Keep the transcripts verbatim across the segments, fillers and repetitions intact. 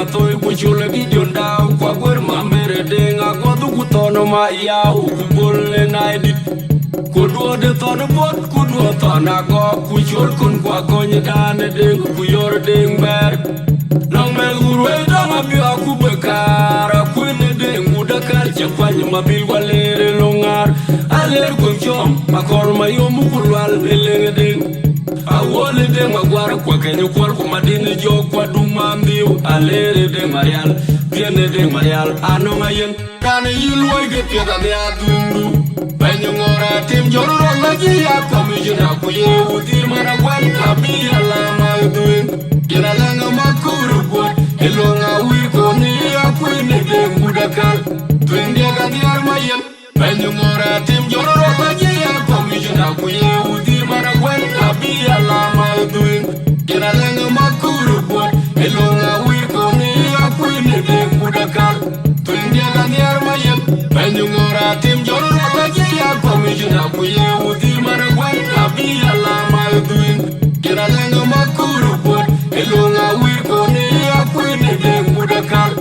Athoi ku col ë Gideon Dau, ku Aguer Mamer ë Deŋ Aguɔth ku Thɔn Mayau, ku Bol ë Naidït. Ku duɔ̈ɔ̈t ë Thɔn Buɔt, ku duɔ̈ɔ̈t Thɔn Agɔk, ku col kun ku Akɔny ë Dan ë Deŋ, ku Yɔr ë Deŋ Bɛ̈ɛ̈r. Nɔŋ mɛ̈th ku ruëëc dɔŋ abï aku bï kaar, akuën ë Deŋ ku Dakar cï kuany Mabil Waleer ë Loŋaar. Aleer kuëŋ cɔm, Akɔr Mayom ku Lual ë Leŋ ë Deŋ. Awuɔl ë Deŋ Maguar, ku Akeny Kuɔl, ku Madin ë Jɔk, ku Adum Mandhiu, Aleer ë Deŋ Marial, Dhiën ë Deŋ Marial, anɔŋ ayen. Dan ë yï luɔi ke piɛth anhiar dhuëëŋdu. Bɛ̈ny Ŋɔɔr Atem Jɔl Rɔl acï ya commissioner, ku ye wudhir man aguɛl, ka bï ya la mal dhuëëŋ. Yen alɛŋ ë Makur Buɔt, ë löŋ awïr kɔn ë ya kuën ë Deŋ Budakal. Dhuëëŋ diɛk anhiar ma yen. Bɛ̈ny Ŋɔɔr Atem Jɔl Rɔl acï ya commissioner, ku ye wudhir man aguɛl, ka bï ya la mal dhuëëŋ. Yen alɛŋ ë Makur Buɔt, ë löŋ awïr kɔn ë ya kuën ë Deŋ Budakal. Thuëëŋ diɛk anhiar ma yen. Bɛ̈ny Ŋɔɔr Atem Jɔl Rɔl acï ya commissioner, ku ye wudhir man aguɛl, ka bï ya la mal dhuëëŋ. Yen alɛŋ ë Makur Buɔt, ë löŋ awïr kɔn ë ya kuën ë Deŋ Budakal.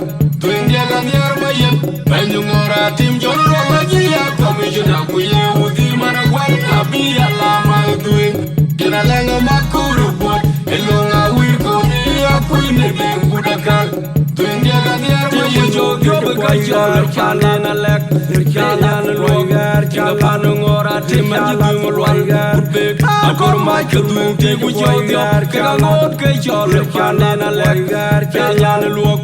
Thuëëŋ diɛk anhiar ma yen. Bɛ̈ny Ŋɔɔr Atem Jɔl Rɔl acï ya commissioner, ku ye wudhir man aguɛl, ka bï ya la mal dhuëëŋ. Yen alɛŋ ë Makur Buɔt, ë löŋ awïr kɔn ë ya kuën ë Deŋ Budakal. Thuëëŋ diɛk anhiar ma yen. Cök jɔp ë ka cɔl ë panen alɛk, ë nyan luɔk, tiŋ ë pan Ŋɔɔr Atem acï dhuëëŋ lual, kut bek, akɔr mac ke dhuëëŋ tik ku cɔl dhiɔp, kek aŋoot ke cɔl ë panen alɛk, ë nyan luɔk.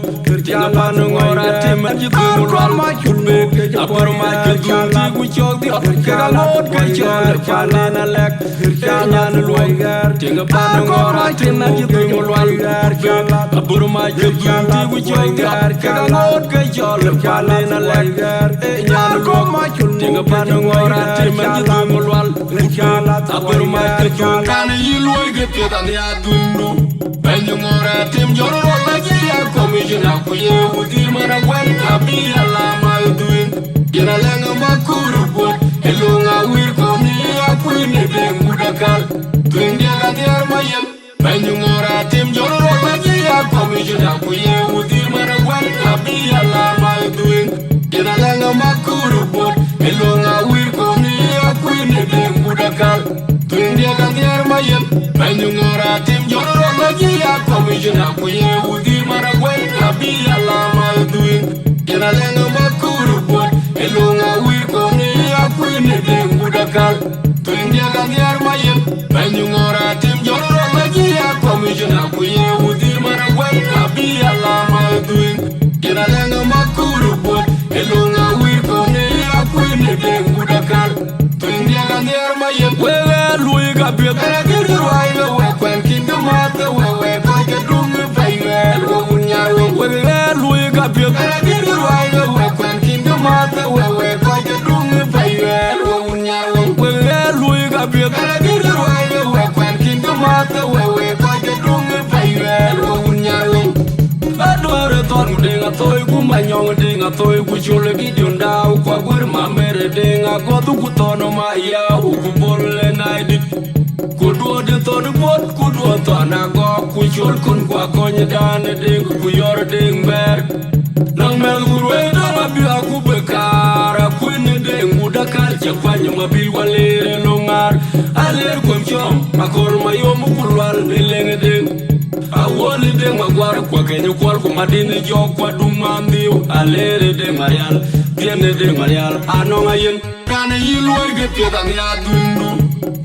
Tiŋ ë pan Ŋɔɔr Atem acï dhuëëŋ lual, kut bek, abär mac ke dhuëëŋ tik ku cɔk dhiɔp, kek aŋoot ke cɔl ë panen alɛk, ë nyan luɔi. Tiŋ ë pan Ŋɔɔr Atem acï dhuëëŋ lual, kut bek, abär mac ke dhuëëŋ tik ku cɔk dhiɔp, kek aŋoot ke cɔl ë panen alɛk, ë nyan luɔk. Tiŋ ë pan Ŋɔɔr Atem acï dhuëëŋ lual, kut bek, abär mac ke dhuëëŋ. Kan yï luɔi ke piɛth anhiar dhuëëŋdu. Bɛ̈ny Ŋɔɔr Atem Jɔl Rɔl acï ya commissioner, ku ye wudhir man aguɛl, ka bï ya la mal dhuëëŋ. Yen alɛŋ ë Makur Buɔt, ë löŋ awïr kɔn ë ya kuën ë Deŋ Budakal. Thuëëŋ diɛk anhiar ma yen. Bɛ̈ny Ŋɔɔr Atem Jɔl Rɔl acï ya commissioner, ku ye wudhir man aguɛl, ka bï ya la mal dhuëëŋ. Yen alɛŋ ë Makur Buɔt, ë löŋ awïr kɔn ë ya kuën ë Deŋ Budakal. Thuëëŋ diɛk anhiar ma yen. Bɛ̈ny Ŋɔɔr Atem Jɔl Rɔl acï ya commissioner, ku ye wudhir man aguɛl, ka bï ya la mal dhuëëŋ. Yen alɛŋ ë Makur Buɔt, ë löŋ awïr kɔn ë ya kuën ë Deŋ Budakal. Thuëëŋ diɛk anhiar ma yen. Bɛ̈ny Ŋɔɔr Atem Jɔl Rɔl acï ya commissioner, ku ye wudhir man aguɛl, ka bï ya la mal dhuëëŋ. Yen alɛŋ ë Makur Buɔt, ë löŋ awïr kɔn ë ya kuën ë Deŋ Budakal. Thuëëŋ diɛk anhiar ma yen. Wek ɣɛɛr luɔi ka piɛth. Kɛ̈rɛ gïr ruai we wek kuɛn kïn kë mäth we wek kɔc ke duŋ ë pɛ̈i ɣɛɛr we wun nyar weŋ. Wek ɣɛɛr luɔi ka piɛth. Kɛ̈rɛ gïr ruai we wek kuɛn kïn kë mäth we wek kɔc ke duŋ ë pɛ̈i ɣɛɛr we wun nyar weŋ. Wek ɣɛɛr luɔi ka piɛth. Kɛ̈rɛ gïr ruai we wek kuɛn kïn kë mäth we wek kɔc ke duŋ ë pɛ̈i ɣɛɛr we wun nyar weŋ. Aduɔ̈ɔ̈r ë Thɔn ku Deŋ Athoi ku Manyɔŋ ë Deŋ Athoi ku Col ë Gideon Dau ku Aguer Mamer ë Deŋ Aguɔth ku Thɔn Mayau ku Bol ë Naidït. Ku duɔ̈ɔ̈t ë Thɔn Buɔt ku duɔ̈ɔ̈t Thɔn Agɔk ku Col kun ku Akɔny ë Dan ë Deŋ ku Yɔr ë Deŋ Bɛ̈ɛ̈r. Nɔŋ mɛ̈th ku ruëëc dɔŋ abï aku bï kaar, akuën ë Deŋ Budakal cï kuany Mabil Waleer ë Loŋaar. Aleer kuëŋ cɔm, Akɔr Mayom ku Lual ë Leŋ ë Deŋ. Awuɔl ë Deŋ Maguar, ku Akeny Kuɔl, ku Madin ë Jɔk, ku Adum Mandhiu, Aleer ë Deŋ Marial, Dhiën ë Deŋ Marial, anɔŋ ayen. Kan ë yï luɔi ke piɛth anhiar dhuëëŋdu.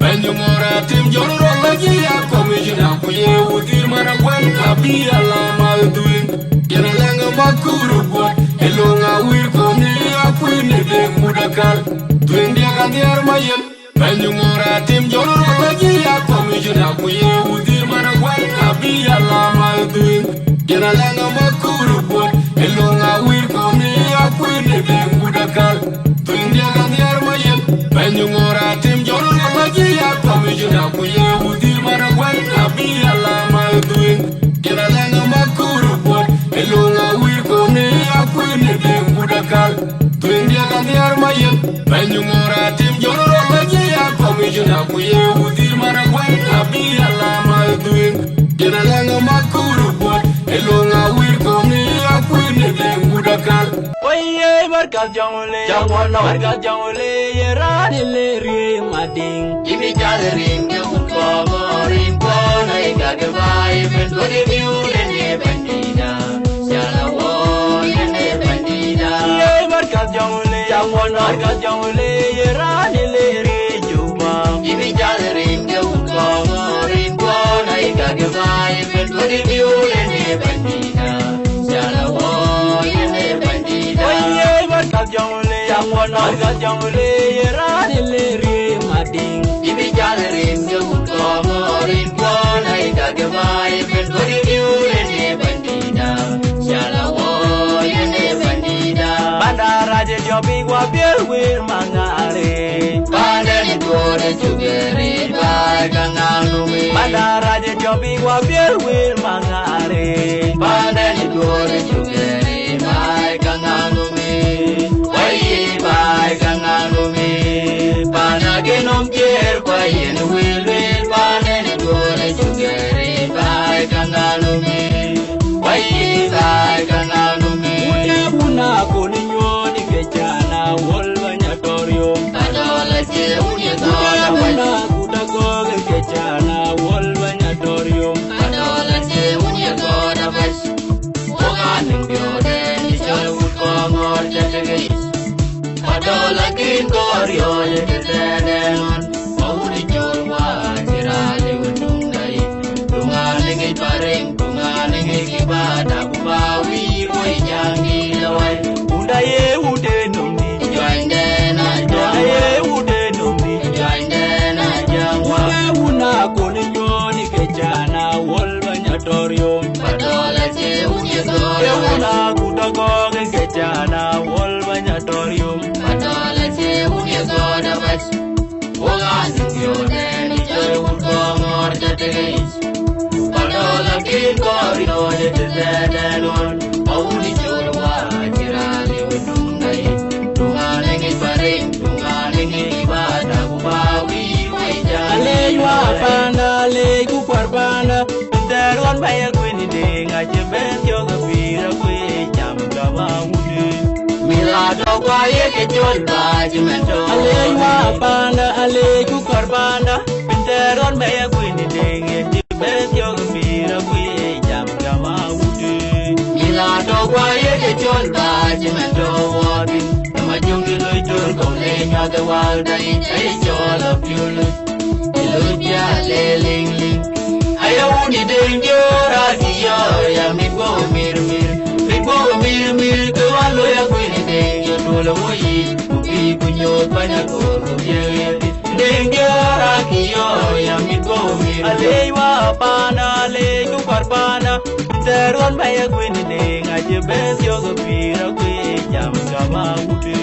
Bɛ̈ny Ŋɔɔr Atem Jɔl Rɔl acï ya commissioner, ku ye wudhir man aguɛl, ka bï ya la mal dhuëëŋ. Yen alɛŋ ë Makur Buɔt, ë löŋ awïr kɔn ë ya kuën ë Deŋ Budakal. Dhuëëŋ diɛk anhiar ma yen. Bɛ̈ny Ŋɔɔr Atem Jɔl Rɔl acï ya commissioner, ku ye wudhir man aguɛl, ka bï ya la mal dhuëëŋ. Yen alɛŋ ë Makur Buɔt, ë löŋ awïr kɔn ë ya kuën ë Deŋ Budakal. Dhuëëŋ diɛk anhiar ma yen. Bɛ̈ny Ŋɔɔr Atem Jɔl Rɔl acï ya commissioner, ku ye wudhir man aguɛl, ka bï ya la mal dhuëëŋ. Yen alɛŋ ë Makur Buɔt, ë löŋ awïr kɔn ë ya kuën ë Deŋ Budakal. Dhuëëŋ diɛk anhiar ma yen. Bɛ̈ny Ŋɔɔr Atem Jɔl Rɔl acï ya commissioner, ku ye wudhir man aguɛl, ka bï ya la mal dhuëëŋ. Yen alɛŋ ë Makur Buɔt, ë löŋ awïr kɔn ë Wai ye barka jongole, jongole, barka jongole, ye rani le ri mading. Ibi jal rin ke u ko mo rin ko na i ka ke bai ben do di biu le ne bandida. Jala wo ye ne bandida. Ye barka jongole, jongole, barka jongole, ye rani le ri juba. Ibi jal rin ke u ko mo rin ko na i ka ke bai ben do di biu le ne bandida. Jala wo ye ne bandida. Oye, barka jongole, jangwana, barka jongole, ye rani le ri mading. Ibi jal rin ke u ko mo rin ko na i ka ke bai ben do di biu le ne bandida. Jala wo ye ne bandida. Banda raje jobi wa biel wir mangare. Banda ni dore jugeri bai kanganu mi. Banda raje jobi wa biel wir mangare. Panda ni duore jugeri bai kanganu mi. Wai bai kanganu mi. Pana genom kier kwa yen wil wil. Panda ni duore jugeri bai kanganu mi. Wai bai kanganu mi. Una una koni nyoni kechana wol banya torio. Padola che unie una una kuda goge kechana wol banya torio. Padola che unie goda bash. Woga nim biode ni chol wut kongor chatege. Padola kin korio ye tetedenon. Mauni chol wa chirali wutungdai. Tungani ngi paring, tungani ngi kibada kubawi woi jangi lawai. Uda ye ude nomni. Joinde na joinde ye ude nomni. Joinde na jangwa. Uda una koni nyoni kechana wol banya torio. Padola che unie goda. Ye una kuda goge kechana wol banya torio. Padola che unie goda bash. Woga ni biode ni chol wut kongor chatege. Padola kin korio ye tetedenon. Mauni chol wa chirali wutungdai. Tungani ngi paring, tungani ngi bada kubawi wai jangwa. Alej wa panda, alej ku kwar panda. Pinter wan ba ye kwini ding, ache ben yoga pira kwe jam kama wudi. Mila to kwa ye ke chol ba jimento. Alej wa panda, alej ku kwar panda. Pinter wan ba ye kwini ding, ye ti ben yoga pira kwe jam kama wudi. Mila to kwa ye ke chol ba jimento wodi. Kama jungi loy tur kong le nyade wal dai, ai chol a piulu. Iluja le ling ling. Aya uni deng diora kiyo ya mi go mir mir. Mi go mir mir ke walo ya kwini deng yo dolo moyi. Kupi kunyo panya kor kuye. Deng diora kiyo ya mi go mir. Alej wa pana alej ku kwar pana. Teron ba ye kwini deng aje ben yogo pira kwe jam kama wudi.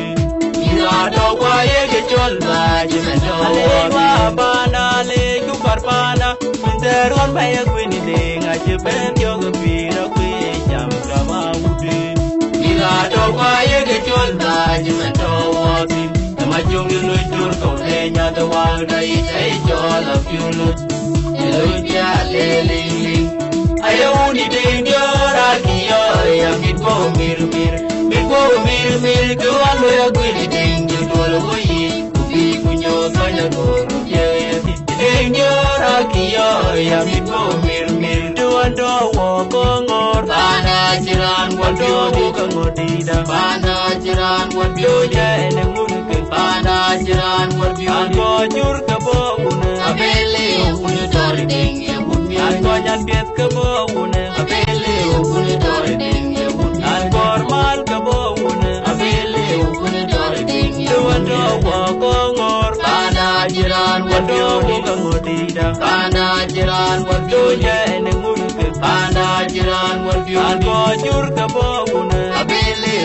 Ira to kwa ye ke chol ba jimento. Alej wa pana, alej ku kwar pana. Pinter wan ba ye kwini ding, ache ben yoga pira kwe jam kama wudi. Mila to kwa ye ke chol ba jimento wodi. Kama jungi lui tur ko le nyade wal dai, ai chol a piulu. Iluja le ling ling. Aya uni deng diora kiyo ya mi go mir mir. Mi go mir mir ke walo ya kwini deng yo dolo woyi. Kubi kunyo kanya koro ye. Deng diora kiyo ya mi go mir mir. Duando wo kongor. Pana chiran wando wo kangotida. Pana chiran wando ye ne ngurke. Pana chiran wando. Ango jur kabo une. Abele une tori deng ye une. Ango nyan pieth kabo une. Abele une tori deng ye une. An kor mal kabo une. Abele une tori deng ye une. Duando wo kongor. Pana jiran wadu. Wo kangotida. Pana jiran wadu. Ye ne ngurke. Pana jiran wadu. An ko jur kabo une. Abele.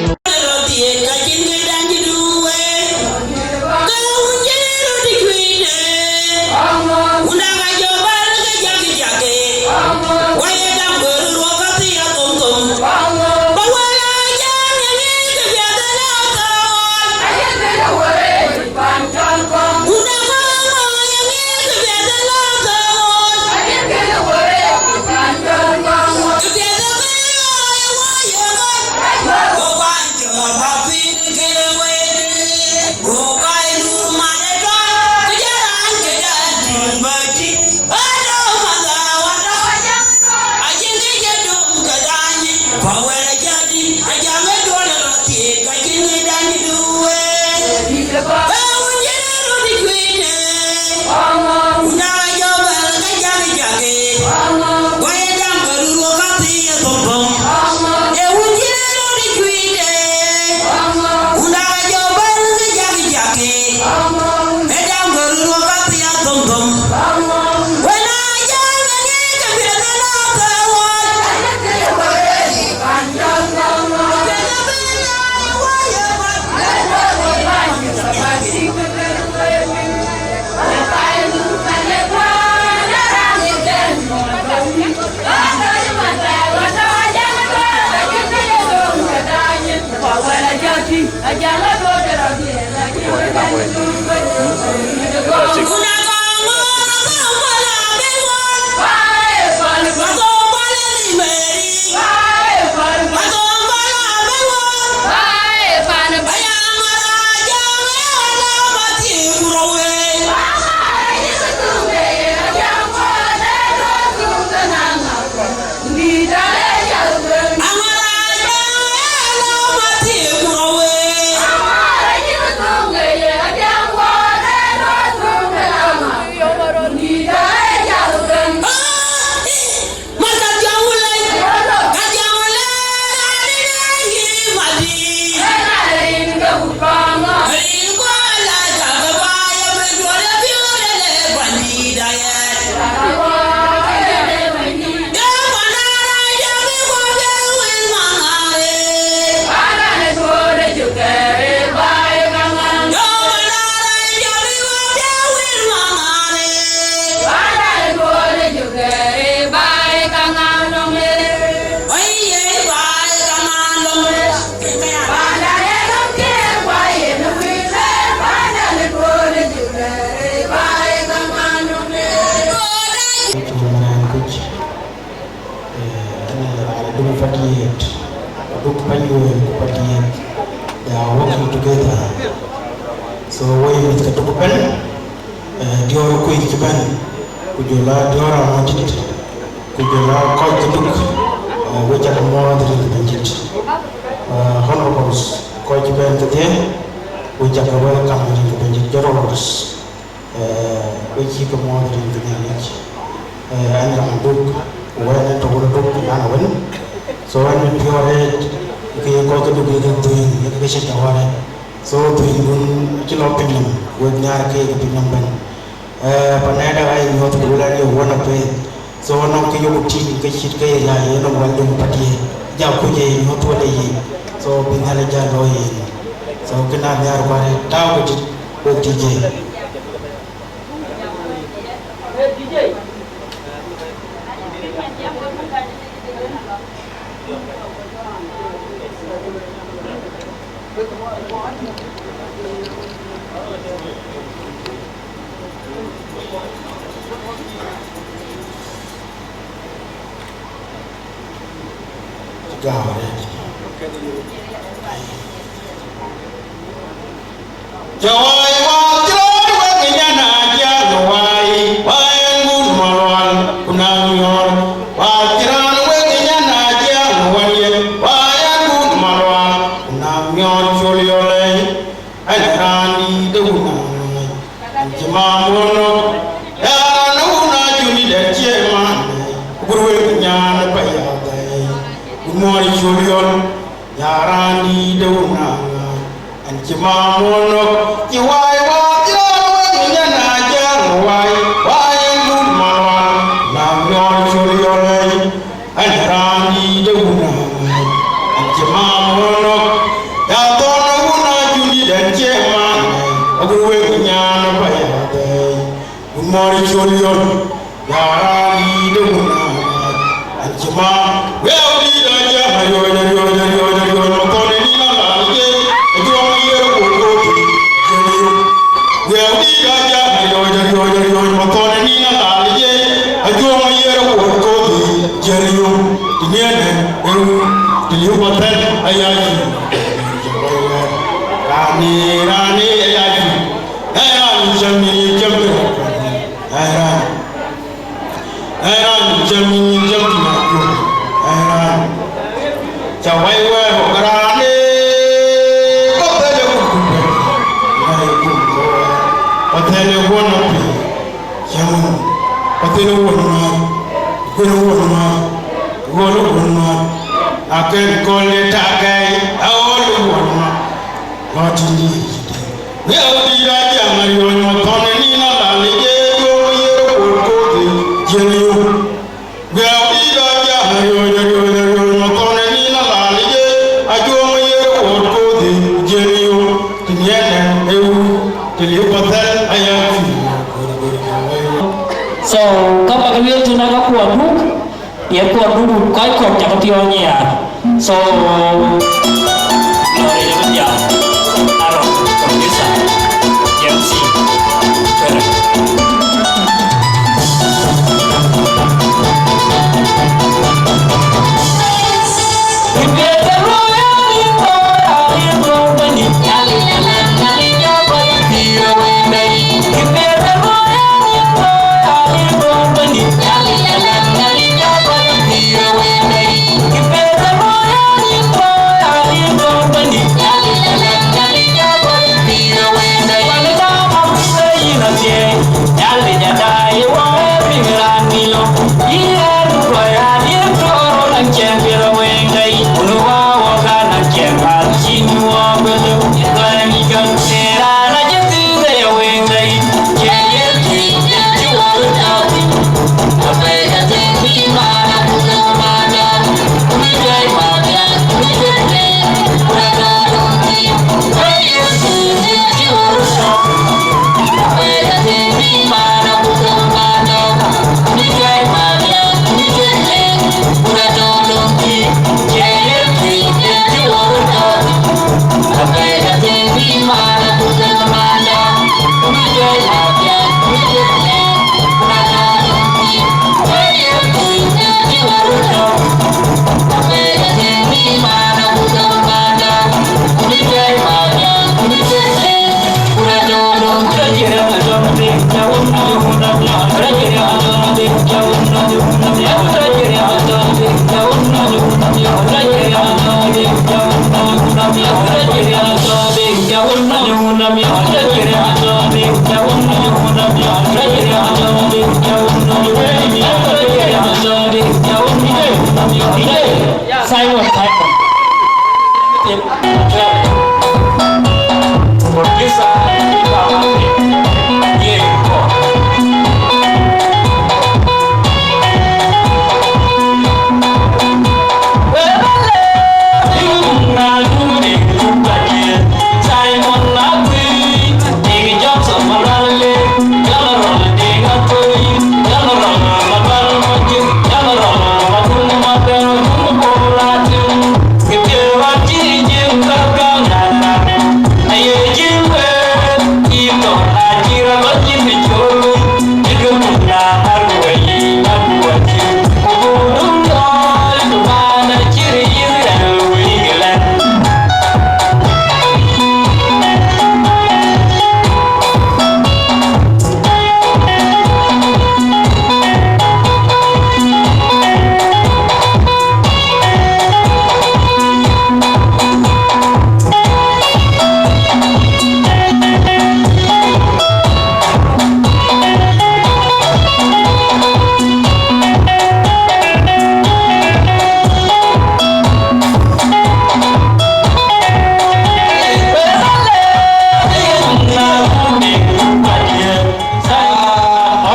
Ënë raan ë duk Padiɛ̈t, duk Panyuɔ̈ɔ̈n ku Padiɛ̈t, they are working together. So wek mïth ke duk ëbɛ̈n, eh, diäär kuc cï bɛ̈n, ku jɔl a diäär amädït, ku jɔl a kɔc ke duk, eh, we cä ke muɔɔth rin ke Bɛ̈nydït. Eh, honourables, kɔc cï bɛ̈n kedhie, we cä ke welcome rin ke Bɛ̈nydït. Jɔt rɔt. Eh, we cï ke muɔɔth rin ke Nhialic. Eh, ɣɛn raan duk, ku ɣɛn ë tɔ̈u rɔt duk ënɔɔnë wën. So ɣɛn bï piɔ̈ɔ̈th arëët, ke ye kɔc ke duk ye ke dhuëëŋ, ye ke cï jɔ̈ɔ̈k arëët. So dhuëëŋdun acï lɔ piny nɔm, wek nhiaar ke ye ke piny nɔm ëbɛ̈n. Eh, panɛɛda ɣa ye nyuɔ̈th ku lueel an ye wun apɛi. So nɔŋ kë yok tïŋ ke cït ke ye la ye nɔm wal döŋ Padiɛ̈t. Ja kuc ye nyuɔ̈th wal ë yic. So bï Nhialic jal looi yen. So kënë anhiaar ku arëët tääu ke dït. Wek D J. Jɔɔc wath cï rɔt wek ë nyan a jiɛl wai, wai en gun malual, ku na miɔɔr. Wath cï raan wek ë nyan a jiɛl wai, wai en gun malual, ku na miɔɔr col yɔl ëi. Ɛn raan dïït de wun aŋäc, ɛn cï maam wun nɔ̈k. Raan wun a juni dɛn cie man, gur wek nyan ë payadhɛi, gun muɔɔr col yɔl. Ya raan dïït de wun aŋäc, ɛn cï maam wun nɔ̈k. Cï wai wath cï rɔt wek ë nyan a jiɛl wai, wai en gun malual, na miɔɔr col yɔl ëi. Ɛn raan dïït de wun aŋäc, ɛn cï maam wun nɔ̈k. Ya thɔn wun a juni dɛn cie man, agur wek nyan ë payadhɛi, gun muɔɔr col yɔl. Ya raan dïït de wun aŋäc, ɛn cï maam. Wëu dïït a jam a riɔ̈ɔ̈c, a riɔ̈ɔ̈c, a riɔ̈ɔ̈c, a riɔ̈ɔ̈c, ma thɔn ë nïn a lal ë jei, a juɔ̈ɔ̈m a yer a wun koth. Jël yum. Wëu dïït a jam a riɔ̈ɔ̈c, a riɔ̈ɔ̈c, a riɔ̈ɔ̈c, ma thɔn ë nïn a lal ë jei, a juɔ̈ɔ̈m a yer a wun koth. Jël yum. Të niɛn ë, ë wun, të yum a thɛl, a ya cï. Rani, rani, a ya cï. Ë rani, cäm ni, cäm ni. Ë rani. Ë raan cäm ni nyin cäm tïŋ akut. Ë raan. Ca wai wɛɛr wok raan ee, kɔ̈th thɛl ee kut kut bɛ̈n. Wai kut kɔ̈th. Kɔ̈th thɛl ee wuɔn apï. Cäm wun. Kɔ̈th thɛl ee wuɔn ŋuan. Kuen wuɔn ŋuan. Wuɔn wuɔn ŋuan. Akën kɔl ye tak gɛi. Aɣɔl wuɔn ŋuan. Lɔ tïŋ dïït. So, ka bäk lueel tënë ka kuɔn duk, ye kuɔn duk kɔc kɔ̈k cak piɔ̈ɔ̈ny ya. So, lɔɔr ye bï jam, Aaron, producer, James, Karen. Simon, Simon.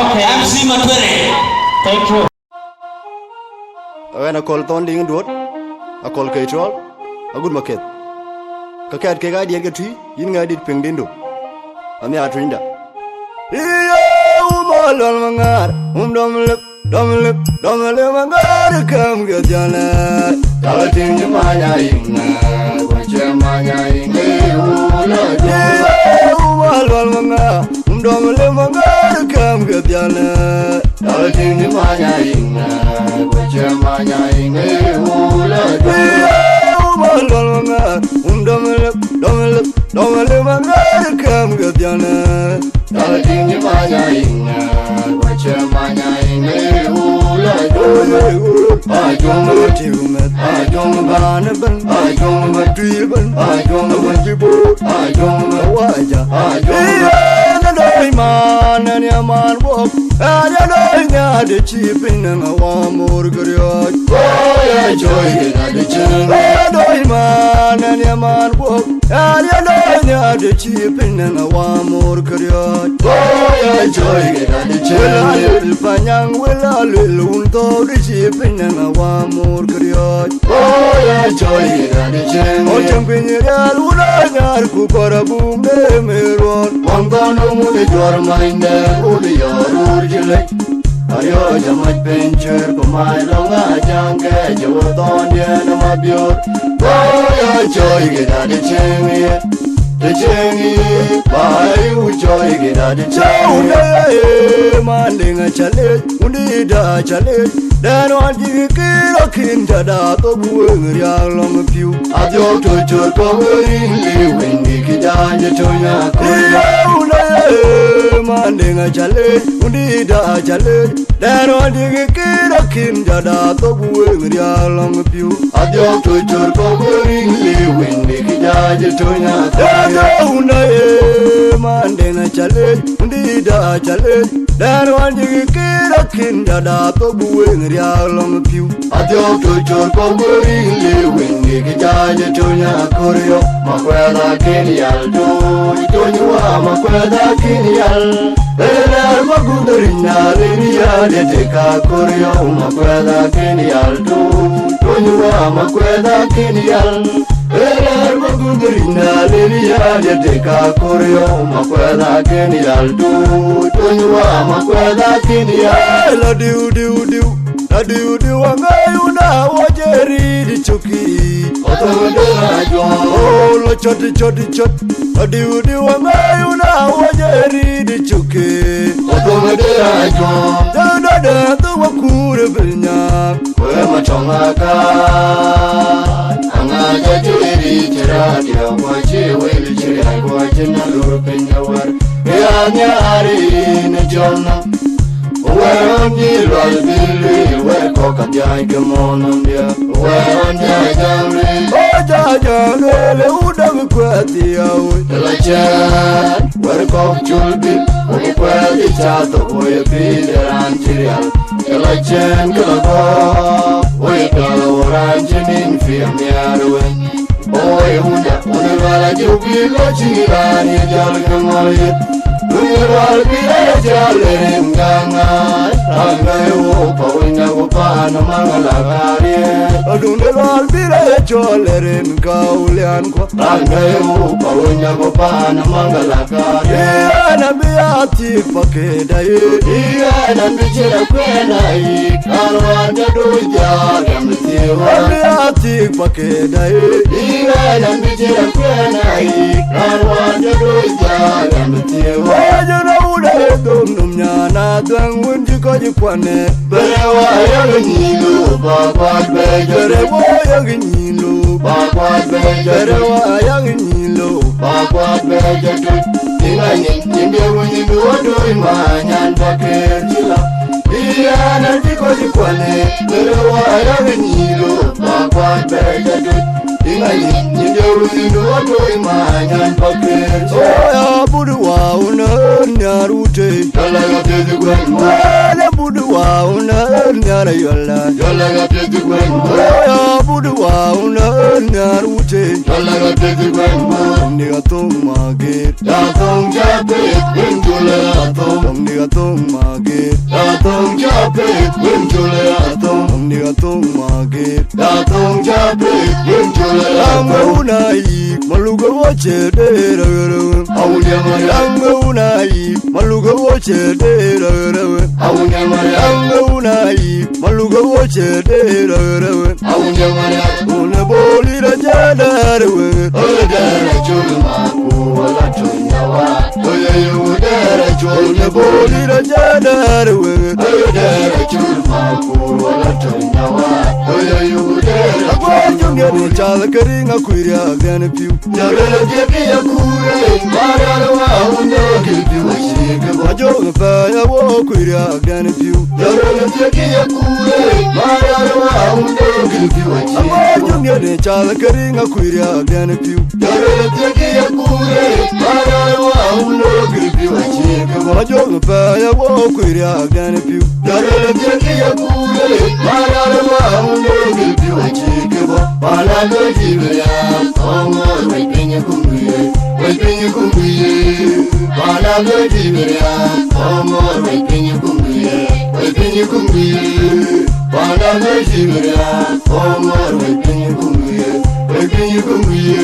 Okay, M C Matwere. Thank you. Ɣɛn Akɔl Thɔn Diŋ Duɔt, Akɔl Kei Tuɔl, agut Maketh. Ke kɛ̈t kek aa diɛt ke tui, yïn ŋɛ̈ɛ̈t dït piŋ dïndu, anhiaar tunyda. Iye, um, aluɔl maŋaar, um, dɔm lip, dɔm lip, dɔm lip maŋaar, käm ke dhialɛ. Dal tiŋ cï manya yiŋ, ku cï manya yiŋ, iye, um, aluɔl maŋaar, um, dɔm lip maŋaar, käm ke dhialɛ. Dal tiŋ cï manya yiŋ, ku cï manya yiŋ, iye, um, aluɔl maŋaar, um, dɔm lip, dɔm lip, dɔm lip maŋaar, käm ke dhialɛ. Dal tiŋ cï manya yiŋ, ku cï manya yiŋ, iye, um, aluɔl maŋaar. Ajuɔŋ ë tïŋ meth, ajuɔŋ bän ëbën, ajuɔŋ bän tui ëbën, ajuɔŋ bän cï boot, ajuɔŋ bän waja, ajuɔŋ bän. Ë, na doi man, na nia man guɔk, na nia doi nya de cï piny na ŋa wa mor gëriɔc. Wo ya joi na de cï. Ë, na doi man, na nia man guɔk, na nia doi Ya de cï piny nɛn awamor këriɔ̈ɔ̈c. Wël aluel panyaŋ, wël aluel wun thɔɔr de cï piny nɛn awamor këriɔ̈ɔ̈c. Ɣɔn cäŋ piny rial wun anyar ku kɔr abuk de me ruɔn. Waŋ dhɔn wun juɔr manyde wun yɔr rur cï lec. Ariɔ̈ɔ̈c amac piny cuër ku mac lɔŋ ajaŋ kɛc wä dhɔn diɛn ma biöör. Wël ya cɔi ke da de cieŋ ye. Të cieŋ yic ba yu cɔi ke da të cieŋ. Cäu na ye, man de ŋa ca lec, wun dï da ca lec. Dɛn wan jik kir akin ca da thok weŋ riak lɔŋ piu. Adhiɔk to cor kɔk rin li weŋ di ki jany to nya ko. Cäu na ye, man de ŋa ca lec, wun dï da ca lec. Dɛn wan jik kir akin ca da thok weŋ riak lɔŋ piu. Adhiɔk to cor kɔk rin li weŋ di ki jany to nya ko. Cäu na ye, man de ŋa ca lec, wun dï da ca lec. Dɛn wan jik kir akin ca da thok weŋ riak lɔŋ piu. Adhiɔk to cor kɔk rin li weŋ di ki jany to nya ko. Rio ma kuɛth akin yal to, to nyuwa ma kuɛth akin yal. Ëlɛr ma gundhëric na leni ya de te ka kor yɔu ma kuɛth akin yal tu. Tony wa ma kuɛth akin yal. Ëlɛr ma gundhëric na leni ya de te ka kor yɔu ma kuɛth akin yal tu. Tony wa ma kuɛth akin yal. La diu diu diu. Adiu diu aŋayu na wajeri di cuki. Otong de ajuang. Oh, lo choti choti chot. Adiu diu aŋayu na wajeri di cuki. Otong de ajuang. Da da da tu wakure bilnya. Kwe matong aka. Aŋaja tiri tira dia kwa chi wel chira kwa china lur pinya war. Ya nyari ni jona. Wɛ̈ɛ̈r ɣɔn dï lual bï lueel, wɛ̈ɛ̈r kɔ̈k ka dhiac ke mɔ̈ɔ̈n ɣɔn diɛ̈. Wɛ̈ɛ̈r ɣɔn dhiac jam lueel, ɣɔn dhiac jam lueel, ë wun däŋ kuɛth thiaawë. Të la cɛɛn, wɛ̈ɛ̈r kɔ̈k col bï, wek kuɛth ë ca thok woi ë pïïr de raan cï rial. Të la cɛɛn, kë la gɔ̈ɔ̈r, woi tɔ̈l wo raan cï nïn piɛth nhiaar wën. Oi, wunda, wunda lual ajuk bï lɔ cï raan ye jɔl ke ŋɔl yeth. Wunda lual bï lɔ ye jɔl rin gaŋa. Raan gäi wo pa wunda ku paan maŋ la karie. Wunda lual bï lɔ ye jɔl rin ka ulian kua. Raan gäi wo pa wunda ku paan maŋ la karie. Yen abï a thiëk pa ke da ye. Yen abï cï la kuɛn a yïk. Raan wään ca dööc diaal gam. Wani atik pakeda e. Iran an bi jira kuena i. Ran wan ja do ja gam tie. Wa ja na uda e dom num nyana dwang wun ji ko ji kwane. Bere wa ya ni lo ba kwa be ja. Bere wa ya ni lo ba kwa be ja. Bere wa ya ni lo ba kwa be ja tu. Inga ni ni be wun ni do do ma nyan ba ke jila. Ï an, an cï kɔc kuɔny, bï rëër wä ayɔ̈k ë nyïïn looi, bä kuat bɛ̈ɛ̈i jadït. Ï ŋa yïn, yïn jɔ̈ɔ̈r yïn duɔ̈ɔ̈r tuɔɔc maany an, bä këër cï. Ɣɔɔc abut wä wun ë nhiaar wut ë. Jɔl la ɣa piɛth ë kuɛ̈n mɔ̈u. Ɣɔɔc abut wä wun ë nhiaar ayɔ̈l an. Jɔl la ɣa piɛth ë kuɛ̈n mɔ̈u. Ɣɔɔc abut wä wun ë nhiaar wut ë. Jɔl la ɣa piɛth ë kuɛ̈n mɔ̈u. Ni ɣa thöŋ ma gëër. Ya thöŋ ja pek, wën jol ya thöŋ. Thöŋ ni ka thöŋ ma gëër. Ya thöŋ ja pek, wën jol ya thöŋ. Thöŋ ni ka thöŋ ma gëër. Ya thöŋ ja pek, wën jol ya thöŋ. Ram wun a yïk, ma luk a wo cë dee rɛ̈k rɛ̈k. A wun ya ma ya. Ram wun a yïk, ma luk a wo cë dee rɛ̈k rɛ̈k. A wun ya ma ya. Ram wun a yïk, ma luk a wo cë dee rɛ̈k rɛ̈k. Awun de ŋɔn ya. Wun de boli de jɛ dɛɛr wek. Oi dɛɛr a col ma ku wala tun ya wa. Oi oi wun dɛɛr a col de boli de jɛ dɛɛr wek. Oi dɛɛr a col ma ku wala tun ya wa. Oi oi wun dɛɛr a col. Akwa jong ya ni chal kering a kuiria gɛn piu. Jɔrɛ jɛ ki ya kure. Mara wa wun de ki piu a chi ke ba. Jong pa ya wo kuiria gɛn piu. Jɔrɛ jɛ ki ya kure. Mara wa wun de ki piu a chi. Awa jong ya ne chal kering a kuiria gɛn piu. Jɔrɛ jɛ ki ya kure. Mara wa wun de ki piu a chi ke ba. Jong pa ya wo kuiria gɛn piu. Jɔrɛ jɛ ki ya kure. Mara wa wun de ki piu a chi ke ba. Bala de ki ya. Ongor we pinya kure. Wec piny kum guiye, panda bɛ jibiria, omor wec piny kum guiye, wec piny kum guiye, panda bɛ jibiria, omor wec piny kum guiye, wec piny kum guiye.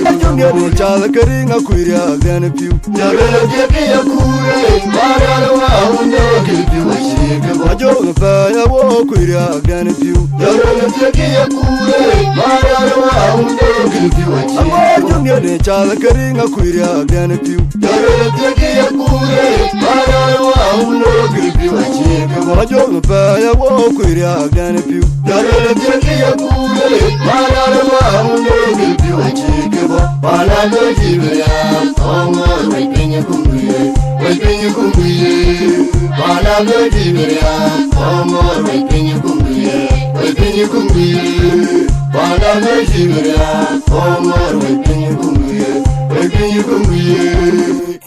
Ajom ya ni chal kering akuiria gɛn piu. Jarele dieki ya kure, maralo wa undo gilpi wa chike bo. Ajom pa ya wo kuiria gɛn piu. Jarele dieki ya kure, maralo wa undo gilpi wa chike bo. Ajom ya ni chal kering akuiria gɛn piu. Jarele dieki ya kure, maralo wa undo gilpi wa chike bo. Ajom pa ya wo kuiria gɛn piu. Jarele dieki ya kure, maralo wa undo gilpi wa chike bo. Panda bɛ jibiria, omor wec piny kum guiye, wec piny kum guiye. Panda bɛ jibiria, omor wec piny kum guiye, wec piny kum guiye. Panda bɛ jibiria, omor wec piny kum guiye, wec piny kum guiye.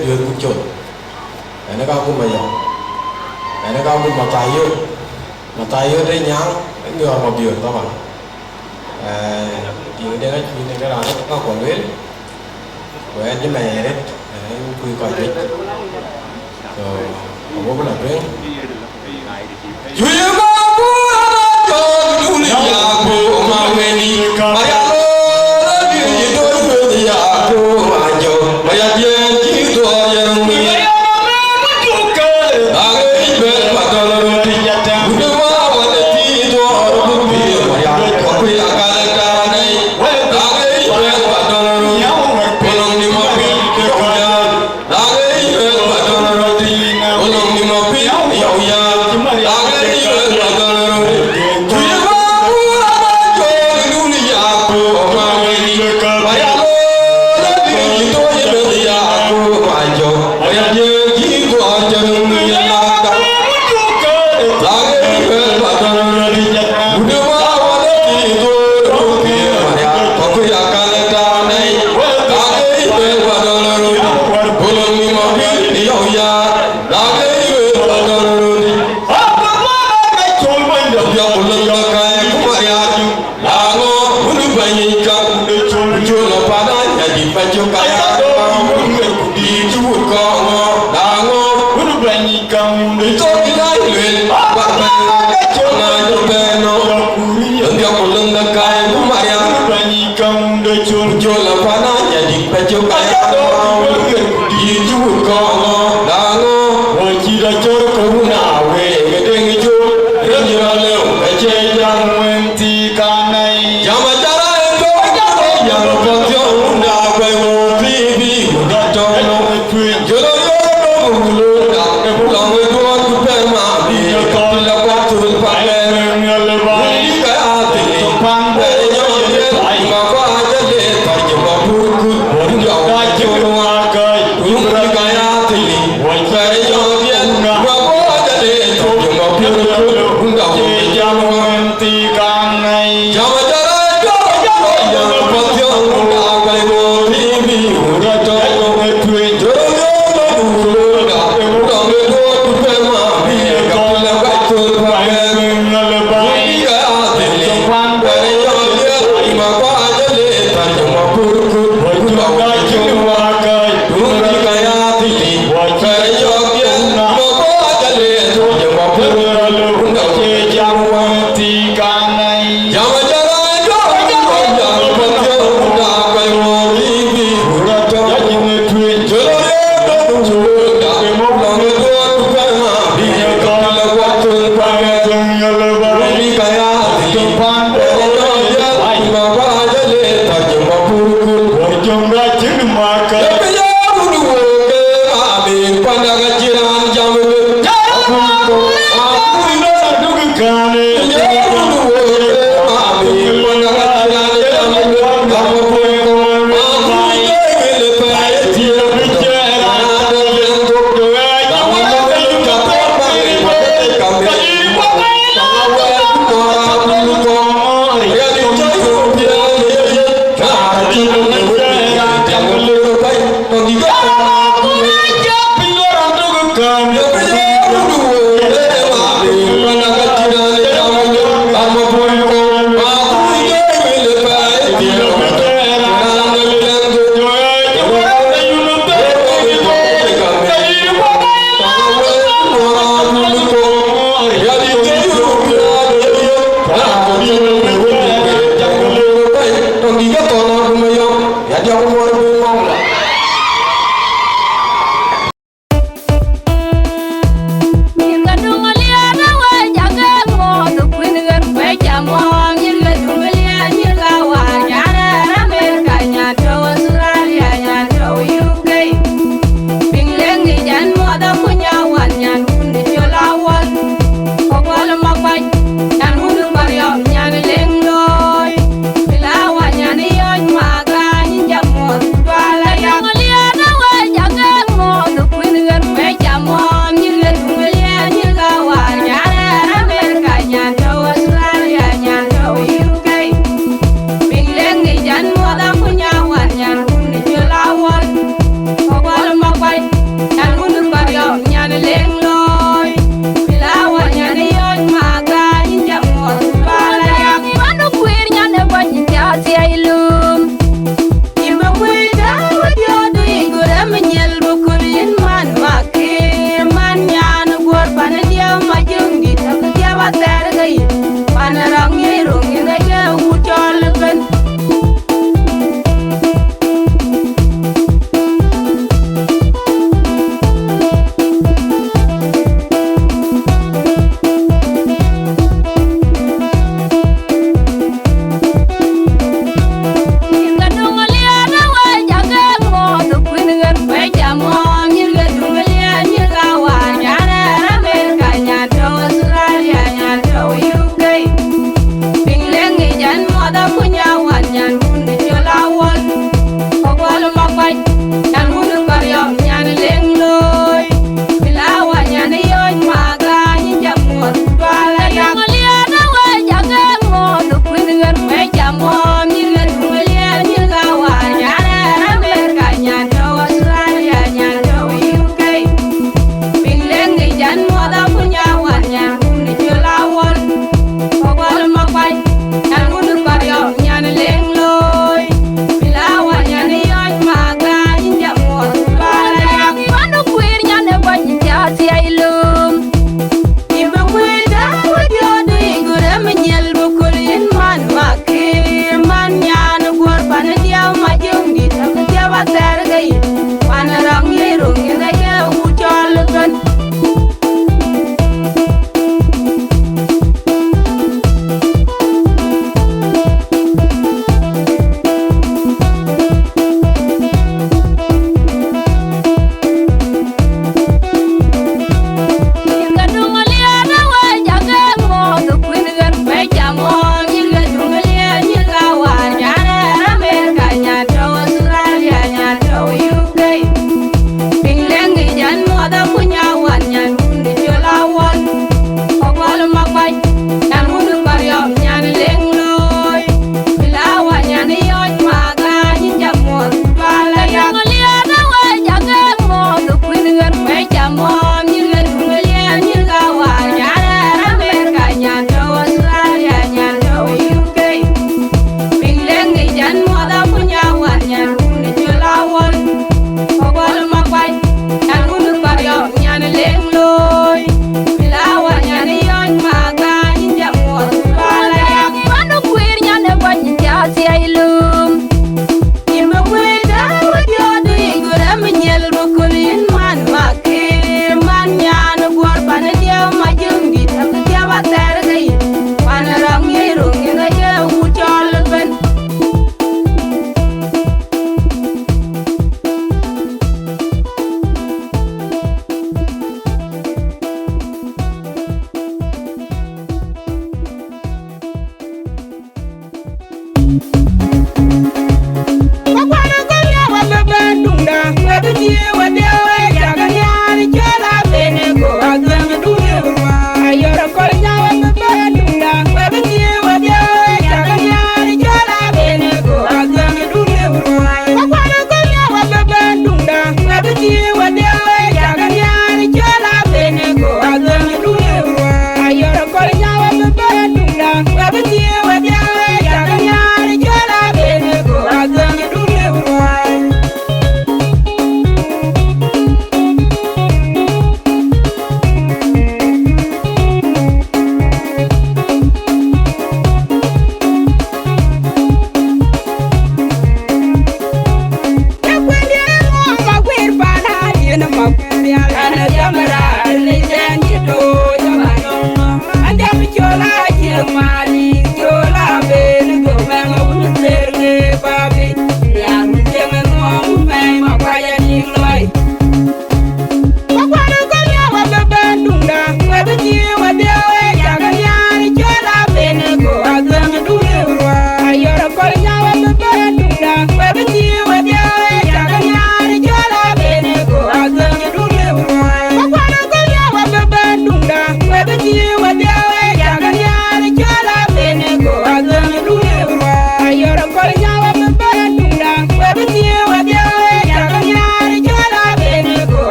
Biöör Gut Col. Ɣɛn ë ka Gut Mayɔm. Ɣɛn ë ka Gut Mathayo. Mathayo de Nyaŋ, ë miɔɔr Mabiöör thaban. Eh, tiŋ de ŋac kuc de raan ë ka kɔn lueel. Ku ɣɛn cï mɛɛr ëët, ɣɛn kuc kɔc juëc. So, ago bï la tueŋ.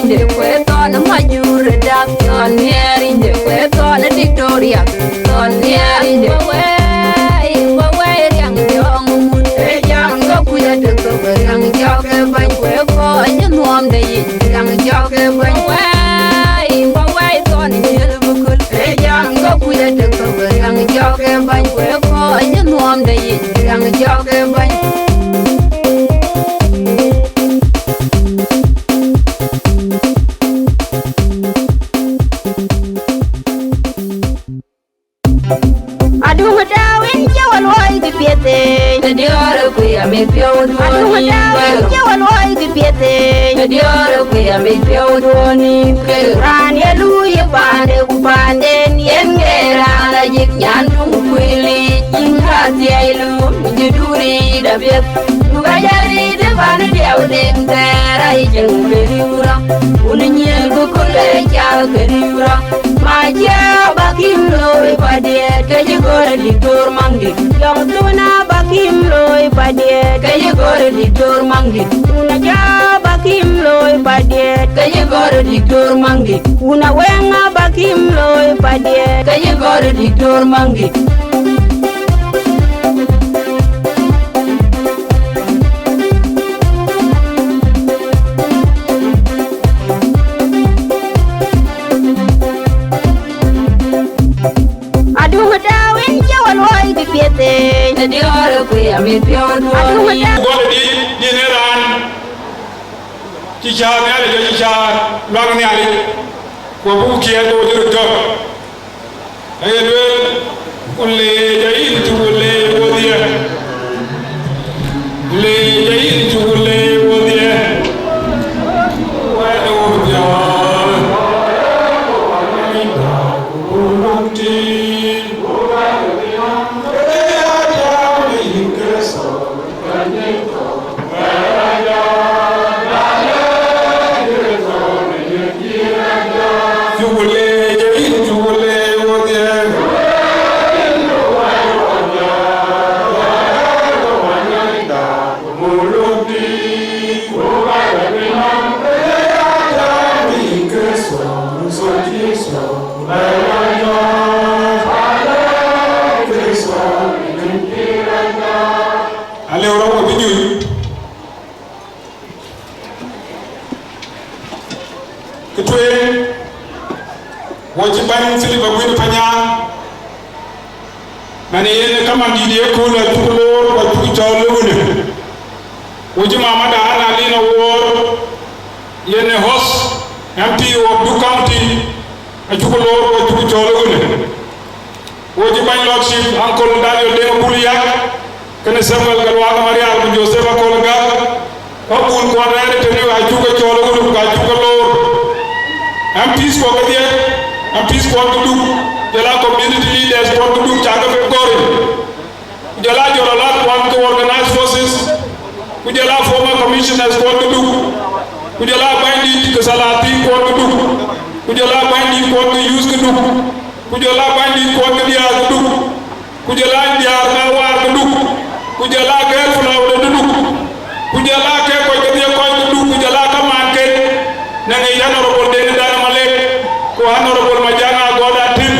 Inde kue thɔn Majur dap thɔn nhiɛɛr, inde kue thɔn Victoria thɔn nhiɛɛr, inde kue wei, kue wei riaŋ jɔŋ mut. Ee jaŋ ke kuc atek thok riaŋ jɔk ke bäny, kue kɔc ë nuɔɔm de yic riaŋ jɔk ke bäny. Kue wei, kue wei thɔn nyiël bï köl. Ee jaŋ ke kuc atek thok riaŋ jɔk ke bäny, kue kɔc ë nuɔɔm de yic riaŋ jɔk ke bäny. Aduŋ tääu en cä wä luɔi kë piɛth ëëny. Ë diɔ̈ɔ̈r ë kuiya mit piɔ̈u duɔ̈ɔ̈r. Aduŋ tääu en cä wä luɔi kë piɛth ëëny. Ë diɔ̈ɔ̈r ë kuiya mit piɔ̈u duɔ̈ɔ̈r nïïm ke. Raan ye luui ë paande ku paanden yen ŋeer raan la jik nyan duŋ kuilic. Yïn ka thiɛɛi luum, yïn cï duuric apiɛth. Duka jari de pan diau den tera ijen keriura. Uni nyel ku kule cha keriura. Ma cha bakim loi padiet ke ji gore diktor mangdi. Yong tuna bakim loi padiet ke ji gore diktor mangdi. Una cha bakim loi padiet ke ji gore diktor mangdi. Una wenga bakim loi padiet ke ji gore diktor mangdi. Aduŋ tääu en cä wä luɔi kë piɛth ëëny. Ë diɔ̈ɔ̈r ë kuiya mit piɔ̈u duɔ̈ɔ̈r. Aduŋ tääu. Gɔl dït, dït ë raan cï cäär Nhialic, cï cäär luaŋ Nhialic, ku abuk kiɛɛr ke wo cï röt tɔ̈. Aye lueel, ku leec ayïn cuk leec wodhie. Leec ayïn cuk leec wodhie. Wɛ̈ɛ̈t wodhie. Alëu rɔt wɔ bï nyuc. Kë tueŋ, wɔ cï bɛ̈ny Philip Aguini Panyaŋ, man yen ë kaman dït ë kööl acuk loor ku acuk cɔɔl ë wënë. Wɔ cï mamada Anna Lina Wuɔɔr, yen ë host M P of Duk County, acuk loor ku acuk cɔɔl ë wënë. Wo cï bɛ̈ny lɔɔk cït Uncle Daniel Deng Abul Yak, kënë Samuel Galuak Marial ku Joseph Akol Gak, ku abun kuɔn rɛ̈ɛ̈r ë tënë acuk ke cɔɔl ë wënë ku acuk ke loor. M Ps kuɔ kedhie, M Ps kuɔn ke Duk, jɔl aa community leaders kuɔn ke Duk cak ke gɔ̈ɔ̈r. Ku jɔl aa jɔl aa lak kuɔn ke organized forces, ku jɔl aa former commissioners kuɔn ke Duk, ku jɔl aa bänydït ke salatin kuɔn ke Duk, ku jɔl aa bänydït kuɔn ke youth ke Duk, ku jɔl aa bänydït kuɔn ke diäär ke Duk, ku jɔl aa diäär ke wäär ke Duk, ku jɔl aa gɛ̈ɛ̈r flower de Duk. Ku jɔl aa kek kɔc kedhie kɔc ke Duk, ku jɔl aa kamaan kek, në ŋic Honorable Deŋ Dan Malek, ku Honorable Majaŋ Agɔɔt Atim,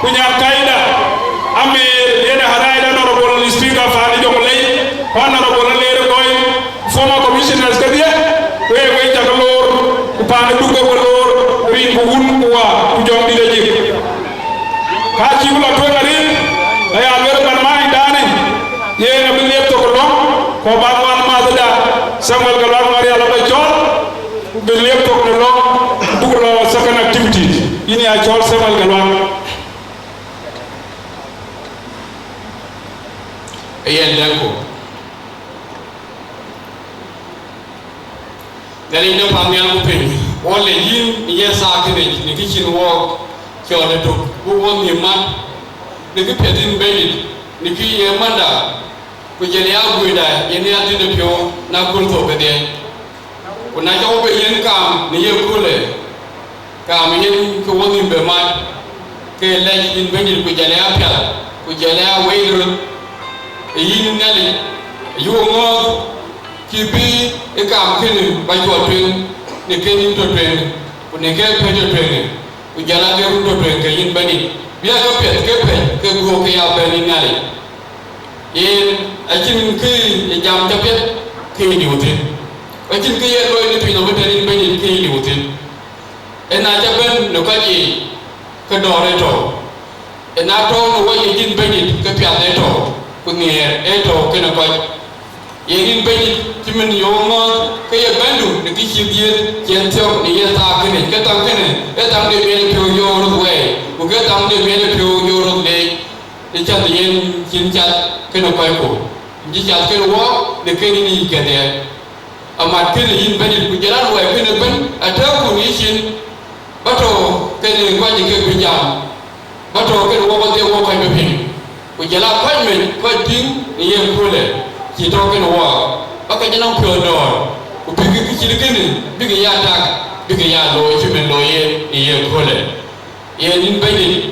ku nyan kaida, Amer, yen ë Right Honorable Speaker Paani Jonglei, ku Honorable Aleer Gɔ̈i, former commissioners kedhie, wek, wek cak loor, ku paan ë Duk ke we loor, rin ku wun ku wäär, ku jɔŋdït ajik. Ka cï bï lɔ tueŋ arëët, aya lueel pan maany daanë, yen abï liep thok ë lɔ̈ŋ, ku abä ŋuan mäthda Samuel Galuak Marial abä cɔɔl, ku bï liep thok në lɔ̈ŋ, buk lɔ second activities. Yïn ya cɔɔl Samuel Galuak. Ee yen dɛ̈ŋku. Nhialic de pan nhial ku piny, wɔ lec yïn në ye thaa kënë në kë cïn wɔ cɔɔl ëtök, buk wɔ nhïïm mat në kë piɛth yïn Bɛ̈nydït, në kë ye manda, ku jɔl ya guiirda yen ya dhil ë piɔ̈u në akööl thok kedhie. Ku na cɔk bï yen kaam në ye köölë, kaam yen ke wɔ nhïïm bï mat, ke lɛc yïn Bɛ̈nydït, ku jɔl ya piath, ku jɔl ya wëi röt, ë yïn Nhialic, ayuk ŋɔ̈ɔ̈th, cï bï ë kaam kënë bä cuɔt tueŋ, në kë yïn tɔ̈ tueŋ, ku në kë pɛ̈c tɔ̈ tueŋ, ku jɔl aa kë run tɔ̈ tueŋ ke yïn Bɛ̈nydït, bï aa ke piɛth ke pɛ̈c ke guɔ̈p ke ya bɛ̈n yïn Nhialic. Yen acïn kë ye jam cä piɛth ke ye liu thïn, acïn kë ye looi në piny nɔm ëtɛ̈n yïn Bɛ̈nydït ke ye liu thïn. Ë na cä bɛ̈n në kɔc yiic, ke dɔ̈ɔ̈r ë tɔ̈u. Ë na tɔ̈u në wɔ yiic yïn Bɛ̈nydït, ke piath ë tɔ̈u, ku nhiëër ë tɔ̈u kenë kɔc. Yen yïn Bɛ̈nydït cï min ye wo ŋɔ̈ɔ̈th ke ye bɛ̈ndu në kë cï dhiëëth cï en thiɔ̈k në yen thaar kënë, ke thaŋ kënë ee thaŋ de miɛt ë piɔ̈u jɔ röth wɛɛi, ku ke thaŋ de miɛt ë piɔ̈u jɔ röth leec, ë cath yen cïn cath kenë kɔcku, cï cath kenë wɔ në kën yïn yic kedhie. Amat kënë yïn Bɛ̈nydït, ku jɔl aa luɔi kënë ëbën atɛ̈ɛ̈uku në yïcin, bä tɔ̈u kenë kɔc ë kek bï jam, bä tɔ̈u kenë wɔ, bä dhil wɔ kɔc bï piŋ, ku jɔl aa kɔc mec kɔc tïŋ në ye köölë cï tɔ̈u kenë wɔ, bä ke jɔ nɔm piɔ̈ɔ̈th dɔ̈ɔ̈r, ku bïk kë cït kënë bïk ya tak, bïk ya looi cï min looi yen në ye köölë. Yen yïn Bɛ̈nydït,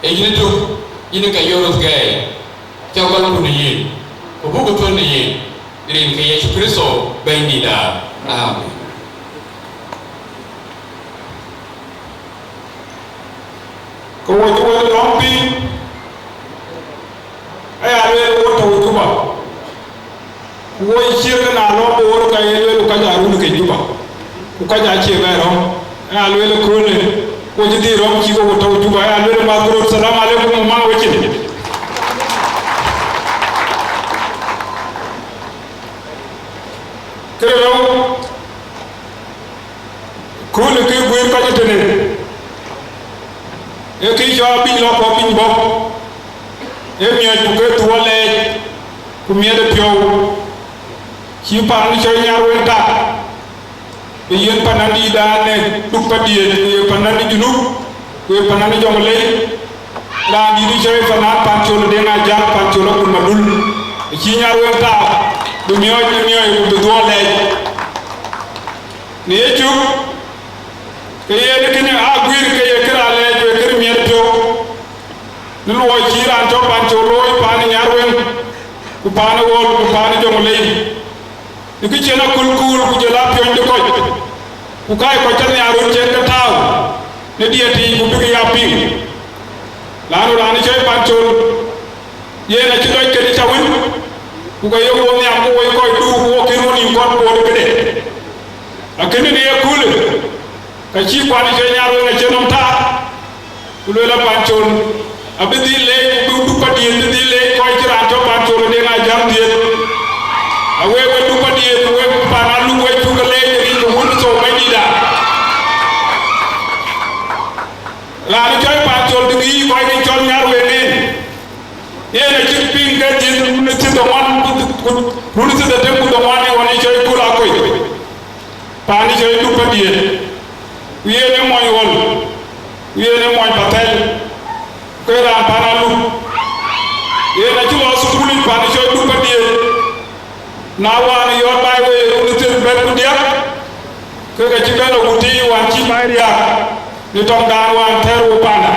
ee yïn ëtök, yïn ë ke yöör röth gɛɛi, cä gɔlku në yïn, ku buk thöl në yïn, rin ke Yecu Kërtho Bɛ̈nydïïtda. Amen. Ke wo cï wek lɔ̈ŋ piny, aya lueel wo tɔ̈u Juba. Ku wo cï ciëër ke na lɔ Bor, ka ye lueel ka ja run ke Juba, ku ka ja cie bɛ rɔ̈m. Aya lueel köölë, wo cï dhil rɔ̈m cï wo tɔ̈u Juba, aya lueel math röt, salam aleikum, man wecin. Kërë rou, köölë ke guëër kɔc ëtënë, ee kë cɔl abïny lɔ ku abïny bɔ̈, ee miɔɔc ku ke dhuɔl lɛɛc, ku miɛt ë piɔ̈u, cï paan cɔl Nyarweŋ tak, ë yen panandïïtdan ë Duk Padiët, ku ye panan ë Junub, ku ye panan ë Jɔŋlei, raan dït cɔl panan Pancol Deŋ Ajak, Pancol Akun Madul, ë cï Nyarweŋ tak, bï miɔɔc në miɔɔc ku bï dhuɔl lɛɛc. Në yecök, ke yen kënë aa guiir ke ye kë raan lɛɛc wek kërë miɛt piɔ̈u, në luɔi cï raan cɔl Pancol looi paan ë Nyarweŋ, ku paan ë Ɣɔl, ku paan ë Jɔŋlei, në kë cïn aköl kuul, ku jɔl aa piɔ̈ny de kɔc, ku kääc kɔc cä nhiaar röt cïn ke tääu në diɛt yiic, ku bïk ya piŋ. Laanu raan cɔl Pancol, yen acï dɔc këde cä wën, ku ke ye wo nhiam, ku wo ye kɔc duuk, ku wo kën wo nïïm kɔn ku wo de këde. Akënë në ye köölë, ka cï kuan cɔl Nyarweŋ acï nɔm tak, ku lueel a Pancol abï dhil leec, ku bï Duk Padiët bï dhil leec, kɔc cï raan cɔl Pancol Deŋ Ajak dhiëëth. Awek we Duk Padiët, wek pan Aluk, wek cuk ke leec, rin ke wun thou Bɛ̈nydïïtda. Raan cɔl Pancol dï ŋic kɔc ke cɔl Nyarweŋ en, yen acï piŋ ke dhiëth run ë thiërdhorou ŋuan ku, ku, run ë thiërdhetem ku dhoŋuan ë ɣɔn ë cɔl Kul Akoi, paan ë cɔl Duk Padiët, ku yen ë mony Ɣɔl, ku yen ë mony Pathɛl, ku ke raan pan Aluk. Yen acï lɔ thukul yic paan ë cɔl Duk Padiët, na wään ë yɔ̈ɔ̈t baai wei run ë thiërbɛ̈t ku diäk, ke ke cï bɛ̈n lɔ ku tïï wään cï baai riääk në tɔŋdan wään thɛɛr wo panda.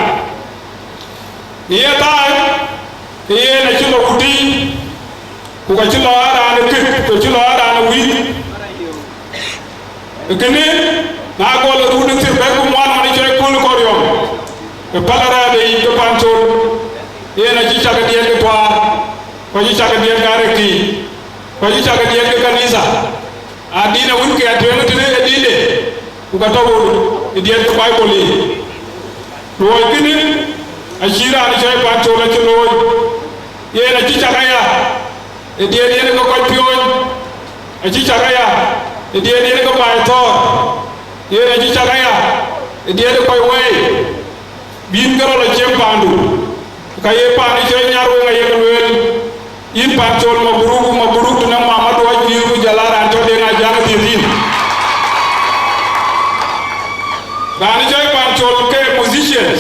Në ye thaai, ke yen acï lɔ ku tïï, ku ka cï lɔ aa raan ë kët, ku cï lɔ aa raan ë wïïk. Ë kënë, na gɔl ë run ë thiërbɛ̈t ku ŋuan ɣɔn ë cɔl Kul Kɔriɔ̈ɔ̈ŋ, ë päl arɛ̈ɛ̈r de yic ke Pancol, yen acï cak ë diɛt ke tuaar, ku acï cak ë diɛt ke arëkii, ku acï cak ë diɛt ke kanitha. Adïn awën ke atueŋ tënë ë dïnde, ku ka tɔ̈u ë diɛt ke Baibol yic. Luɔi kënë acï raan cɔl Pancol acï looi, yen acï cak aya ë diɛt yen ke kɔc piɔ̈ɔ̈ny, acï cak aya ë diɛt yen ke baai thɔ̈ɔ̈r, yen acï cak aya ë diɛt ë kɔc wɛɛi. Bïn ke rɔt lɔ ciem paandu, ka ye paan ë cɔl Nyarweŋ ayek lueel, yïn Pancol, mabruk, mabruk tënë mamaduɔ̈c pïïr ku jɔl aa raan cɔl Deŋ Ajak dhiëth yïn. Raan ë cɔl Pancol ke musicians,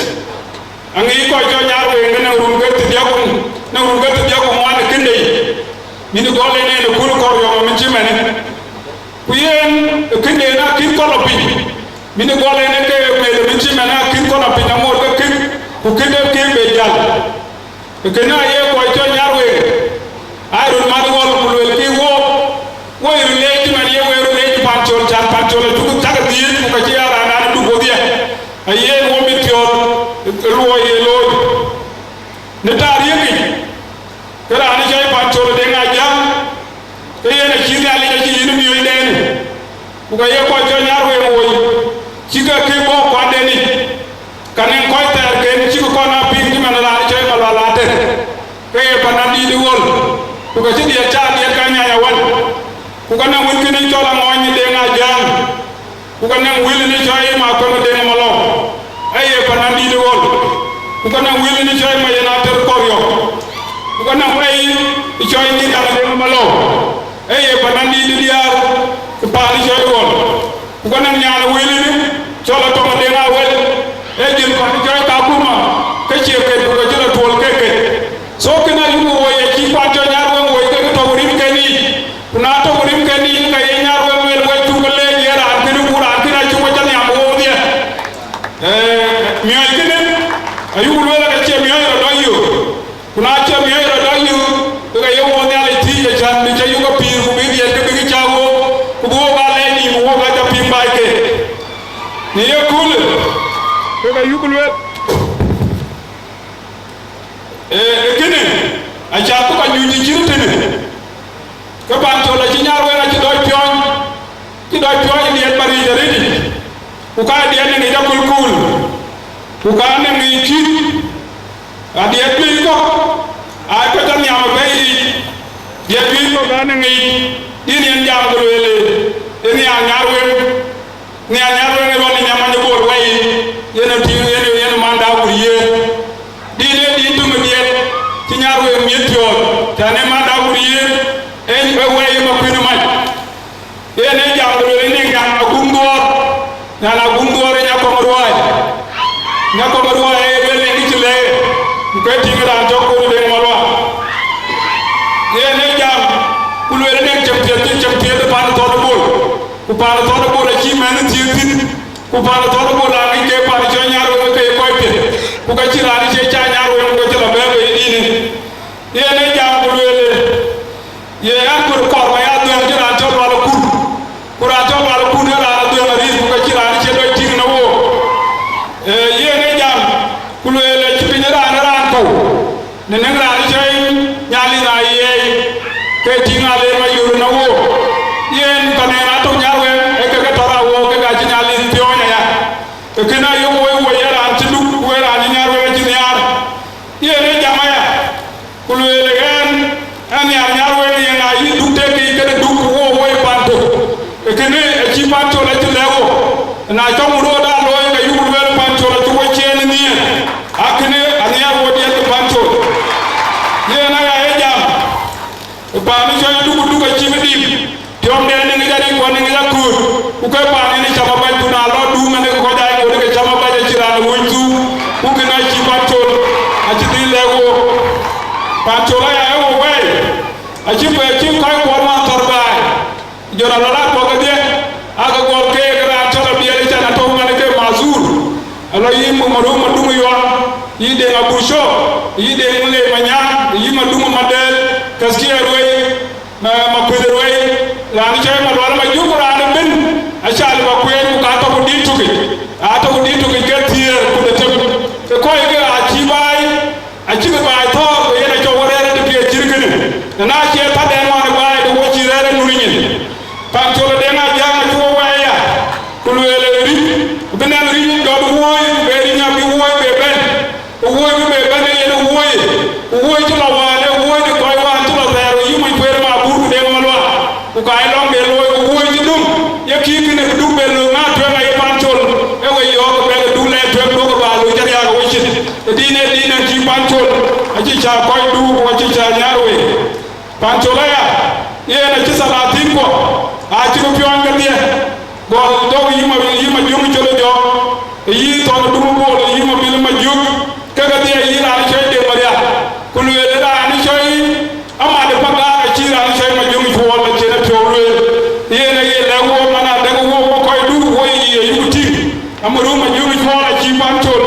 aŋic kɔc cɔl Nyarweŋ ke në run ke thiërdiäk ku, në run ke thiërdiäk ku ŋuan ë kënde yic, min gɔl en en ë Kul Kɔriɔ̈ɔ̈ŋ min cï mɛnë. Ku yen ë kënden akïn kɔn lɔ piny, min gɔl en ë ke meth min cï mɛnë akïn kɔn lɔ piny, aŋoot ke kën, ku kën de kën be jäl. Ë kënë aye kɔc cɔl Nyarweŋ, aa röt mat ɣɔl ku luelkï wook, woi röt leec cï man ye wek röt leec Pancol, can Pancol acuk cak cï ke kë bɔ̈ kuatden yic, ka nɛŋ kɔc thɛɛr ken cïk kɔn aa piŋ cï man raan cɔl Malual Ater, ke ye panadït ë ɣöl, ku ke cï diɛt cä diɛt ka nyany awän, ku ke nɛŋ wël kënë cɔl Aŋɔny Deŋ Ajäŋ, ku ke nɛŋ wël ënë cɔl Makuëŋ Deŋ Malɔu, ee ye panadït ë ɣöl, ku ke nɛŋ wël ënë cɔl Mayen Ater Kɔriɔ̈k, ku ke nɛŋ wëi cɔl Nyïïr Deŋ Malɔu, ee ye panadït ë diäär ë paan cɔl ɣöl. Ku ka nɛŋ nyan ë wël ënë, cɔl Atɔŋ Deŋ Awel, ee jël pan cɔl Kakuma, ke cie ket ku ke cï lɔ tuɔl ke ket. So kënë ayuk woi acï pan cɔl Nyarweŋ woi ke tɔ̈u rimken yiic, ku na tɔ̈u rimken yiic, ke ye Nyarweŋ lueel wek cuk leec ye raan kënë ku raan kënë acuk wec anhiam woodhie. Ee, miɔ̈c kënë, ayuk lueel ke cie miɔ̈c rɔt dɔ yök. Ku na cï miɔ̈c rɔt dɔ yök, ke ka ye wok Nhialic thiëëc, acän bï cä yök apïïr, ku bï dhiɛl ke bïk cä wok, ku bï wok aa lɛc nïïm, wok aa cä piŋ baai ke. Në ye köölë, ke ka yuk lueel, ee, ee kënë, acä bï ka nyuc ë cït tënë. Ke pan col acï Nyarweŋ acï dɔc piɔ̈ny, cï dɔc piɔ̈ny diɛt Maric arëëtic, ku ka diɛt në ŋic akulkul, ku ka në ŋic cït, adiɛt juëc kɔ̈k, aa kɔc tɔ nhiam ë bɛ̈i yiic, diɛt juëc kɔ̈k ka në ŋic, dïn yen jam ku lueel, ee nhiaar Nyarweŋ. Nhiaar Nyarweŋ ë rɔt ë nyamany ë Bor wɛi, yen ë tïŋ, yen ë, yen ë manda wur yiëër. Dïn ë dïn töŋ ë diɛt, cï Nyarweŋ miëth piɔ̈ɔ̈th, tɛ̈n ë manda wur yiëër, ee, ee wɛi ë Makuën ë mac. Yen ë jam ku lueel ë nïn nyan Agum Dhuɔɔr, nyan Agum Dhuɔɔr ë Nyakɔm Ruääi. Nyakɔm Ruääi ee lueel ë kë cï lɛ̈k, ku ke tïŋ raan cɔk Kuur Deŋ Malual. Yen ë jam ku lueel ë nïn cem piɛth, cï cem piɛth ë pan ë Thɔn ë Bol. Ku pan ë Thɔn ë Bol acï mɛnh thiëëk thïn, ku pan ë Thɔn ë Bol aa ŋic ke pan cɔl Nyarweŋ ke ye kɔc piɛth, ku ka cï raan cie cä Nyarweŋ ku ka cï lɔ bɛ̈ɛ̈i bei ë dïnë. Yen ë jam ku lueel, ye an, kɔɔr kɔɔr ba ya dhuëëŋ cï raan cɔl Lual Akut, ku raan cɔl Lual Akut ee raan ë dhuëëŋ arïth, ku ka cï raan cie dɔc tïŋ në wook. Ee, yen ë jam ku lueel, cï piny raan ë raan kɔ̈u. Në nɛŋ raan cɔl Nyalith Ayiɛɛi, ke tïŋ alen ma yur në wook. Yen pan en atök Nyarweŋ, ee kek tɔ̈ raan wook, kek acï Nyalith piɔ̈ɔ̈ny aya. Ke kënë ayök woi woi ye raan cï duk, ku ee raan cï Nyarweŋ acï nhiaar. Yen ee jam aya, ku lueel ɣɛn, ɣɛn nhiaar Nyarweŋ yen ayï duk tek yiic këde duk, ku wook woi pan tök. Ke kënë acï pan col acï lɛ̈k wook. Na cɔk murooda looi, ke yuk lueel pan col acï wo ciëën ë nhiëër. Akënë anhiaar wo diɛt ke pan col. Yen aya ee jam, paan cɔl Duk Duk acï bï dim. Tiɔmden ë ŋic arïk, ku ë ŋic akuut. Ku ke paan ë cam abac, ku na lɔ dum ë kɔc aa ŋot ke cam abac acï raan ë wöny thuk. Ku kënë acï pan col, acï dhil lɛ̈k wook. Pan col aya ee wo wɛɛi. Acï bɛ cï kɔc kuɔr man thɔ̈r baai. Jɔn alɔ la kɔ̈k kedhie, aake gɔl keek raan cɔl Abiɛl Can atɔ̈u man ke Mathur, alɔ yï Marum Maduŋ Yuɔn, yï Deŋ Abur Cok, yï Deŋ Lei Manyaŋ, yï Maduŋ Madɛɛl, Kathkia Ruei, ma, Makuëth Ruei, raan cɔl Malual Majuk, raan ëbën, aca lë ba kueen, ku ka tɔ̈ ku dït tökic, aa tɔ̈ ku dït tökic ke thiëër ku dhetem, ke kɔc ke aa cï baai, acïkï baai thɔ̈ɔ̈r, ku yen acɔk wo rɛ̈ɛ̈r ë tëpiɛth cït kënë. Na, na cie thadɛn ŋuan ë baai, ku wo cï rɛ̈ɛ̈r ë nu nyin. Pan col ë Deŋ Ajäŋ acï wo wɛɛi aya, ku lueel ë rïc, bï nɛn rïc dɔt wööi, ku be rïc abï wööi be bɛ̈n. Ku wööi bï be bɛ̈n ë yen ë wööi, ku wööi cï lɔ wään, ë wööi de kɔc wään cï lɔ thɛɛr, ku yï moc kueer ë Mabuur ku Deŋ Malual. Ku ka ye lɔ̈ŋ de looi, ku wööi cï dum, ye kï kënë bï duk be lööŋ aa tueŋ ayï pan col, ë we yɔ̈ɔ̈k bɛ̈k ë duk lɛɛr tueŋ, duökï ba looi cä riääk ë wecin. Ë dïn, ë dïn ë cï pan col, acï cä kɔc duk, ku acï cä nhiaar wei. Pan col aya, yen acï thalathin kuɔ, acï ke piɔɔny kedhie. Gɔl dɔ̈k yï ma, yï Majöŋ col ë jɔ̈k, yï thɔn dum bol, yï Mabil Majuk, ke kedhie yï raan cɔl Deŋ Marial. Ku lueel raan cɔl Amat ë Pagak acï raan cɔl Majöŋ Cuɔl acïn apiɔ̈u lueel. Yen aye lɛ̈k wook man adɛ̈k wook wo kɔc duk wo ye yï ayuk tïŋ. Amarum Majöŋ Cuɔl acï pan col,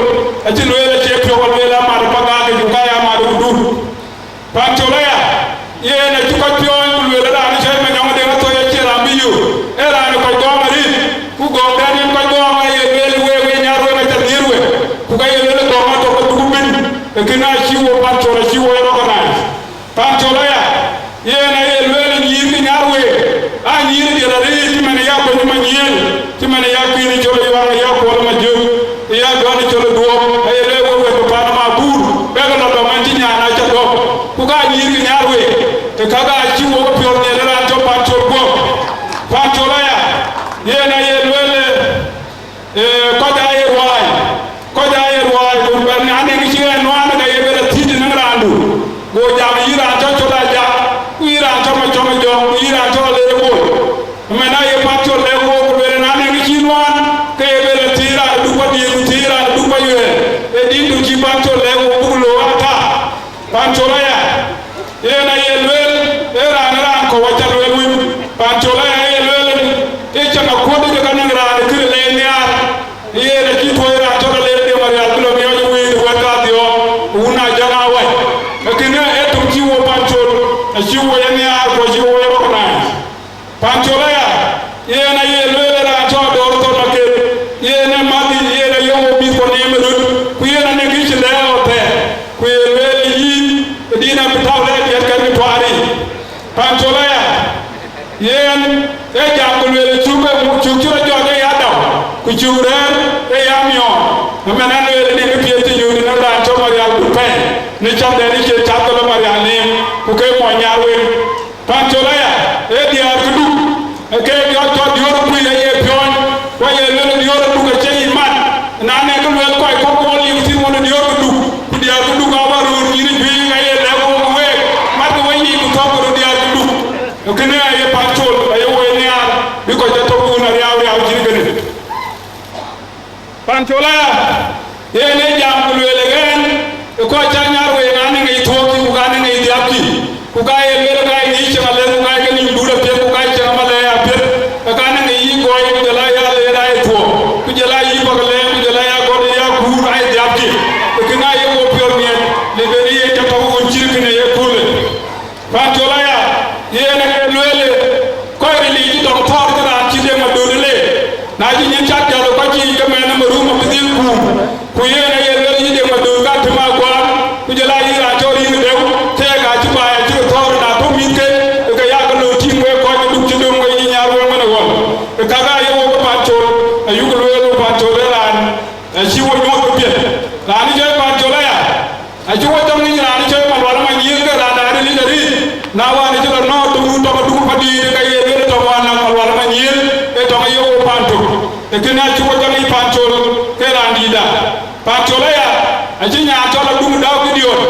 acï lueel acie piɔ̈u alueel Amat ë Pagak, ku ka ye Amat ku duk. Pan col aya, yen acï kɔc piɔɔny ku lueel raan cɔl Manyɔŋ Deŋ Athoi acie raan bï yök. Ee raan ë kɔc gɔ̈ɔ̈m arëët, ku gɔ̈ɔ̈mden yen kɔc gɔ̈ɔ̈m aye lueel week, we Nyarweŋ aca nhiëër we. Ku ka ye lueel gɔ̈ɔ̈m atök ke duk bïn, ë kënë acï wo pan col acï wo ye recognize. Pan col aya, yen aye lueel nyïïr ke Nyarweŋ, aa nyïïr diɛt arëët cï man ya Kuëny Manyiël, cï man ya Kuëny Col Yuaŋ ya Rɛ̈ɛ̈r ë ya miɔɔr, ëmɛn ë lueel ë nin ë piɛth cï nyuuth në raan cɔl Marial Gut Pɛɛi, në cämdɛn ë cie cath ke lɔ Marial neem, ku ke mɔny Nyarweŋ. Pancol aya, ee diäär Këduk, ee keek jɔt cɔl diöör ë kuc aye piɔ̈ɔ̈ny, ku aye lueel diöör ë Duk acie yic mat, na ne kë lueel kɔc kɔ̈k wɔ liu thïn wën ë diöör Këduk, ku diäär Këduk aba röör nyïïn ë juëc aye lɛ̈k wok week, matkë weyiic ku thɔ̈kkë röt diäär Këduk. Kënë aye Pancol aye woi nhiaar, bï kɔc jɔ tɔ̈u wun ariaau riaau cït kënë. Pancol aya, yen ee jam ku lueel ë ɣɛn, ë kɔc cä Nyarweŋ aa në ŋic thuɔɔkkï, ku ka në ŋic dhiapkï, ku ka ye lueel ka ye ŋic cieŋ alɛth, ku ka ye ke nïm duut apiɛth, ku ka ye cieŋ amalɛɛi apiɛth, ë ka në ŋic yï gɔɔi, ku jɔl aa ya leer aa ye thuɔɔk, ku jɔl aa yï bäk lɛɛm, ku jɔl aa ya gɔ̈t ë ya kuur aa ye dhiapkï, ë kënë aye wo piɔ̈ɔ̈th miɛt, le ben ë yen tɔ̈ tɔ̈u ɣön cït kënë ye köölë. Pancol aya, yen ë lueel, kɔc ril yiic ë tɔŋ thɔ̈ɔ̈r cï raan cï Deŋ Madööt le, na cï nyin cak jäl ë kɔc yiic ke mɛn ë marum abï dhil kuum, ku yen aye lueel yï Deŋ Madööt ka tïm akuaan, ku jɔl aa yï raan cɔl Riŋ Deu, keek aacï baai acï ke thɔ̈ɔ̈r na tök mïthke, ke ya ke lɔ tïŋ wek kɔc ë Duk cï döŋ wek yï Nyarweŋ ëmën ë ɣɔn. Ë käkë aye wok ë Pancol, ayuk lueel Pancol ë raan, acï wo nyuɔ̈th ke piɛth. Raan ë cɔl Pancol aya, acï wo jɔ ŋic raan cɔl Malual Manyiël ke raan de ril yic arëët, na wään cï lɔ nɔ̈ɔ̈r tök nu tɔŋ Duk Padiit, ke ye lueel tɔŋ wään na Malual Manyiël, ee tɔŋ ye wo pan tök. Ee kënë acï wo jɔ ŋic Pancol ke raan dïïtda. Pancol aya, acï nyan cɔl Aduk Dau Gideon,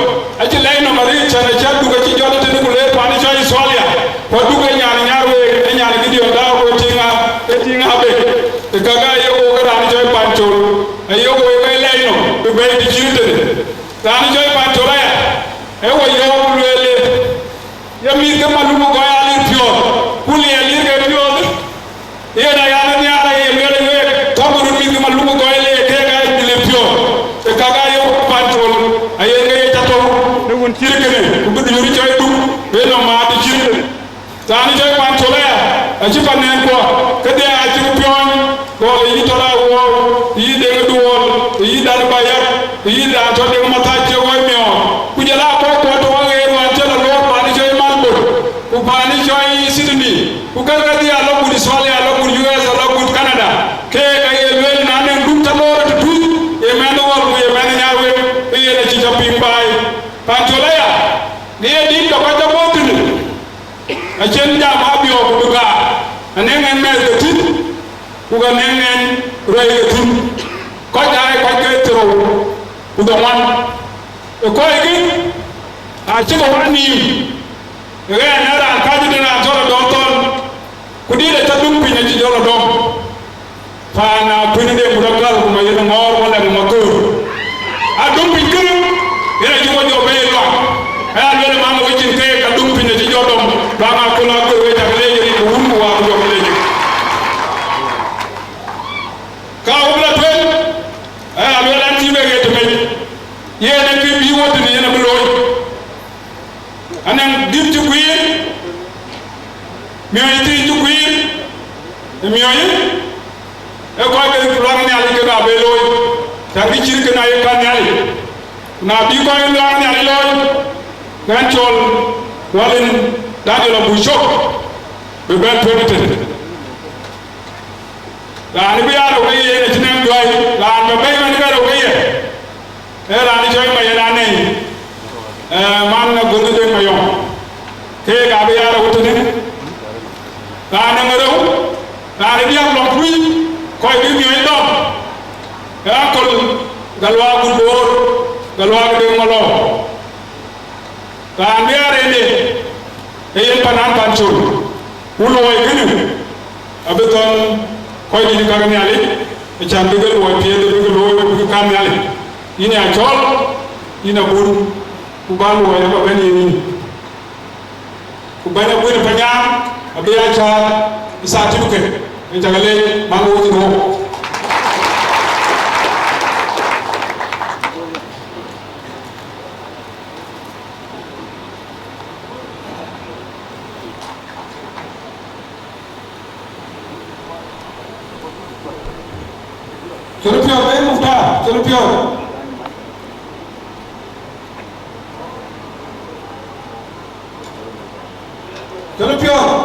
acï lɛc nɔm arëët cän acï Aduk acï jɔt ëtënë ku leer pan cɔl Australia, ku Aduk ee nyan Nyarweŋ, ee nyan Gideon Dau ku ee tiiŋ a, ee tiiŋ abek. Ee käkë aye wo ke raan cɔl Pancol, aye wo ye ke lɛc nɔm, bï bɛ̈i bï cït ëtënë. Raan cɔl Pancol aya, ee wo yɔ̈ɔ̈k ku lueel, ye mïth ke Maluk ë gɔɔi aa lir piɔ̈ɔ̈th, ku liɛl lir ke piɔ̈ɔ̈th. Yen aya në nhiaar aye lueel ë week, tɔ̈ bï röt mïth ke Maluk ë gɔɔi le keek aa lir piɔ̈ɔ̈th. Ee käkë aye wo Pancol, aye ke ye cä tɔ̈u në wun cït kënë, ku bï duöör cɔl Duk, bï nɔm maat ë cït kënë. Raan cɔl Pancol aya, acï pan nɛɛnkuɔ, kedhie acï ke piɔ̈ɔ̈ny, gɔl yï Tɔ̈ Rau Wuɔɔu, yï Deŋ Duɔl, yï Dan Bayak, yï raan tɔ̈ Deŋ Mathac cï woi miɔɔr. Ku jɔl aa kɔckuɔ tɔ̈ aɣeer wään cï lɔ luɔɔr pan cɔl Melbourne, ku pan cɔl Sydney, ku ke kedhie alɔ gut Australia, alɔ gut U S, alɔ gut Canada. Keek aye lueel na nɛŋ Duk tɔ̈ loor ë tëtui, ye mɛnh ë ɣɔl ku ye mɛnh ë Nyarweŋ, ke yen acï jɔ piŋ baai. Pancol aya, në ye dït tɔ̈ kɔc tɔ̈ bɔ̈ tënë. Acïn jam abiɔɔk ku bï gaar, anɛŋ ɛn mɛɛth ke thïn, ku ka nɛŋ ɛn ruɛi ke thïn. Kɔc aa ye kɔc ke thiërou ku dhoŋuan. Ë kɔckï acï ke wä nïïm, ë ɣɛn ë raan kacï de raan cɔl Adɔm Thɔn, ku dït acä dum piny acï jɔl Adɔm. Paan akuën de mut akäl ku ma yen ŋɔɔr wala ŋö ma köör. Adum piny kënë, yen acï wo jɔ bei luak. Aya lueel ë mama wecin keek adum piny acï jɔ dɔm, luak aköl aköl wec cak leec rin ku wun ku waak jɔ leec. Ka wok la tueŋ, aya lueel an cï bek ɣet tëmec. Yen ë kë bï wo tënë yen abï looi. Anɛŋ dït cï guiir, miɔ̈c thiin cï guiir, ë miɔ̈c ë kɔc ke luaŋ Nhialic ke ka be looi, tɛ̈ kë cït kën aye kan Nhialic. Ku na bï kɔc luaŋ Nhialic looi, ke ɣɛn cɔl Walin Daniel Abucok bï bɛ̈n tueŋ tënë. Raan bï ya rou ke ye yen acï nɛm juäi, raan bï bɛ̈i man ke rou ke ye. Ee raan cɔl Mayen Anɛi, ee, man Aguth Deŋ Mayɔm. Keek abï ya rou tënë. Raan ë rou, raan ë diäk lɔ̈k tui, kɔc bï miɔ̈c dɔm. Ee aköl Galuak Gut Boor, Galuak Deŋ Malɔu. Raan bï arëënde, ee yen Panan Pancol. Ku luɔi kënë abï thɔ̈n kɔc dït käk Nhialic, acän bï ke luɔi piɛth bï ke looi bï ke kan Nhialic. Yïn ya cɔl, yïn abun, ku ba luɔi aba bɛ̈n yen yïn. Ku bɛ̈ny abun ë Panyar abï ya cääl ë certificate, ë cak leec, man wo cïn wok. Cï röt piɔ̈ɔ̈th, ee Muktar, cï röt piɔ̈ɔ̈th. Cï röt piɔ̈ɔ̈th.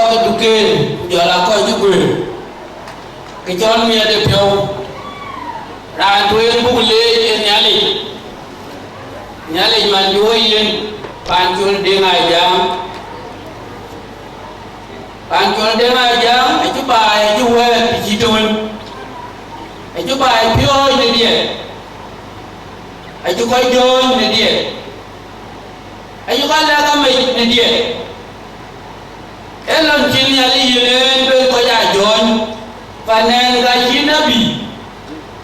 Kɔc duken, ku jɔl aa kɔc cï guëër, ke cɔl miɛt ë piɔ̈u. Raan tueŋ buk leec ë Nhialic, Nhialic man bï wɔ yiën, Pancol Deŋ Ajam. Pancol Deŋ Ajam acï baai, acï wɛ̈ɛ̈t të cït të wën, acï baai piɔ̈ɔ̈c në diɛt, acï kɔc jɔ̈ɔ̈ny në diɛt, acï kɔc lɛ̈k amec në diɛt. Ee lon cï Nhialic yiën en ben kɔc aa jɔ̈ɔ̈ny, pan ɛn ka cï nebi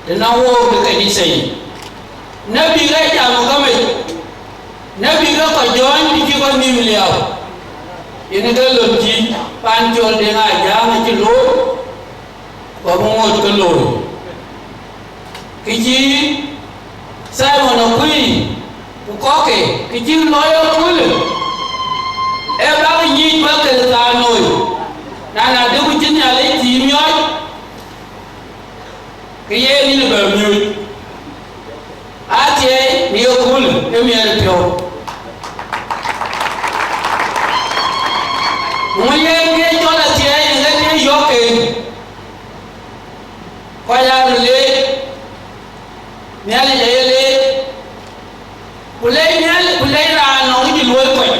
të nɔŋ wook ë kanitha yic. Nebi ke jam ë kamec, nebi ke kɔc jɔ̈ɔ̈ny të cï kɔc nïïm liaau. Yen ke lon cï Pancol Deŋ Ajam acï looi, ku abï ŋoot ke looi. Kë cï Thaimon Akuëi ku kɔ̈kkë, kë cïk lɔc ë köölë, ee bäk nyic wek Kërthanoi, na, na de ku cï Nhialic thïn miɔɔc, ke yen yïn ë bɛ miööc. Athiɛɛi në ye köölë ë miɛt ë piɔ̈u. Ŋö yen ke cɔl athiɛɛi në ke ke yɔ̈ɔ̈k en? Kɔc aa röt leec, Nhialic aye leec, ku lɛc Nhialic, ku lɛc raan nɔŋ cï luɔi kɔc.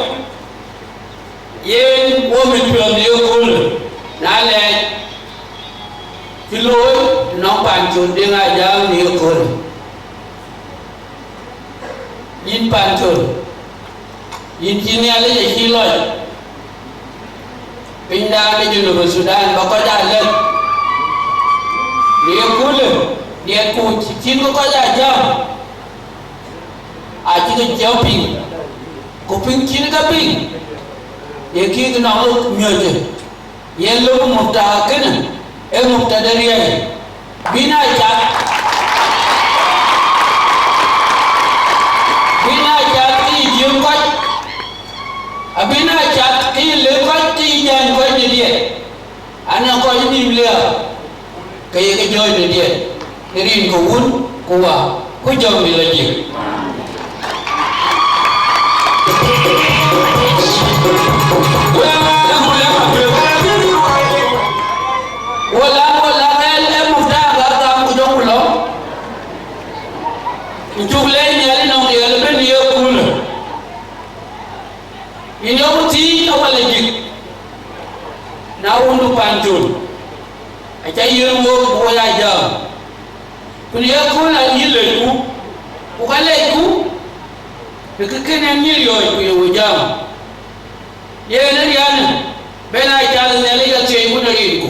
Yen wo mit piɔ̈ɔ̈th në ye köölë, na lɛc cï looi nɔŋ Pancol Deŋ Ajam në ye köölë. Yïn Pancol, yïn cï Nhialic acï lɔc, pinydan ë Junub Thudan ba kɔc aa lɛ̈k në ye köölë, diɛt ku cïn ke kɔc aa jam, acï ke jɔ piŋ, ku piŋ cïn ke piŋ, ye kïk nɔŋ miɔ̈cë. Yen lok mufta kënë, ee mufta de riɛl. Bï na cath, bï na cath ke yï jiëëm kɔc, abï na cath ke yï lëk kɔc, ke yï jäny kɔc në diɛt, anɔŋ kɔc nïïm liaau, ke ye ke jɔ̈ɔ̈ny në diɛt, në rin ke Wun ku Wä ku Jɔŋdït Lajik. Wala, wala, ɣɛn ee mufta ba gam ku jɔŋku lɔ. Ku cuk leec Nhialic nɔŋ riɛl ëbën ye köölë. Yïn yɔ̈ɔ̈k thiic awal ajik, na wundu Pancol, aca yiën wook bï wo ya jam. Ku në ye kööl ayï lecku, ku ka lecku, të kë kën en ŋic riɔ̈ɔ̈c ku ye wo jam. Yen ë riɛn ben aa cath Nhialic athiɛɛi wun ë rinku,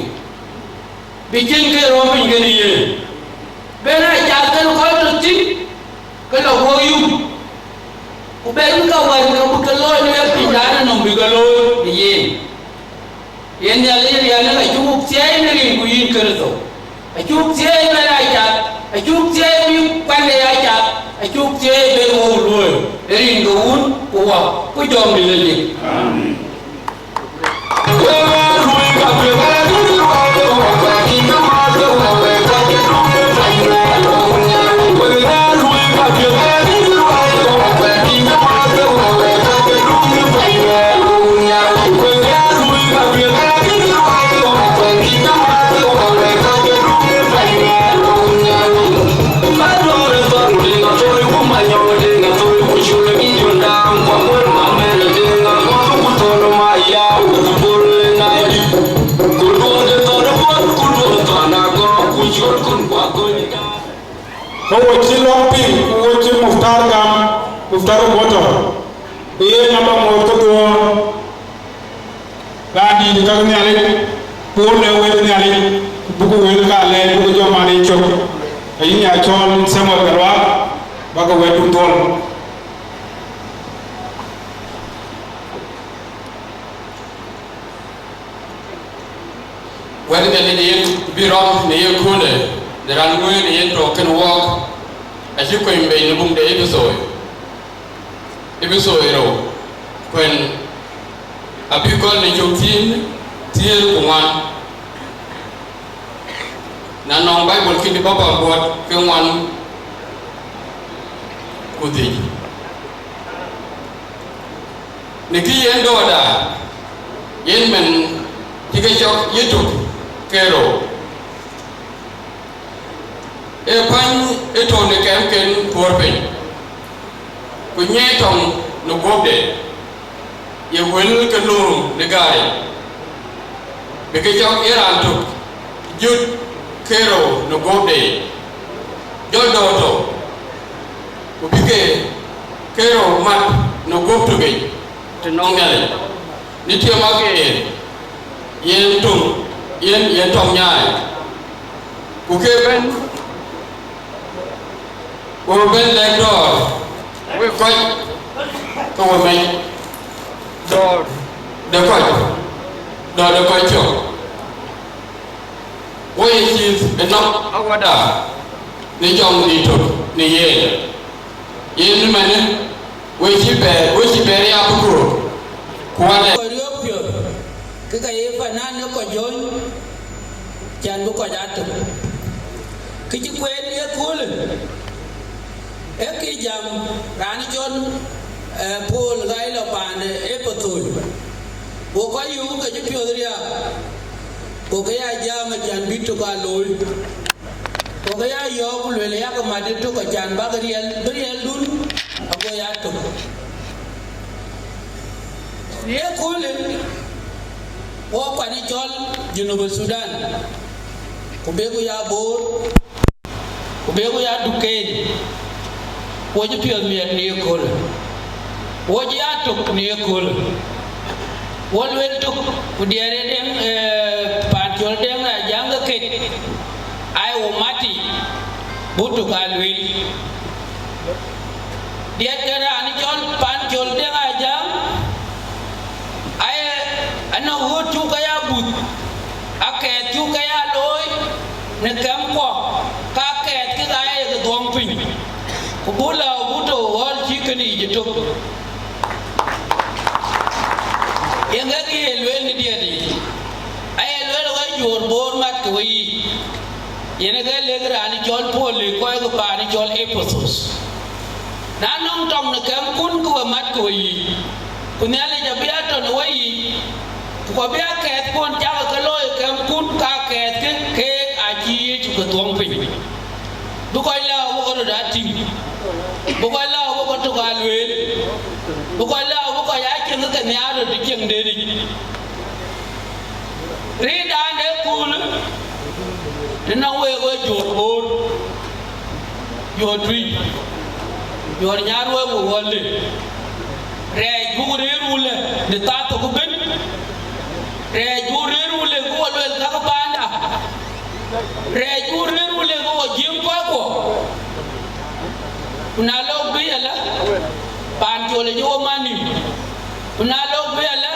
bï cïn kë rɔ̈m piny kën yen. Ben aa cath kën kɔc tɔ̈ thïn, ke lɔ guɔ̈k yum, ku ben ka wär ke bï ke looi në pinyndan ënɔm bï ke looi në yen. Yen Nhialic riɛn acuk thiëëi në rinku yïn Kërtho, acuk thiëëi ben aa cath, acuk thiëëi bï kuande ya cath, acuk thiëëi ben wou luööi në rin ke Wun ku Wä ku Jɔŋdït Lajik. Amen. Ke wo cï lɔ̈ŋ piŋ, ku wo cï muftar gam, muftar botɔ, ke yen aba ŋoot ke dhuɔ̈ɔ̈r. Raan dïït käk Nhialic, ku wo lɛ̈k wël Nhialic, ku buk wël ka lɛɛc, buk jɔ mat yic cök. Ayï nya cɔɔl Samuel Galuak, bäk wɛ̈tdu dhuɔ̈l. Wɛ̈t Nhialic yen bï rɔm në ye köölë, në raan wëën yen tɔ̈ kën wɔɔk, acï kuany bei në buŋ de Epetho, Epetho ë rou, kuɛ̈n abï gɔl në cök thiin thiëër ku ŋuan. Na nɔŋ Baibol kïn dï bɔ̈ pam buɔt ke ŋuan ku dhïc. Në kë yen dɔ̈ɔ̈rda, yen mɛn cï ke cɔk yetök ke rou. Ee kuany ë tɔ̈u në kɛmken tuɔ̈ɔ̈r piny, ku nyiɛɛi tɔŋ në guɔ̈pde, ye wël ke lööŋ në gäär yic, bï ke cɔk ye raan tök jut ke rou në guɔ̈pde yic. Jɔl dɔ̈ɔ̈r tɔ̈u, ku bï ke ke rou mat në guɔ̈p tök yic të nɔŋ Nhialic, në tiëm akeer, yen töŋ, yen, yen tɔŋ nyaai. Ku ke bɛ̈n, ku bɛ̈n lɛ̈k dɔ̈ɔ̈r, wek kɔc ke we mec, dɔ̈ɔ̈r de kɔc, dɔ̈ɔ̈r de kɔc cök. Wo ye cïï ënɔɔk awäda në jɔŋdït tök në yen. Yen ëmënë, we cï bɛ̈ɛ̈r, we cï bɛ̈ɛ̈r ya bï köök, ku wadɛ. Kɔc riɔ̈ɔ̈k piɔ̈ɔ̈th, ke ka ye panan ë kɔc jɔ̈ɔ̈ny, can bï kɔc aa tök. Kë cï kueen ye köölë, ee kë jam raan cɔl, eh, Paul ka ye lɔ paan de Epethos. Go kɔc yöök ke cï piɔ̈ɔ̈th riääk, gokë ya jam acan bï tök aa looi. Gokë ya yɔ̈ɔ̈k ku lueel, yak mat ë tök acan bäk riɛl, bï riɛldun ago ya tök. Ye köölë, wok kuany cɔl Junub Thudan, ku beku ya Boor, ku beku ya Duken, wo cï piɔ̈ɔ̈th miɛt në ye köölë, wo cï ya tök në ye köölë. Wo lueel tök, ku diɛɛr ë Deŋ, eh, paan cɔl Deŋ Ajaŋ ke ket, aye wo mat yic, buk tök aa lueel. Diɛt ke raan cɔl paan cɔl Deŋ Ajaŋ, aye anɔŋ ɣööt cuk ke ya buth, akɛɛth cuk ke ya looi në kɛmkuɔ, ka kɛɛth kek aa ye ke dhuɔŋ piny, ku buk lääu buk tɔ̈u ɣɔ̈l cï kënë yic ëtök. Yen ke kë ye lueel në diɛt yic, aye lueel we juöör Boor mat ke we yiic. Yen ke lëk raan cɔl Paul lëk kɔc ke paan cɔl Epethos. Na nɔŋ tɔŋ në kɛmkun, ke we mat ke we yiic, ku Nhialic abï a tɔ̈ në we yiic, ku abï akɛɛthkuɔn cak ke looi ë kɛmkun, ka kɛɛthkë keek acï Yecu ke dhuɔŋ piny. Bï kɔc lääu abï ke röt aa tïŋ, bï kɔc lääu abï ke tök aa lueel, bï kɔc lääu abï kɔc aa cieŋ ke nhiaar röt ë cieŋden yic. Riɛndan de köölë, të nɔŋ week we juöör Boor, juöör Tuï, juöör Nyarweŋ ku Ɣɔ̈lde, rɛɛc buk rëër wulë në thaa thok ëbën, rɛɛc buk rëër wulë ku wo luel kakë paanda, rɛɛc buk rëër wulë ku wo jiëëm kɔckuɔ. Ku na lok bï ëlä, paan col acï wo man nïm. Ku na lok bï ëlä,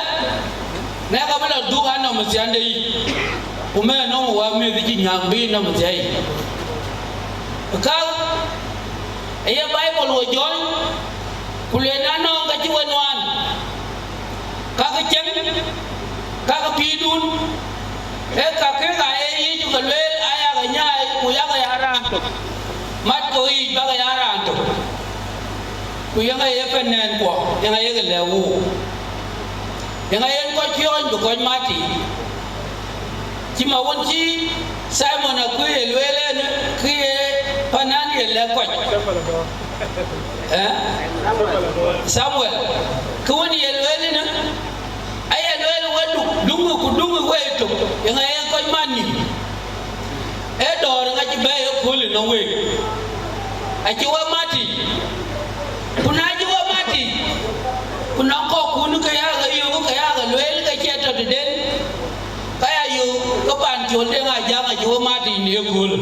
ŋɛk abï lɔ dhuk anɔm ë thiande yic, ku mɛn nɔm wä mïth cï nyääŋ bï nɔm ë thiai. Käk aye Baibol wo jɔ̈ɔ̈ny, ku lueel na nɔŋ ka cï we nuan, kakë cieŋ, kakë pïïrdun, ee ka kek aa ye Yecu ke lueel, aa yak nyaai, ku yak ya raan tök, mat ke yiic bäk ya raan tök. Ku yeŋa ye pɛn nɛɛnkuɔ, yeŋa ye ke lɛ̈k wook, yeŋa yen kɔc piɔ̈ɔ̈ny bï kɔc mat yiic. Cï ma wën cï Thaimon akuëër ye lueel en, kë ye panan ye lɛ̈k kɔc. Ë? Thamuel, kë wën ye lueel en, aye lueel we duk, duŋë ku duŋë we tök, yeŋa ye kɔc man nïm. Ee dɔ̈ɔ̈r ŋa cï bɛ̈ɛ̈i ëkööl ënɔŋ week? Acï we mat yic. Ku na cï we mat yic, ku nɔŋ kɔ̈kkun ke ya ke yök, ke ya ke lueel, ke cie tɔ̈ tëden, ka ya yök ke paan col Deŋ Ajaŋ acï we mat yic në ëkööl.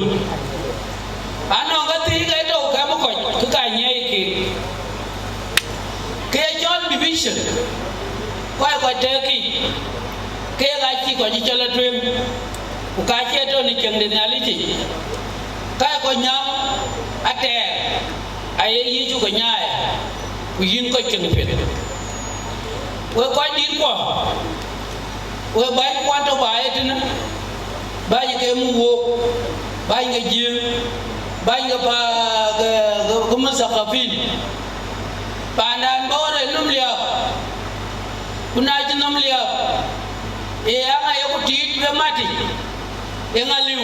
Anɔŋ ke thii ke tɔ̈u kɛm kɔc, ke ka nyiɛɛi keek. Ke ye cɔl division, kɔc kɔc tɛ̈ɛ̈k yic, keek acï kɔc cɔl atueŋ, ku ka cie tɔ̈ në cieŋ de Nhialic yic. Ka ye kɔc nyääŋ atɛɛr, aye Yecu ke nyaai, ku yïn kɔc cieŋ piɛth. Wek kɔc dït kuɔ, wek bäny kuɔn tɔ̈ baai ëtënë, bäny ke muk wook, bäny ke jiëëŋ, bäny ke pa, ke, ke, ke muthakapin. Paandan bɔ̈ rɛ̈c nɔm liääp, ku na cï nɔm liääp, ee aŋa yeku Ati, eeŋa liu?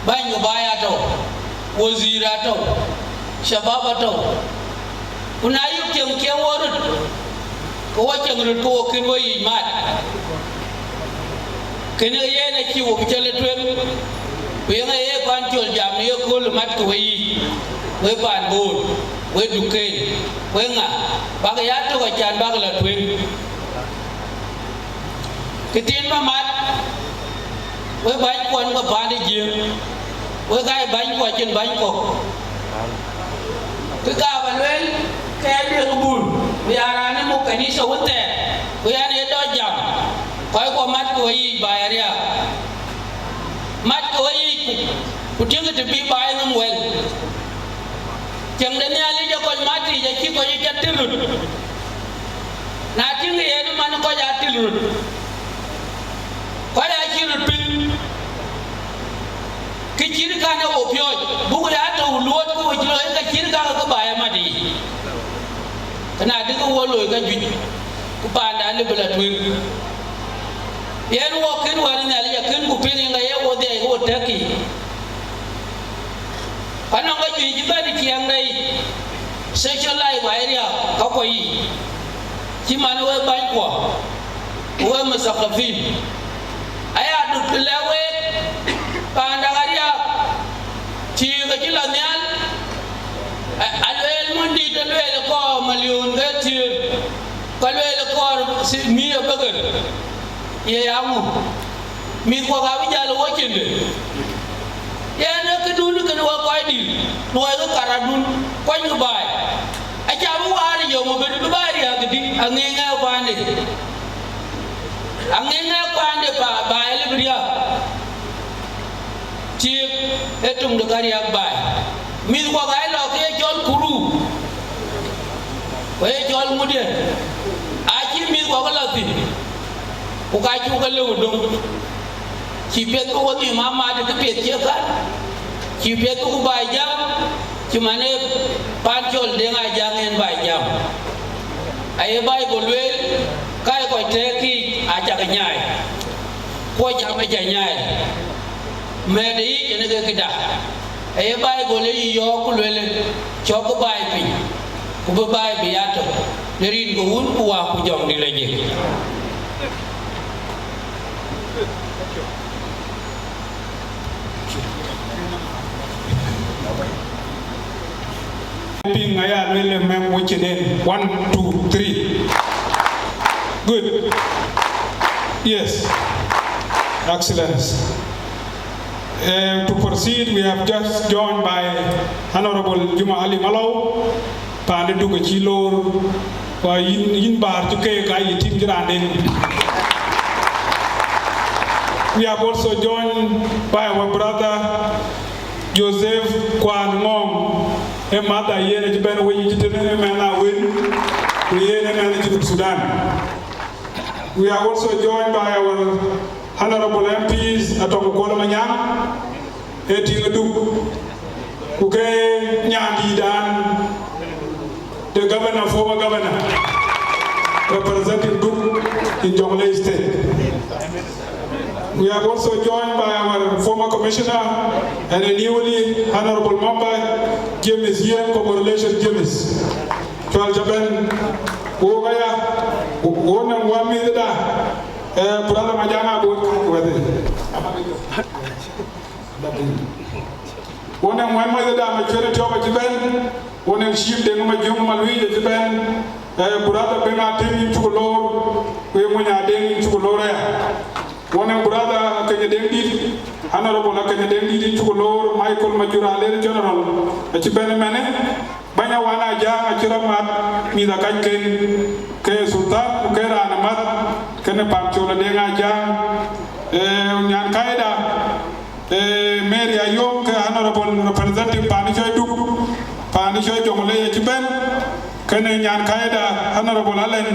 Bäny ke baai atɔ̈u, wazir atɔ̈u, shabab atɔ̈u. Ku na yök cieŋ cieŋ wo röt, ke wo cieŋ röt ke wo kën wo yic mat. Kënë yen acï wo bï cɔl ë tueŋ, ku yen aye paan col jam në yekööl mat ke we yic, we paan Bor, we Duken, we ŋa, bäk ya tök acan bäk la tueŋ. Këthiin bä mat, we bäny kuɔn ke paan de Jiëëŋ, we ka ye bäny kuɔ cïn bäny kɔ̈k. Kë ka bä lueel, ke bï bul, ku ya raan ë muk kanitha wën thɛɛr, ku yan ye dɔc jam, kɔc kuɔ mat ke we yic baai ariääk. Mat ke we yic ku, ku tiëŋkï të bï baai nɔm wɛl. Cieŋ de Nhialic ë kɔc mat yic acï kɔc ë cä tïl röt. Na tïŋ yen man kɔc aa tïl röt, kɔc aa cï röt piŋ, kë cït kan ë wo piɔ̈ɔ̈c, buk ya tɔ̈u luɔt ku wo cï lɔ ë ka cït kan ke baai mat yic. Këna dï ke wo looi ka juëc, ku paanda lëu bï la tueŋ. Yen wo kën wär Nhialic akën ku piŋ yen ka ye wo dhiɛc ke wo tɛ̈k yic. Ku anɔŋ ka juëc cï bɛ̈n ë ciɛɛŋ dɛ̈ yic, social life aa ye riääk ka kuɔ yic, cï man we bäny kuɔ, we muthakafin. Aya dut të lɛ̈k week, paanda ka riääk, cïï ke cï la nhial, a- alueel mun dït alueel kɔɔr milion ke thiëër, ka lueel kɔɔr thi- mï abëgër, ye ya ŋu? Mïth kuɔ ka bï jäl wo cïndë. Yen ee këdun kën wek kɔc dït, luɔikï karatdun, kuɔnykï baai. Aca bï waar yom ëbën bï baai riääk këdï, aŋiɛc ŋɛk paande. Aŋiɛc ŋɛk paande pa- baai lë bï riääk. Tiëëk ee töŋ de ka riääk baai. Mïth kuɔ ka ye lɔ ke ye cɔl kuru, ku ye cɔl ŋudiɛ̈, acï mïth kuɔ ke lɔ thïn, ku ka cuk ke lëu döŋ. Cï piɛth bï wo nhïïm amat kë piɛth cie kan, cï piɛth bï ku baai jam, cï man ee paan cɔl Deŋ Ajaŋ en baai jam. Aye Baibol lueel, ka ye kɔc tɛ̈ɛ̈k yiic acak nyaai, ku jam acak nyaai. Mɛ̈ɛ̈t de yic en ke këda. Aye Baibol ë yï yɔ̈ɔ̈k ku lueel, cɔk baai piny, ku bï baai bï ya tök, në rin ke Wun ku Wät ku Jɔŋdït Lajik. Piŋ aya lueel ë mɛm weciden. One, two, three. Good. Yes. Excellence. Uh, to proceed, we have just joined by Honorable Juma Ali Malau, pande Duk acï loor, ku yïn, yïn bäär cï keek aa yï tim cï raan den. We have also joined by our brother Joseph Kuan Ngong, ë mother yen acï bɛ̈n wec cï tënë ë mɛn Awën, ku yen ë mɛn Junub Sudan. We are also joined by our honorable M Ps, Atɔŋ Kuɔl Manyaŋ, ee tiŋ Duk, ku ke nyandïïtdan, the governor, former governor, representing Duk in Jonglei State. We are also joined by our former commissioner and a newly honorable member, James Yen. Congratulations, James. Cual ca bɛ̈n, wok aya, wo nɛm wä mïthda, eh, brother Majaŋ Abot, wɛ̈thë. Wo nɛm wän Majaŋ Dam Acuɛɛr Tiɔp acï bɛ̈n, wo nɛm Chief Deŋ Majöŋ Maluic acï bɛ̈n, eh, brother Beŋ Atem yïn cuk loor, ku ye mony Adeŋ yïn cuk loor aya. Wo nɛm brother Akeny Deŋ Dït, Honorable Akeny Deŋ Dït yïn cuk loor, Michael Majur Aler General acï bɛ̈n ëmënë. Bɛ̈ny Awan Ajaŋ acï rɔt mat mïth akacken, ke Sultan ku ke raan ë mat, kënë Pancol Deŋ Ajaŋ, eh, nyan kaida, eh, Mary Ayom ke honorable representative pan cɔl Duk, pan cɔl Jonglei acï bɛ̈n, kënë nyan kaida honorable Allen,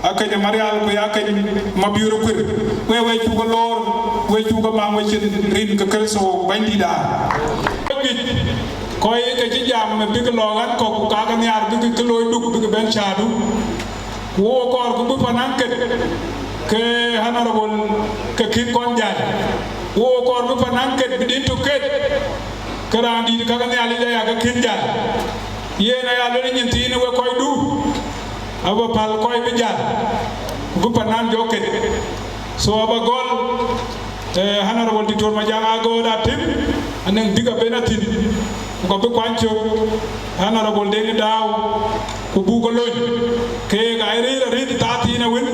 Akeny Marial ku ya Akeny Mabiör Kuir, we, we cuk loor, we cuk mam we cin rin ke Kërtho Bɛ̈nydït aa. Juëc, kɔc ke cï jam bïk lɔ ɣän kɔ̈k ku kakë nhiaar bïk kë looi Duk bïk bɛ̈n cäätdu. Ku wo kɔɔr ku bï pan aŋket ke honorable ke kën kɔn jäl. Wo kɔɔr bï Panaŋ ket, bï din tök ket, ke raan dït käk Nhialic aya ke kën jäl. Yen aya lueel nyin thiin, wek kɔcdu, aba päl kɔc bï jäl, ku bï Panaŋ jɔ ket. So aba gɔl, eh, Honorable Doctor Majak Agɔɔt Atem, anɛŋ bïk aben athïn, ku ka bï kuany cök, Honorable Deŋ Dau, ku buk ke lony. Keek aa rëër arëët thaa thiin awën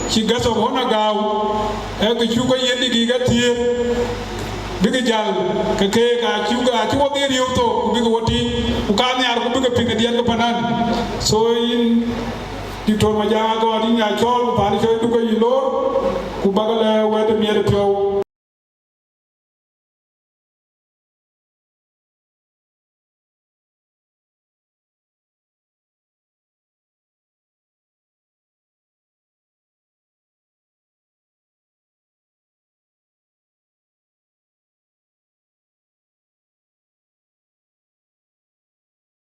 cï guest of honour gääu, ee kë cuk ke yiën dikika thiëër, bïk jäl, ke keek aa cuk, aa cuk wɔ dhil riëëu thok, ku bïk wɔ tïc, ku ka nhiaar, ku bïk piŋ ë diɛt ke Panaŋ. So yïn, Doctor Majak Agɔɔt, yïn nya cɔɔl, ku paan cɔl duk ke yï loor, ku bäk lɛ̈k wɛ̈t ë miɛt ë piɔ̈u.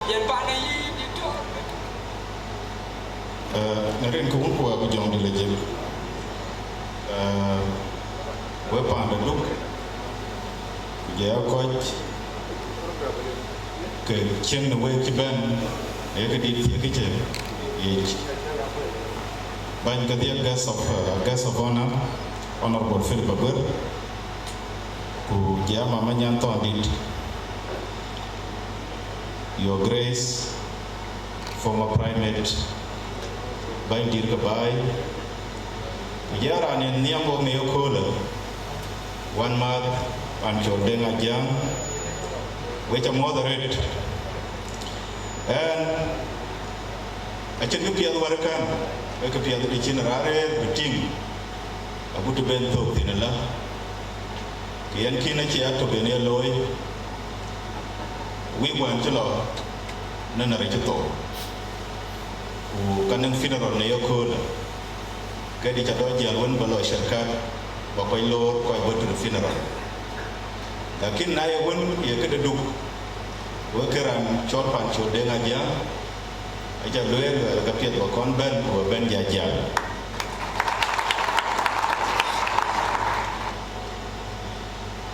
Yen panë yï dït tɔ̈. Eh, në rin ke wun ku abï jɔŋdït lɔ jël. Eh, we panda duk, ku jɔ ya kɔc ke cieŋ në wek cï bɛ̈n, ee këdït thiëk kë cë yic. Bäny kedhie, guest of, eh, guest of honour, Honourable Philip Aguer, ku jɔ ya mama nyan thɔn dït, Your Grace, former Primate, bäny dït ke baai, ku jɔ ya raan ë nhiam wok në ye köölë, wänmääth Pancol Deŋ Ajiäŋ, we ca muɔ̈th arëët. Ɣɛn acïn kë piɛth wär ë kän, ee kë piɛth të cïn raan rëër bï tïŋ, agut të ben thök thïn ëlä, ke yɛn kïn acie atök en ye looi, wïk wään cï lɔ në nɛ̈r cï thou, ku ka nɛŋ funeral në ye köölë, ke dï ca dɔ jiël wën ba lɔ sherkat, ba kɔc loor, kɔc bɔ̈ tëde funeral. Lakin na ye wën ye këde duk, wek ke raan cɔl Pancol Deŋ Ajiäŋ, aca lueel, luɛɛl ka piɛth ba kɔn bɛ̈n, ku ba bɛ̈n jɔ jiël.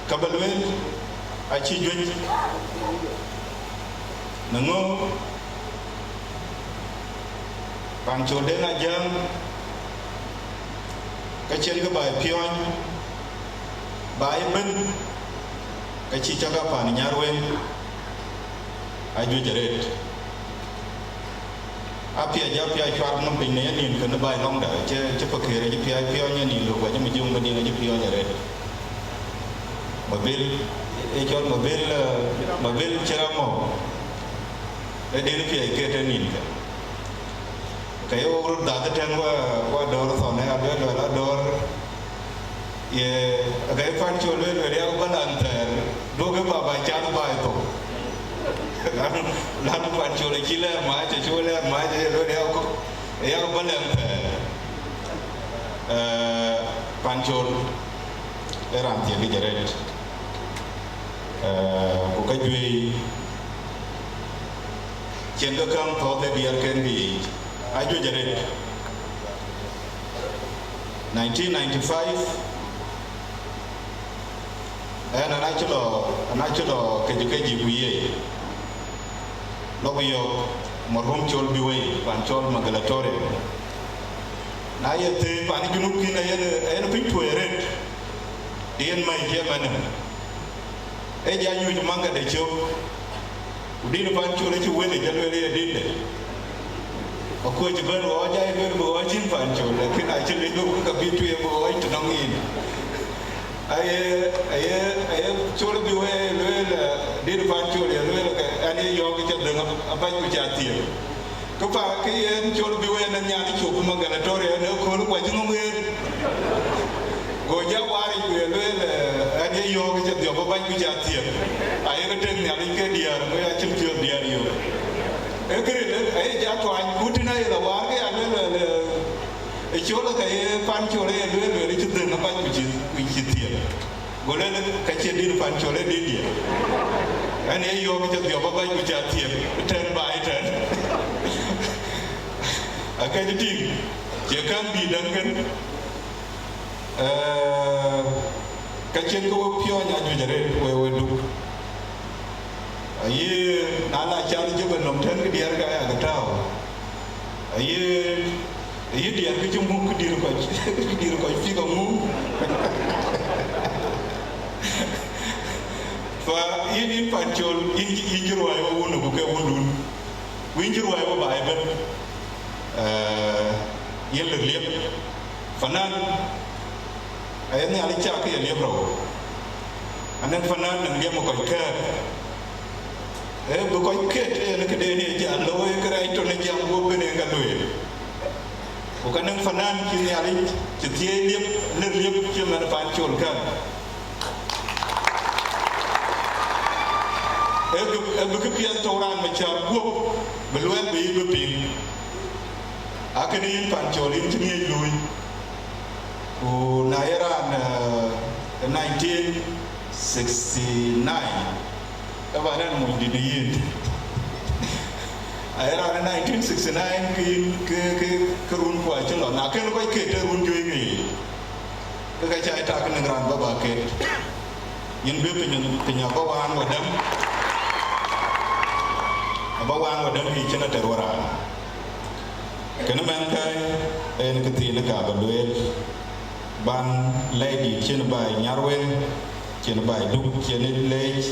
Ka ba lueel acï juëc, në ŋö Pancol Deŋ Ajiäŋ, ka cïn kë baai piɔ̈ɔ̈ny, baai ëbën, ka cï cak a pan Nyarweŋ, ajuëc arëët. Apiac, apiac cuar nɔm piny në ye nïn kënë baai lɔŋda, cï, cï Pakëër acï piac piɔ̈ɔ̈ny ye nïn lök, acï Majöŋ Madiŋ acï piɔ̈ɔ̈ny arëët. Mabil, ee cɔl Mabil, eh, Mabil cï rɔt mɔ̈u, ee den piac ke të nïn kë. Ke ye wok röt dhath ëtɛ̈n wa, wa dɔ̈ɔ̈r thɔn, ee aluel, luel adɔ̈ɔ̈r, ye, ke Pancol luel, luel yak bä laŋ thɛɛr, duökï baba cath baai thok. Lan, lan Pancol acï lɛɛr maac, acï wä lɛɛr maac, ee luel yak, yak bä laŋ thɛɛr. Eh, Pancol ee raan thiek yic arëët. Eh, ku ka juëc cïn ke käŋ thɔ̈ɔ̈th ë diɛɛrken ke yiic, ajuëc arëët. Nineteen ninety-five, ɣɛn ana cï lɔ, ana cï lɔ kec kec yic ku yiëë, lɔ ku yɔ̈ɔ̈k marhum Col Bï Wei, Pancol Magalatoria. Na ye thëëi pan Junub kïn, ayen, ayen piny tuɔɔc arëët, yen mäi cï ëmënë. Ee jɔ nyuc maŋ këde cök, ku din Pancol acï wël, jɔ lueel ye dinde. Akuɔc bɛ̈n ɣɔɔc, jɔ lueel bï ɣɔɔc cïn Pancol, lakin acï lëu ka bï tueŋ bï ɣɔɔc tënɔŋ yïn. Aye, aye, aye Col Bï Wei lueel, eh, din Pancol ye lueel, ke ɣɛn ye yɔ̈ɔ̈k ca dhëŋ abac ku ca thiëëk. Kë pa, kë yen Col Bï Wei në Nhialic cök Magalatoria në kööl kuac ŋö ŋëër. Go jɔ waar yic ku ye lueel, eh, ɣɛn ye yɔ̈ɔ̈k ca dhiɔp abac ku ca thiëëk. Ayek tek Nhialic ke diäär, go ya cïn piɔ̈ɔ̈th diäär yök. Ee këril, aye jɔ tuany, ku tïn aye la waar ke ya lueel, lueel, eh, Ë Col, ka ye Pancol ye lueel, lueel cï dhëŋ abac ku cï, ku cï thiëëk. Go lueel, ka cie din Pancol, ee din diɛ̈. Ɣɛn ye yɔ̈ɔ̈k ca dhiɔp abac ku ca thiëëk, tɛ̈n baai tɛ̈n. Akëc tïŋ, cie käŋ dït däŋ kën. Eh, Ka cïn ke we piɔ̈ɔ̈ny ajuëc arëët, we we Duk. Aye, na la cath Juba nɔm tën, kë diɛɛr ka ya ke tääu. Aye, aye diɛɛr ke cï muk, kë dïr kɔc, kë dïr kɔc fik aŋu. Fa yïn, yïn Pancol, yïn, yïn cï ruai we wun, ku ke wundun. Ku yïn cï ruai we baai ëbën. Eh, yïn lëk liep. Fanan, aye Nhialic cak ke ye liep rou. Anɛn fanan nɛn liep ë kɔc kɛ̈ɛ̈k. Ee bï kɔc ket, ee në këden ye jal looi, kërɛɛc tɔ̈ në jam guɔ̈p bï në ka lueel. Ku ka nɛn fanan cï Nhialic cï thiëëc liep, lëk liep cï man Pancol kɛ̈ɛ̈k. Ee bï, ee bï këpiɛth tɔ̈u raan Macäär guɔ̈p, bï luɛɛl bï yï bï piŋ. Akënë yïn Pancol, yïn cï ŋiɛc luui. Ku na ye raan, eh, nineteen sixty-nine, taban ɛn muɔny dït në yïn. Aye raan nineteen sixty-nine ke yïn ke, ke, ke run ku acï lɔ. Na kën kɔc ket, ee run juëc ke yic. Ke ka ca tak në raan baba ket. Yïn bï piny, piny aba wään wadäŋ. Aba wään wadäŋ yï cïn ater waraan. Kënë mɛnhkäi, en kë thiin ka ba lueel, ban lɛc dït cïn baai Nyarweŋ, cïn baai Duk, cïn leec,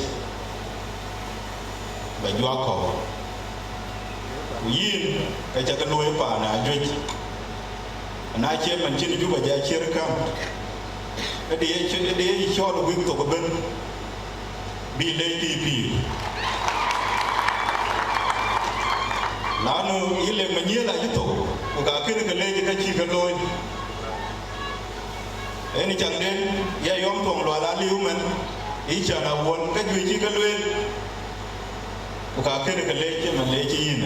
ba juak kɔ̈u. Ku yïn, ka ca ke luöi paan ajuëc. Na cie man cïn Juba ja ciër käŋ, ë de ye cï, ë de ye cɔɔl wïk thok ëbën, bï leec bï pïïr. Lanu yï lek manyiëël acï thou, ku ka kënë ke leec ka cï ke looi. Ënë caŋden, ya yɔm tuɔŋ lual aliu man, yï can awuɔ̈n, ka juëc cï ke lueel. Ku ka kënë ke leec cï man leec cï yïn.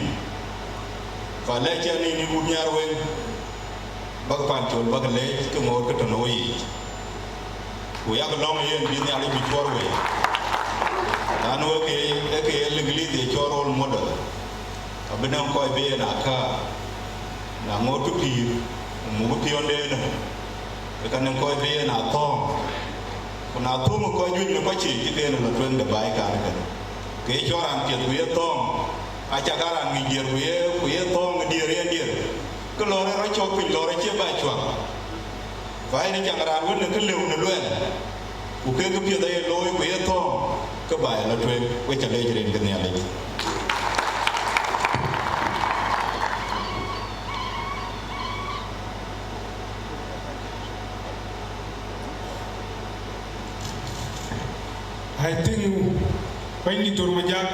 Fa lɛc cï anïn yï wut Nyarweŋ, bäk Pancol bäk leec ke ŋoot ke tɔ̈ në weyiic. Ku yak lɔ̈ŋ yen bï Nhialic bï cuɔr wei. Lanu ë ke, ë ke ye Liŋlith ye cɔl role model. Abï nɔŋ kɔc bï yen aa kaar, na ŋoot ke pïïr, ku muk piɔ̈nden, ke ka nɔŋ kɔc bï yen aa thɔ̈ɔ̈ŋ. Ku na thöŋ kɔc juëc në kɔc cï, cï ben lɔ tueŋ de baai kan kënë. Ke ye cɔl raan piɛth ku ye thɔ̈ɔ̈ŋ, acakaa raan ŋic diëër ku ye, ku ye thɔ̈ɔ̈ŋ ë diëër yen diëër. Ke lɔ̈ɔ̈r ë rɔt cɔk piny, lɔ̈ɔ̈r acie baai cuak. Fa yen caŋ raan wën ë kë lëu në luɛɛl, ku kek këpiɛth aye looi ku ye thɔ̈ɔ̈ŋ, ke baai lɔ tueŋ, we ca leec rin ke Nhialic. I think Bɛ̈nydït Dor Majak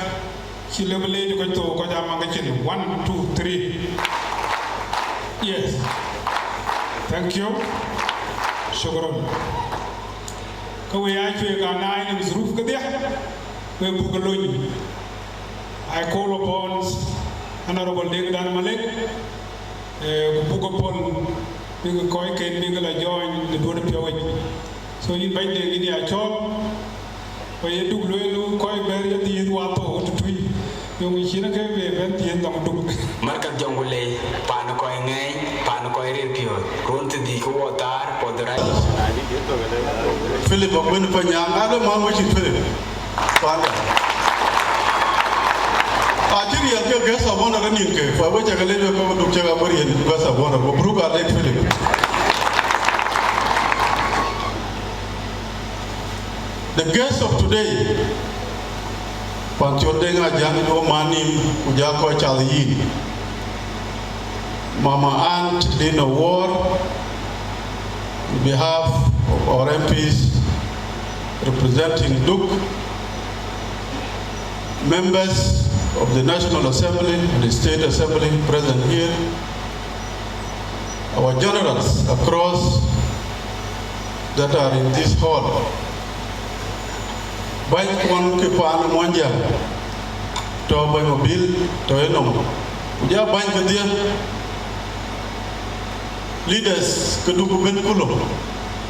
cï lëu bï leec kɔc thou, kɔc aa maŋ ke cin. One, two, three. Yes. Thank you. Shukran. Ke we aa cuëëk anaai në zuruf kedhie, we buk ke lony. I call upon Honorable Deŋ Dan Malek, eh, ku buk ke pɔ̈l bïk kɔcken bïk la join në duɔ̈n piɔ̈u yic. So yïn bɛ̈ny Deŋ yïn ya cɔɔl, ku ye Duk lueel kɔc bɛ̈ɛ̈r ye dhiëëth wathou tëtui, yöŋ cïn ke be bɛ̈n dhiëëth nɔm Duk. Markaz Jonglei, paan kɔc ŋɛɛny, paan kɔc ril piɔ̈ɔ̈th, ruɔ̈n thiërdhïc ke wɔ thaar, puɔth rɛc. Philip Aguën Panyaŋ, ade man wecin Philip. Panda. Acï riɛl ke guest of honor nïn ke, fa we cä ke lec we ke Duk cä ke bɔ̈ riɛl guest of honor, mabruk alek Philip. The guest of today, Pancol Deŋ Ajäŋ, wo man nïm, ku ja kɔc cath yïn. Mama Aunt Lina Ward, on behalf of our M Ps representing Duk, members of the National Assembly and the State Assembly present here, our generals across that are in this hall. Bäny kuɔn ke paan Muɔnyjäŋ, tɔ̈ bäny Mabil, tɔ̈ enɔm. Ku ja bäny kedhie, leaders ke Duk bɛ̈n kulo,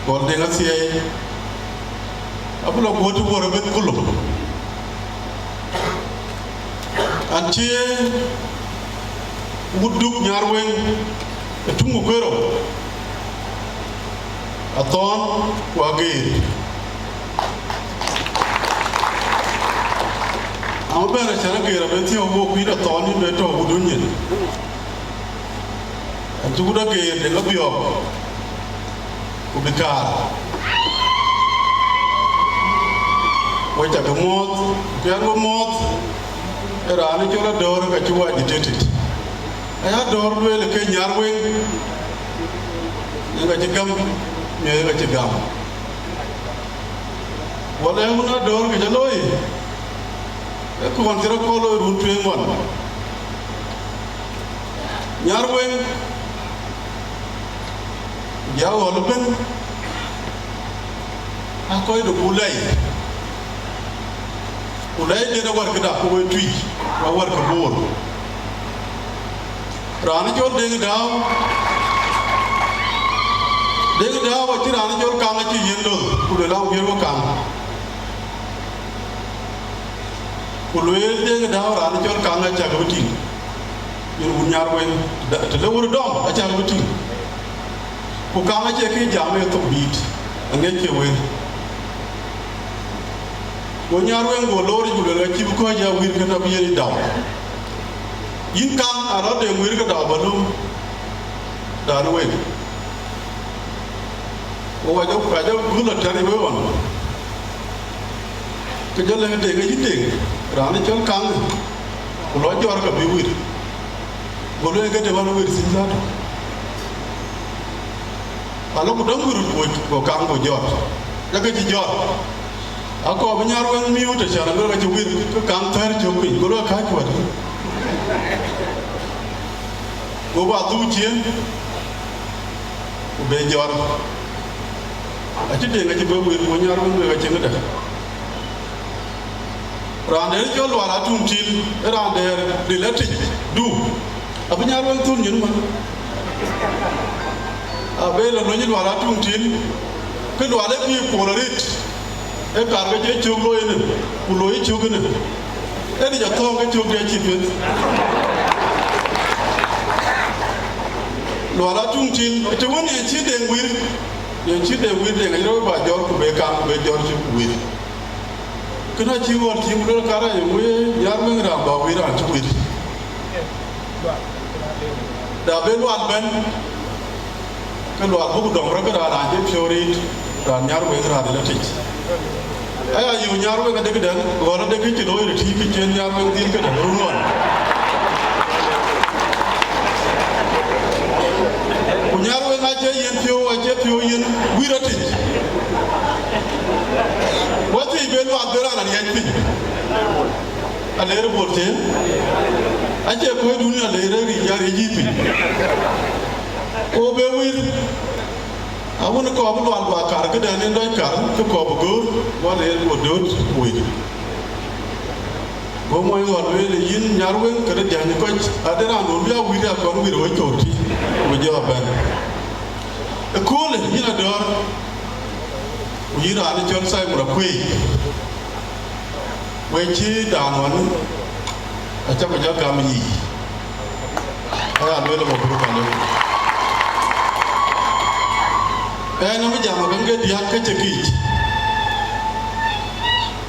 Gɔl Deŋ Athiɛɛi, abï lɔ guɔ̈t wär bɛ̈n kulo. An cï wut Duk Nyarweŋ ë tuŋ ku kuero, Athɔ̈ɔ̈n ku Ageer. Ama bɛ̈n acän ageer abï thiɔ̈k wok kuïn athɔn yïn bï tɔ̈u wudun nyin. Acï wut ageer de ŋa biɔɔk, ku bï kaar. Wek cakë muɔ̈ɔ̈th, ku yɛn we muɔ̈ɔ̈th, ë raan ë cɔl Adöör ka cï wɔ agitated. Aya Adöör lueel ke Nyarweŋ, yen ka cï gam, miɔ̈c ka cï gam. Wala ë wun Adöör ke cä looi, ë kɔn cï rɔt kɔn looi run tueŋ ɣɔn. Nyarweŋ, ku ja ɣɔl ëbën, aa kɔc de ku lɛi, ku lɛi den awär këda ku wek tui, ku awär ke Boor. Raan ë cɔl Deŋ Dääu, Deŋ Dääu acï raan ë cɔl Kaŋ acï yiën loth, ku lueel an, wiɛ̈r we Kaŋ. Ku lueel Deŋ Dääu raan ë cɔl Kaŋ acäk bï tïŋ, yen wun Nyarweŋ, da-, të le wur dɔm acäk bï tïŋ. Ku Kaŋ acie kë jam ë thok dïït, aŋiɛc ke wël. Go Nyarweŋ go loor yic, ku lueel, acï bï kɔc ya wïïr kënë abï yen dau. Yïn Kaŋ, arɔt de wïïr ke dau ba löm dan wek. Ku wa jɔ, wa jɔ gul ater wek ɣɔn. Ke jɔ lɛ̈k Deŋ, ayï Deŋ, raan ë cɔl Kaŋ, ku lɔ jɔɔr ka bï wïïr. Go lueel ke de wan wïïr thïn dhät. Alɔ ku dɔm wïïr, ku, ku Kaŋ go jɔɔr. Ke ke cï jɔɔr. Akɔɔr bï Nyarweŋ miu të cän, aluel ka cï wïïr, ke Kaŋ thɛ̈r cök piny, go lueel, kääc wɛ̈t. Go ba dhuk ciëën, ku be jɔɔr. Acï Deŋ acï be wïïr, ku Nyarweŋ wek acïn këdë. Raan dɛ̈t cɔl Lual Atuŋ Til, ë raan dɛ̈t ril atic du, abï Nyarweŋ thun nyin man. Abï lɔ lony Lual Atuŋ Til, ke Lual ë bï kuɔl arëët, ë kar ke cï cök looi ënë, ku looi cök ënë. Ë dï jɔ thɔ̈ɔ̈ŋ ke cök dï acï piɛth. Lual Atuŋ Til, të wën yen cï Deŋ wïïr, yen cï Deŋ wïïr, Deŋ acï rɔt ba jɔɔr, ku be Kaŋ, ku be jɔɔr cök wïïr. Kënë acï ɣɔn tïŋ, ku luel, kara ye wëë Nyarweŋ raan ba wïïr raan cï wïïr. Da be Lual bɛ̈n, ke Lual buk dɔm rɔt ke raan, raan cï piɔ̈u riit, raan Nyarweŋ raan ë lɔ tic. Aya yöök Nyarweŋ adek dɛ̈n, ɣɔn adek kë cï looi röt tïï kë cïn Nyarweŋ dhil këdë run ɣɔn. Ku Nyarweŋ acie yen piɔ̈u, acie piɔ̈u yen wïïr atic. Wä thiëc be Lual be raan ariɛc piny. Aler Bol tëë, acie kɔc dunia aler ë ric ya ric yï piny. Ku be wïïr, awën kɔɔr bï Lual ba kar këdɛn en dɔc kar, ke kɔɔr bï göör, wä ler Bol dööt wïïr. Go mɔny ɣɔn lueel, yïn Nyarweŋ, këdë diäny kɔc, ade raan duön bï a wïïr ya kɔn wïïr wec thou tï, ku jɔ bɛ̈n. Ëköölë, yïn Adöör, ku yïn raan ë cɔl Simon Akuei, we cï daan ɣɔn, acä ku jɔ gam yiic. Aya lueel, mabruk alek. Ɣɛn abï jam akëŋ ke diäk ke cï kic.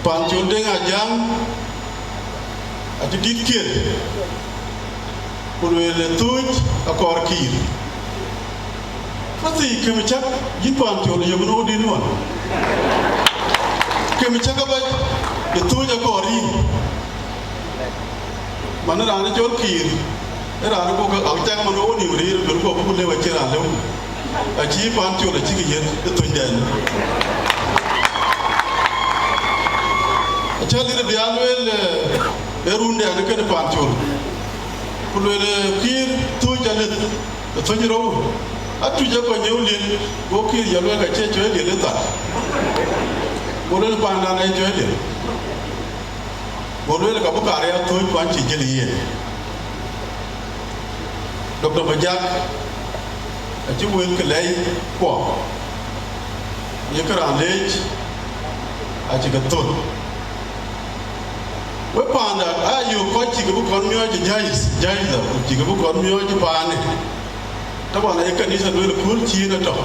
Pancol Deŋ Ajaŋ, acï dït kiɛ̈r, ku lueel ë thööc akɔɔr Kiir. Pathii, këm cäk yïn Pancol yök në wodït wan. Këm cäk abac, ë thööc akɔɔr yïn. Man raan ë cɔl Kiir, ë raan ë bɔ̈ ke, acäk man ë wo nïïm rëër, bï bɔ̈ buk lëu, acïn raan lëu. Acï Pancol acïk yiëth ë thönyden. Acä lëth bï a lueel, eh, ë rundɛn ë kënë Pancol. Ku lueel, eh, Kiir, thööc alëth, ë thöny rou. Atuc ë kɔc nyëu liel, go Kiir jɔ lueel, ka cie cɔɔl liel ë thar. Go lueel, pandan ee cɔɔl liel. Go lueel, ka bï kaar ya thööc, ku an cï jël yen. Doctor Majak acï wël ke lɛi kuɔ, ye ke raan leec, acï ke thöl. We panda, aa yök kɔc cï ke bï kɔn miɔɔc ë jais, jais, ku cï ke bï kɔn miɔɔc ë paanë. Taban, aye kanitha lueel, kööl ciin atɔ̈.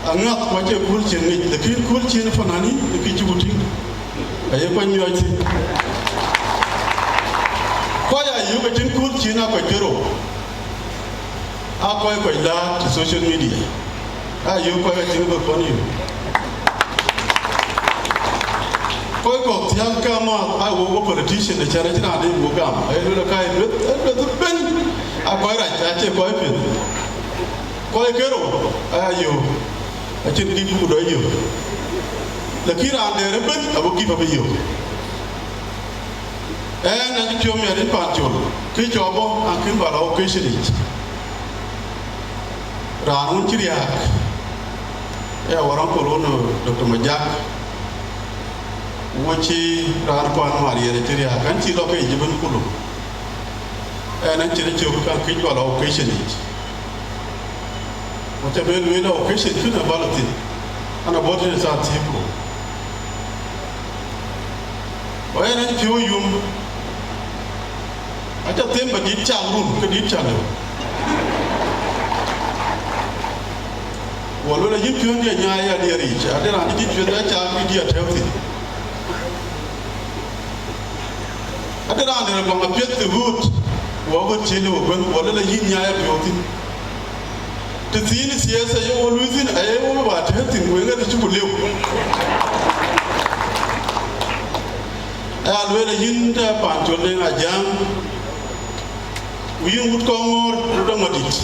Aŋäth ku acie kööl ciin ŋic, lakin kööl ciin fananin ë kë cï ku tïŋ, aye kuany miɔɔc thïn. Kɔc aa yök acïn kööl cïn aa kɔc ke rou, aa kɔc kɔc läät social media, aa yök kɔc acïn bï kɔn yök. Kɔc kɔ̈k thiäk ke amääth aa wok ke politician, acän acïn raan dït wok gam, aye lueel ka ye lueth, ye lueth ëbën, aa kɔc rac, acie kɔc piɛth. Kɔc ke rou aa yök, acïn gift buk dɔ yök. Lakin raan dɛ̈ɛ̈r ëbën abï gift abï yök. Ɣɛn acï piɔ̈u miɛt rin Pancol, kë cɔk bɔ̈ akën bä lɔ occasion yic. Raan wën cï riääk, ee wär uncle wun, Doctor Majak, wo cï raan kuan Mariɛt acï riääk, ɣɛn cï lɔ ke yic ëbën kulu. Ɣɛn acïn cök kan këc bä lɔ occasion yic. Ku ca bɛ lueel occasion kënë bä lɔ thïn, an, abɔ̈ tënë thaa thiëëk ku. Ku ɣɛn acï piɔ̈u yum, aca them bä dït cak run, ke dït ca lëu. Wɔ lueel ayïn piɔ̈ndiɛ̈ nyaai adiɛɛr yic, ade raan dït piɔ̈ndiɛ̈ cak dït diɛ̈ tɛ̈ɛ̈u thïn. Ade raan dɛ̈ baŋ apiɛth ë ɣööt, wɔ ɣööt cï lëu ëbën, wɔ lueel ayïn nyaai apiɔ̈u thïn. Të thiin ë thiɛth aye wo luui thïn, aye wo bä tëëk thïn, wek ŋäth cï ku liu. Aya lueel ayïn të Pancol Deŋ Ajäŋ, ku yïn wut Kɔŋɔ̈ɔ̈r, wut Aŋɔ̈dït.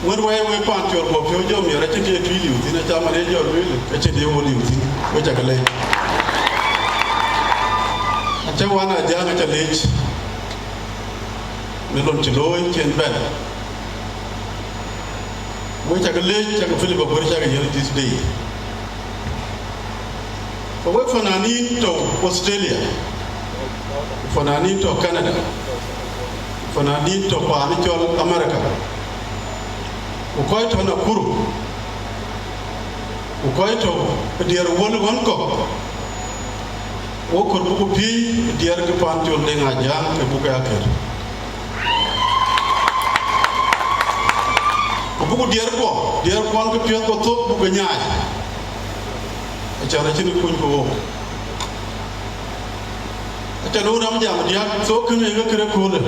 Wën wɛ̈i wek Pancol guɔ piɔ̈u jɔ miɛt acïn të ye tui liu thïn, acaman ye jɔ lueel, acïn të ye wo liu thïn, wek ca ke leec. Aca wan Ajäŋ aca leec. Në lon cï looi cï en bɛ̈n. Wek cakë leec, cakë Philip Aguer cakë yiɛ̈n this day. Ku wek fananin tɔ̈ Australia, ku fananin tɔ̈ Canada, ku fananin tɔ̈ paan cɔl America, ku kɔc tɔ̈ Nakuru, ku kɔc tɔ̈ ë diɛɛr wöl ɣɔn kɔ̈k, wo kɔɔr buku piëi ë diɛɛr ke Pancol Deŋ Ajäŋ ke buk ya kër. Ku buku diɛɛr kuɔ, diɛɛr kuɔn ke piɛth ku thok buk ke nyaai. Acan acïn kuny ku wok. Acan wun ram jam diäk, so kënë ë ke kërë köölë.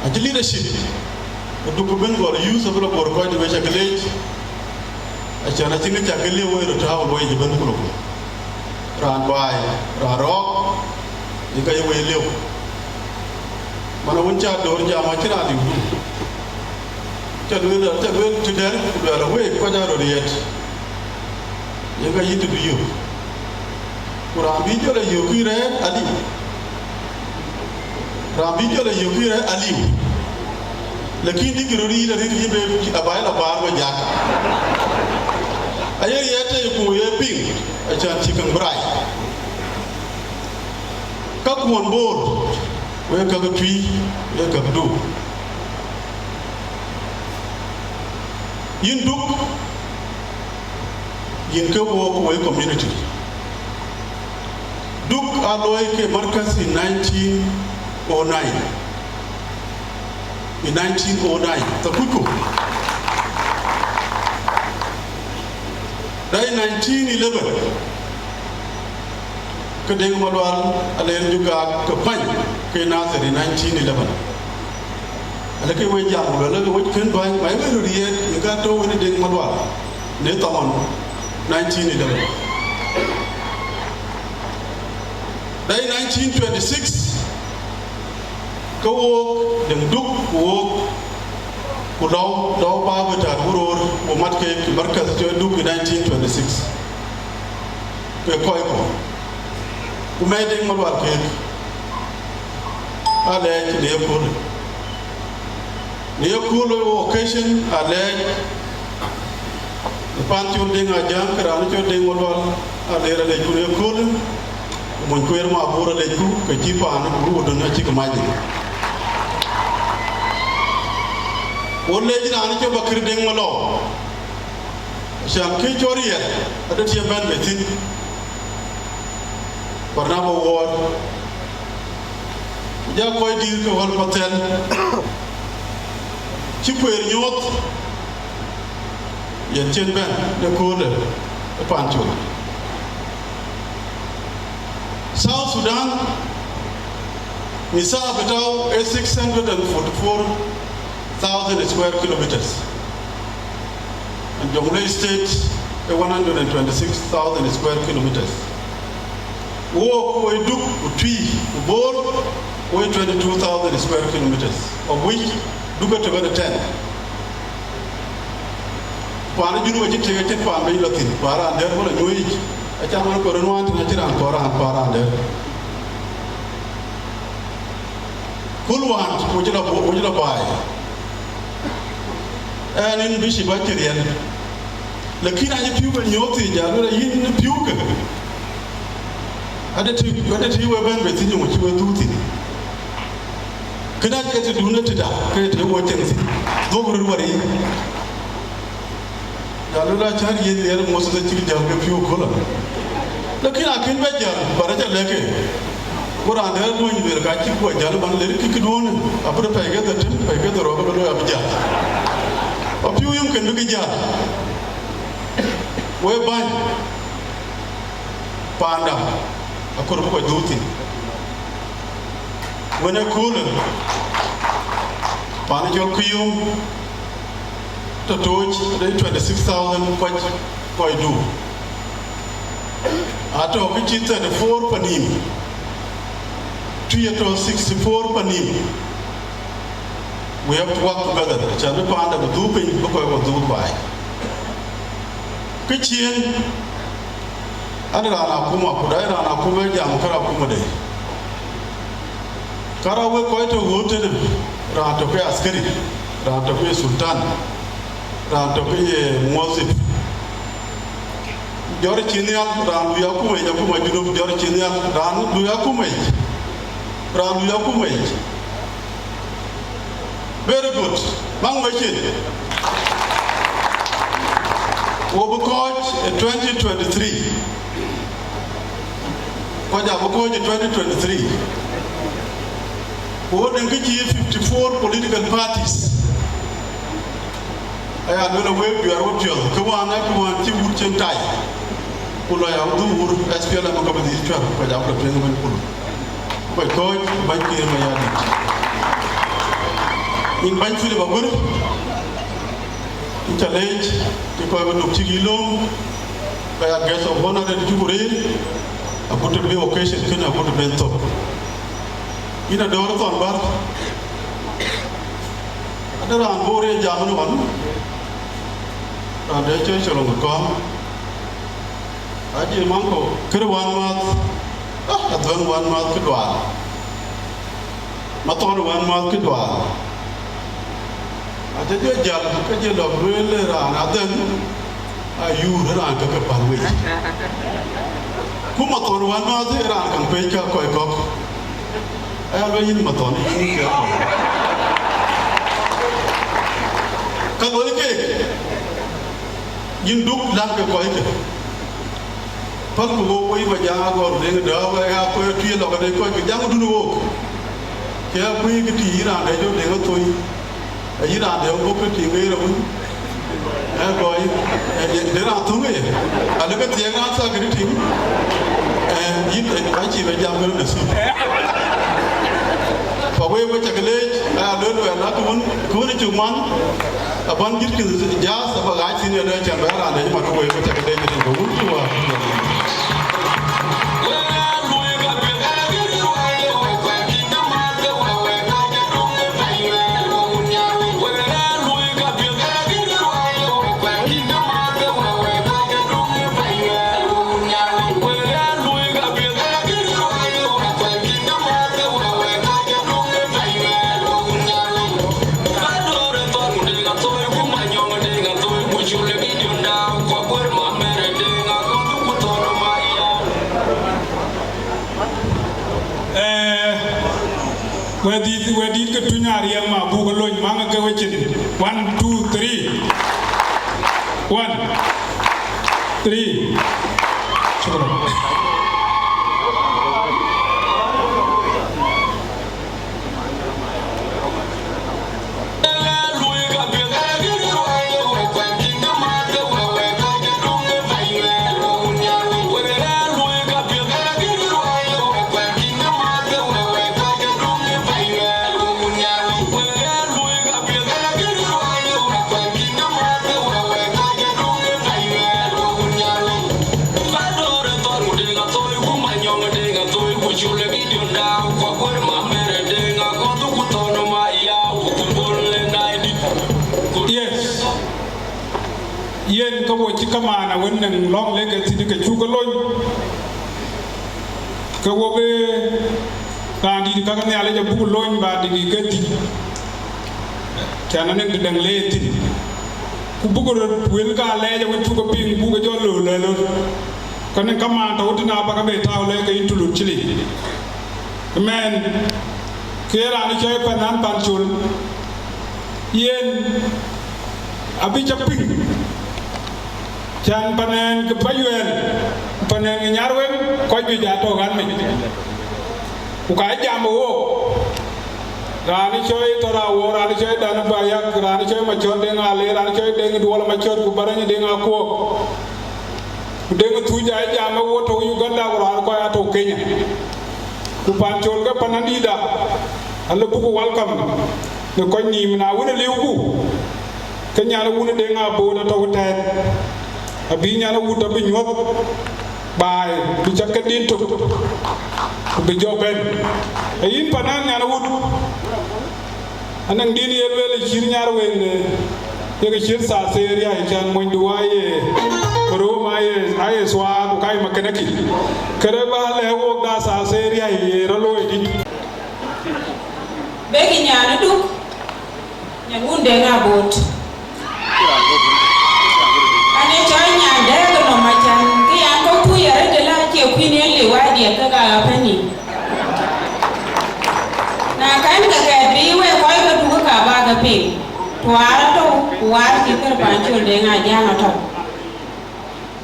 Acï leadership. Ku duk ku ben gɔl youth abï lɔ gɔl kɔc de wec akë leec. Acan acïn kë cak ke liu wei röt tääu luɔi yic ëbën ku lok. Raan baai, raan rɔɔk, ye ka ye wei liu. Man awun ca döör jam acïn raan liu du. Ca lueel, ca lueel të dɛ̈r, ku luɛɛl awek kɔc aa röt riɛt. Ye ka yïn të bï yök. Ku raan bï jɔl a yökkï rɛ̈ɛ̈r aliu. Raan bï jɔl a yökkï rɛ̈ɛ̈r aliu. Lakin dïkï röt yïn arëët yïn be abaai la baar we jak. Aye riɛt tei ku ye piŋ, acan cï käŋ bï rac. Ka kuɔn Bor, wek käk tui, wek käk du. Yïn duk, yïn ke wook wei community. Duk aa looi ke markaz in nineteen oh nine. In nineteen oh nine, thakucku. Dai nineteen eleven, ke Deŋ Malual aler Jugak ke pany ke Nasir in nineteen eleven. Alë ke we jam, ku lë ke wec kën bäny, ma ye we röt riɛɛt, ye ka tɔ̈u wën Deŋ Malual, në thaman nineteen eleven. Dai nineteen twenty-six, ke wook Deŋ Duk, ku wook, ku Lɔu, Lɔu bä bï tat wuror, ku mat ke markaz cɔl Duk in nineteen twenty-six. Ke kɔc kɔ̈k. Ku mɛi Deŋ Malual keek. Alɛɛc në ye köölë. Në ye köölë wo occasion alɛɛc. Në Pancol Deŋ Ajäŋ, ke raan cɔl Deŋ Malual, aler alɛɛc ku në ye köölë. Ku mony kueer ma Bor alɛɛc ku, ke cï paan ku ruu dun acï ke mac. Wo lec raan cɔl Bakir Deŋ Malɔu. Can kë cɔl riɛl, ade tiɛm bɛ̈n bei thïn. Barnaba Wuɔɔr. Ku ja kɔc dïïr ke Ɣɔl Pathɛl. Cï kueer nyuɔɔth, yen cïn bɛ̈n në köölë ë Pancol. South Sudan, misaha bitau ee six hundred and forty-four thousand square kilometers. And Jonglei State ee one hundred and twenty-six thousand square kilometers. Wok, woi Duk, ku Twi, ku Bor, woi twenty-two thousand square kilometers, of which Duk ee tök ë ten. Paan ë Junub acï tek, acïn paan bï lɔ thïn, ku raan dɛ̈t bï lɔ nyuɔ̈ɔ̈c yic, acä man kɔɔr ë nuan tïŋ, acïn raan kɔɔr raan, paan raan dɛ̈t. Kul wään, wo cï lɔ, wo cï lɔ baai. Ɛn, yïn bï cï bä cï riɛl. Lakin acï pïu ke nyuɔɔth thïn, jal wël yïn pïu ke. Ade të, ade të we bɛ̈n bei thïn, yöŋ cï we dhuk thïn. Kënë acie të dun ë tëda, kënë të wo cieŋ thïn. Dhuɔ̈k röt wär yic. Jal wël acä riɛl, riɛl Moses acïk jäl ke pïu köölë. Lakin akën bɛ jäl, bä rɛc alɛ̈k ke. Ku raan dɛ̈t duɔ̈ny lueel ka cïk guɔ jäl, man ler kï këduɔ̈ɔ̈në, abï röt pɛ̈i ke dhetem, pɛ̈i ke dhorou, ke bï looi abï jäl. Apïu yïn kën bï ke jäl. Wek bäny, paanda, akɔɔr bï kɔc dhuk thïn. Wën ë köölë, paan ë cɔl Kiyom, tɔ̈ tooc, de twenty-six thousand kɔc, kɔc Duk. Atɔ̈ kë cï thirty-four panim. Tui atɔ̈ sixty-four panim. We have to work together. Cän bï paanda bï dhuk piny, bï kɔc kɔ̈k dhuk baai. Kë ciëën, an, raan akuma, ku dai raan akuma jam kär akumade. Kär a wek kɔc tɔ̈ ɣööt tënë, raan tɔ̈ ke askari, raan tɔ̈ ke sultan, raan tɔ̈ ke ye muwazif. Jɔt cï nhial, raan lui akuma yic, akuma Junub, jɔt cï nhial, raan lui akuma yic, raan lui akuma yic. Very good. Maŋ wecin. Wo bï kɔ̈ɔ̈c ë twenty twenty-three. Kɔc abï kɔ̈ɔ̈c ë twenty twenty-three. Ku wo dëŋ kë cï fifty-four political parties. Aya luel a wek juɛɛr wo piɔ̈ɔ̈th, kë wään, kë wään cï wut cïn tai. Ku lɔ ya dhuk wur S P L M ke bï dhil cuɛ̈r, kɔc abï ke tueŋ ëbɛ̈n kulu. Kɔc kɔ̈ɔ̈c, bäny Kiir Mayardit. Yïn bäny Philip Aguer, yïn ca leec, cï kɔc bï Duk cïk yï lööm, ka ya guest of honor ënë cuk rëër, agut të bï occasion kënë agut të ben thök. Yïn Adɔ̈ɔ̈r Thɔn Bär, ade raan Bor ye jam ënë ɣɔn, raan de cɔl Coloŋ Kɔ̈ɔ̈m. Aje maŋ kɔ̈u, kërë wänmääth, ah, Adhuɛ̈ŋ wänmääth kë dual. Mathɔn wänmääth kë dual. Aca jɔ jäl, ke jɔ lɔ lueel raan Adhuɛ̈ŋ, ayuur raan ke ke päl wei. Ku Mathɔn wänmääth ë raan käŋ pec ka kɔc kɔ̈k. Aya lueel yïn Mathɔn, yïn ke kɔ̈k. Ka lueel keek, yïn Duk läŋ ke kɔc ke. Pälku wok wei Majaŋ Agɔr Deŋ Dääu, ë ya kuɛɛr tui lɔ këde kɔc, ke jaŋ dun wok. Ke ya kuëë kë tïï yïn raan dɛ jɔ Deŋ Athoi. Ayï raan dɛ wok kë tïŋ ë rɔm. Ë gɔɔy, ë, de raan thöŋ ë ye. Alë ke thiëëk raan thak kë tïŋ. Ë, yïn, ë, acï bɛ jam kërë në thuk. Pa wek we cak leec, ë, alë luɛɛl la kë wun, kë wun cuk man. Abän jït kï jaath aba ɣaac thïn ënë cän bɛ raan dɛ cï mat ke wëi ke cä ke dec rin ke wun cï wäär. Eh, wedït, wedït ke tuny ariɛm abuk lony maŋ ke wecin. One, two, three. One, three. Shukran. Yen ke wo cï kamaan awën nɛŋ lɔ̈ŋ lek ë thïn ke cuk ke lony, ke wo bï raandït ka ke Nhialic abuk lony ba dït ke thïn, cän anɛŋ të dɛŋ le thïn, ku buk röt wël ka lɛɛc awën cuk ke piŋ buk ke jɔ lö lë lö, ke nɛŋ kamaan tɔ̈u tïn abak abë tääu lɛ̈k ke yïn tulut cï liu. Ëmɛn, ke raan cɔl Panan Pancol, yen abï cä piŋ, cän panɛn ke Payuɛɛl, panɛn ke Nyarweŋ, kɔc juëc aa tɔ̈ ɣän mec, ku ka jam ë wook. Raan cɔl Tɔ̈r Awor, raan cɔl Dan Bayak, raan cɔl Macɔt Deŋ Ale, raan cɔl Deŋ Duɔl Macɔt, ku Barany Deŋ Akuɔk, ku Deŋ Thuc aa jam ë wo tɔ̈ Uganda, ku raan kɔc aa tɔ̈ Kenya. Ku Pancol ke panandïïtda, alë buk welcome në kɔc nïïm, na wën ë liuku, ke nyan wun Deŋ Abot atɔ̈ tɛ̈ɛ̈t, abï nyan wut abï nyuɔ̈th baai, bï cak ke din tök, ku bï jɔ bɛ̈n. Ee yïn Panan nyan wut, anɛŋ din ye lueel ë cït Nyarweŋ, eh, yek cït South Area, cän monydu aye Rom, aye, aye Thuaak, ku ka ye Makenaki. Kërë ba lɛ̈k wok da South Area ye rɔt looi dï? Bek nyan Duk, nyan wun Deŋ Abot. An ë cɔl nyan dɛ̈ɛ̈k nɔm acan, kë yan kɔ̈k kuc arëët ëlä acie kuïn yen liu, wadiɛt ke ka ɣa pɛ̈n nïïm. Na kɛ̈n ke kɛɛt bï wek kɔc ke Duk ka ba ke piŋ, tuaar atɔ̈u, ku waar cï kër Pancol Deŋ Ajaŋ atɔ̈u.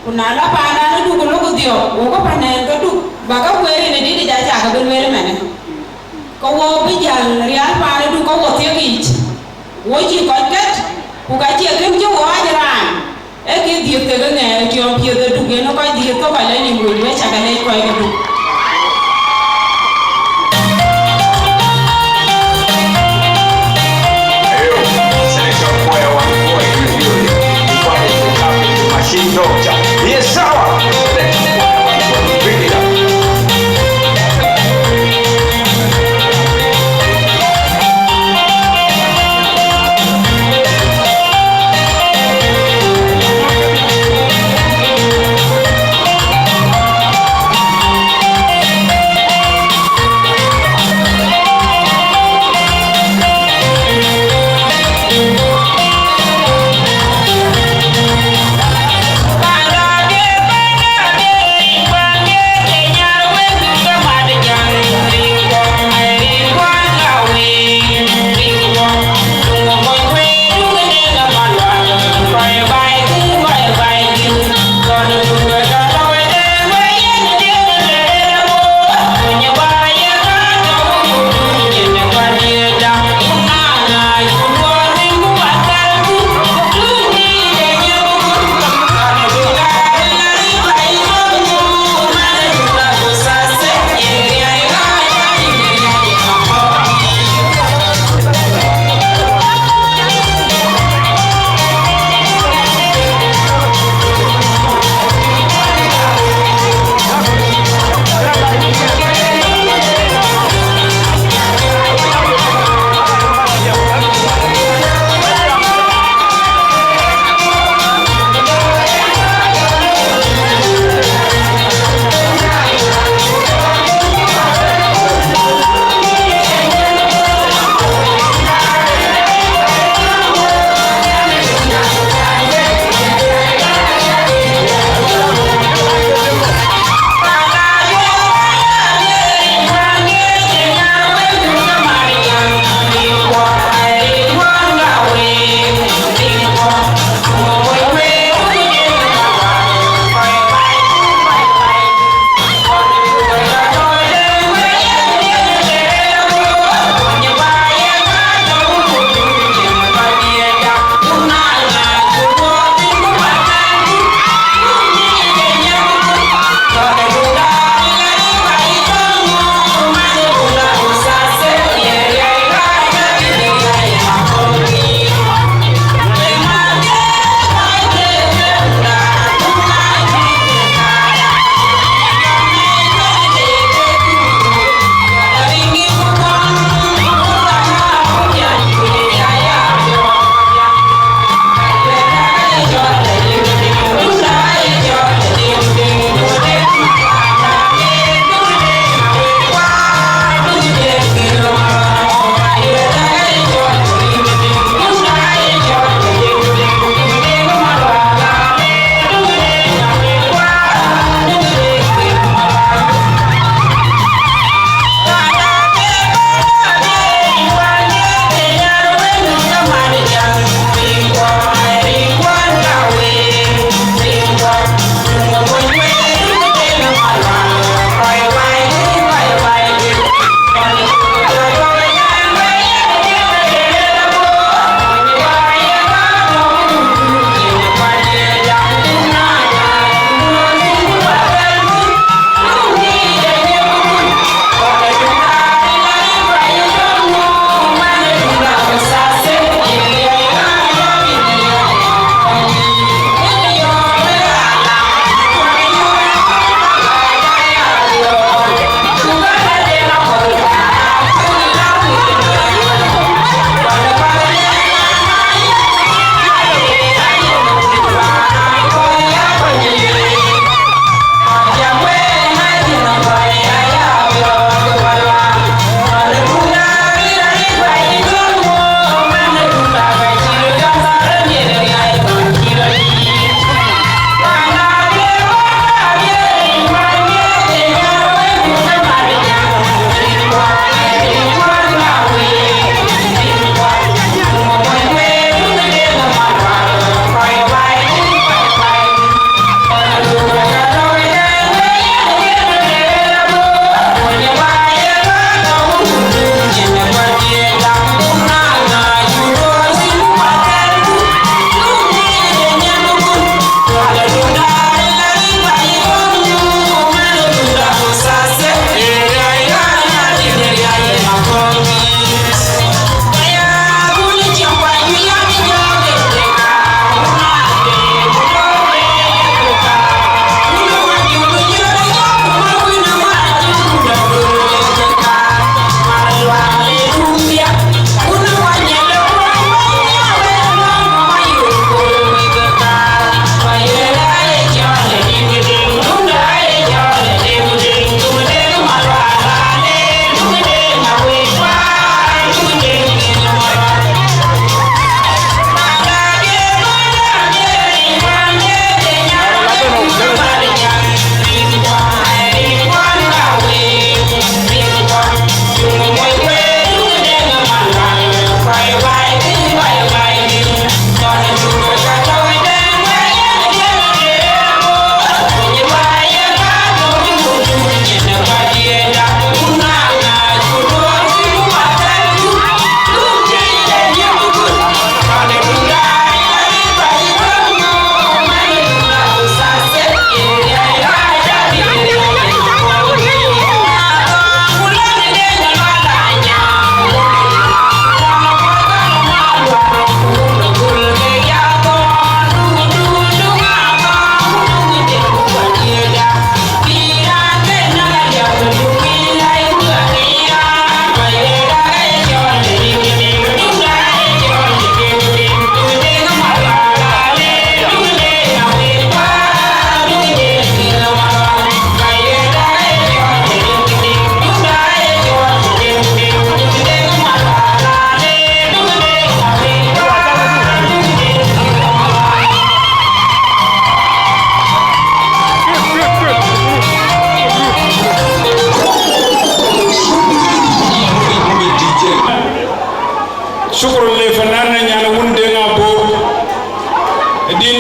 Ku na la paandan ë Duk lok dhiɔp, wokë panɛn ke Duk, ba ke kueer yen ë dït, ja cak bï lueel ëmënë. Ke wo bï jäl rial paan ë Duk ke wo thiek yic, wo cï kɔc kɛt, ku ka cie kën cï wo ɣaac raan, ee kë dhiëth kekë ŋɛɛr ë tiɔm piɛth ë Duk, yen ë kɔc dhiëth ke kɔc la nïm wec, wek cak lɛc kɔc ke Duk. Ayo, selection choir one boy in the building. Machine Doctor. Yes, sir. Selection choir one boy. Bring it up.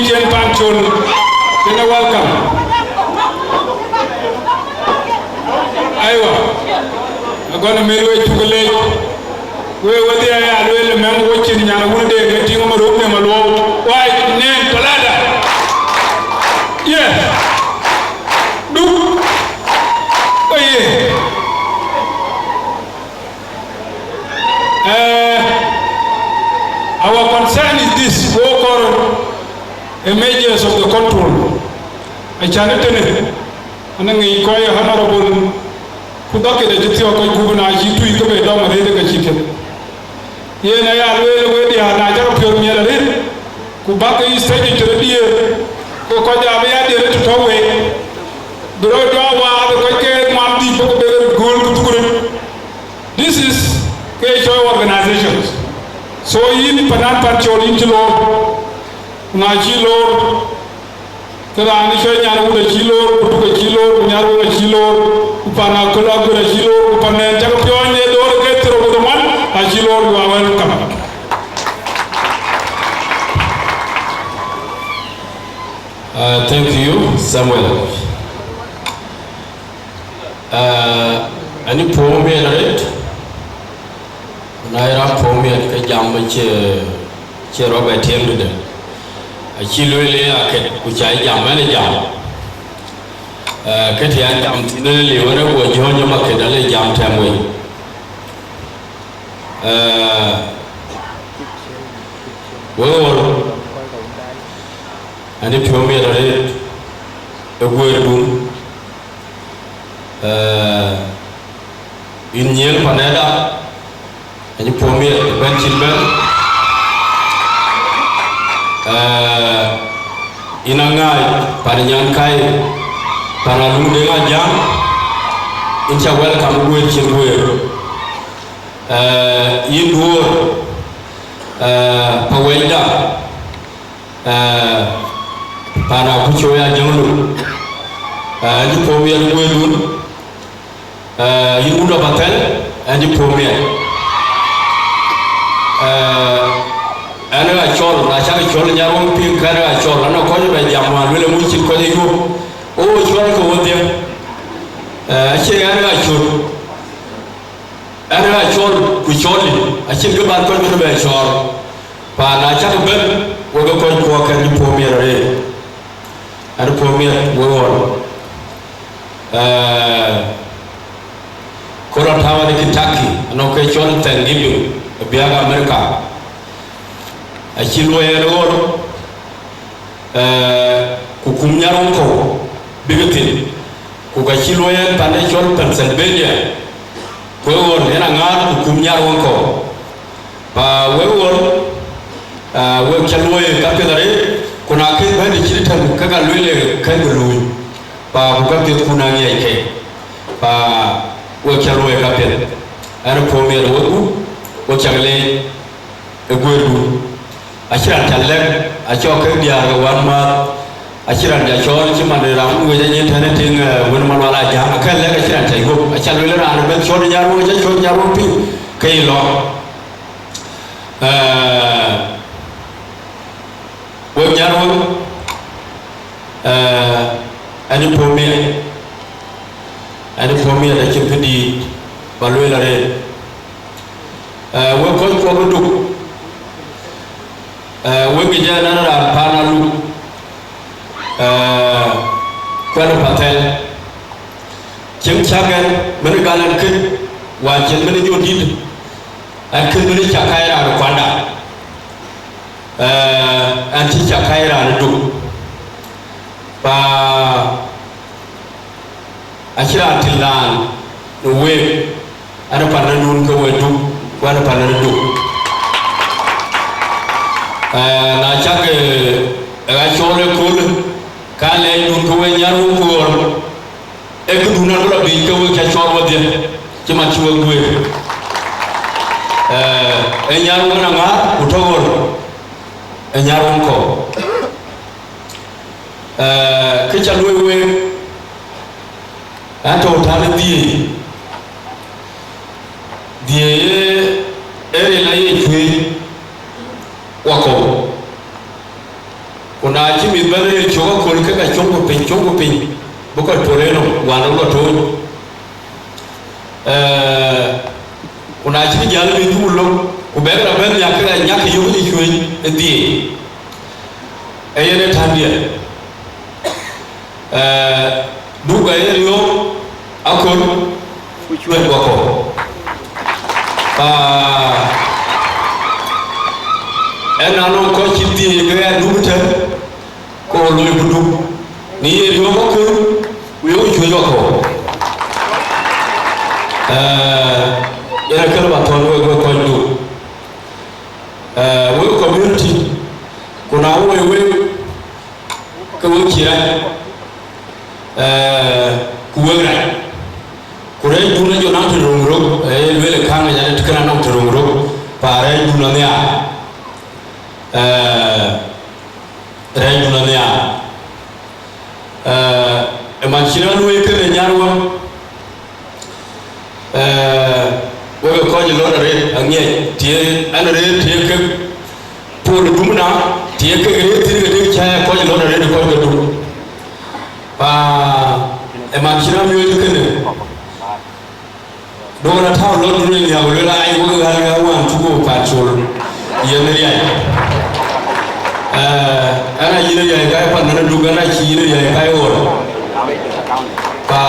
Cien Pancol, kene welcome. Aywa, agɔn amel we cuk leec. We wedhie aya lueel mɛm wo cin nyan wun de ke tiŋ ma rok ne ma luɔu. Wai nen talada. Yes. Duk. Oye. Eh, our concern is this, wo kɔr a measures of the control. Acan ë tënë, anë ŋic kɔc honorable, ku dhɔ̈k këde cï thiɔ̈k kɔc gup na cï tui ke be dɔm arëët ke cï keth. Yen aya lueel we diäär na cak piɔ̈ɔ̈th miɛt arëët, ku bäk ke stage cï rɔt diëër, ke kɔc abï ya diëër të tɔ̈u wei. Bï rɔt jɔ waar kɔc ke ŋuan dhïc bï ke be röt gööl ku dhuk röt. This is ke cɔl organizations. So yïn panan Pancol yïn cï loor. Na cï loor, ke raan cɔl Nyarweŋ acï loor, ku Duk acï loor, ku Nyarweŋ acï loor, ku pan Aköl Aguer acï loor, ku pan nɛn cak piɔ̈ɔ̈ny ë door ke thiërrou ku dhoŋuan acï loor, you are welcome. Uh, thank you, Samuel. Uh, ani puɔ̈u miɛt arëët, ku na ye raan puɔ̈u miɛt ke jam acie, acie rɔt bɛ tiɛɛm tëde. Acï lueel ë aket, ku ca jam ɛn ë jam. Uh, ke të an jam thïn ë liu ënë guɔ jɔ̈ɔ̈ny ë maket ale jam tɛm wei. Uh, we ɣɔl, ani puɔ̈u miɛt arëët ë guëërdun. Eh, yïn nyiëël panɛda, anyi puɔ̈u miɛt bɛ̈n cït bɛ̈n. Eh, yïn aŋääc pan nyan kai, pan alum de ŋa jam, yïn ca welcome guëër cïn guëër. Eh, yïn duöör, eh, pa wɛcda, eh, pan akuc cööi ajöŋdu, eh, anyi puɔ̈u miɛt guëërdun. Eh, yïn wun dɔ̈ Pathɛl, ɛn cï puɔ̈u miɛt. Eh, ɛn ë ɣa cɔl, na cak cɔl Nyarweŋ piŋ, kɛn ë ɣa cɔl, anɔŋ kɔc bɛ jam wään luel ë muc cït kɔc ë yuöp. O cɔl ke wodhie. Eh, acie ɛn ë ɣa cöt. Ɛn ë ɣa cɔl, ku cɔlë, acïn kë ban kɔc bï bɛ cɔɔr. Paan na cak bɛ̈n, wek ë kɔc kuɔ kɛn cï puɔ̈u miɛt arëët. Ɛn puɔ̈u miɛt wek ɣɔn. Eh, kɔn rɔt tääu ɣɛn ë Kentucky, anɔŋ ke cɔl Thanksgiving, ë biäk America. Acï luɔi ɛn ɣɔn, eh, ku kum Nyarweŋ kɔ̈u bïk thïn, ku ka cï luɔi ɛn pan ë cɔl Pennsylvania, ku ë ɣɔn ɛn aŋäär ku kum Nyarweŋ kɔ̈u. Pa wek ɣöl, ah, wek ca luɔi kapiɛth arëët, ku na kek bɛ̈n të cït tɛ̈n, ke ka lueel ë kɛ̈n ke luui, pa ku kapiɛthkun aŋiɛc ke, pa wek ca luɔi kapiɛth. Ɛn puɔ̈u miɛt wek gup, wek cak leec ë guëërdun. Acï raan ca lɛ̈k, acɔk kek diäär ke wän määth, acï raan ca cɔɔl cï man raan wec anyin tɛ̈n ë tiŋ, eh, wën Malual Ajaŋ, akɛ̈n lɛ̈k acï raan ca yop, aca lueel raan ëbɛ̈n cɔl Nyarweŋ, aca cɔl Nyarweŋ piŋ, ke yï lɔ. Eh, wek Nyarweŋ, eh, ɛn puɔ̈u miɛt, ɛn puɔ̈u miɛt acïn këdïït ba lueel arëët. Eh, wek kɔc kuɔ bï duk, eh, wek ŋic ɛn ɛn raan paan aluk, eh, kuɛn Pathɛl. Cieŋ cäk ɛn, mën gal ɛn kën, wään cïn mën jɔ dït, ɛn kën mën ca kai raan kuanda. Eh, ɛn cï ca kai raan duk. Pa acï raan tïl raan në week, ɛn pan në nun ke we duk, ku ɛn pan në duk. Eh, na cak, eh, ɣa cɔɔl ëköölë, ka lɛɛc nun ke we Nyarweŋ ku ɣɔn. Ee këdun an bï lɔ biic ke wek ca cɔɔl wedhie, cï man cï wek guëër. Eh, ee Nyarweŋ aŋäär, ku tɔ̈ ɣöl, ee Nyarweŋ kɔ̈u. Eh, kë ca luɔi week, an tɔ̈u tän ë dhieec, dhieec ee, ee ril aye cuëëc wakɔ̈u. Ku na Cï mïth bɛ̈n ë cök aköl ke ka cöŋkï piny, cöŋkï piny, bï kɔc pol ënɔm, wään rɔt lɔ tooc. Ee, ku na cï jäl mïth ku lok, ku bɛ̈k rɔt bɛ̈n nhiak, ke ka nyak yök ë cuëëc ë dhiëëc. Ee yen ë tändiɛ̈. Ee, duk aye riɔ̈ɔ̈k aköl, ku cuëëc wakɔ̈u. Aa, ënɔɔnë kɔc cï dhiëëc ke ya duk tɛ̈n, ke ɣo loi ku duk. Në ye riɔ̈ɔ̈k aköl, ku yök cuëëc wakɔ̈u. Ee, yen akël ba thɔ̈n wek, wek kɔc duk. Ee, wek community, ku na woi wek, ke wek cï rac, ee, ku wek rac. Ku rɛɛcdun ajɔ naŋ të röŋ rök, ee, lueel ë käŋ ë nyan të kënë anɔŋ të röŋ rök, pa rɛɛcdun anhiaar. Ee, rɛɛcdun anhiaar. Ee, ë man cï rɔt luöi kënë nyar wä, ee, wek ë kɔc lɔt arëët aŋiɛc, tiëë ɛn arëët tiëë kek pol ë dum na, tiëë kek rëët thïn ke dek cä ë kɔc lɔt arëët ë kɔc ke dum. Pa ë man cï rɔt miööc kënë. Duɔ̈kkë rɔt tääu lɔ̈ɔ̈tdun ë nhiäk, ku lueel, ai, wek ɣäl ɣä wään cuk wo pan col, yen riäi. Ee, ɛn a yïn riäi ka ye pan nɔn duk, ɛn a cï yïn riäi ka ye ɣɔn. Pa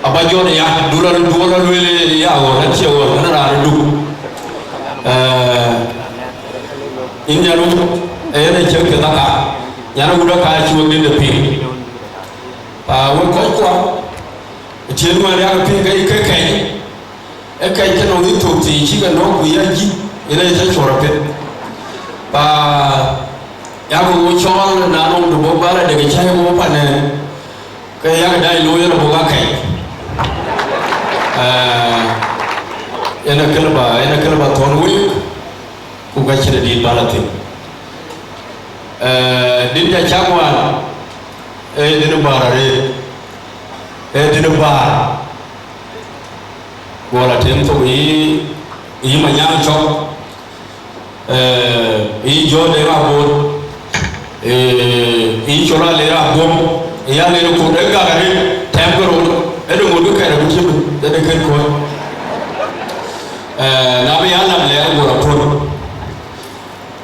aba jɔt ya, du rɔt, du rɔt lueel ya ɣɔn, acie ɣɔn, ɛn a raan duk. Ee, yïn nyan wut, ee, yen a cï ke dhaka, nyan wut aka cï wek dït de piŋ. Pa wek kɔc kuɔ, Ë tiëël wään yak piŋ ke ke kɛc, ë kɛc ke nɔŋ yï thok thii cï ke nɔ̈k, ku ya jï, yen ë cä cuɔr apiɛth. Pa yak wo cɔɔl na nɔŋ du bɔ̈ bä la dek cäi wo panë, ke yak dac looi yen abuk akɛc. Ee, yen akël ba, yen akël ba thɔ̈n wek, ku ka cïn dït bä la thïn. Ee, dït ja cak wään, ee dït bäär arëët, ee dït bäär. Guɔ la tem thok yï, yï Manyaŋ cɔk, ee, yï Jɔn de Rabot, ee, yï Col Aleer Abuɔm, yï Aleer Kut, ee gak arëët, tɛ̈m ke röt, ee de ŋot bï kɛ̈t abï cï bï, ee de kën kɔ̈ɔ̈c. Ee, na bï ya lam lɛɛr guɔ la puɔ̈l.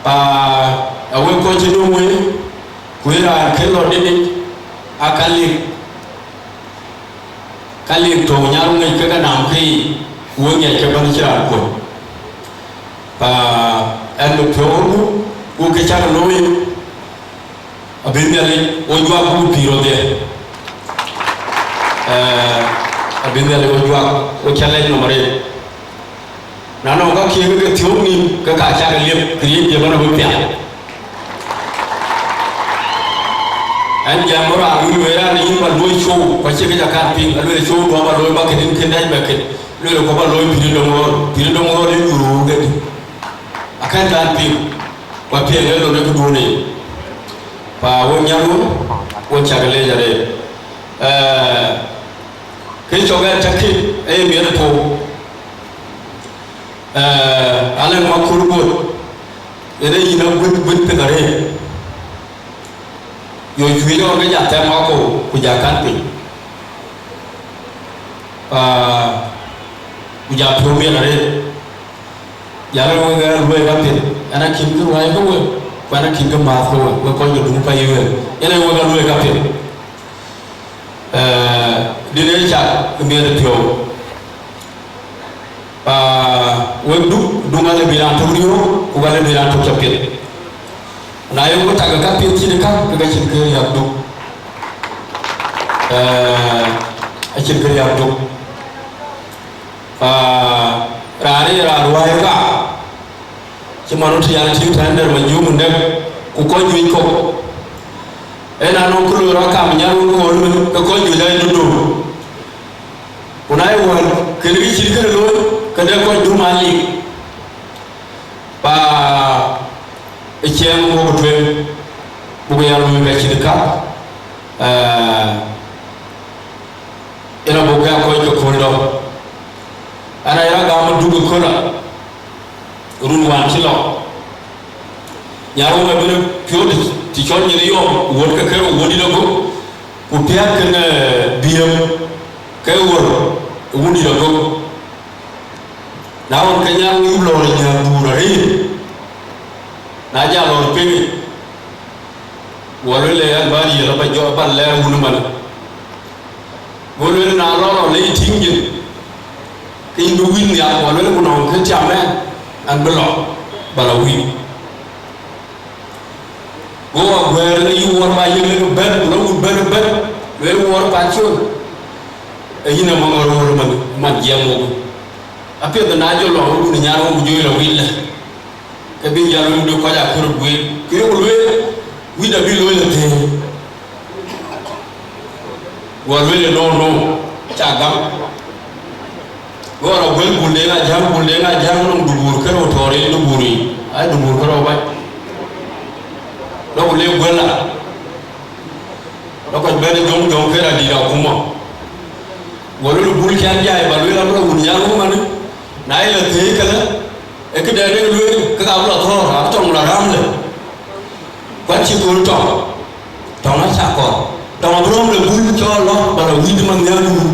Aa, awek kɔc cï döŋ wei, ku ë raan kën lɔ dïtic, aa ka lik, ka lik tɔ̈u nyar ŋic ke ka nam ke yic, ku we ŋiɛc ke bän cï raan kuöny. Aa, ɛn bï piɔ̈u röt, ku ke cak looi, abï Nhialic wo juak ku pïïr röt dhiɛ. Ee, abï Nhialic wo juak, wo cä lɛc nɔm arëët. Na nɔŋ ka kiëk ke thiöök nïïm, ke ka cak liep, kë riëëc dhiëp ënɔ bï piath. Ɛn jam bɔ̈ raan wïc wëë raan yïn bä luöi show, ku acie kë ca kat piŋ, alueel show duɔ̈ bä looi bä këdïn kën dɛc bɛ këc, lueel ku bä looi pïïr döŋ ɣɔɔr, pïïr döŋ ɣɔɔr yï dhuruu kedï. Akën kat piŋ, ku apiɛŋ ë lon ë këduönë yic. Pa wek nyar wun, wek cak leec arëët. Ee, kë cɔk ɛn cä kït, ee miɛt ë puɔ̈u. Ee, alɛ̈ŋ Makur Bot, yen ee yïn aguët guët piny arëët. Yo cuëëc ɣɔn ke ja thɛm wakɔ̈u, ku ja kan piny. Aa, ku ja piɔ̈u miɛt arëët. Ja lɔ wek ɣɛn luɔi kapiɛth, ɛn akïn kë ruääi ke we, ku ɛn akïn kë määth ke we, wek kɔc ke dum payï wek. Yen ee wek ɣɛn luɔi kapiɛth. Ee, dït ee cak ë miɛt piɔ̈u. Aa, wek duk, duk alë bï raan tök riɔ̈ɔ̈k, ku alë bï raan tök cä piɛth. Na ye wek tak ë kapiɛth cït ë käk, ke ka cïn kë riääk duk. Ee, acïn kë riääk duk. Aa, raan ë ye raan ruääi ë ɣa. Cï man rɔt yan tïŋ tɛ̈n dɛ̈t ma jök mundɛ̈k, ku kɔc juëc kɔ̈k. Ëna nɔŋ kë loi rɔt kam nyar wun ɣööt ëmën, ke kɔc juëc ayï döt döt. Ku na ye wään, kënë kë cït kënë looi, ke dɛ kɔc dum aa lik. Pa ë ciɛɛŋ muk tueŋ, buk ya looi ka cït ë kap, ee, yen abuk ya kɔc ke kööl dɔ̈. Ɛn aya gam duk ë kööl a, run wään cï lɔ. Nyarweŋ abï piɔ̈ɔ̈th të cɔl nyin yɔm, wuɔ̈t ke kërë wuɔ̈t dït agok, ku piäät kën biëm ke wuɔ̈t wun dït agok. Na ɣɔn ke Nyarweŋ lɔɔr ë nyääŋ dhuur arëët, na jal lɔɔr piny, wɔ lueel ë an, bä riël aba jɔ aba lɛɛr wun ëmën. Go lueel, na lɔ lɔ le yï tïŋ nyin, ke yïn bï wïn nhial, wɔ lueel, ku nɔŋ kë tiam ɛn, an, bï lɔ, ba lɔ wïn. Go aguɛɛr në yï wuɔɔr ba yiëk lek bɛ̈n, ku lɔ wut bɛ̈n ëbɛ̈n, lueel wuɔɔr pan col. Ee yïn ë maŋ röör man, man jiɛɛm wok. Apiɛth na jɔ lɔ wun Nyarweŋ ku jɔ lɔ wït lɛ. Ke bï jal wun de kɔc akër guiir. Ku yok lueel, wït abï looi lɔ thëëi. Go lueel, no, no, ca gam. Go rɔ guel Bul Deŋ Ajäŋ, Bul Deŋ Ajäŋ nɔŋ dubuur kërou tɔɔr yic, dubuur yic, ai dubuur kërou bac. Lɔ ku le guel la. Lɔ kɔc bɛ̈n ë jɔŋ jɔŋ ke raan dït akuma. Go lueel Bul cän jai, ba lueel abï rɔ wun Nyarweŋ manë. Na ye lɔ thëëi këlë, ee këdɛn ë lueel, ke ka bï lɔ thɔ̈ɔ̈r, abï tɔŋ lɔ räm lë. Ku acï kööl tɔŋ, tɔŋ acä kɔɔr, tɔŋ abï röm lë Bul cɔɔl lɔ, ba lɔ wït man nhial wun.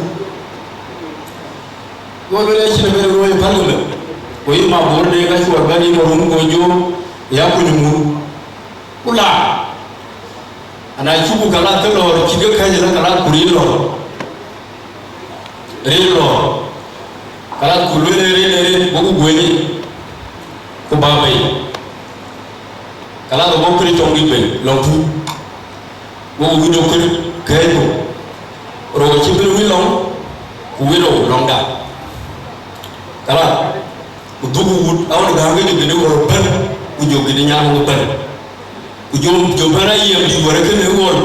Go lueel acïn ëbɛ̈n looi ë parliament, ku yï Mabor de ka cuɔl bɛ̈n yï Marum go jɔ ya kuny mur. Ku la, ana cuku kalat ke lɔɔr cït ke kɛ̈c ëlë kalat ku ril lɔɔr, ril lɔɔr, kalat ku lueel ë ril ë ril, goku guëny, ku ba bei. Kalat go kën cɔŋ dït bei lɔŋ tuc. Wo wït ë kën kɛ̈ɛ̈c ku rou acï bï wït lɔŋ, ku wït rou lɔŋda. Kalat, ku dhuk wut aɣɔn gäŋ ke jɔ gëdë wär bɛ̈n, ku jɔ gëdë Nyarweŋ bɛ̈n. Ku jɔ, jɔ bɛ̈n ayiɛɛm dït wär kënë ɣɔn,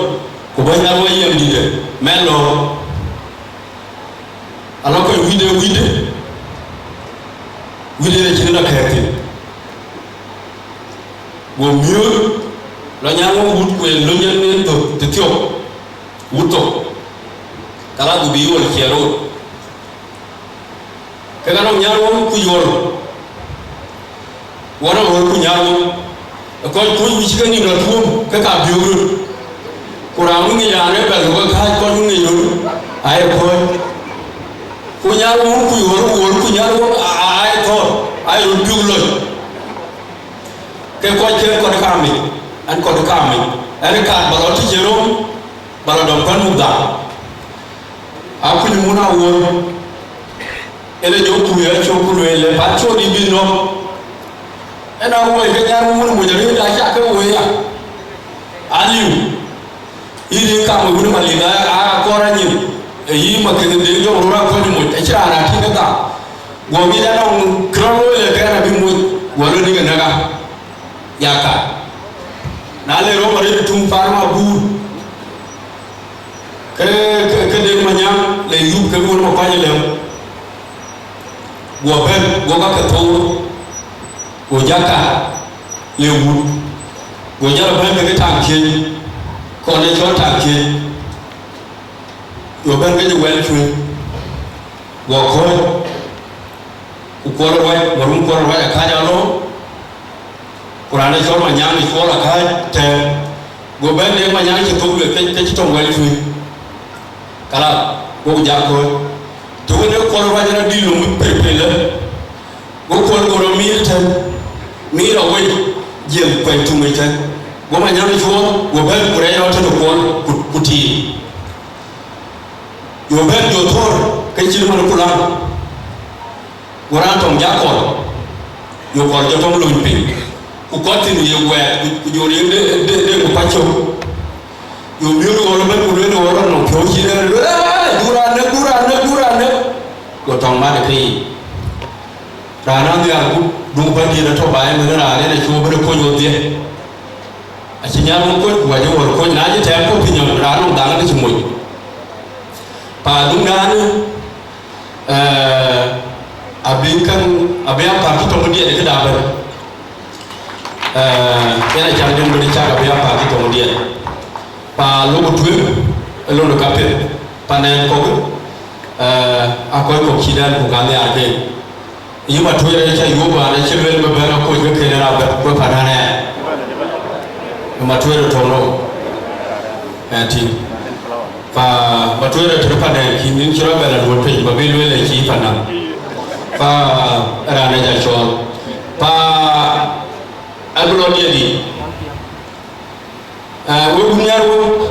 ku bɛ̈n Nyarweŋ ayiɛɛm dït ë mɛn lɔ. Alɔ kɔc wït ë wït ë, wït ë cïn lɔ kɛ̈ɛ̈k thïn. Go miööc lɔ Nyarweŋ wut ku en löny en en thök të thiɔ̈k wut thok, kalat ku bï yuɔl ciɛɛr rot. Ke ka nɔŋ Nyarweŋ ku yuɔl, wɔ nɔŋ ɣööt ku Nyarweŋ, ë kɔc kuc wïc ke nïn rɔt tuöm ke ka biök röt. Ku raan wï ŋic raan ë bɛ̈l ke kääc kɔc wï ŋic röt, aye kɔ̈ɔ̈c. Ku Nyarweŋ ku yuɔl, ɣööt ku Nyarweŋ, a- a- aye thɔ̈ɔ̈r, aye röt biök lɔc. Ke kɔc ke kɔt kaamic, ɛn kɔt kaamic, ɛn kaat ba lɔ tïc ë röm, ba lɔ dɔm kuɛ̈n muk dham. Akuny mun awuɔ̈r, en ë jɔ kuc acök ku lueel, le pan col yï bï nɔ̈k. Ɛn awuɔ̈c ke Nyarweŋ wun muc arëët acä ke wëë ya. Aliu, yïn ë kam ë wun Malith aa kɔɔr anyin, ë yï Maketh de jɔk röör akɔ̈c muc, acï raan aa tïŋ ke dham. Guɔ ŋic anɔŋ kërɔ looi le kɛn abï muc, guɔ lɔ dïk ë näk a, ya ka. Na le rɔm arëët tuŋ pan ma buur, ke, ke, ke Deŋ Manyaŋ le yup ke wun Makuac ë lëu. Guɔ bɛ̈n, guɔ ka ke thou, guɔ jaka le wut. Guɔ jal bɛ̈n ke ke taŋ thiëc, kɔn ë cɔl taŋ thiëc. Guɔ bɛ̈n ke jɔ wɛl cuëëc, guɔ kɔ̈ɔ̈c, ku Kuɔl Ruac, Marum Kuɔl Ruac akääc alɔŋ, ku raan ë cɔl Manyaŋ ë Cuɔl akääc tɛ̈ɛ̈n. Go bɛ̈n Deŋ Manyaŋ cï thok lueth ke, ke cï tɔŋ wɛl cuëëc. Kalas, go jak kɔ̈ɔ̈c. Të wën ë Kuɔl Ruac rɔt dït lom pelpelë, go Kuɔl go rɔt miir tɛ̈n, miir awec, jiël kuany tuŋ ëcë. Go Manyaŋ ë Cuɔl, go bɛ̈n ku rɛɛc rɔt tëde Kuɔl, ku, ku tiit. Yo bɛ̈n jɔ thɔ̈r ke cït man ku lam, go raan tɔŋ jak kɔl, yo kɔl jɔ tɔŋ lony piny, ku kɔt thïn ye wɛɛt, ku, ku jɔ riëëŋ de, de, de ku pacök. Yo miöör ɣɔl ëbɛ̈n ku lueel ɣɔl anɔŋ piɔ̈u cï rɛɛr lueel, "Aa, du raan nɛ̈k, du raan nɛ̈k, du raan nɛ̈k." Go tɔŋ mat ë ke yic. Raan anhiar ku duŋ pändiën atɔ̈ baai ëmën raan en acï wɔ bɛ̈n ë kony wodhie. Acï nyan wɔ kony, ku acï wɔ kony, na cï tɛɛm kɔ̈u piny, raan nɔŋ dhaŋ ke cï moc. Pa duŋdaanë, eh, abï käŋ, abï apak cï tɔŋ diɛt ë këda bɛ̈n. Eh, yen acan den bï cak abï apak cï tɔŋ diɛt. Pa lok tueŋ, ë lon ë kapiɛth, pa nɛn kɔ̈k, eh, akɔc kɔ̈k cï dɛn ku ka nhiaar keek. Yï ma tueŋ ë ca yuöp an, acï lueel bï bɛ̈n akoc ke kënë raan bɛ̈n, ku pa nɛn ɛ. Matuëër tɔ̈u nou, ë tïŋ. Pa Matuëër tëde pandɛn kïn, yïn cï rɔt bɛ la duɔ̈t piny, ba bï lueel ë cï pandan. Pa raan ë ja cɔɔl. Pa abï lɔ diɛt yic. Ë, wek wun nhiaar wek.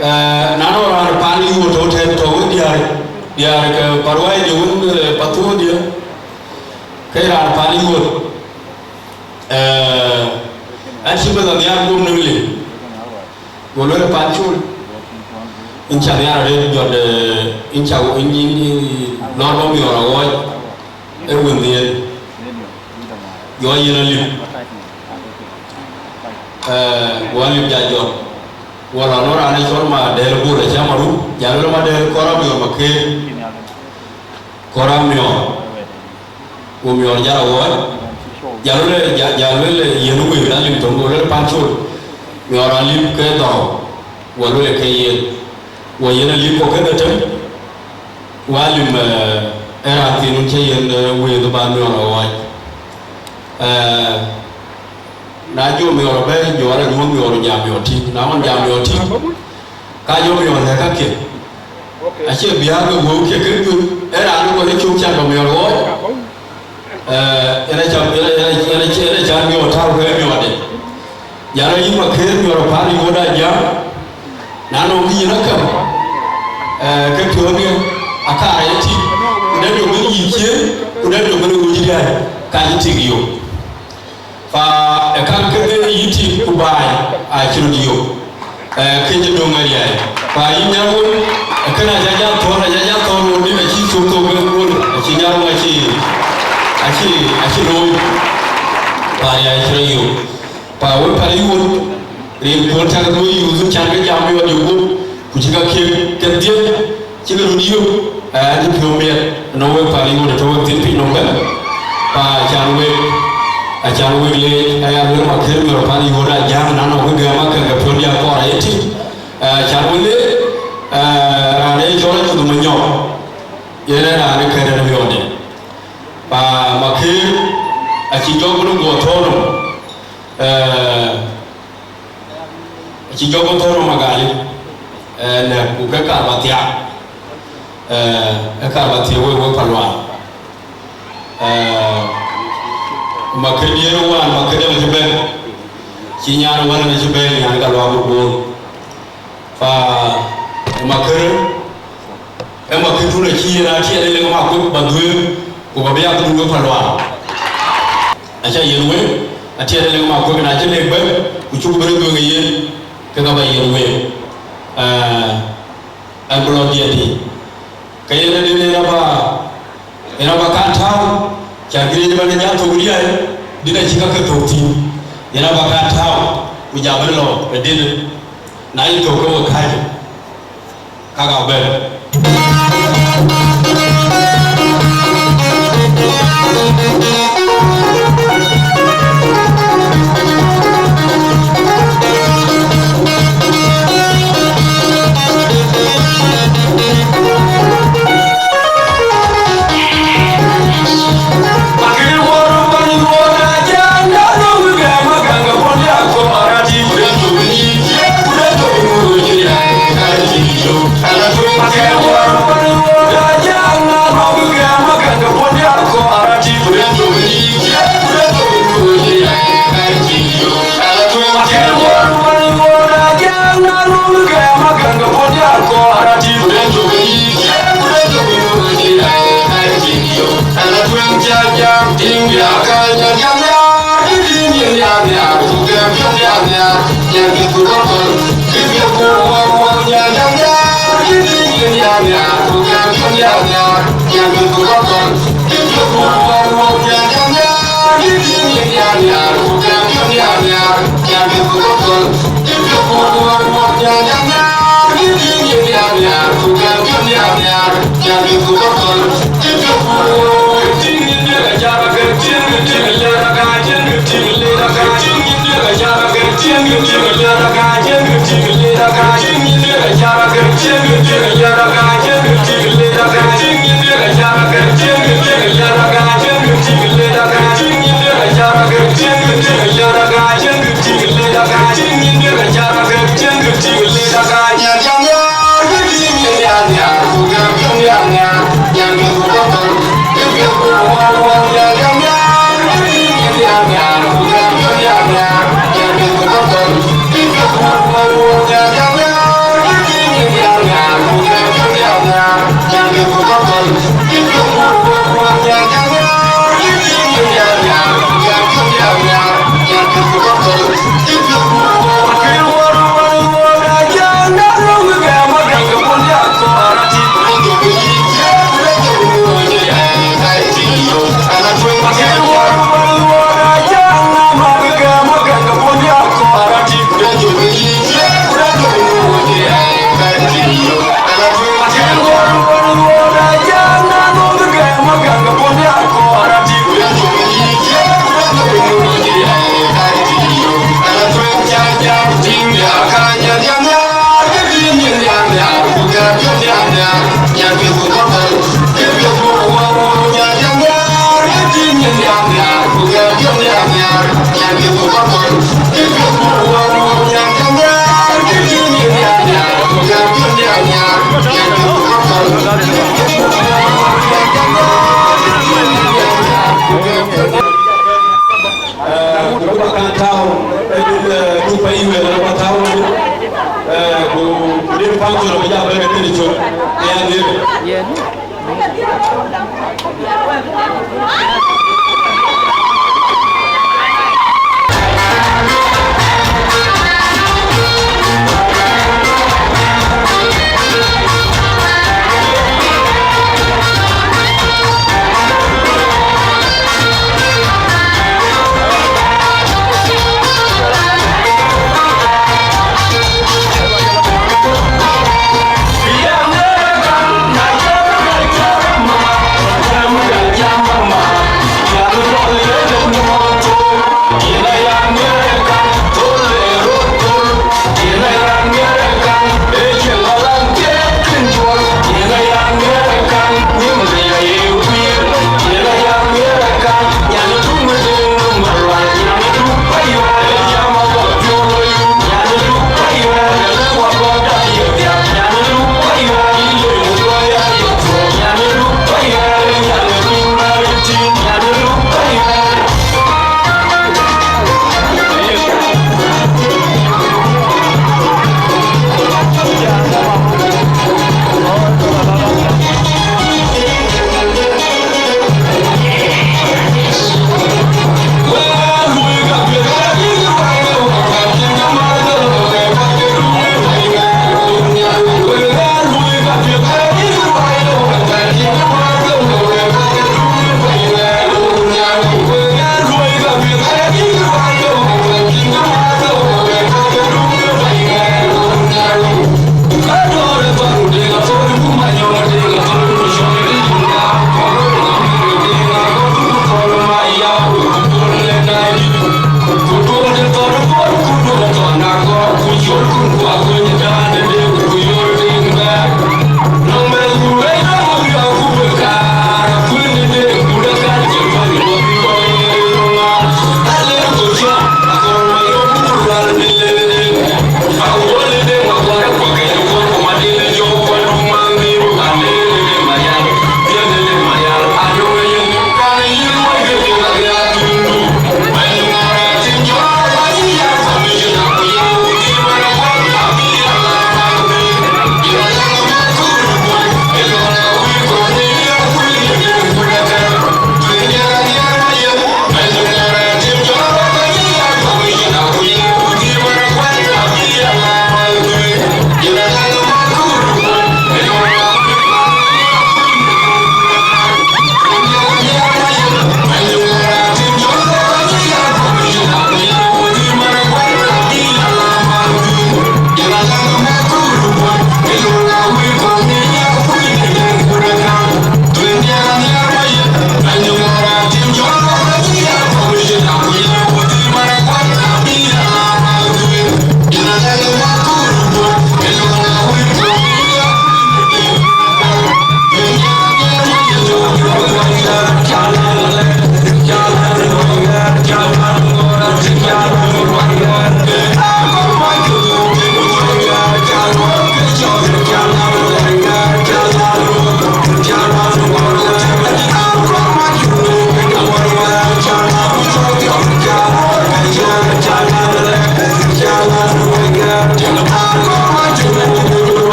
Ë, na nɔŋ raan pan yuöt tɔ̈u tɛ̈n, tɔ̈u wek diäär, diäär ke paruai de wun, ë, pathuɔ̈ɔ̈diɛ̈, ke raan pan yuöt. Ë, an cï bɛ nhiaar guöp në lë. Go lueel pan col. Yïn ca nhiaar arëët jɔt, ë, yïn ca, yïn, yïn, yïn lɔr bä miɔɔr aɣɔɔc. Ë wëndhiën. Jɔ yen alip. Ë, go alip ja jɔt. Go lɔ nɔŋ raan ë cɔl Madɛl Bol acä maru, ja lueel Madɛl kɔɔr amiɔɔr Makeer. Kɔɔr amiɔɔr. Go miɔɔr jal aɣɔɔc. Ja lueel, ja, ja lueel yen wëu alip töŋ, go lueel pan col. Miɔɔr alip ke dhɔ̈ɔ̈r. Go lueel ke yen. Go yen alip kɔ̈k ke dhetem. Go alim, ë, ë raan thiin cä yen, ë, wëu bä miɔɔr aɣɔɔc. Ë, na jɔ miɔɔr bɛ̈ɛ̈i, jɔ ala nyuɔ̈th miɔɔr jam miɔɔr tïŋ. Na ɣɔn jam miɔɔr tïŋ, ka jɔ miɔɔr lɛ̈k kakiɛ̈. Acie biäk ë wëu kiɛ̈ ke dhuëëŋ, ee raan ë kɔc ë cök can bä miɔɔr ɣɔɔc. Ë, yen aca, yen, yen, yen aca, yen aca miɔɔr tääu ke miɔɔrde. Jal a yïn Makeer miɔɔr pan yuöt a jam. Na nɔŋ kë yïn akëm, ë, ke piɔ̈ɔ̈ndiɛ̈ akaar aye tïŋ. Ku dɛ jɔ bï yï ciëën, ku dɛ jɔ bï wïc riäi, ka yï tik yök. Pa ë kan kedhie yï tik ku baai acï röt yök. Ë, ke jɔ döŋ ë riäi. Pa yïn Nyarweŋ, ë kën aca jal thɔ̈ɔ̈r, aca jal thɔ̈ɔ̈r wun dït acï cök thok ë wun, acï Nyarweŋ acï, acï, acï looi. Pa riäi acï rɔt yök. Pa wek pan yuöt, rin puɔ̈l cäk luöi yuth can ke jam yɔt yök guöp, ku cï ka kiëk kedhie, cï ke röt yök, ë, adï piɔ̈u miɛt, nɔŋ wek pan yuöt ë tɔ̈ wek thïn piny nɔm bɛ̈n. Pa acan wek, acan wek leec, aya luel Makeer miɔɔr pan yuöt a jam, na nɔŋ ke gɛ̈m akën ke piɔ̈ndiɛ̈ akɔɔr aye tïŋ. Ë, acan wek leec, ë, raan ë cɔl Anyuth Manyɔk, yen ë raan ë kɛ̈n ë miɔɔrde. Pa Makeer, acï jɔk bï guɔ thɔ̈ɔ̈r nɔm. Ë, acï jɔk bï thɔ̈ɔ̈r nɔm Magali, ë, lɛ̈k ku ke kar bä thiaak, ë, ë kar bä thiëëk wek, wek pa luaar. Ë, Makeer diëër wään, Makeer dɛ̈ acï bɛ̈n, cï nyan wään acï bɛ̈n, nyan ka luaak bï boor. Pa Makeer, ë Makeer tun acï yen atiɛɛl ë lek Makuek bä dhuëëŋ, ku bä bï akëdun wek pa luaar. Aca yen wek, atiɛɛl ë lek Makuek na cï lek bɛ̈n, ku cuk bï röt dhuëëŋ ë yen, ke ka bä yen wek. Ë, an bï lɔ diɛt yic. Ke yen adït yen abä, yen abä kan tääu, cä giric ëbɛ̈n ë jal thok riäi, dït acï ka ke thok thïn. Yen abä kan tääu, ku ja bï lɔ ë dït, na yï thok ke we kääc, ka ka bɛ̈n. Ku bä kaŋ tääu, ee, du payï wël, bä tääu, ee, ku, ku den paŋ col, bä jam bɛ kënë col, ke ya dhil.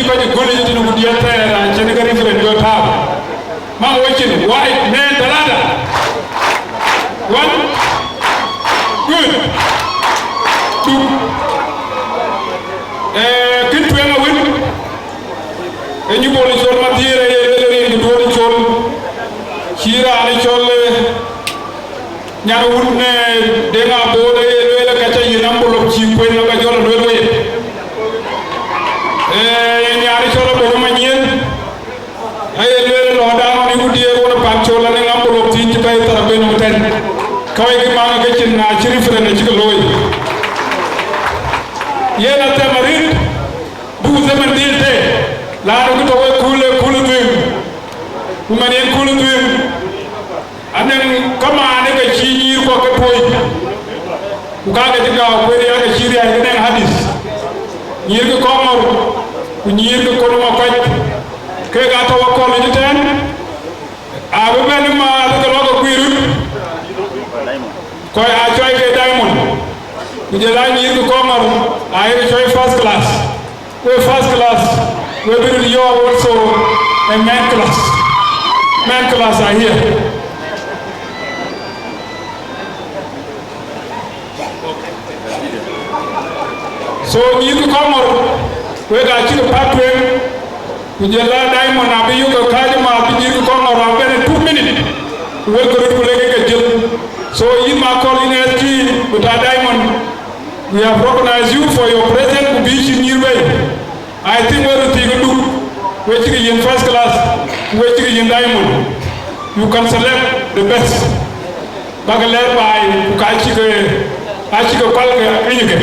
Kɔc ë gɔl yic tënë ku diɛt thɛɛr raan cïn ke reference jɔ tääu. Maŋ wecin, wai, nɛn, talata. One. Good. Duk. Eh, kën tueŋ awën. Ë nyï bol col madhiëër aye lueel rin kë duɔ̈ɔ̈r col. Cï raan ë cɔl, eh, Nyan wun, eh, Deŋ Abor aye lueel ka ca yiën envelope cï kueen aba jɔl lueel wei. Eh, nyan cɔl Abor Manyiɛn aye lueel lɔ dan ni wudie wun pan col anëŋ envelope thiin cï bɛ̈i thar ben ëtɛ̈n. Ka wek maŋ ke cin na cï reference acï ke looi. Yen athɛm arëët buk zaman dhil tëë, laanu kë tɔ̈ wek kul, kul dhuëëŋ. Ku man yen kul dhuëëŋ. Anɛŋ kamaan ë ke cï nyïïr kɔ̈k ke tuɔi, ku ka ke cï gääu kueer ya ke cï riäi ke nɛŋ hadith. Nyïïr ke Kɔŋɔr, ku nyïïr ke Kon Makɔc, kek aa tɔ̈u akɔ̈l yic ëtɛ̈ɛ̈n, abï bɛ̈n ë maath ke lɔ ke kuiir röt. Kɔc aa cɔi ke Diamond, ku jɔl aa nyïïr ke Kɔŋɔr aa ye ke cɔi first class. We first class, we bï röt yɔ̈ɔ̈k also a men class. Men class are here. So nyïïr ke Kɔŋɔr, wek aa cïk päk tueŋ, ku jɔl aa Diamond abï yök ke kääc ë maath bï nyïïr ke Kɔŋɔr abɛ̈n ë two minute, ku wek ke röt ku lek ke jël. So yïn Makɔl, yïn S G bï ta Diamond, we have recognized you for your presence, ku bï cïn nyïïr bei. I think we röt thiëk ë Duk, we cï ke yiën first class, ku we cï ke yiën Diamond. You can select the best. Bäk lɛɛr baai, ku ka cï ke, ka cï ke päl ke rinyë ke.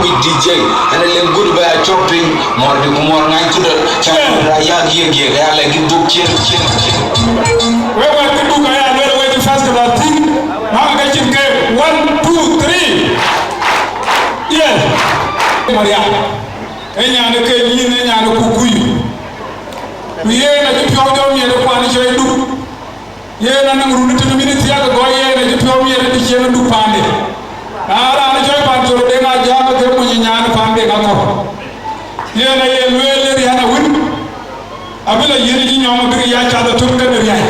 Buk D J, ana le good bɛ a cɔk piny, mɔr di ku mɔr ŋany kudɔ, ca ra ya giek giek, ya le gi duk cien, cien, cien. Wek wɛ̈t kë duk aya luel wek cï first class thïn, mak ke cïn ke one, two, three. Yes. Maria. Ee nyan ke nyin, ee nyan ku kuyu. Ku yen acï piɔ̈u jɔ miɛt kuan cɔi duk. Yen anɔŋ run tënë mïth thiäk gɔ̈i yen acï piɔ̈u miɛt të cien duk paande. Na raan cɔi Pancol Deŋ Ajak ke mony nyan paande akɔ̈u. Yen aye lueel ë riän awën. Abï lɔ yiën cï nyɔm bïk ya cath atök kenë riäi.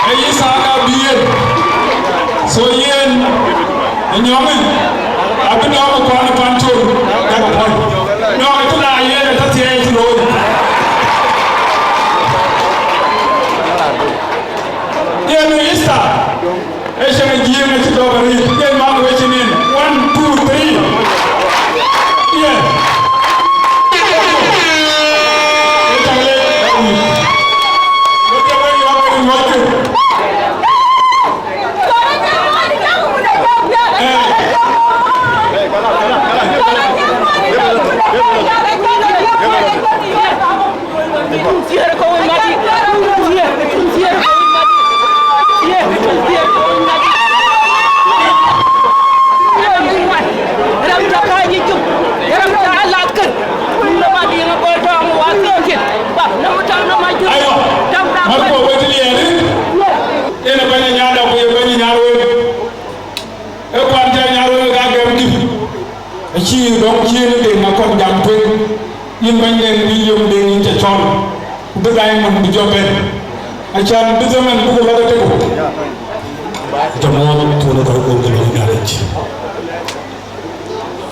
Ee Yithak abï yen. So yen ë nyɔmë abï dɔm ë kuan ë Pancol dak pɔ̈l. Nyɔk ë cï la yen ë tɔ̈ thiëëc looi. Yen ë Easter. Ee cäŋ ë Jiëëŋ acï dɔ̈k arëët, yen mak wecin en. One, two, three. Yes. Ee cäŋ le, ee wïc. Wek ke wek yɔ̈ɔ̈k wek nyuɔ̈thkë. Eh. Aywa, mat ko wec liɛɛri, yen ë bɛ̈ny Anyada ku ye bɛ̈ny Nyarweŋ. Ee kuan cä Nyarweŋ ka gɛm dït. Acï dɔŋ ciëën ë Deŋ akɔn jam tueŋ. Yïn bɛ̈ny Deŋ bï yom Deŋ yïn cä cɔl, ku bï Diamond bï jɔ bɛ̈n. Acan bï zaman bï ku lɔ̈k ëtëku. Jɔ mɔ̈ɔ̈th thuɔɔn ë kɔc kuɔn ke lɔ Nhialic.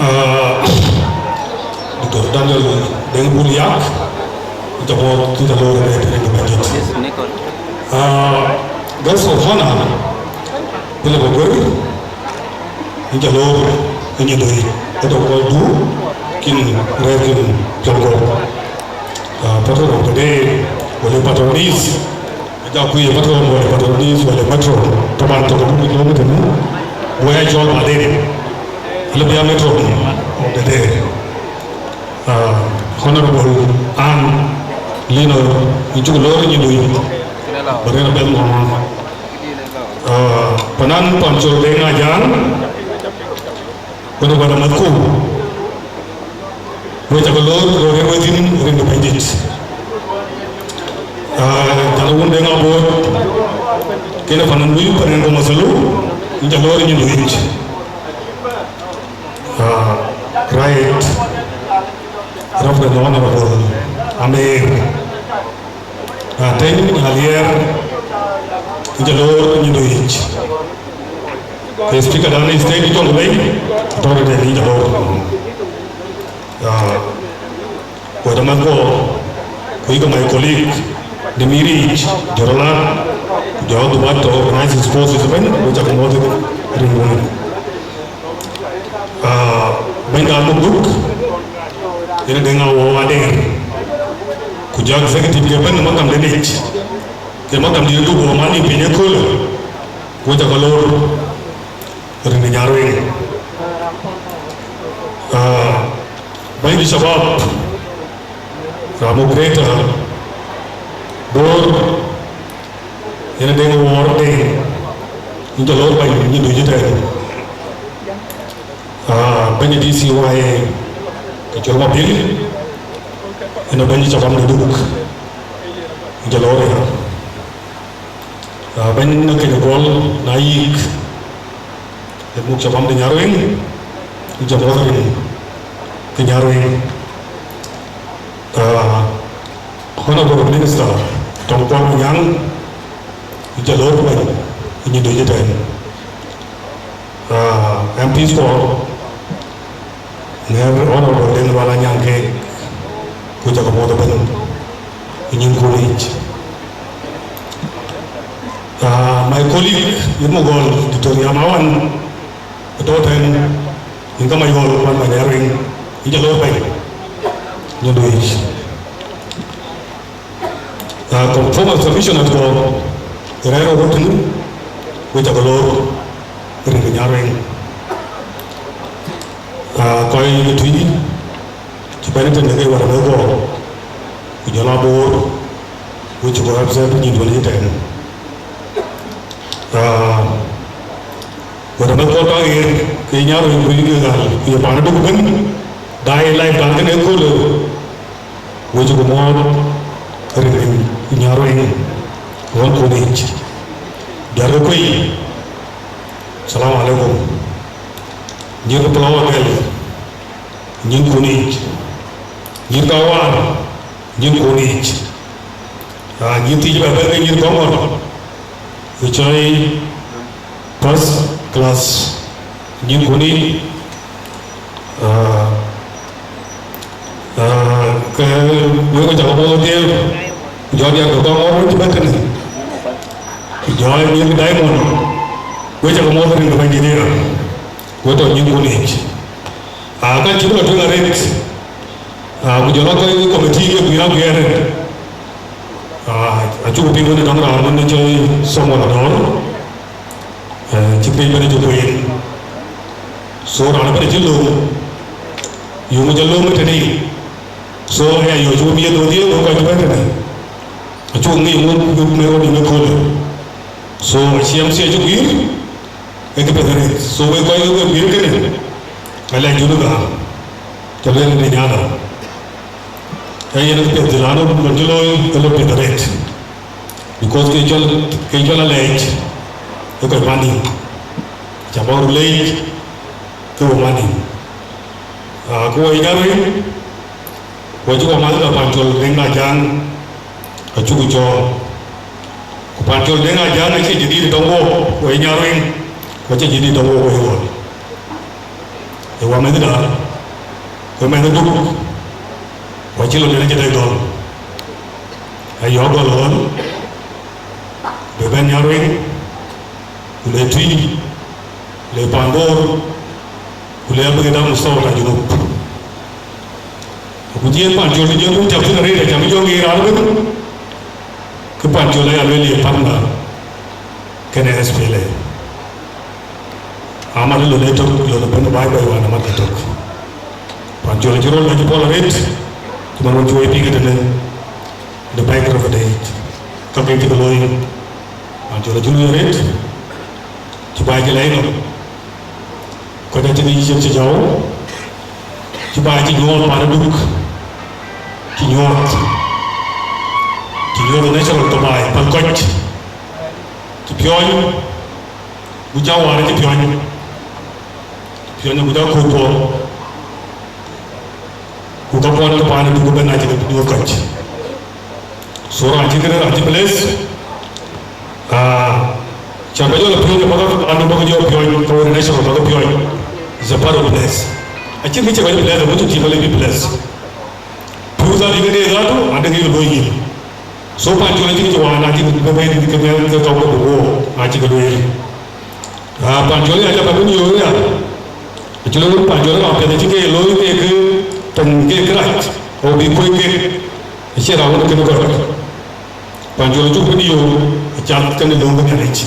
Ah, Doctor Daniel Deŋ Bul Yak, jɔ mɔ̈ɔ̈th cï jɔ loor ëbɛ̈n tënë ke bɛ̈n dït. Ah, Guest of Honor, Philip Aguer, yïn cä loor ë Nyindui, ë tɔ̈ kɔc du, kïn rɛ̈ɛ̈r kïn piɔ̈u guɔ̈p. Ah, patron of the day, wala patronis, ë jɔ kuc ye patron, wala patronis, wala matron, taban tök abuk looi tënë, wek aa cɔl baden, lëu bï ya matron of the day. Ah, Honorable Ann Lino, yïn cuk loor ë Nyindui, bä rɛ̈ɛ̈r abɛ̈n mɔ̈ɔ̈ŋ. Ah, panan Pancol Deŋ Ajak, kënë wɛ̈t amathku. Wek ca ke loor, loor ë wethïn rin ke Bɛ̈nydït. Ah, jal wun de ŋa bot, kene panan lui, panan ko masalu, in ca loor nyin luic. Ah, right. Reverend Honorable Amer. Ah, teny alier, in ca loor nyin luic. Ke speaker dan state Jonglei, authority in ca loor. Ah, wɛ̈t amath guɔ, ku yïk my colleague, de Miric, jɔt alat, ku jɔ dhubat to organize sports event, wek ca ke muɔ̈th rin wun. Ah, bɛ̈ny dan muk duk, yen de ŋa wɔ ader. Ku jɔ executive ke bɛ̈n në makam de nic. Ke makam de duk wɔ man ni piny ëköölë. Wek ca ke loor rin ke Nyarweŋ. Ah, bɛ̈ny de shabab, Ramu Greater Bor, yen de ŋa wɔ ader. In ca loor bɛ̈ny nyin duc ëtɛ̈ɛ̈n. Ah, bɛ̈ny D C Y ke cɔl Mabil, yen bɛ̈ny cakam de duk, jɔl loor ya. Ah, bɛ̈ny na keny gɔl na yïk, yen muk cakam de Nyarweŋ, jɔl loor rin ke Nyarweŋ. Ah, Honorable Minister Tɔŋ Kuan Nyaŋ, jɔl loor bɛ̈ny nyin duc ëtɛ̈ɛ̈n. Ah, M Ps kuɔ, ŋɛɛr Honorable Deng Lual Anyaŋ ke, ku ca ke muɔ̈th ëbɛ̈n, ë nyin kun yic. Ah, my colleague, yïn muk gɔl, Doctor Yamawan, ë tɔ̈ tɛ̈n, yïn ka my gɔl, man man Nyarweŋ, yïn ca loor bɛ̈ny, nyin duc yic. Ah, former submission at ko, rɛ̈ɛ̈r rɔt tënë, wek ca ke loor, rin ke Nyarweŋ. Ah, kɔc ke tui, cï bɛ̈n tënë ke wär në guɔ, ku jɔl a Bor, wek cï guɔ represent nyin duɔl yï tɛ̈n. Ah, wɛ̈t amath kɔc tɔ̈ ɣer, ke Nyarweŋ ku yïk ɣal, ku ye paan duk ëbɛ̈n, daai life dan kënë ëköölë, wek cï ku muɔ̈ɔ̈th rin Nyarweŋ, ɣɔn kun yic. Diäär ke kuei, salam alaikum. Nyïïr ke Pulɔu Agɛl, nyin kun yic. Nyïïr ke Awar, nyin kun yic. Ah, nyïïr thiic bɛ bɛ̈n ke nyïïr Kɔŋɔr, ë cɔi first class, nyin kun yic. Ah, ah, ke wek ca ke muɔ̈th dhiëëu, jɔ diäär ke Kɔŋɔr wek cï bɛ̈n tënë, jɔ nyïïr ke Diamond, wek ca ke muɔ̈th rin ke Bɛ̈nydït ëya, wek tɔ̈ nyin kun yic. Ah, ka cï bï lɔ tueŋ arëët, ah, ku jɔl a kɔc ke committee ke guiir aguiɛɛr arëët. Ah, acuk piŋ wën ë dɔm raan wën ë cɔl Samuel Adɔɔr, eh, cï piny bɛ̈n ë cuk kueen. So raan ëbɛ̈n acï lööm, yöŋ ca lööm ë tënë yic. So aya yööc wok miëth wodhie wek kɔc cï bɛ̈n tënë. Acuk ŋic wok wek me rɔt yïn ëköölë. So acie M C acï guiir, ee kë piɛth arëët. So wek kɔc wek guiir kënë, alɛc jun ë gam, ca lueel de nyala. Ee yen kë piɛth dhil an, ëmën cï looi, ke lɔ piɛth arëët. Because ke cɔl, ke cɔl alɛc, ee kɔc man dït. Ca bɔ̈ röt leec, ke wok man dït. Ah, ku wɔ yic arëët, wɔ cï wɔ math lɔ Pancol Deŋ Ajaŋ, acuk cɔɔl. Ku Pancol Deŋ Ajaŋ acie jadid tɔ̈ wok, wɔ yic Nyarweŋ, ku acie jadid tɔ̈ wok, wɔ yic ɣɔn. Ee wɔ mɛnhda, ku mɛnh duk, wɔ cï lɔ tënë cï dɛ̈ gɔl. Ayɔ gɔl ɣɔn, bï bɛ̈n Nyarweŋ, ku le Tuï, le Paan Bor, ku le abï ke dam mustawa ta Junub. Ku jien Pancol të jɔl bï cam thïn arëët, acam jɔ ŋic raan ëbɛ̈n, ke Pancol aya lueel ye partner kenë S P L A. Amat lon ë tök, lon ëbɛ̈n baai baai wään amat ke tök. Pancol acï rol acï pɔ̈l arëët, cï man wën cï woi piŋ ëtënë, the background of the age. Ka ke cï ke looi, Pancol acï lui arëët, cï baai cï lɛc nɔm. Kɔc acïn yï cïn cï jɔu, Cï baai cï nyuɔɔth pan Duk, cï nyuɔɔth, cï nyuɔɔth natural ke baai pan kɔc, cï piɔ̈ny, ku jɔ wäär cï piɔ̈ny, cï piɔ̈ny ku jɔ kuur puɔ̈u, ku ka puɔ̈n ke pan Duk ëbɛ̈n acï ke nyuɔɔth kɔc. So raan cï kënë, raan cï bless. Ah, cä bä jɔ lɔ piɔ̈ny, bä ke, anu bä ke jɔ piɔ̈ny, ke wën nation bä ke piɔ̈ny. Is a part of bless. Acïn kë cï kɔc bless, amucï cï kɔc lëu bï bless. Pur dha dï ke de dhatu, ade ke loi yïn. So Pancol acï kë cï wään, acï kë bɛ̈ɛ̈i dï ke bɛ̈ɛ̈i ke tɔŋ ke bï wook, acï ke lueel. Ah, Pancol ya jɔ bä bï yöök ya. Acï lɔ wën Pancol raan piɛth acï ke looi ke, ke tɔŋ ke kërac, o bï kuöc kek, acie raan wën kën gɔ̈t. Pancol acuk bï yöök, acath kënë löŋ ke Nhialic.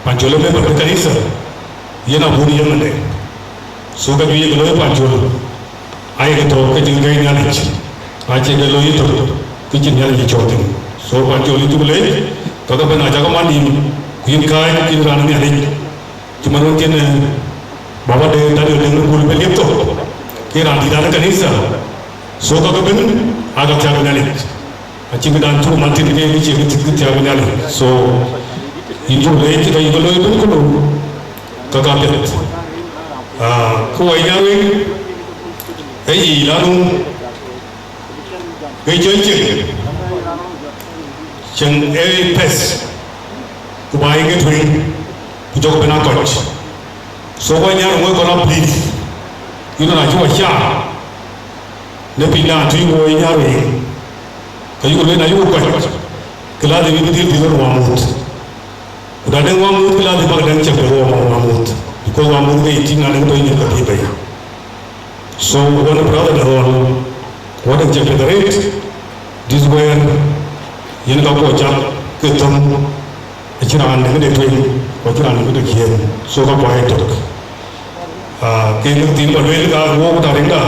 Pancol ë member de kanitha, yen abun yen ënde. So ka juëc ke looi Pancol, ayek tɔ̈u ke cïn gäi Nhialic, acie ke looi tök ke cïn Nhialic cɔɔl thïn. So Pancol yïn cuk leec, ka ke bɛ̈n acä ke man yïn, ku yïn kääc, yïn raan Nhialic. Cï man wën cïn, eh, baba de Daniel Deŋ Bul bï liep thok, ke raan dït an kanitha. So ka ke bɛ̈n, aa ka thiak Nhialic. Acïn këdan cuk man thïn ke, ke cie kë thiak Nhialic. So, yïn cuk leec, ka yï ke looi bɛ̈n kënë, ka ka piɛth. Ah, ku wai Nyarweŋ, ee yic lanu, ke cieŋ cieŋ, cieŋ ee pɛth, ku ba yï ke tueŋ, ku jɔk bɛ̈n a kɔc. So wai Nyarweŋ wek kɔn a please, yïn raan cï wa ca, në piny dan tui woi Nyarweŋ, ka yuk lueel na yuk kɔc, ke ladhim yïn bï dhil dhil rɔt wamuuth. Ku na dɛ̈ŋ wamuuth, ke ladhim bäk dɛ̈ŋ cäk de rɔt wamuuth, because wamuuth ke yï tïŋ na dɛ̈ŋ tɔ yïn ka bï bei. So, wän brother de rɔl, ku wä dɛ̈ŋ cäk de rɛt, this where yen ka kuɔ cak ke thöŋ, acïn raan dɛ̈ŋ de tueŋ, ku acïn raan dɛ̈ŋ de ciëën. So, ka kuɔ ye tök. Ah, ke në thiin ba lueel ka wok ta riŋda,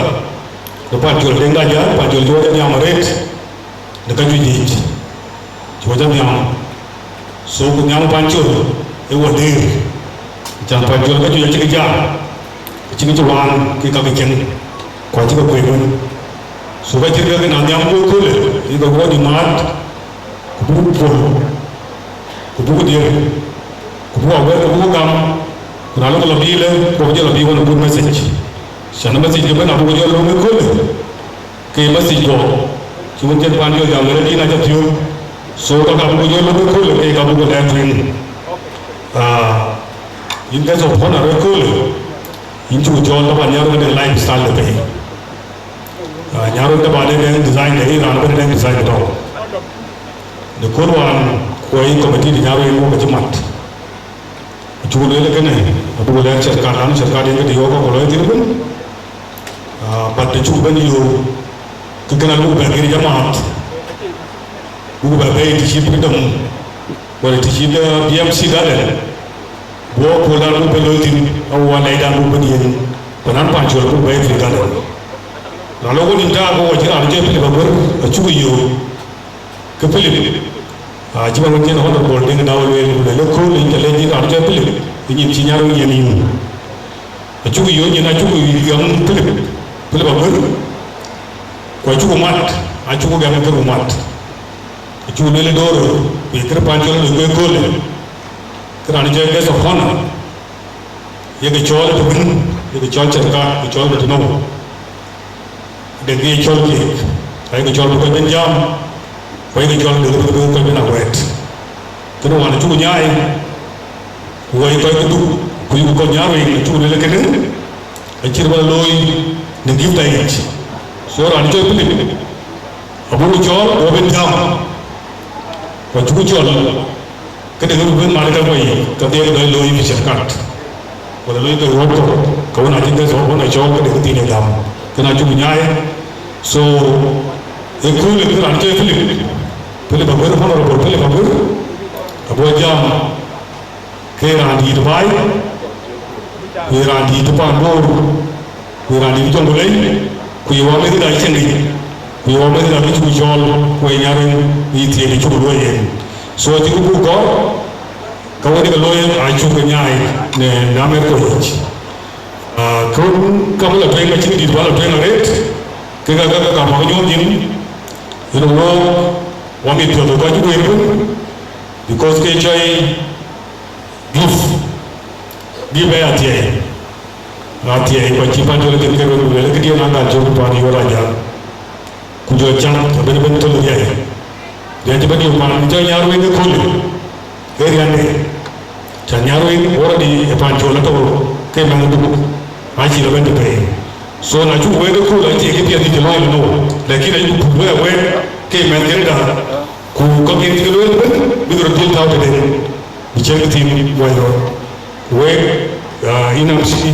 ku Pancol deŋda jal, Pancol cï wä jɔ nhiam arëët, në ka juëc yic, cï wä jɔ nhiam. So ku nhiam Pancol ë wä dëër, can Pancol ka juëc acï ke jam, acï ke cï waan ke ka ke cieŋ, ku acï ke kueer wën. So ka cït ke ke na nhiam ku ëköölë, ke ke wä dï maat, ku buk puɔl, ku buk diëër, ku buk awɛɛr, ku buk gam, ku na lɔ ke lɔ biilë, ku jɔ lɔ biic wën good message. Can message ke bɛ̈n abuk jɔ löŋ ëköölë. Ke message kɔ̈k, cï wën cïn Pancol jam, wën adïn acä thiöök. So ka ka buk jɔ lɔ ëköölë, ke ka buk lɛɛr tueŋ. Ah, yïn guest of honor ëköölë, yïn cuk cɔɔl, taban Nyarweŋ de lifestyle de pei. Ah, Nyarweŋ taban de deŋ design de, yïn raan bɛ̈n deŋ design de tɔ̈u. Në kööl wään, ku yï committee de Nyarweŋ wok acï mat. Acuk lueel kënë, abuk lɛɛr cerkat, lanu cerkat yen këdï wok kɔ̈k lɔ thïn ëbën. Ah, but të cuk bɛ̈n yöök, ke kënë abuk bɛ gir jamaat, buk bɛ bɛ̈ɛ̈i të cït Freedom, wala të cït, ah, B M C Garden. Buk kööldan buk bɛ looi thïn, awu alɛɛcdan buk bɛ̈n yen, ku nan Pancol buk bɛ̈ɛ̈i Free Garden. Na lɔ wok nïm taak, ku wɔ cï raan cɔl Philip Aguer, acuk yöök. Ke Philip, ah, cï man wën cïn Honorable Deŋ Dau lueel, ku lueel ëkööl, yïn ca lɛc yïn raan cɔl Philip, ke nyin cï Nyarweŋ yen yïn. Acuk yöök nyin, acuk gam Philip, Philip Aguer, ku acuk mat, acuk gam ke ku mat. Acuk lueel ë door, ku ye kërë Pancol lueel ku ëköölë, ke raan cɔl guest of honor, ye ke cɔɔl ë të bïn, ye ke cɔɔl cerkat, ku cɔɔl ke të nou. Dek ye cɔl keek, ayeke cɔl bï kɔc bɛ̈n jam, ku ayeke cɔl dek bï kɔc bɛ̈n awɛɛt. Kënë wään acuk nyaai, ku wɛ̈i kɔc ke Duk, ku yuk kɔc Nyarweŋ, acuk lueel kënë, acït bä looi në gift ayic. So raan cɔl Philip, abuk cɔɔl, ku bɛ̈n jam, ku acuk cɔl. Këdë ke bï bɛ̈n mat ë ka guɔ yic, ke dhiɛl dɔc looi ë cerkat, wala looi ke ruɔ̈ɔ̈p kɔ̈k, ke wën acï guest of honor cɔɔl, këdë ke thiin ë gam, kënë acuk nyaai. So, ëköölë ke raan cɔl Philip, Philip Aguer, Honorable Philip Aguer, abï jam ke raan dïït baai, ku ye raan dïït pan Bor, ku ye raan dïït Jonglei, ku ye wamɛ̈thda cieŋ yic, ku ye wamɛ̈thda kë cuk cɔɔl, ku ye Nyarweŋ yï thiëëc cuk luɔi yen. So acï kë buk gɔ̈ɔ̈r, ka wën ke looi acuk ke nyaai në, në America yic. Kë wën kam la tueŋ acïn dït ba la tueŋ arëët, ke ka ka ka ka bäk nyuɔɔth nyin, yen wok wamit piɔ̈th ë kɔc cï guëër ëbën, because ke cɔi gift, gift ë athiɛɛi, athiɛɛi kɔc cï pan jɔl thïn ke röt ku lueel këdiɛ̈n an gal cök pan yöör ajak. Ku jɔ cam abën bën thöl riɛc. Riɛc bën yök man cä nyar wek ëköölë. Ke riande. Cä nyar wek already ë pan col atɔ̈ ke mɛn duk. Acï la bën të pei. So na cuk wek ëköölë acie ke piɛth cï looi no. Lakin ayï ku pur wek wek ke mɛn kën da. Ku ka ke cï looi bën bïk röt dhil tääu tëde. Bï cïn kë thïn wai rɔt. Wek, uh, inam cï,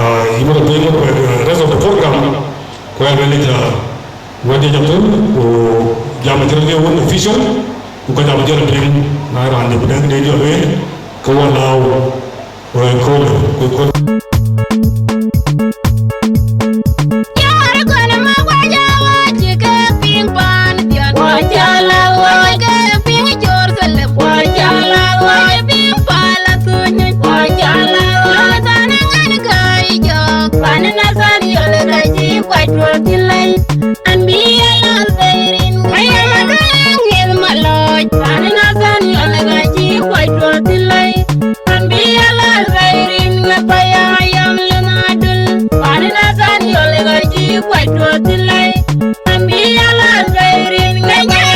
uh, imɔ la piny mɔ kuɛk, uh, rest of the program. Kuɛk bën ë jɔ. Wɛ̈t diɛ̈ jam thïn, ku jam acï rɔt ye wun official, ku ka jam jɔl piŋ, na raan de bï dɛ̈ŋ de jɔl ween, ke wä lääu, wä kööl, ku kööl. Yar kɔn ma wä ja wä cï ke piŋ pan Dion, wä ja la wä ke piŋ Jerusalem, wä ja la wä piŋ Palestine, wä ja la wä than ŋan ka jɔk pan Nathaniel ka cï kuac tuɔɔk thïn lei. An bï ya lal bei rin ŋa? Paya ma döŋ ŋiɛth ma lɔc. Pan Nathaniel ka cï kuac tuɔɔk thïn lei. An bï ya lal bei rin ŋa? Paya yam lë na dul. Pan Nathaniel ka cï kuac tuɔɔk thïn lei. An bï ya lal bei rin ŋa? Paya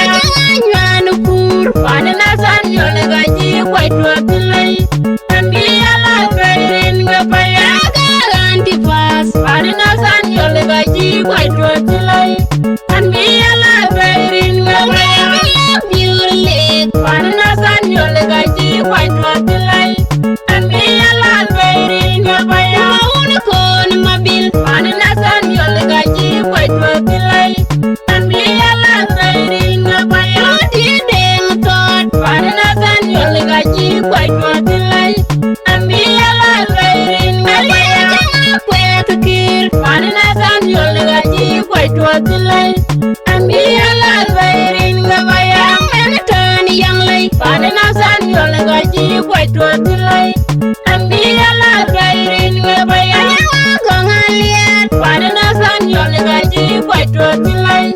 nyuan kur. Pan Nathaniel ka cï kuac tuɔɔk thïn lei. An bï ya lal bei rin ŋa? Paya ka Antipas. Pan Nathaniel ka cï kuac tuɔɔk thïn lei. An bï ya lal bei rin ŋa? Paya biur lik. Pan Nathaniel ka cï kuac tuɔɔk thïn lei. An bï ya lal bei rin ŋa? Paya wun kon mabil. Pan Nathaniel ka cï kuac tuɔɔk thïn lei. An bï ya lal bei rin ŋa? Paya röt ye deŋ thɔɔt. Pan Nathaniel ka cï kuac tuɔɔk thïn lei. An bï ya lal bei rin ŋa? Paya kuɛth kïr. Pan Nathaniel ka cï kuac tuɔɔk thïn lei. An bï ya lal bei rin ŋa? Paya mɛn tɔ̈n yaŋ lei. Pan Nathaniel ka cï kuac tuɔɔk thïn lei. An bï ya lal bei rin ŋa? Paya gɔŋ aliɛt. Pan Nathaniel ka cï kuac tuɔɔk thïn lei.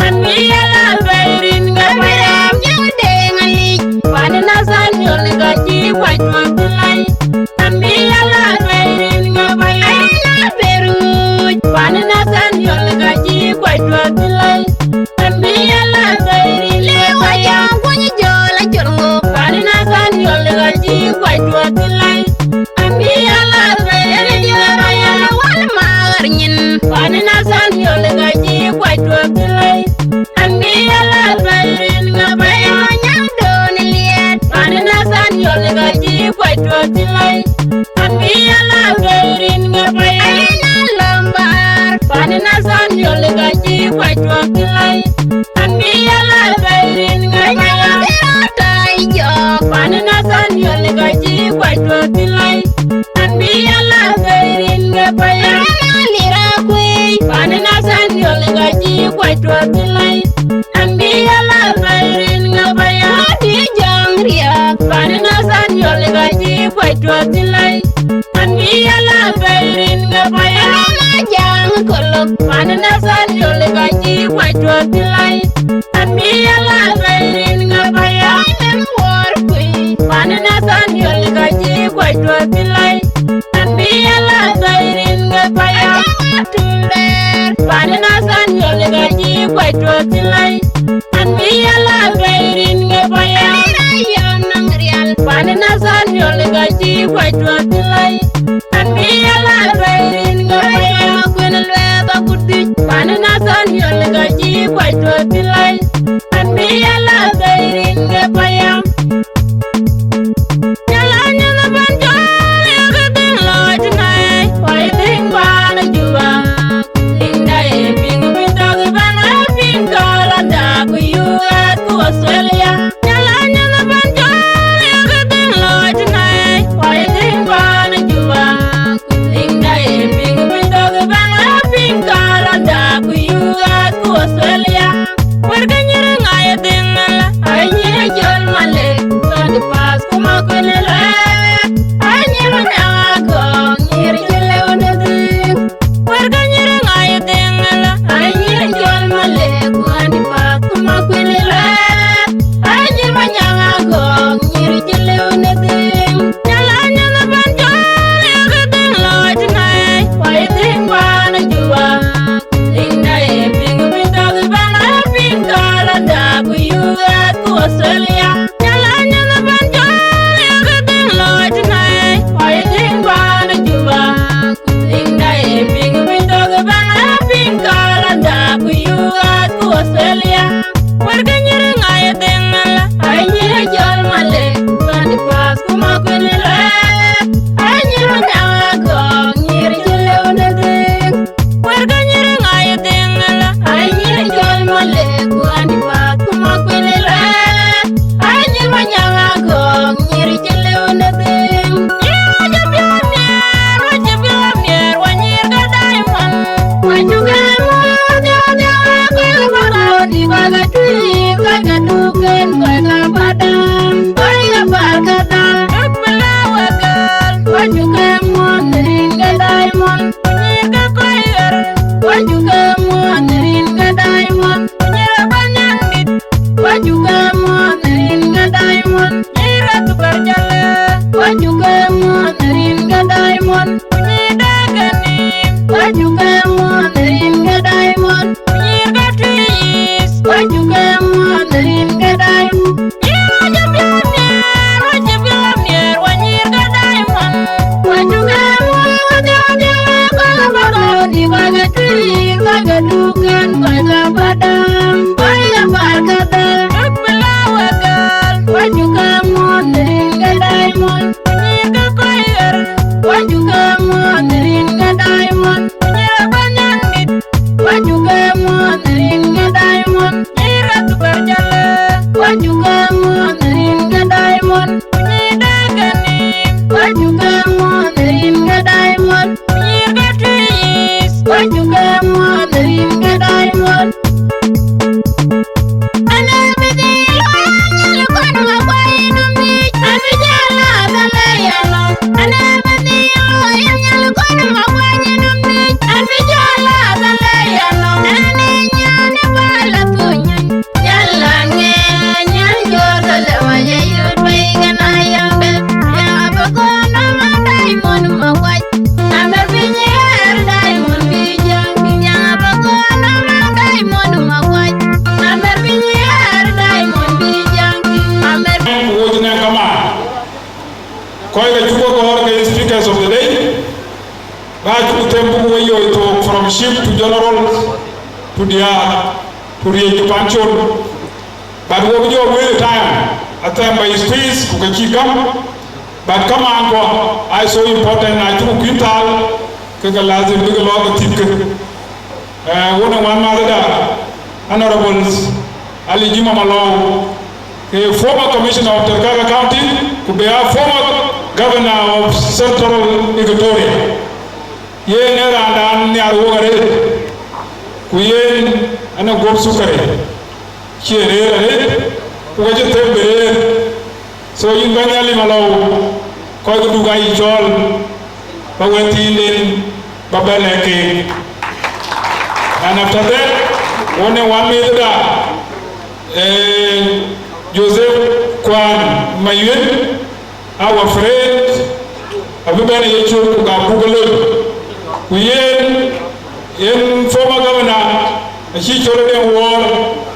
An bï ya lal bei rin ŋa? Paya nyuŋ deŋ alic. Pan Nathaniel ka cï kuac tuɔɔk thïn lei. An bï ya lal bei rin ŋa? Paya na beruc. Pan Nathaniel ka cï kuac tuɔɔk thïn lei. An bï ya lal bei rin ŋa? Paya kuny jɔl acol ŋo? Pan Nathaniel ka cï kuac tuɔɔk thïn lei. An bï ya lal bei rin ŋa? Paya wal maɣar nyin. Pan Nathaniel ka cï kuac tuɔɔk thïn lei. An bï ya lal bei rin ŋa? Paya nyaŋ döön liɛt. Pan Nathaniel ka cï kuac tuɔɔk thïn lei. An bï ya lal bei rin ŋa? Paya na lɔ̈m bäär. Pan Nathaniel ka cï kuac tuɔɔk thïn lei. An bï ya lal bei rin ŋa? Paya bï rɔt tai jɔk. Pan Nathaniel ka cï kuac tuɔɔk thïn lei. An bï ya lal bei rin ŋa? Paya na lira kuei. Pan Nathaniel ka cï kuac tuɔɔk thïn lei. An bï ya lal bei rin ŋa? Paya dï jɔŋ riääk. Pan Nathaniel ka cï kuac tuɔɔk thïn lei. An bï ya lal bei rin ŋa? Paya na jam kolok. Pan Nathaniel ka cï kuac tuɔɔk thïn lei. An bï ya lal bei rin ŋa? Paya mɛn wuɔɔr kuei. Pan Nathaniel ka cï kuac tuɔɔk thïn lei. An bï ya lal bei rin ŋa? Paya tum dɛɛr. Pan Nathaniel ka cï kuac tuɔɔk thïn lei. An bï ya lal bei rin ŋa? Paya yam naŋ rial. Pan Nathaniel ka cï kuac tuɔɔk thïn lei. An bï ya lal bei rin ŋa? Paya kuen luɛɛth akut dhïc. Pan Nathaniel ka cï kuac tuɔɔk thïn lei. An bï ya lal bei rin ŋa? Paya. Nyala nyala ban jol ya ke ding loc nai. Wai ding ban Juba. Ding dai ping ping dog ban a ping Canada ku U S ku Australia. Nyala nyala ban jol ya ke ding loc nai. Wai ding ban Juba. Ding dai ping ping dog ban a ping Canada ku U S ku Australia. Kɔc ke cuk ke gɔ̈ɔ̈r ke speakers of the day, ba cuk them buk we yoi thok from chief to general to diäär to riëëc to pancol. But wo bï jɔ wël time, athem ba space ku ke cï gam. But kamaan kɔ, aa so important, na cuk kuïn thal, ke ke lazim bï ke lɔ ke thïn ke. Eh, wun ë wän mäthda, Honorable Ali Juma Malou, ke former Commissioner of Turkana County, ku be a former Governor of Central Equatoria. Yen ee raandan nhiar wok arëët, ku yen ënë guɔ̈p sukari, cie rëër arëët, ku ka cï them bï rëër. So yïn bɛ̈ny Ali Malou, kɔc këduk aa yï cɔɔl, ba wɛ̈t thiinden ba bɛ̈n lɛ̈k keek. And after that, wun ë wän mïthda, eh, Joseph Kuan Mayuën, our friend, abï bɛ̈n ë yecök ku ka buk ke lony. Ku yen, yen former governor, acï cɔl ë den wɔɔr,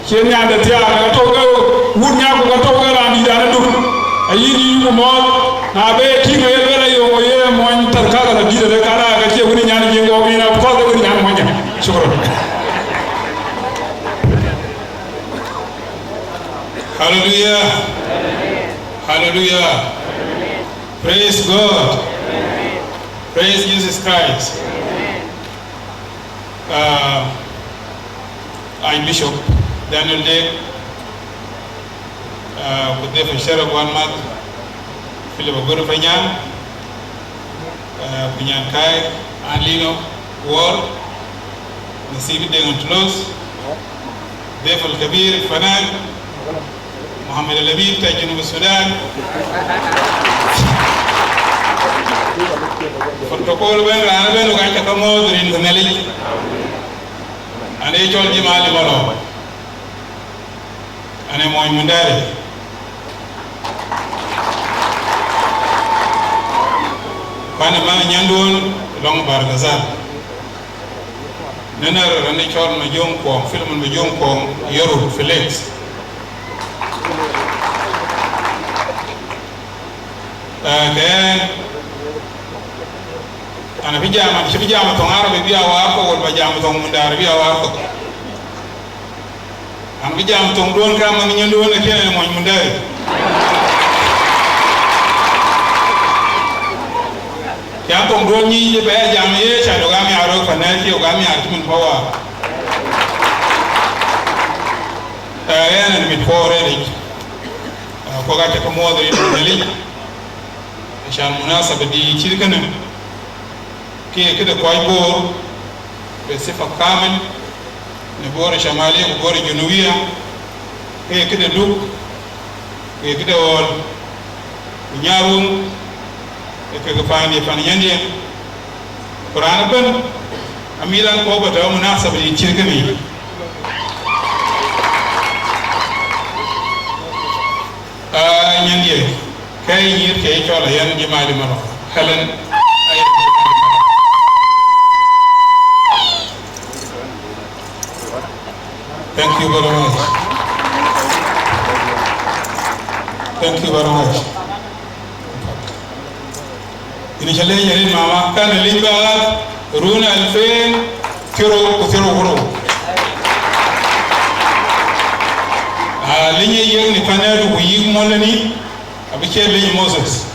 cï yen nyande thiaak, ka tɔ̈u ke wut nyaku, ka tɔ̈u ke raan dït an aduk. Ayï yï ku mɔ̈ɔ̈th, na be tïŋ aye luel aye wo ye mony Turkana la dït arëk, ka raak acie wën nyan Jiëŋ gɔɔk yen, of course, wën nyan mony. Shukran. Hallelujah. Hallelujah. Praise God. Praise Jesus Christ. Uh, Archbishop Daniel Dek, uh, ku dhif al-sharaf wän mäth Philip Aguero Panyaŋ, uh, ku nyan kai Alino Wor, Nasib Deng Antulos, dhif al-kabir fanan, Mohamed Al-Amin ta Junub Sudan. Protocol ëbɛ̈n, raan ëbɛ̈n, wek aca ke muɔ̈ɔ̈th rin ke Nhialic. An ee cɔl Jim Ali Malou. An ee mony Mundari. Ku an ee man Nyandun lɔŋ Bahr el Ghazal. Në nɛ̈r raan ë cɔl Majöŋ Kuɔŋ, Philemon Majöŋ Kuɔŋ Yɔrut Felix. Ee, ke ɣɛn, an abï jam, an cï bï jam thoŋ Arabi bï a waar thok, wala ba jam thoŋ Mundari bï a waar thok. An bï jam thoŋ duɔ̈n ka man Nyandun, lakin an ee mony Mundari. Cän thoŋ duɔ̈n nyic bɛ jam ye, cän ɣok amiaar röt, pan nɛ̈ɛ̈r cï ɣok amiaar cï min bɔ̈ waar. Ee, ɣɛn an mit puɔ̈u rɛɛc yic. Ee, ku ɣok aca ke muɔ̈ɔ̈th rin Nhialic. Cän munasaba dït cït kënë, ke ye këde kɔc Bor, be sifa kamil, në Bor Shamalia ku Bor Junubia, ke ye këde Duk, ku ye këde Ɣɔl, ku Nyarweŋ, ee kek paan ye pan Nyandï. Ku raan ëbɛ̈n, amïth an kɔ̈u ba tɔ̈ munasaba dït cït kënë yic. Aa, Nyandï, ke nyïïr ke cɔl Ayen Jim Ali Malou. Helen, Ayen Jim Ali Malou. Thank you very much. Thank you very much. Yïn cä leec arëët mama, kan ë lec bä ɣath run alfen thiërrou ku thiërrou ku rou. Aliny ë yiëk në panɛ̈du ku yïk mɔ̈lëni, abï cie liny Moses.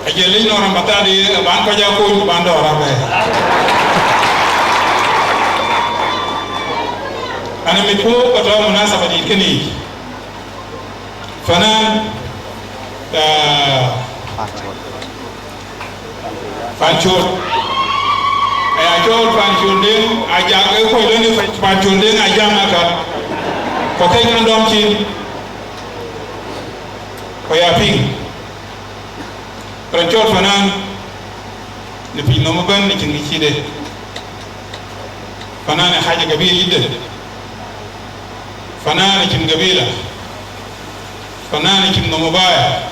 Acie liny nɔn Ramadhan de, aban kɔc aa kony ku ban dɔ̈ɔ̈r abɛ̈ɛ̈i. Ana mit puɔ̈u ka tɔ̈ munasaba dït kënë yic. Fanan, ah, Pancol. Aya cɔl Pancol Deŋ Ajak, ë kɔc lɔ në Pancol Deŋ Ajak aka. Kɔc kɛc kan dɔm cin. Kɔc ya piŋ. Raan cɔl Fanan, në piny nɔm ëbɛ̈n në cïn kë cï de. Fanan ë haja gabila yïde. Fanan ë cïn gabila. Fanan ë cïn nɔm ëbaya.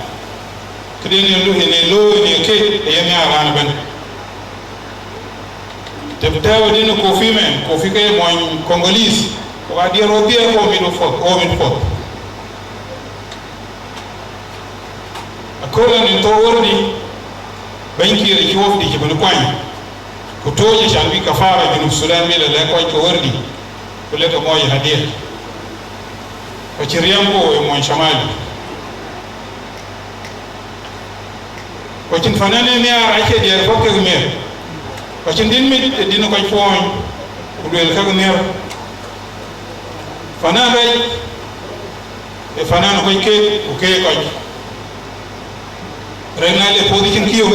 Këden ë lu-, ë looi në kek, ë yen nhiaar raan ëbɛ̈n. Të tɛ̈ɛ̈u dïn ë Kofi mɛn, Kofi ke mony Congolese. Ku ka diɛɛr wo dhiɛɛr ku wo mit puɔth, wo mit puɔth. Aköl an, ë thou wärdi, bɛ̈ny Kiir acï wafdi cï bɛ̈n kuany, ku tooc acan bï kafara Junub Thudan bï lɔ lɛ̈k kɔc ke wärdi, ku lek ke mɔc hadia. Ku acïn riɛm ku ë mony Shamali. Ku acïn fanan ë nhiaar acie diɛɛr puɔth kek miɛt. Ku acïn dïn mit ë dïn kɔc puɔɔny, ku luel kek nhiɛr. Fanan rɛc, ë fanan kɔc keek ku keek kɔc. Rɛ̈k na le puɔth cïn kï yök,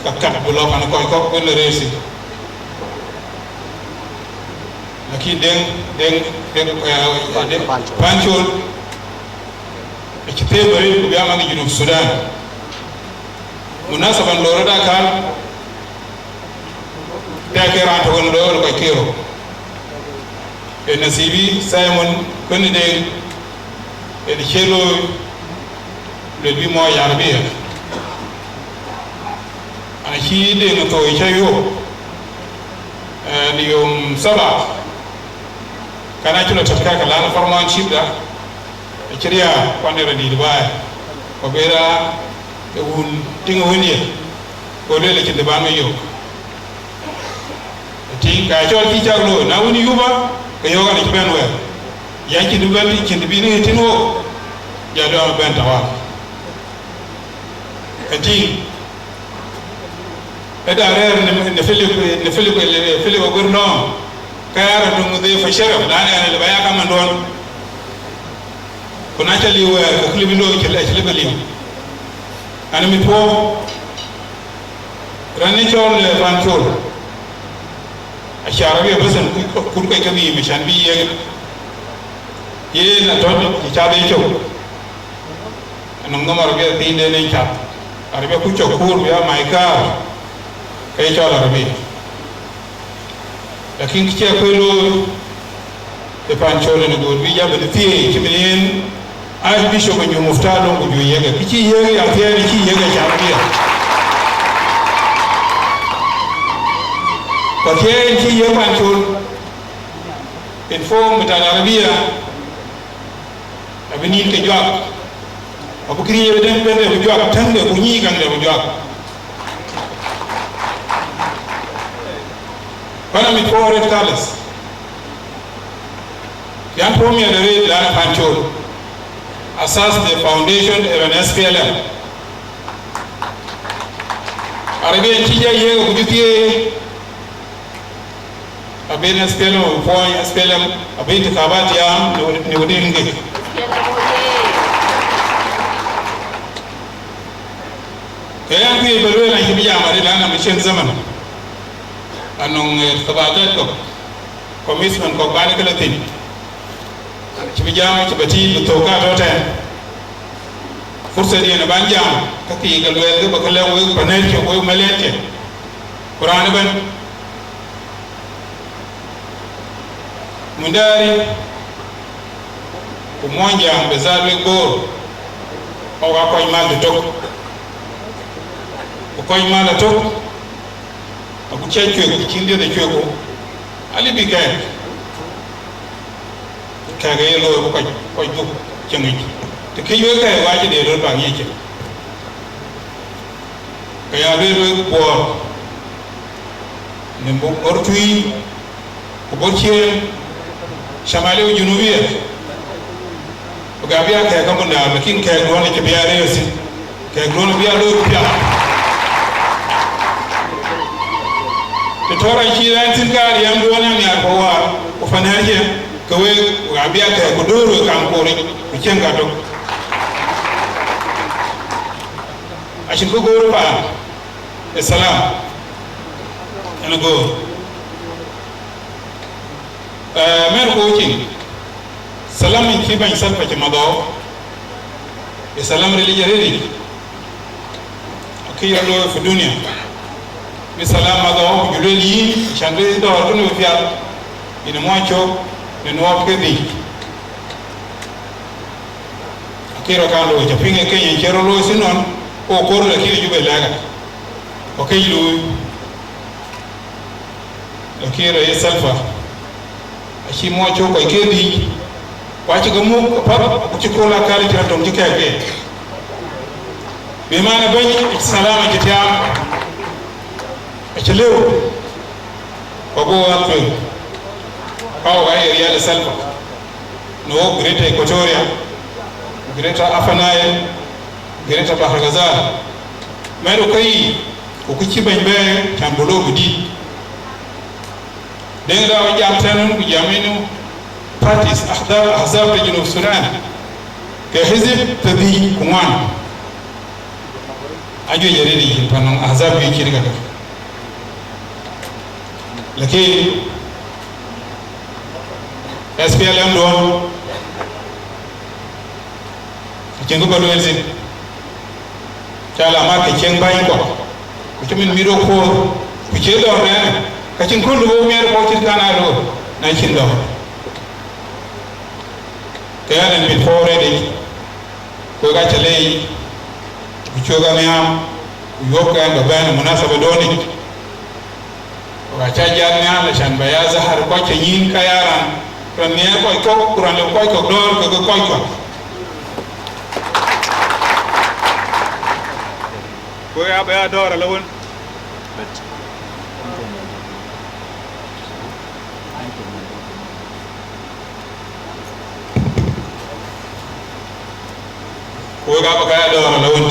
ka kat bï lɔ pan kɔc kɔ̈k bï lɔ rëër thïn. Lakin Deŋ, Deŋ, Deŋ, eh, Deŋ Pancol, acï them arëët ku bï amat Junub Thudan. Munasaban lɔ rɔt akan, tɛ̈ ke raan tök ënë looi kɔc kerou. Ë nasibi Simon kënë Deŋ, ë cie looi, luel bï mɔc Arabia. Ana cï Deŋ thoi cä yök, eh, në yom saba, kan acï lɔ tɛ̈t kɛ̈k, lan forman cïpda, acï riääk, kuan ë rɔt dït baai, ku abï raan ë wun tïŋ ë wëndiɛ̈, go lueel acïn të ban ŋic yök. Tïŋ, ka cɔl cï cak looi, na wën Yuba, ke yɔ̈ɔ̈k an, acï bɛ̈n wɛ̈ɛ̈r. Yɛn cïn të bɛ̈n tïŋ, cïn të bï në ë tïŋ wok, ja dɔm ë bɛ̈n tawal. Ke tïŋ, ëda rɛ̈ɛ̈r në, në Philip, në Philip, Philip aguër nɔm, ke ya rɔt döŋ dhie fa sharaf, lan ɛn lë ba ya kamanduɔn. Ku na cä liu wɛ̈ɛ̈r, ke kë lë bï looi cï lë, cï lë bï liu. An, mit puɔ̈u, raan ë cɔl, eh, Pancol, acie Arabia bes an, kut, kut kɔc ke nhïïm, acan bï yiëk. Yen atɔ̈ cï cath ë cök. Anɔŋ nɔm Arabia thiinden en cath. Arabia ku cɔk kuur bï a my car, ke cɔl Arabia. Lakin kë cï akuël looi ë Pancol ënë, göör bï jam bï thiëëc, cï min yen Archbishop anyuɔ̈ŋ mufta lɔŋ ku jɔ yiëk, kë cï yiëk ya thiëëc, cï yiëk ya cam diɛ̈. Ku thiëëc cï yiëk Pancol, in form bï tat Arabia, abï nïn ke juak, abï këriëëc ë dɛ̈ŋ bɛ̈n de bï juak, täŋde ku nyïïn käŋde bï juak. Bana mit puɔ̈u arëët kalas. Yan puɔ̈u miɛt arëët, lan Pancol asas the foundation ë raan S P L M. Arabia cï jɔ yiëk ku jɔ thiëëc, abï S P L M abï puɔ̈ny, S P L M abï intikabat yam në wëdï, në wëdï rin gëk. Ke yan kë ye bä lueel an, cï bï jam arëët, lan amï cïn zaman. Anɔŋ, eh, irtibatat kɔ̈k, commitment kɔ̈k bän ke lɔ thïn. Cï bï jam, cï bä tïït bï thök ka tɔ̈ tɛ̈n. Fursa diɛn ë bän jam, ka kï ke lueel ke bä ke lɛ̈k wek panɛ̈lkë, wek malɛ̈tkë. Ku raan ëbɛ̈n, Mundari, ku Muɔnyjäŋ bï dhal wek Bor, ɣok aa kɔc mal tëtök. Ku kɔc mal ëtök, agut cä cuek, cïn dhiëth ë cuek ku, alë bï kɛɛk. Kɛɛk ë ye looi ku kɔc, kɔc dhuk cieŋ yic. Të këc wek kɛɛk, wa cï de röt bak ŋic cieŋ. Ke ya lueel wek Bor, në buk ɣor tui, Ku bɔ̈ ciëën Shamaliya Junubia, ku gak bï aa kɛ̈ɛ̈k ke mundäär, lakin kɛ̈ɛ̈kduɔ̈n acï bï aa rëër thïn, kɛ̈ɛ̈kduɔ̈n abï aa looi piath. Të tɔ̈ raan cï rɛ̈ɛ̈r thïn, ka riɛmduɔ̈n ë nhiaar ku waar ku panɛ̈r cië, ke wek, wek abï aa kɛ̈ɛ̈k ku döör wek kam koor yic, ku ciɛŋ ka tök. Acïn kë göör paan ë thalam, en ë göör. Ee, mɛ̈r ku cin, thalam in cï bɛ̈ny Salva cï madhɔɔk, ë thalam ril yic arëëric, akë ye looi fi dunia, bï thalam madhɔɔk, ku jɔ lueel yïn, can bï dɔ̈ɔ̈r kënë bï piath, yïn ë muɔc cök në nuɔɔp ke dhïc. Akë rɔt kan looi, ca piŋ ë Kenya cï rɔt looi thïn nɔn, ku koor, lakin ë Juba lɛ̈k, ku këc looi. Lakin rɛ̈ɛ̈r Salva acï muɔc cök kɔc ke dhïc, ku acï ke muk apath, ku cï kööl akäl cï rɔt töŋ cï kɛ̈ɛ̈k ke. Bï man ë bɛ̈ny thalam acï tiaam, acï lëu, ku abï wɔ tueŋ, ka wok aye riɛl ë Salva, në wok Greater Equatoria, Greater Upper Nile, Greater Bahr el Ghazal, mɛ̈t ë ke yiic, ku kë cï bɛ̈ny bɛ̈ɛ̈i, can bï looi bï dït. Deŋ Daw jam tënë ku jam ënë parties, ahzab, ahzab de Junub Sudan, ke hizib të dhïc ku ŋuan. Ajuëc arëët yic, pan nɔŋ ahzab juëc cït kakë. Lakin S P L M duɔ̈n, acïn kë bä lueel thïn, ca la mat ke cieŋ bäny kɔ̈k, ku cï min mit wok kuɔɔr, ku cie dɔ̈ɔ̈r nɛɛnë, ka cïn kööl de wok miɛt kuɔɔr cït kan aa looi, na cïn dɔ̈ɔ̈r. Ke ɣɛn en mit puɔ̈u rɛɛt yic, ku wek acä leec, ku cuek aniaam, ku yuɔ̈pkë ɣɛn bä bɛ̈n ë munasaba duɔ̈n yic. Ku acä jat nhial, acan bä ya zahar kɔc cï nyïïn ka ya raan, raan nhiɛɛr kɔc kɔ̈k, ku raan lëu kɔc kɔ̈k dɔ̈ɔ̈r kekë kɔc kɔ̈k. Ku ya bä ya dɔ̈ɔ̈r alë wën. Ku wek aa bä ka ya dɔ̈ɔ̈r alë wën.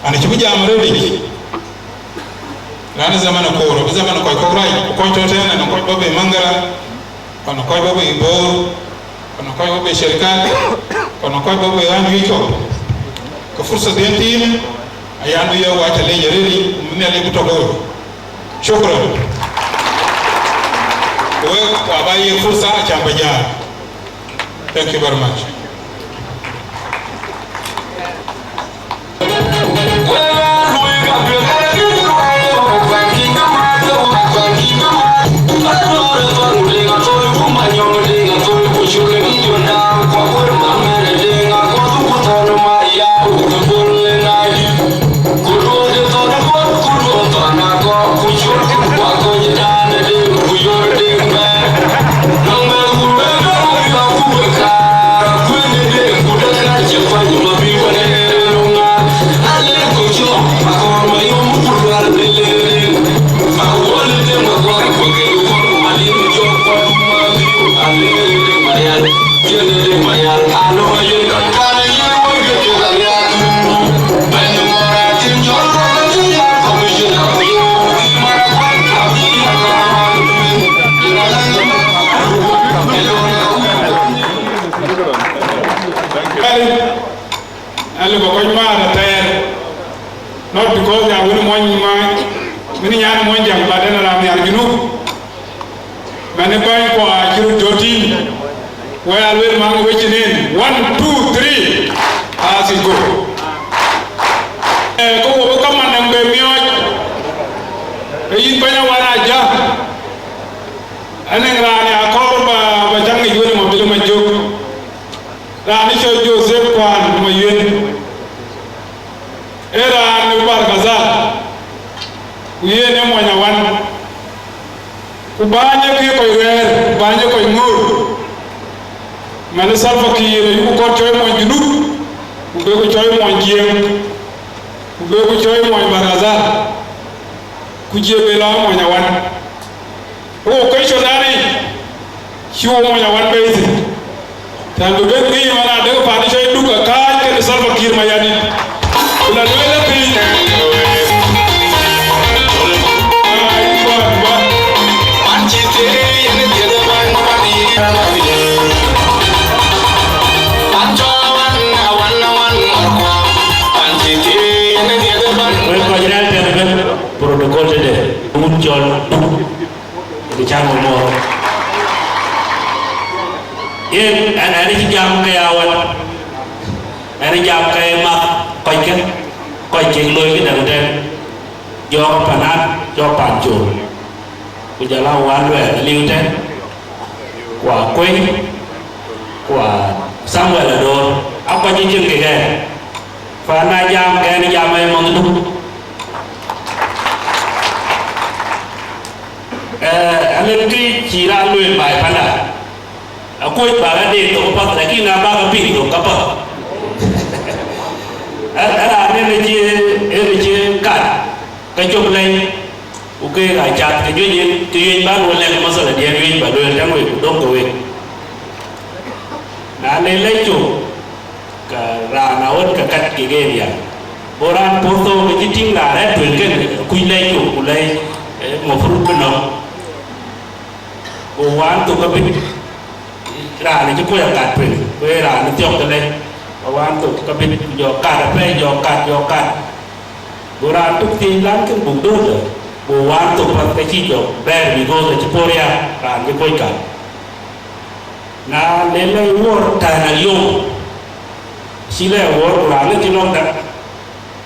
An, cï bï jam rëëdic, raan ë zaman ë koor, bï zaman ë kɔc kɔ̈k rac, ku kɔc tɔ̈ tënë, nɔŋ kɔc bɔ̈ bei Mangala, ku nɔŋ kɔc bɔ̈ bei Bor, ku nɔŋ kɔc bɔ̈ bei Sherikat, ku nɔŋ kɔc bɔ̈ bei ɣän juëc kɔ̈k. Ke fursa dhiën thiin, ayan bï yɔ̈ɔ̈k wacä lec arëëric, ku Nhialic bï tɔ̈ ke we. Shukran. Ku wek, wa bä yiëk fursa, acan bä jäl. Thank you very much. Alë bä kɔc maar athɛɛr, not because ya wën mony ma, wën nyan mony jam, but en raan nhiar Junub. Mɛn ë bäny kua cï röt jɔt tïŋ, wek aa lueel maŋ wecin en, one, two, three, as it go. Eh, ke wo bï kaman nɛm be miɔɔc, ke yïn bɛ̈ny Awan Ajak, anɛŋ raan ya kɔɔr ba, ba cak ŋic wën ë Mabil Majök, raan ë cɔl Joseph Kuan Mayuën. Ee raan ë Bahr el Ghazal, ku yen ee mony Awan. Ku bäny ee kë kɔc rɛ̈ɛ̈r, ku bäny ee kɔc ŋoot. Mɛn ë Salva Kiir ayuku kɔt cɔɔi mony Junub, ku beku cɔɔi mony Jiëëŋ, ku beku cɔɔi mony Bahr el Ghazal, ku jie be lɔ mony Awan. Ku question dan ë, Cï wo mony awan bei thïn. Tɛ̈n bï bɛ̈n ŋic man adek paan cɔl Duk akääc kenë Salva Kiir Mayardit. Ku la lueel ë piny. Ai, bä, bä. Wek kɔc rɛ̈ɛ̈r tɛ̈n ëbën, protocol tëde, wun cɔl Duk. Kë cän wä mɔ̈ɔ̈r. Yen, ɛn, ɛn cï jam ke ya wän. Ɛn jam ke math kɔckë, kɔc kek looi këdäŋ tɛ̈n. Jɔɔk Panan, jɔɔk Pancol. Ku jɔl a wä luɛɛl aliu tɛ̈n. Ku Akuei, ku Samuel Ador. Akuac cï cïn kek ɛn. Paan na jam, ke ɛn jam ë mɔnh Duk. Eh, alëk kë cï raan lueel baai panda. Akuc bä ke deet thok path, lakin na bä ke piŋ thok ka path. Ë, ë raan ënë cï, ënë cï kat, ke cop lɛny, ku keek aa cath, ke juëc en, ke juëc bän wä lɛ̈k masala diɛn juëc bä lueel tɛ̈n wek, ku dɔ̈ŋ ke wek. Na le lɛc cop, ke raan awën ke kat kek en ya. Go raan puɔ̈th thou ke cï tïŋ raan rɛ̈ɛ̈r tueŋ kën kuc lɛc cop ku lɛc, eh, mafrut bï nɔ̈k. Go wään thok abït, raan cï kuc akat tueŋ, ku ee raan thiɔ̈k ke lɛc. Go wään thok abït, ku jɔ kat apɛi, jɔ kat, jɔ kat. Go raan tök thiëëc lan kën buk dööt lë. Go wään thok path ke cï jɔ bɛ̈ɛ̈r, because acï puɔ̈u riääk raan cï kuc kat. Na le lɛc wuɔ̈r tɛ̈n aliom, cï lɛc wuɔ̈r ku raan ë cï lɔ̈k dak,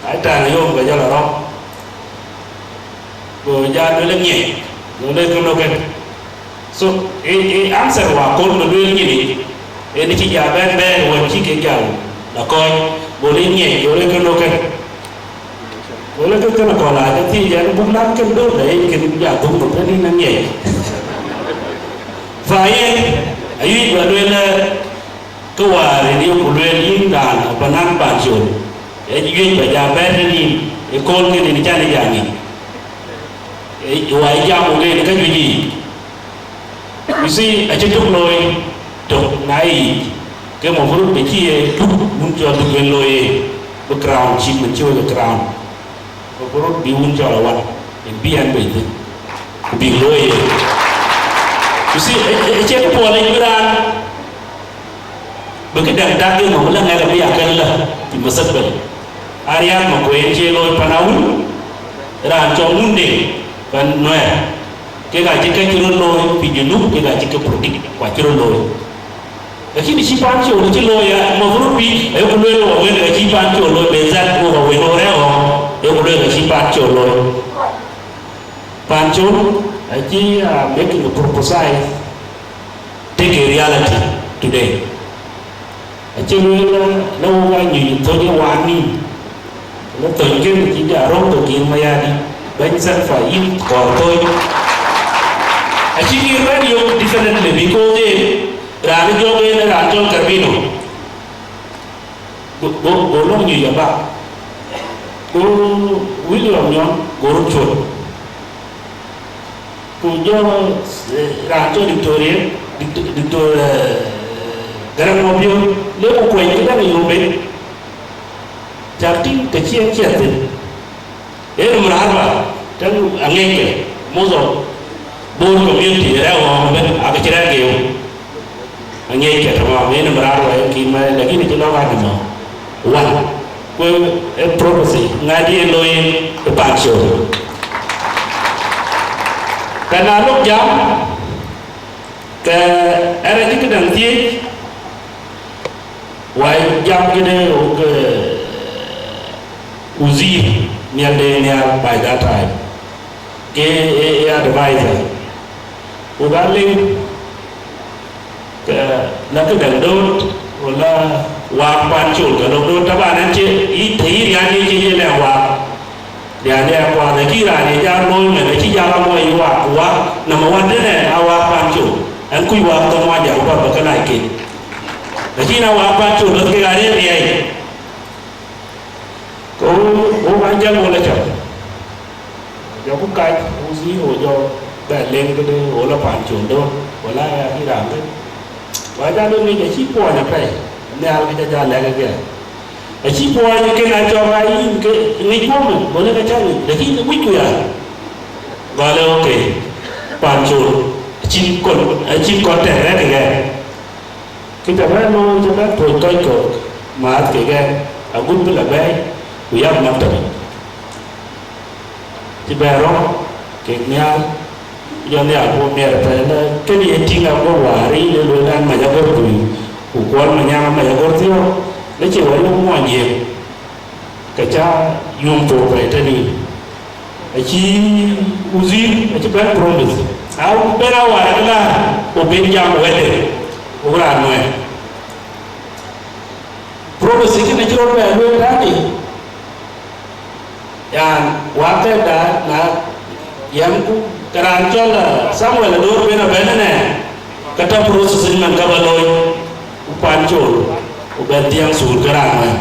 ai tɛ̈n aliom ke jɔl a rɔ̈k. Go jal lueel ë ŋiɛc, go le kën okën. So, ë, ë answer wa kol me lueel nyini, en cï jal bɛ̈n bɛ̈ɛ̈r wën cï kek jal la kɔc, go le ŋiɛc, go le kën okën. Go le kën kën akɔ̈l aa jɔ thiëëc ɛn buk lan kën dööt la yen kën ja dhuk dhuk tënë yïn aŋiɛc. Fa yen, ayuc bä lueel, ë, kë wäär en yeku lueel yïn raan bä naŋ Pancol, ë juëc bä ja bɛ̈ɛ̈r tënë yïn ëkööl kën en cän ë ja ŋic. Ë, wai jam wok en käjuëc yiic. You see, acï tök looi tök na yic, ke mafrut bï cï ye Duk, wun cɔl Duk en looi ye, bï crown cït man cï wek crown. Mafrut bï wun cɔl awan, en bï ɛn bei thïn, ku bïk looi ye. You see, ë, ë, ë cie kë puɔl yic bï raan, bï këdäŋ tak ë ŋɔ̈k la ŋɛk abï akën la, fi mustakbal. Ariäk Makuei en cie looi pan Awil, raan cɔl Wunde pan Nuɛɛr. Kek acï kë cï röt looi pi Junub, kek acï ke predict, ku acï röt looi. Lakini cï Pancol cï looi, ya, mafrut bï, ayeku lueel wä wën, ka cï Pancol looi, be that wok awën, wok rɛ̈ɛ̈r ɣɔ̈k, ayeku lueel ka cï Pancol looi. Pancol acï, uh, making a prophesy, take a reality today. Acï lueel, uh, la wok a nyuc thöc ë wan nïïm. Në thöny kën cï ja röm thok Kiir Mayardit, bɛ̈ny Salva yïn kɔɔr thöny. Acï Kiir bɛ̈n yök definitely, because en raan ë jɔk en ë raan cɔl Carbino. Go, go, go lɔ̈ŋ nyuc abak. Go William Nyɔn go röt cuöt. Ku jɔ, eh, raan cɔl Diktoria, Dikto-, Diktor, eh, Garang Mabior, le ku kuɛny këdäŋ ë yök ben. Cak tïŋ të cï en ciɛth thïn. En mën arba, tën aŋiɛckë, most of Bor community rɛ̈ɛ̈r ɣɔ̈ɔ̈ŋ ëbën, akë cï rɛ̈ɛ̈r geu. Aŋiɛckë tamam, en mën arba en kï mɛ̈ɛ̈r, lakini cï lɔ̈k anɔmɔ. One. Ku ë prophecy, ŋadï en looi ë Pancol. Ka na lok jam, ke ɛn acï këdäŋ thiëëc, wai jam këde wok, eh, wazir Nhial Deng Nhial by that time. Ke e, e advisor. Ku ka liu, ke la këdäŋ dööt, wala waak Pancol ka lok dööt, taban ɛn cie, yï, të yï riän yï cie ye lɛ̈k waak. Riän ë akuath, lakini raan ye jal looi mɛn, acï jal a moc waak, ku waak, number one tënë, a waak Pancol. Ɛn kuc waak thok Muɔnyjäŋ, ku bä bä ke lac ket. Lakini a waak Pancol, bä ke ɣa rëër riɛɛc. Ku, ku an jam wala cam. Jɔku kac, ku zero jɔ. Bɛ leŋ këde ɣo la Pancol döŋ, wala ya yï raan döŋ. Wa jal ŋic acï puɔny apɛi, nhial kë ca jal lɛ̈k ëgɛ. Acï puɔny kën acɔk a yïn ke ŋic puɔ̈u mën, go lëk acä ŋic, lakin wïcku ya. Gɔl ë, okay, Pancol, acïn kɔn, acïn kɔn tɛ̈k rɛ̈k ëgɛ. Kë ca bɛ̈n looi, ca bɛ̈n tuɔ̈c kɔc kɔ̈k, maath kek ɣɛn, agut bï la bɛ̈ɛ̈i, ku yak maktab. Cï bɛ rɔ̈m kek nhial, jɔ nhial ku miɛt apɛi, la kën ye tïŋ aguɔ wäär, yïn ë lueel an, mac agör, ku, ku Kuɔl Manyaŋ amac agör thiɔ̈k, la cie wɛ̈t wok muɔny jiëëŋ, ke ca yum thok pɛi tënë yïn. Acï wazir, acï bɛ̈n promise. A bɛ̈n a wäär ke la, ku ben jam wɛ̈tde, ku raan nuɛɛn. Promise kën acï rɔt bɛ lueel tënë. Yan, wakɛda na yɛmku, ke raan cɔl, eh, Samuel Adoor ben abɛ̈n ënɛn, ke tɔ process man ka bä looi, ku Pancol, ku bɛ dhiɛŋ thuk ke raan wën.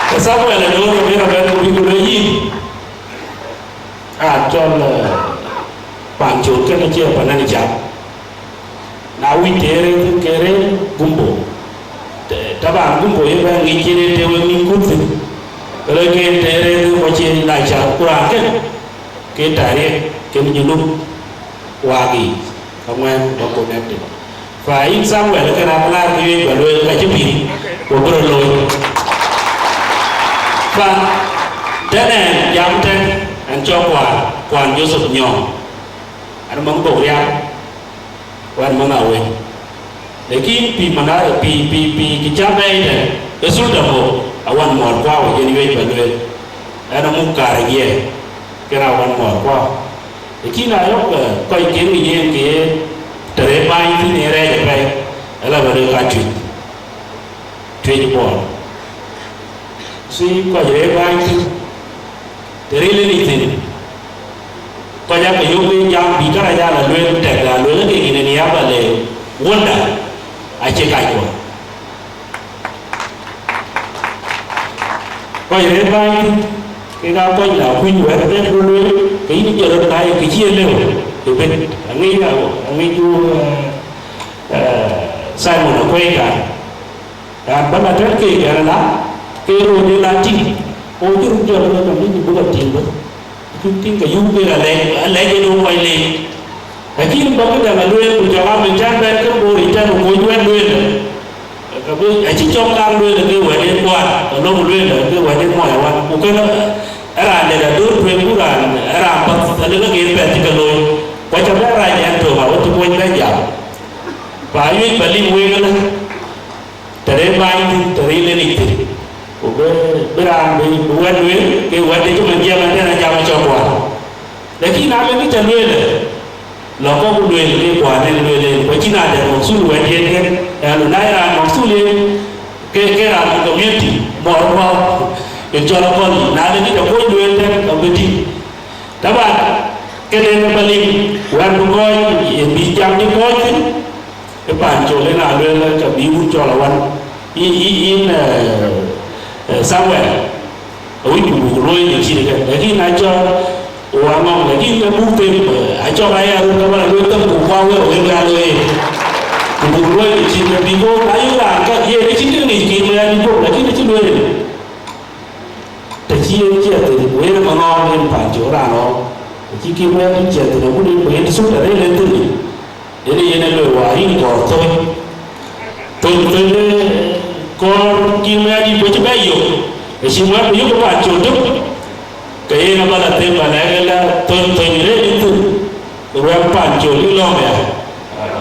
Ke Samuel Adoor ben abɛ̈n ku bï ku lueel yïn, raan cɔl, eh, Pancol kënë cie panɛn cap. Na wïc të rëër thïn ke rëër gumbo. Të, taban gumbo ye bɛ ŋic cïn en të wek nïn kut thïn. Rëër ke të rëër thïn ku cï la ca ku raan kën. Ke tarik kën Junub waak yiic, ka ŋuɛ̈ɛ̈n bä connected. Fa yïn Samuel, kën a bï laar kë wiëc bä lueel ka cï piŋ, ku bï rɔt looi. Fa tënë jam tën, ɛn cɔk kuan, kuan Joseph Nyɔŋ. Ɛn mɔ̈ŋ thok rial. Wɛ̈t mɔ̈n awëc. Lakin pï mana, pï, pï, pï kë cä bɛ̈ɛ̈i tɛ̈n, ë sulta mɔ̈u, awan muɔɔr kuaau yen yuec bä lueel. Ɛn amuk kaar ë giɛɛr, kën awan muɔɔr kuaau. Lakin ayɔ̈k, eh, kɔc kën ŋic yen ke ye të rëër bäny thïn ë rɛɛc apɛi, ë la bä lueel ka Tuic. Tuic Bor. Cï kɔc rëër bäny thïn, të ril ë ŋic thïn. Kɔc aake yök ke jam bï kärac aa la lueel tɛ̈k, la lueel ke yïn ë niaba le wunda, acie kackua. Kɔc rëër bäny thïn, kek aa kɔc la kuc wɛ̈t bɛ̈n röt lueel, ke yïn jɔt röt na ye kë cï ye lëu ëbën. Aŋic, aŋic, eh, eh, Simon Akuei kan. Raan bä la tɛ̈n keek ɣɛn ala, ke röördït la tïŋ, ku cï röt jɔt ëbɛ̈n, nɔm cï bï la tïŋ bɛ̈n. Cuk tïŋ ke yum keek alɛc, alɛc en ë wɔ kɔc leec. Lakin bä këdäŋ a lueel, ku jɔk a mën cän bɛ̈n ke Bor yic tɛ̈n, ku kuc wɛ̈t lueel. Ka bï, acï cɔk kaŋ lueel ke wɛ̈t en kuaar, ka lok lueel ke wɛ̈t en muɔny awan. Ku kën ë raan dɛ̈t adöör tueŋ, ku raan, ë raan path, alëk ke yen pɛ̈th cï ke looi. Ku acä bɛ̈n rac ɛn tök, awä cï kuɔc bɛ̈n jam. Ku ayuc bä lim wek ëlë. Të rëër bäny thïn, të ril ë ŋic thïn. Ku bï, bï raan bï, bï wɛ̈t lueel, ke wɛ̈t de cï man jiɛɛm ɛn tɛ̈n, acam acɔk kuan. Lakin na lëk kë cä lueel, lɔ kɔ̈k ku lueel, ke kuan en lueel en, ku acïn adɛ̈t maksul wɛ̈t yen kën. Ɛn, na ye raan maksul yen, ke, ke raan community, mɔɔr mɔ̈u, en cɔl akɔ̈l, na lëk kë cä kuɔc lueel tɛ̈n, ka bï tïŋ. Taban, këden ë bä lim, wɛ̈t bï kɔc, yen bï jam cï kɔc thïn, ë Pancol en aa lueel ka bï wun cɔl awan, yï, yï, yïn, eh, eh, Samuel, awïc ku buk luɔi në cït ëkën. Lakin na cɔk wa ŋɔŋ, lakin na buk them, eh, acɔk aya röt ka bä la lueel them, ku kua wëu wek aa lueel. Ku buk luɔi në cït ëkën, bï go, ayï raan ka, yen acïn kë ŋic kï, mɛn bï go, lakin acï lueel. Të cï en ciɛth thïn, ku en ë Manɔ̈ɔ̈r, en Pancol raan ɣɔ̈ɔ̈ŋ. Të cï Kiir Mayardït ciɛth thïn, agut en bï en thuk arëët en thïn. En ë yen ë lueel wäär yïn kɔɔr thöny. Thöny, thöny, eh, kɔɔr Kiir Mayardït ku cï bɛ yök. Acï wɛ̈t bï yök ë Pancol tök. Ke yen abä la them bä lɛ̈k ëlä, thöny, thöny rëët en thïn. Ruɛm Pancol yï lɔ̈ɔ̈m ya.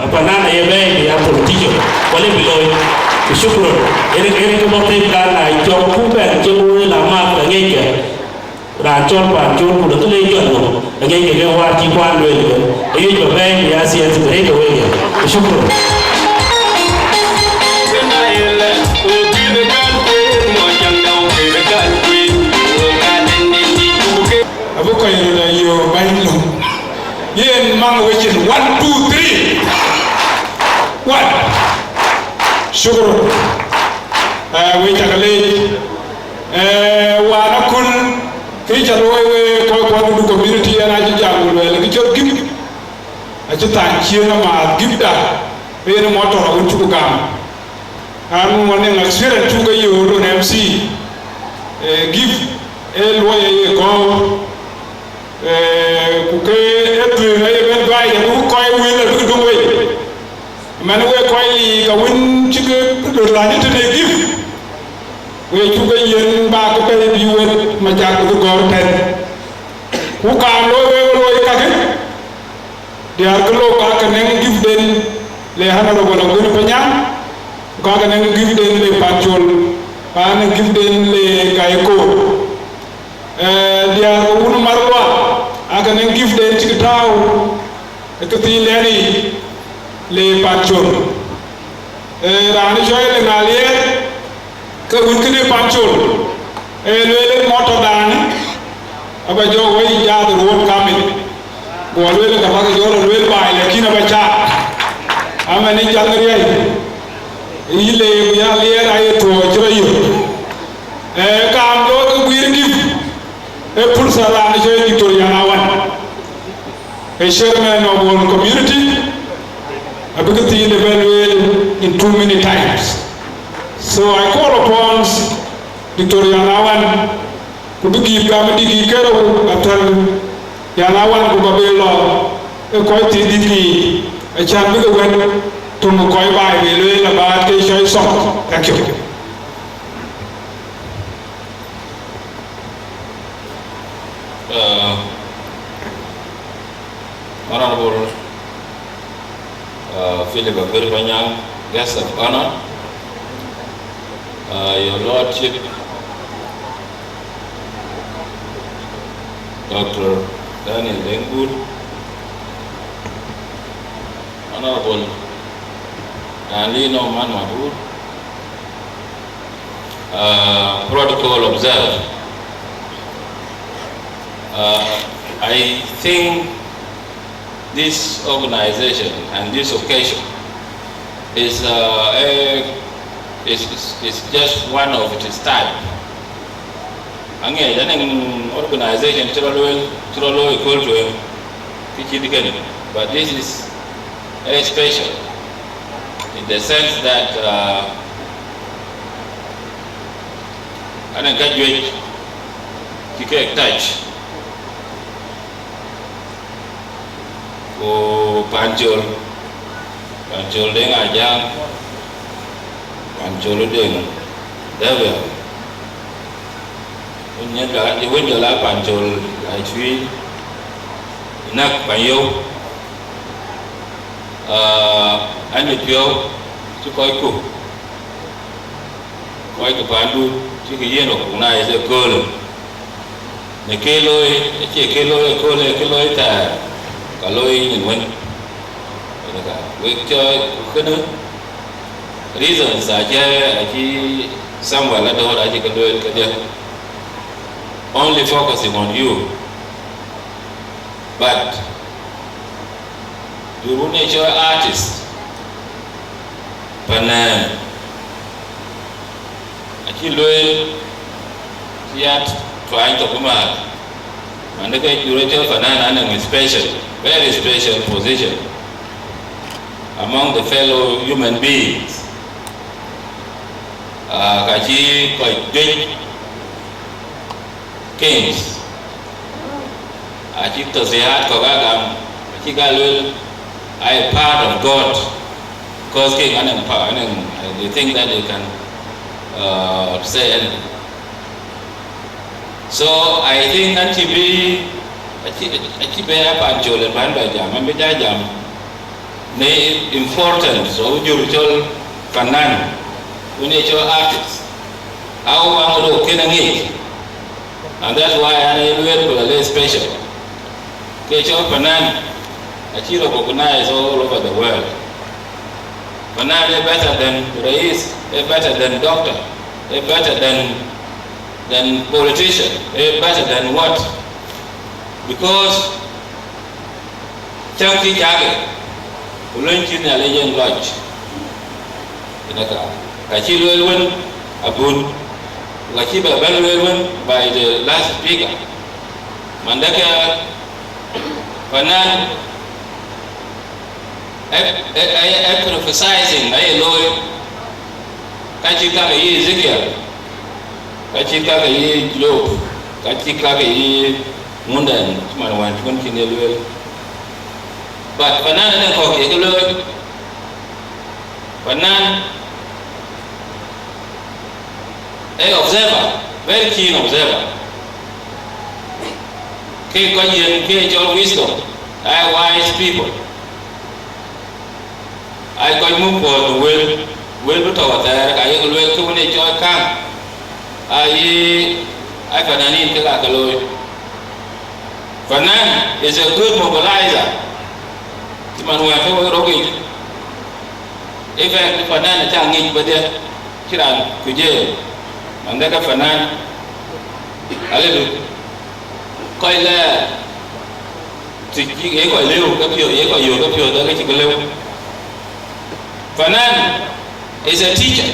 Apanan aye bɛ̈ɛ̈i bï ya politician, wala bï looi. Ku shukran. Yen, yen kë bɔ̈ them kan na cɔk ku bɛ̈n cï ku la math aŋiɛckë. Raan cɔl Pancol ku lë kë le jɔt nɔm, aŋiɛckë ke wäär cï kuan lueel kë. Ayuc bä bɛ̈ɛ̈i bï ya siasa bï rëër ke wek ya. Ku shukran. Abï kɔc röt ayö bäny lum. Yen maŋ wecin, one, two, three. One. Shukran. Eh, we cak leec. Eh, wan akun, kë ca looi we kɔc kuɔn du community, ɛn acï jam ku luɛɛl cï thac ciëën amääth gift da, yen ë motor awën cuk gam. An, wën ë experience cuk ke yöör lon M C, eh, gift ee luɔi aye gɔ̈ɔ̈r, eh, ku ke ee dhuëëŋ aye bɛ̈n dhuai, abï kɔc wël abïk döŋ wei. Mɛn wek kɔc liik awën cï ke lony tënë gift, wek cuk ke yiën bä ke bɛ̈i bï wek macak bï gɔ̈ɔ̈r tɛ̈n. Ku kaam looi wek looi kakë, diäär ke lok aa ke nɛŋ gift den le Honorable Aguën Panyaŋ, ku aa ke nɛŋ gift den le Pancol, ku aa nɛŋ gift den le Gai Koor. Eh, diäär ke wun Marlua, aa ke nɛŋ gift den cï ke tääu ë këthiin dɛn yic le Pancol. Eh, raan cɔl Leŋaliɛɛr, ke wun kënë Pancol, ee lueel ë motor dan, aba jɔ wei jaath ruɔ̈ɔ̈t kamin. Guɔ lueel ë ka bäk jɔl lueel baai, lakin aba caak. Amɛn ë cath riɛi, yï le ku ya liɛɛr aye thuɔɔc cï rɔt yök. Eh, kaam looi ke guiir gift, ee pursa raan cɔl Diktor Yan Awan, ee chairman of our community, abï këthiin de bɛ̈n lueel in too many times. So I call upon Diktor Yan Awan, ku bï gift gam dït yic kerou athäl Yan Awan, ku ba bï lɔ ë kɔc thiin dït yic, acän bï ke wɛ̈t töŋ ë kɔc baai bï lueel abaat ke cɔl song. Thank you. Uh, Honorable, uh, Philip Aguer Panyaŋ, Guest of Honor, uh, Your Lordship, Doctor Daniel Deng Bul, Honorable Anlino Man Mabur, uh, protocol observed. Uh, I think this organization and this occasion is, uh, a, is, is, is just one of its type. Aŋiɛc anɛŋ organization cï rɔt lueel, cï rɔt looi equal to him, kë cït kënë. But this is a special in the sense that, uh, anɛŋ ka juëc cï kek touch. Ku Pancol, Pancol Deŋ Ajaŋ, Pancol Deŋ Dɛ̈bɛ̈, wën jɔl a, wën jɔl a Pancol Acuëëc, Näk Panyou, aa, anyuc piɔ̈u cï kɔc ku, kɔc ke paandu cï ke yiën recognize ëköölë. Në kë looi, acie kë looi ëköölë, kë looi thɛɛr, ka looi nyin wën. Ënë ka wek cɔɔc ku kënë reasons acï, acï Samuel Ador acï ke lueel kedhie. Only focusing on you. But jur wun ë cɔɔl artist, panɛn, acï lueel, cï ya tuany thok ëmääth. Man de ke jur ë cɔɔl panɛn anɔŋ special, very special position among the fellow human beings. Ah, ka cï kɔc juëc, kings, acï tɔ̈ thiaat kɔ̈k aa gam, acï ka lueel, I part of God, because king anɔŋ pa, anɔŋ, uh, they think that they can, uh, say anything. So I think acï bï, acï, acï bï a Pancol ë bän bɛ jam, an bï ja jam në important, so jur cɔl panɛn, wun ë cɔl artist, au aŋö do kënë ŋic. And that's why an ë lueel ku la le special. Ke cɔl panɛn acï recognize all over the world. Panɛn ë better than rais, ë better than doctor, ë better than, than politician, ë better than what? Because cäŋ cï cak, ku löny cï Nhialic yen lɔc. Ënë ka, ka cï lueel wën abun, ku ka cï bɛ bɛ̈n lueel wën by the last speaker. Man de ke panɛn, Ë, ë, ë, ë prophesizing aye looi, ka cït ka ke ye Ezekiel, ka cït ka ke ye Job, ka cït ka ke ye ŋunden, cï man wään cï wën cïn ye lueel. But fanan ënë kɔ̈k ye ke looi. Fanan ë observer, very keen observer. Ke kɔc yen ke cɔl wisdom, aa wise people. Ai kɔc muk puɔ̈th në wël, wël bï tɔ̈u athɛɛr, ka yek lueel ke wën ë cɔɔc kaŋ, aye, ai fananin kek aa ke looi. Fanan is a good mobilizer. Cï man wɛ̈ɛ̈r ke wek rok yic. In fact, fanan acä ŋic bï dhiɛ, cï raan ku jël, man de ke fanan, aledu, kɔc lɛɛr. Të cï ye kɔc lëu ke piɔ̈ɔ̈th, ye kɔc yök ke piɔ̈ɔ̈th, ke cï ke lëu. Fanan is a teacher.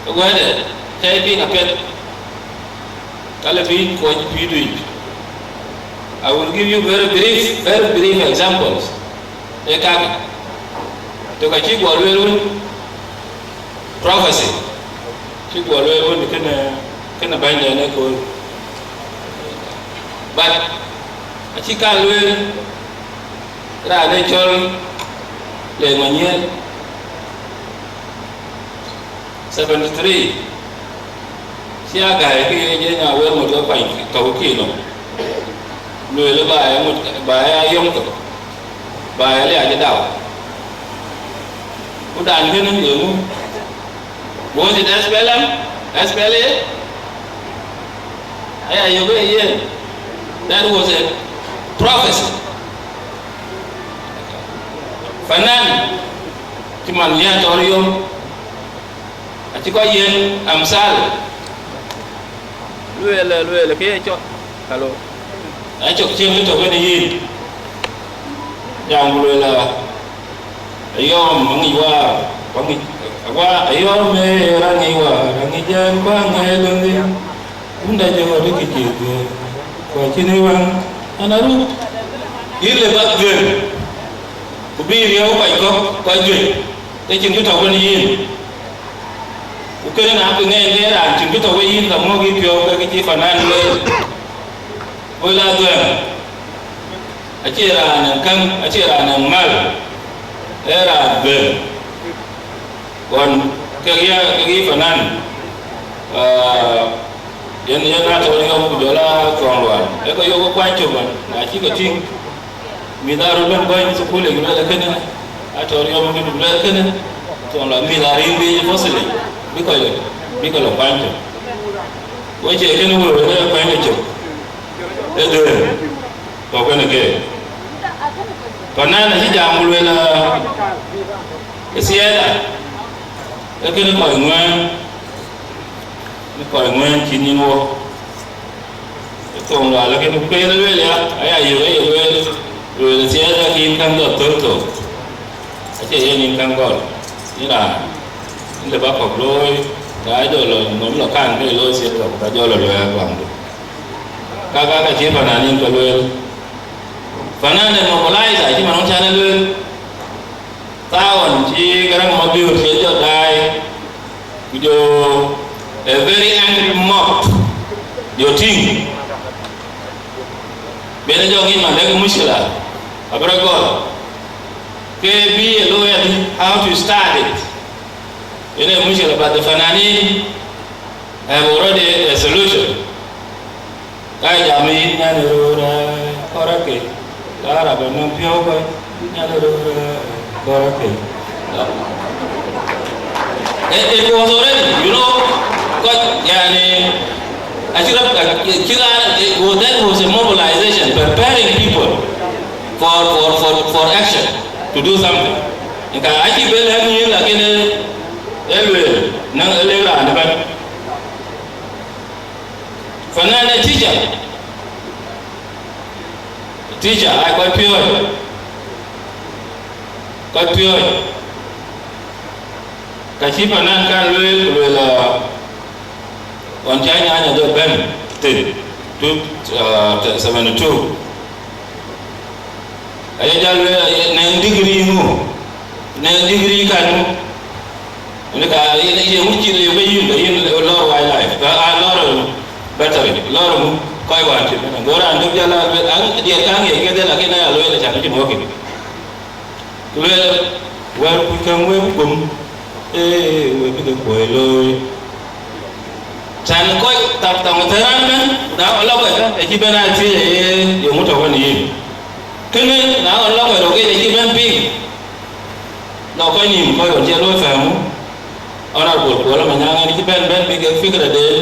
Wɛ̈ɛ̈tde, cä ye piŋ apiɛth, ka lë bï kuɔny pïïrdu yic. I will give you very brief, very brief examples. Ee kak, tök acï guɔ lueel wën, prophecy, cï guɔ lueel wën kënë, kënë bänyden ë kööl. But acï kan lueel raan ë cɔl Leek Manyiëër, seventy three, cï a gäi ke ye jeny a wël ŋot ke kuany tɔ̈u kï nɔm. Lueel ba ya ŋot, ba ya yɔŋ thok, ba ya liac ë dau. Ku dan kënë ye ŋu? Was it S P L M? S P L A? Aya yök ë yen. That was a prophecy. Fanan, cï man ya tɔ̈ riɔm, acï kɔc yen amthal. Lueel, lueel, ke ye cɔk. Hello. Acɔk cieŋ tɔ̈ kënë yïn. Jam ku lueel, ayɔm aŋic waar, ku aŋic, wa, ayɔm ee raan ŋic waar, aŋic jɛn ku aŋic luŋdï. Wunda jɔ dï kë cï dhuëëŋ, ku acïn ë wëŋ, an, aruk. Yïn le bäk dhuëëŋ, ku bï riëëu kɔc kɔ̈k, kɔc juëc, ke cïn kë tɔ̈ wën yïn. Ku kënë na bï ŋɛɛny ke raan cïn kë tɔ̈ we yïn, ka mɔ̈k yï piɔ̈u ke kë cï fanan lueel. Wël adhuɛ̈ŋ, acie raan ë käŋ, acie raan ë mal, ee raan dhuëëŋ. Ɣɔn kek ya, kek yï fanan, ah, yen, yen atɔ̈ yɔm ku jɔl a thuɔŋ lual. Ee ke yök kuany cök ɣɔn, na cï ke tïŋ, mïth aa röt bɛ̈n bäny thukul yic, ku luɛl kënë, atɔ̈ yɔm ku luɛl kënë, thuɔŋ lual, mïth aa rïïu biic ë fosili, bï kɔc, bï ke lɔ kuany cök. Ku acie kënë wëu ë kuany ke cök. Ë dhuëëŋ, tɔ̈ kënë keek. Fanan acï jam ku lueel, ë thiɛɛtha, ee kënë kɔc ŋuɛ̈ɛ̈n, në kɔc ŋuɛ̈ɛ̈n cïn nyin wok. Ë thoŋ lual, lakin kueen ë lueel ya, aya yök ë ye lueel, lueel ë thiɛɛtha ke yïn käŋ dhɔ̈th thöl thok. Acie yen yïn käŋ gɔl, yïn raan, yïn lë bä kɔ̈k looi, ka jɔ lɔ nɔm lɔ kaŋ ke looi thiëëk tök, ka jɔ lɔ luɛɛl baŋdu. Ka, ka, ka cï fanan yïn ke lueel. Fanan ë mobilizer, acï man wën can ë lueel. Thaawon cï Garaŋ Mabiöör cï jɔ daai, ku jɔ a very angry mob, jɔ tïŋ. Bɛ̈n jɔ ŋic man dek mushkila, abï rɔt gɔl. Ke bï ye looi adï, how to start it? Yen ee mushkila, but the fananin have already a solution. Ka jam yïn nyan röör, eh, kɔrake, ka rap nɔm piɔ̈u kɔc, nyan röör, eh, kɔrake. It, it was already, you know, kɔc, yani, acï rap, acï raan, it was, that was a mobilization, preparing people for, for, for, for action, to do something. Nka acï bɛ̈n lɛ̈k yïn, lakin, eh, e lueel, naŋ e lëk raan ëbɛ̈n. Fanan ee teacher. Teacher, ai kɔc piööc. Kɔc piööc. Ka cï fanan kan lueel, ku lueel, ah, ɣɔn cä nyanya dɔ bɛ̈n thïn, two, ah, seventy two. Aye jal lueel, nɛŋ degree ŋu? Nɛŋ degree kan ŋu? Ni ka, ye ŋu cï liu ke yïn, ke yïn lɔɔr wildlife, a, a lɔɔr battery, lɔɔr ŋu? Kɔc wään cï bɛ̈n. Go raan döp jal a lueel, an, diɛt kaŋ ye kedhie, lakin aya lueel, acan cïn wok. Ku lueel, wɛ̈ɛ̈r kuc käŋ wek gum, ee, wek bï ke kuɔ̈i looi. Can kɔc thap tɔŋ thëër raan bɛ̈n, na ɣɔn lɔ kɔc bɛ̈n, acï bɛ̈n a thiëëc, ee, yeŋu tɔ̈ wën yïn. Kënë, na ɣɔn lɔ kɔc röt, acï bɛ̈n piŋ. Lɔ kɔc nïïm, kɔc ɣɔn cï luɔi fɛ̈ɛ̈mu, Honorable Kuɔl Manyaŋ, en cï bɛ̈n, bɛ̈n bï ke fikra den,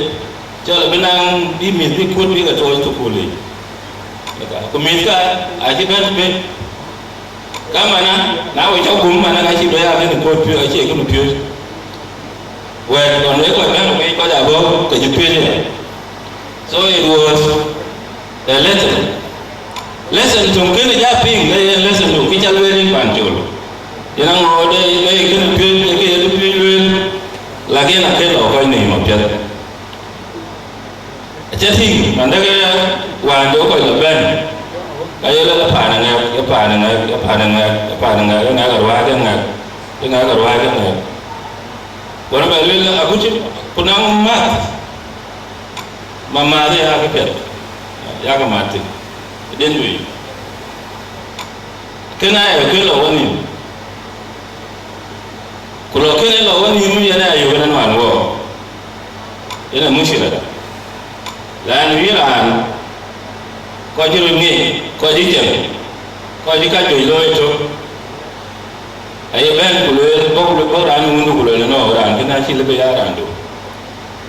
cɔl bï naŋ bï mïth bï kut bï ke thööc thukul yic. Ku mïthka acï bɛ̈n bï Ka mana, na we cɔk gum mana, ka cï bɛ ya kën kuɔ̈t piööc, acie kën piööc. Wɛ̈t ɣɔn wek kɔc bɛ̈n, wek kɔc abɔ̈, ke cï piööc aya. So it was a lesson. Lesson töŋ kënë ja piŋ, le yen lesson du, kë ca lueel yen pan col. Yen aŋoot de, de kënë piööc, de kë ye piööc lueel, lakin akën lɔ kɔc nïïm apiɛth. Acä tïŋ, man dek wään de kɔc lɔ bɛ̈n, ka ye lɔ paan aŋɛk, ye paan aŋɛk, ye paan aŋɛk, ye paan aŋɛk, ye ŋɛk aruääk, ye ŋɛk, ye ŋɛk aruääk, ye ŋɛk. Wën bɛ lueel, agut cï ku naŋ mäth, ma mäth ya kë piɛth, ya kë mat thïn, ë den wei. Kënë aye kë lɔ wä nïïm. Ku lɔ kënë lɔ wä nïïm, yen aye yök ënɔn wään wɔ. Yen ee mushkila da. Lanu yïn raan, kɔc cï röt ŋic, kɔc cï cieŋ, kɔc cï kajuëc looi tök, aye bɛ̈n ku lueel, bɔ̈, bɔ̈ raan ë wundu ku lueel, nɔn raan kënë acï lëu bï ya raandu.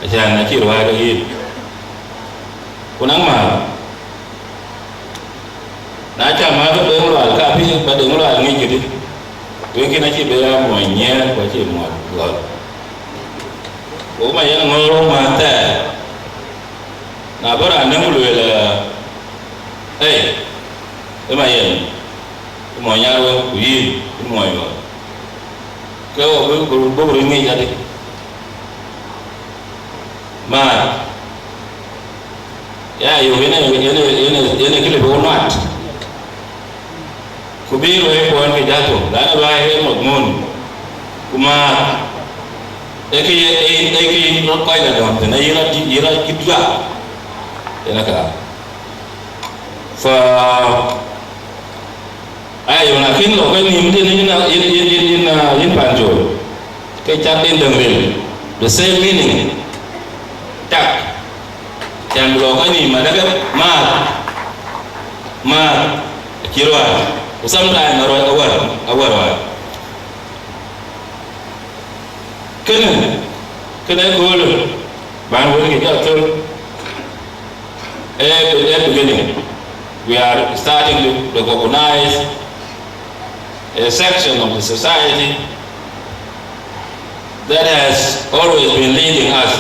Acan acï ruääi ke yïn. Ku naŋ määr, na cä mäth Deŋ Lual, ka bï ba Deŋ Lual ŋic këdï, wek kën acï bï ya muɔny nyiɛɛr, ku acï muɔny gɔl. Ku ma yen ŋɔ̈ɔ̈r mäth thɛɛr, na bï raan dɛ̈ ku lueel, ei, ë ma yen, ë muɔny Nyarweŋ, ku yïn, ë muɔny ɣɔn, ke ɣɔn bï, bï, bï röt ŋic adï. Määr, ya yök yen, yen, yen, yen kë lëu bï wo nuat. Ku bï ruɛ̈i kuɔn ke jal thok, lana ruɛ̈i ee madhmun. Ku määr, ee kë ye, ee, ee kë ye rɔt kɔc la dɔm thïn, ee yï rɔt, yï rɔt cï duak. Yen aka. Fa Ayo, na kën lɔ ke nïïm tënë yïn, yïn, yïn, yïn, yïn, ah, yïn Panchol, ke cak den däŋ ril, the same meaning. Cak. Can lɔ ke nïïm adeke määr, määr, cï ruääi. Ku sometime awär, awär, awär ruääi. Kënë, kënë ëköölë, ban wël kë jɔ thöl. Eh, eh, beginning, we are starting to recognize a section of the society that has always been leading us.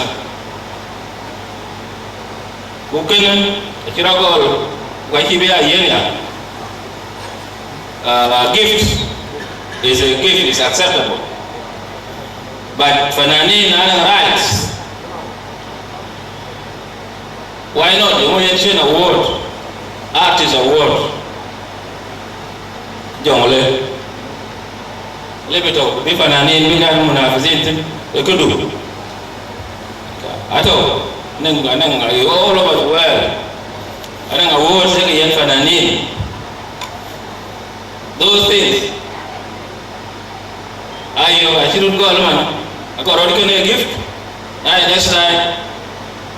Ku kënë acï rɔt gɔl, ku acï bï ya yen ya. Uh, gift is a gift, is acceptable. But fananin anɔŋ rights. Why not? Yeŋö yen cïn award, artist award? Jɔŋ le, le bï tɔ̈, bï fananin, bï kan munafisin thïn, ë këdu. Atɔ̈, anɔŋ, anɔŋ, all over the world. Anɔŋ awards ë ke yen fananin. Those things. Ayo, acï röt gɔl man, akɔn rɔt kënë gift, na next time,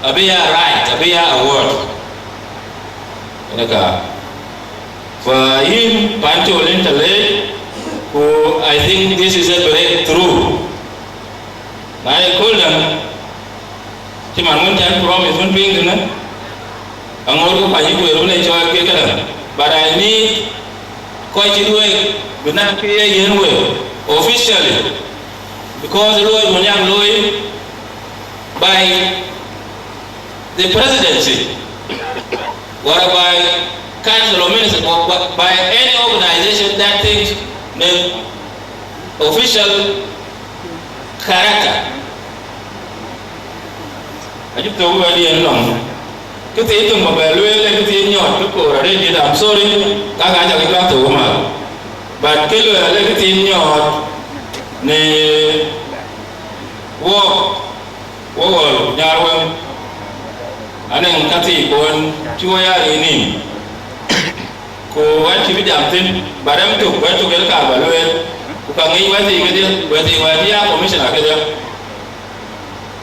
abï ya right, abï ya award. Ënë ka, fa yïn Panchol, yïn tɛ̈ leec, ku I think this is a breakthrough. Na ye kööl däŋ, cï man wën tɛ̈n promise wën piŋ tënë, aŋoot ku kuany kueer wën ë cɔɔl ke këdäŋ. But I need kɔc cït week bï naŋ kë ye yiën week officially, because luɔi wën yak looi by the presidency, or by council of ministers, or by, by any organization that thinks the official character. Acï thök wɛ̈t yen lɔŋ. Kë thiin töŋ ba bɛ lueel, ee kë thiin nyɔɔt, kë koor arëët dït, I'm sorry, ka ka ca ke cuat thok ëmääth. But kë lueel, ee kë thiin nyɔɔt në wok, wok ɣɔl nyar wëŋ, anɛŋ ka thii kuɔn cï wo ya riin nïïm. Ku wɛ̈t cï bï jam thïn, ba rɛm tök, wɛ̈t tök yen ka ba lueel, ku ka ŋic wɛ̈t thii kedhie, wɛ̈t thii wɛ̈t cï ya commissioner kedhie.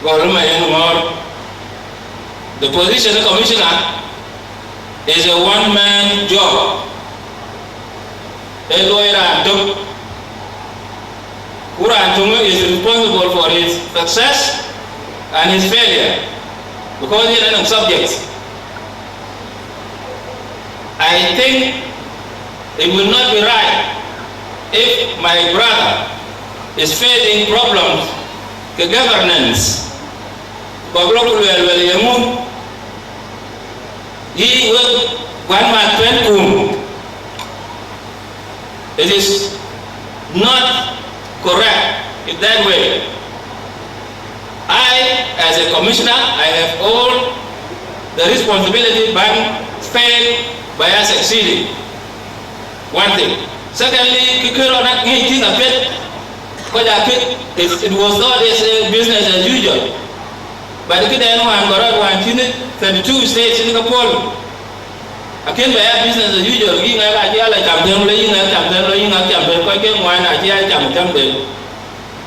Gɔl ëmɛ yen ŋɔ̈ɔ̈r. The position of commissioner is a one man job. Ee luɔi raan tök. Ku raan töŋ is responsible for his success and his failure, because yen anɔŋ subjects. I think it will not be right if my brother is facing problems ke governance, ku bï lɔ ku luɛɛl, luɛɛl ye ŋö, yï wek guän mäth tuɛ̈n kum. It is not correct in that way. I, as a commissioner, I have all the responsibility ban fail by us succeeding. One thing. Secondly, kë kërɔ nak ŋic thïn apiɛth, kɔc apiɛth, it, it was thought as a business as usual. But këdɛn wään kɔc rɔt wään cïn thirty two states cïn ke puɔ̈l. Akën bɛ ya business as usual, yï ŋɛk acï ya la cam thɛn, le yï ŋɛk cam thɛn, le yï ŋɛk cam thɛn, kɔc ke ŋuan acï ya cam thɛn ben.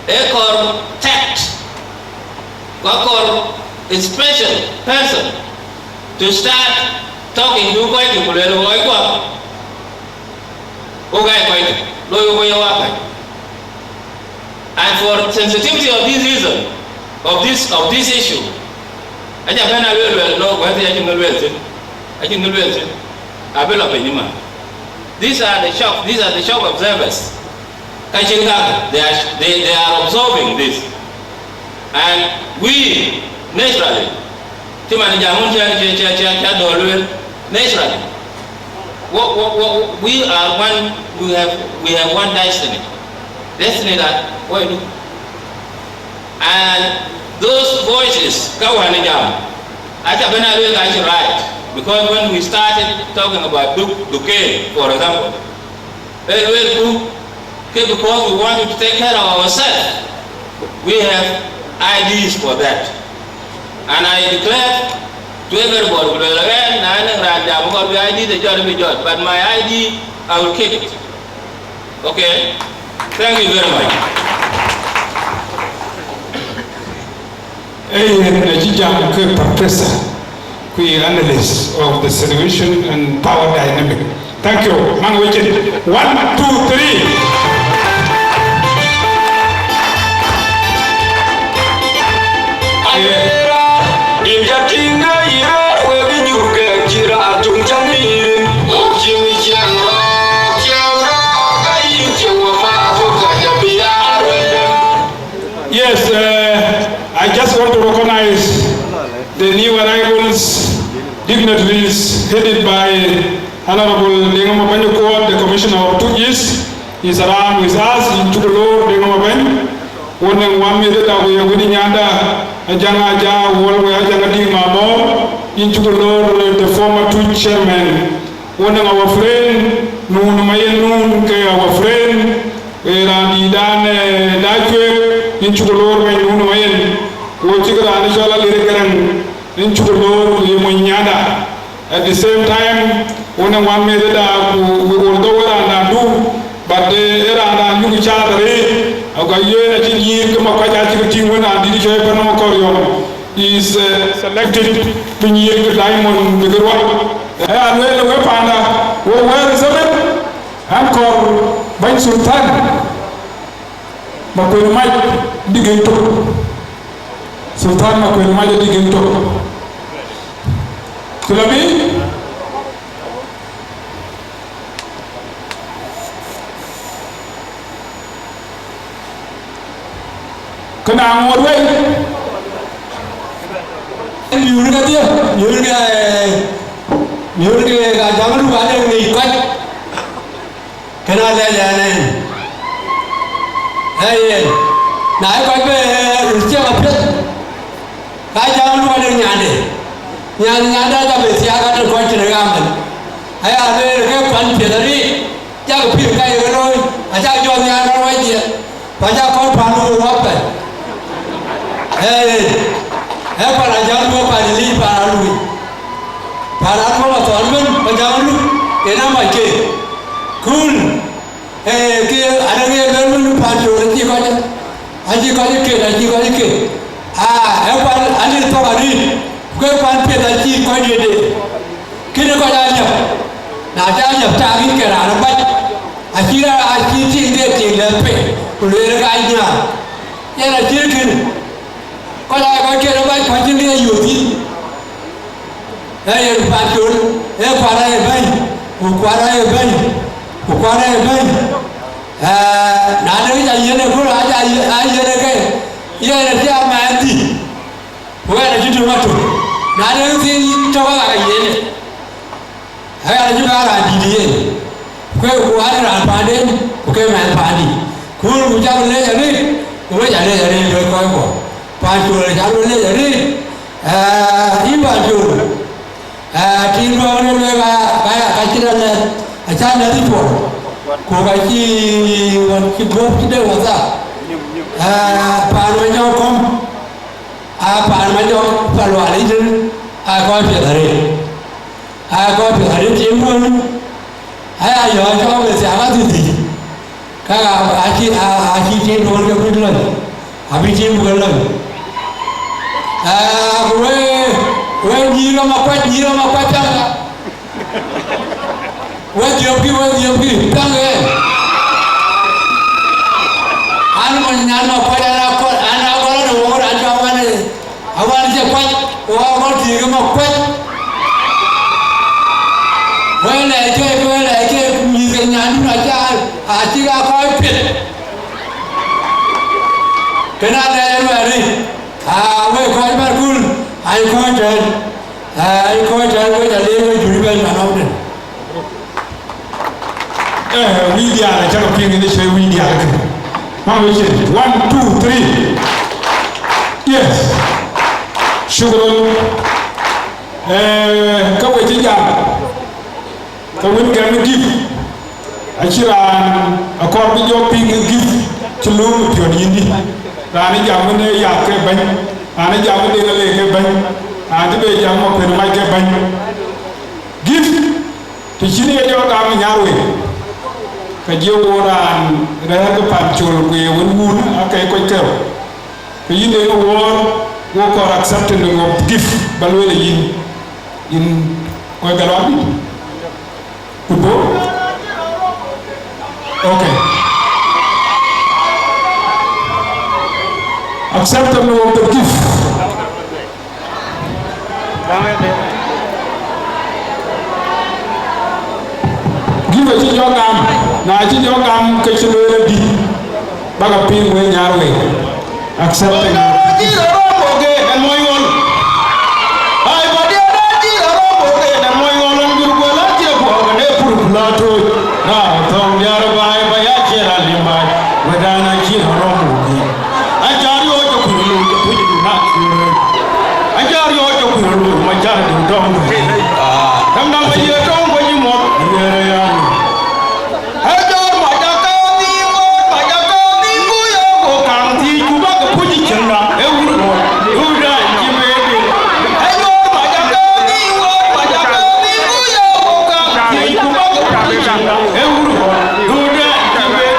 Ee kɔɔr tact, ku akɔɔr a special person to start talking to kɔc, ku lueel kɔc kuɔ, wok aa kɔc, loi wok ye wapäc. And for sensitivity of this reason, of this, of this issue, aca bɛ̈n a lueel, lueel, no, wɛ̈t acïn ŋö lueel thïn, acïn ŋö lueel thïn, abï lɔ piny ëmën. These are the shock, these are the shock observers. Ka cïn kak, they are, they, they are observing this. And we, naturally, cï man jam wun cä, cä, cä, cä, cä dɔ̈ɔ̈r lueel, naturally, wo, wo, wo, we are one, we have, we have one destiny. Destiny that, woi du. And those voices, ka wään jam, aca bɛ̈n a lueel ka cï right. Because when we started talking about Duk, Duken, for example, ee luelku, ke because we wanted to take care of ourselves, we have I Ds for that. And I declare to everybody, ku lueel again, na ënɔŋ raan jam kɔɔr bï I D de jɔt, bï jɔt, but my I D, I will keep it. Okay? Thank you very much. Ee yen acï jam ke professor, ku ye analyst of the situation and power dynamic. Thank you. Man, we can. One, two, three. Ayera, in ja tinga ira, we bi nyuke jira tung jamirin. Jimmy Jam Rock, Jam Rock, ayin che wa ma to ka ja biya. Yes, uh, I just want to recognize the new arrivals, dignitaries headed by Honorable Deng Mabany Kuot, the Commissioner of Twic East, is around with us. Yïn cuk loor, Deng Mabany. Wonɛŋ wamith da, we wini nyanda, Ajang Aja, Wol, we Ajang Ading Mamor, yïn cuk loor, the former Twic chairman. Wonɛŋ our friend, Nun Mayen Nun, ke our friend, ee raan dïïtdan, eh, da cuek, yïn cuk loor bɛ̈ny Nun Mayen. Wo cïk raan cɔl Alir Garaŋ, yïn cuk loor, ku ye mony nyanda. At the same time, wonɛŋ wamith da, ku, ku although we raan da du, but, eh, ee raan da yuk cath arëët, aku yen acï nyïïr ke ma kɔc acïk tïŋ wën raan dït cɔl Panɔm Kɔriɔ̈ɔ̈ŋ. Is, uh, selected bï nyïïr ke diamond bï ke ruat. Aya lueel we panda, wo wɛ̈ɛ̈r ë zaman, an kɔɔr bɛ̈ny Sultan Makuei Mac dï gën tök. Sultan Makuei Mac dï gën tök. Cï lɔ bï? Kënë aŋoot wei. Miöör kedhie, miöör ke, eh, miöör ke ka jam Luk ade ŋic kɔc. Kënë alɛɛc ɛn ɛn. Ee yen, na ye kɔc bɛ, eh, röt ciɛŋ apiɛth, ka jam Luk ade nyande. Nyan, nyan dɛ̈ ka bï thiaak, ka tënë kɔc tënë ɣam ëmën. Aya lueel ke pan piɛth arëët, yak pïïr ka ye ke looi, acak jɔ nhiaar rɔt wɛ̈cdiɛ̈, ku acak kɔn pan wek wä pɛ̈l. Ee, ee pan Ajäŋ Luɔk, pan Lic, pan Aluui, pan Aluɔk Athɔn ëmën, ku Ajäŋ Luk, yen amac ke. Kööl, ee, ke ade ŋiɛc lueel wën Pancol acï kɔc, acï kɔc ket, acï kɔc ket. Aa, ee pan, anï thok arëët, ku ke pan piɛth acï kɔc dede. Kënë kɔc aa liäp, na cä liäp tak yïn ke raan abac, acï raan, acï tiŋ de tiŋ lɛ̈k piny, ku lueel ka nhiaar. Yen acït kënë, kɔc aa kɔc ket abac, ku acïn kë ye yök thïn. Ee yen Pancol, ee kuat aa ye bɛ̈ny, ku kuat aa ye bɛ̈ny, ku kuat aa ye bɛ̈ny. Ee, na de kë ca yiɛ̈n ë kööl, aca yiɛ̈n, aa yiɛ̈n ë ke, yen acï amɛɛn dhïc, ku ɣɛn acï tök atök. Na de kë thiin tök aa ka yiɛ̈n ë. Aya, acï bɛ raan dït yen, ku, ku an raan paanden, ku ke mɛnh paandï. Ku, ku cak leec arëët, ku wec aleec arëët wek kɔckuɔ. Pancol acä leec arëët, aa, yïn Pancol, aa, tiŋ duɔ̈ɔ̈r ë lueel ka, ka, ka cïn alɛth, acä lɛth ë puɔl, ku ka cï, ɣɔn cï guɔ̈p cï de wathap. Aa, paan Manyɔk kɔ̈m, aa, paan Manyɔk, Palual yic tënë, aa kɔc piɛth arëët. Aa kɔc piɛth arëët tiŋ duɔ̈ɔ̈r, aya yɔ̈ɔ̈k cɔk bï thiaak adhidhïc, ka aa, acï, aa, acï tiŋ duɔ̈ɔ̈r ke kuc lɔny, abï tiŋ bï ke lɔny. Aa, ku we, we nyïïr rɔm akuac, nyïïr rɔm akuac piɛth. We dhiöpkï, we dhiöpkï, piɛth ë. An, mony nyan ma kuac, an, akɔl, an, akɔl, an, wok raan cɔk wan ë. Awan cï kuac, ku awan thiëëk ëmɔ kuac. Wël lɛc keek, wël lɛc keek, mïth ke nyandun acä, acïk aa kɔc piɛth. Kënë alɛc ë luɛɛri, aa, wek kɔc bär kul, aa, yï kɔc tɛ̈n, aa, yï kɔc tɛ̈n, wek ca leec, wek jur bɛ̈ny man ɔmden. Eh, wïc diaal, acä ke piŋ ënë cï wïc diaal kënë. Mamë cin. One, two, three. Yes. Shukran. Eh, ka we cï jam, ka wën gɛm gift. Acï raan akɔɔr bï jɔ piŋ gift cï lööm piɔ̈n yïndï. Raan ë jam wën ë yath ke bɛ̈ny. Raan ë jam wën ë ŋa le ke bɛ̈ny. Raan cï be jam ma kuën mac ke bɛ̈ny. Gift. Të cïn ye jɔ gam ë Nyarweŋ, ka jɔ wo raan rɛ̈ɛ̈r ke Pancol ku ye wën wun ake kɔc kɛ̈u. Ke yïn de ke wuɔɔr, wo kɔɔr accepting of gift, ba lueel ë yïn, yïn kɔc Galuak dït. Ku bɔ̈? Okay. Accepting of the gift. Gift acï jɔ gam, na cï jɔ gam ke cï lueel adï, bäk a piŋ wek Nyarweŋ. Accepting. Acar yɔ̈ɔ̈c cä kuc röl, kuc röl na kuc röl. Acar yɔ̈ɔ̈c cä kuc röl, ma car dïu tɔŋ. Däm däm ba ye tɔŋ ba yï mɔ̈th, ye rɛ̈ɛ̈r. Acar ma ca ka dhïïm, ma ca ka dhïïm, ku ye ku kaŋ thiëc, ku bä ke puc cieŋda, e wur mɔ̈th, wur dai cï bebe. Acar ma ca ka dhïïm, ma ca ka dhïïm, ku ye ku kaŋ thiëc, ku bä ke puc cieŋda, e wur mɔ̈th, wur dai cï bebe.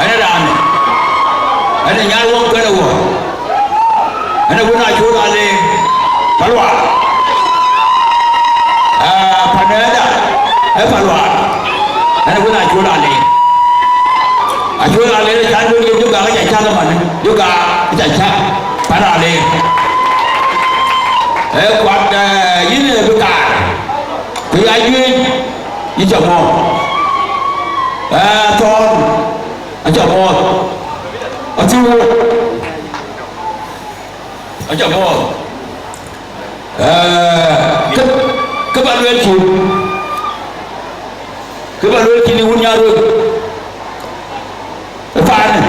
Ënë raan, ënë Nyarweŋ kënë wɔ, ënë wun acur ale Palual. Aa, panëda, ë Palual. Ɣɛn wën Acuɔl Aleer. Acuɔl Aleer, can wën ye Jɔk Gak, aca cäk ëmën, Jɔk Gak, aca cäk, pan Aleer. Ee kuat, ee, yïn ee bï kaar, ku ya juëc, yï ca mɔ̈ɔ̈th. Ee, Thɔɔn, aca mɔ̈ɔ̈th. Athiëu Wuɔ̈t, aca mɔ̈ɔ̈th. Ee, kë, kë ba lueel cï, kë ba lueel cï, wun Nyarweŋ, ë paanë,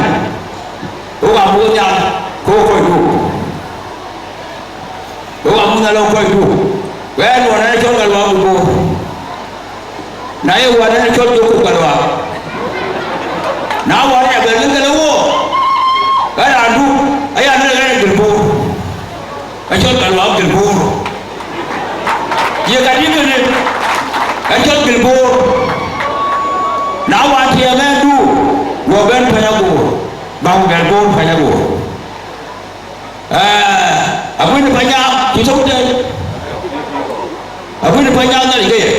wo ka muk nhial, ku wo kɔc duk. Wo ka muk nhial, wo kɔc duk. Wɛ̈ɛ̈r wään ë cɔl Galuak Gilboor. Na ye wään ë cɔl Jɔk Galuak. Na wään ya bɛ̈n ke le wo, ka raandu, aya në ɣɛn Gilboor. Ka cɔl Galuak Gilboor. Ye ka dï kënë, ka cɔl Gilboor. Na wään tiɛɛŋ ɣɛndu, wo bɛ̈n Panyagoor, ba ku bɛ̈n Boor Panyagoor. Ee, Aguën Panyaŋ cï tɔ̈u tënë. Aguën Panyaŋ Nhialic ke ye.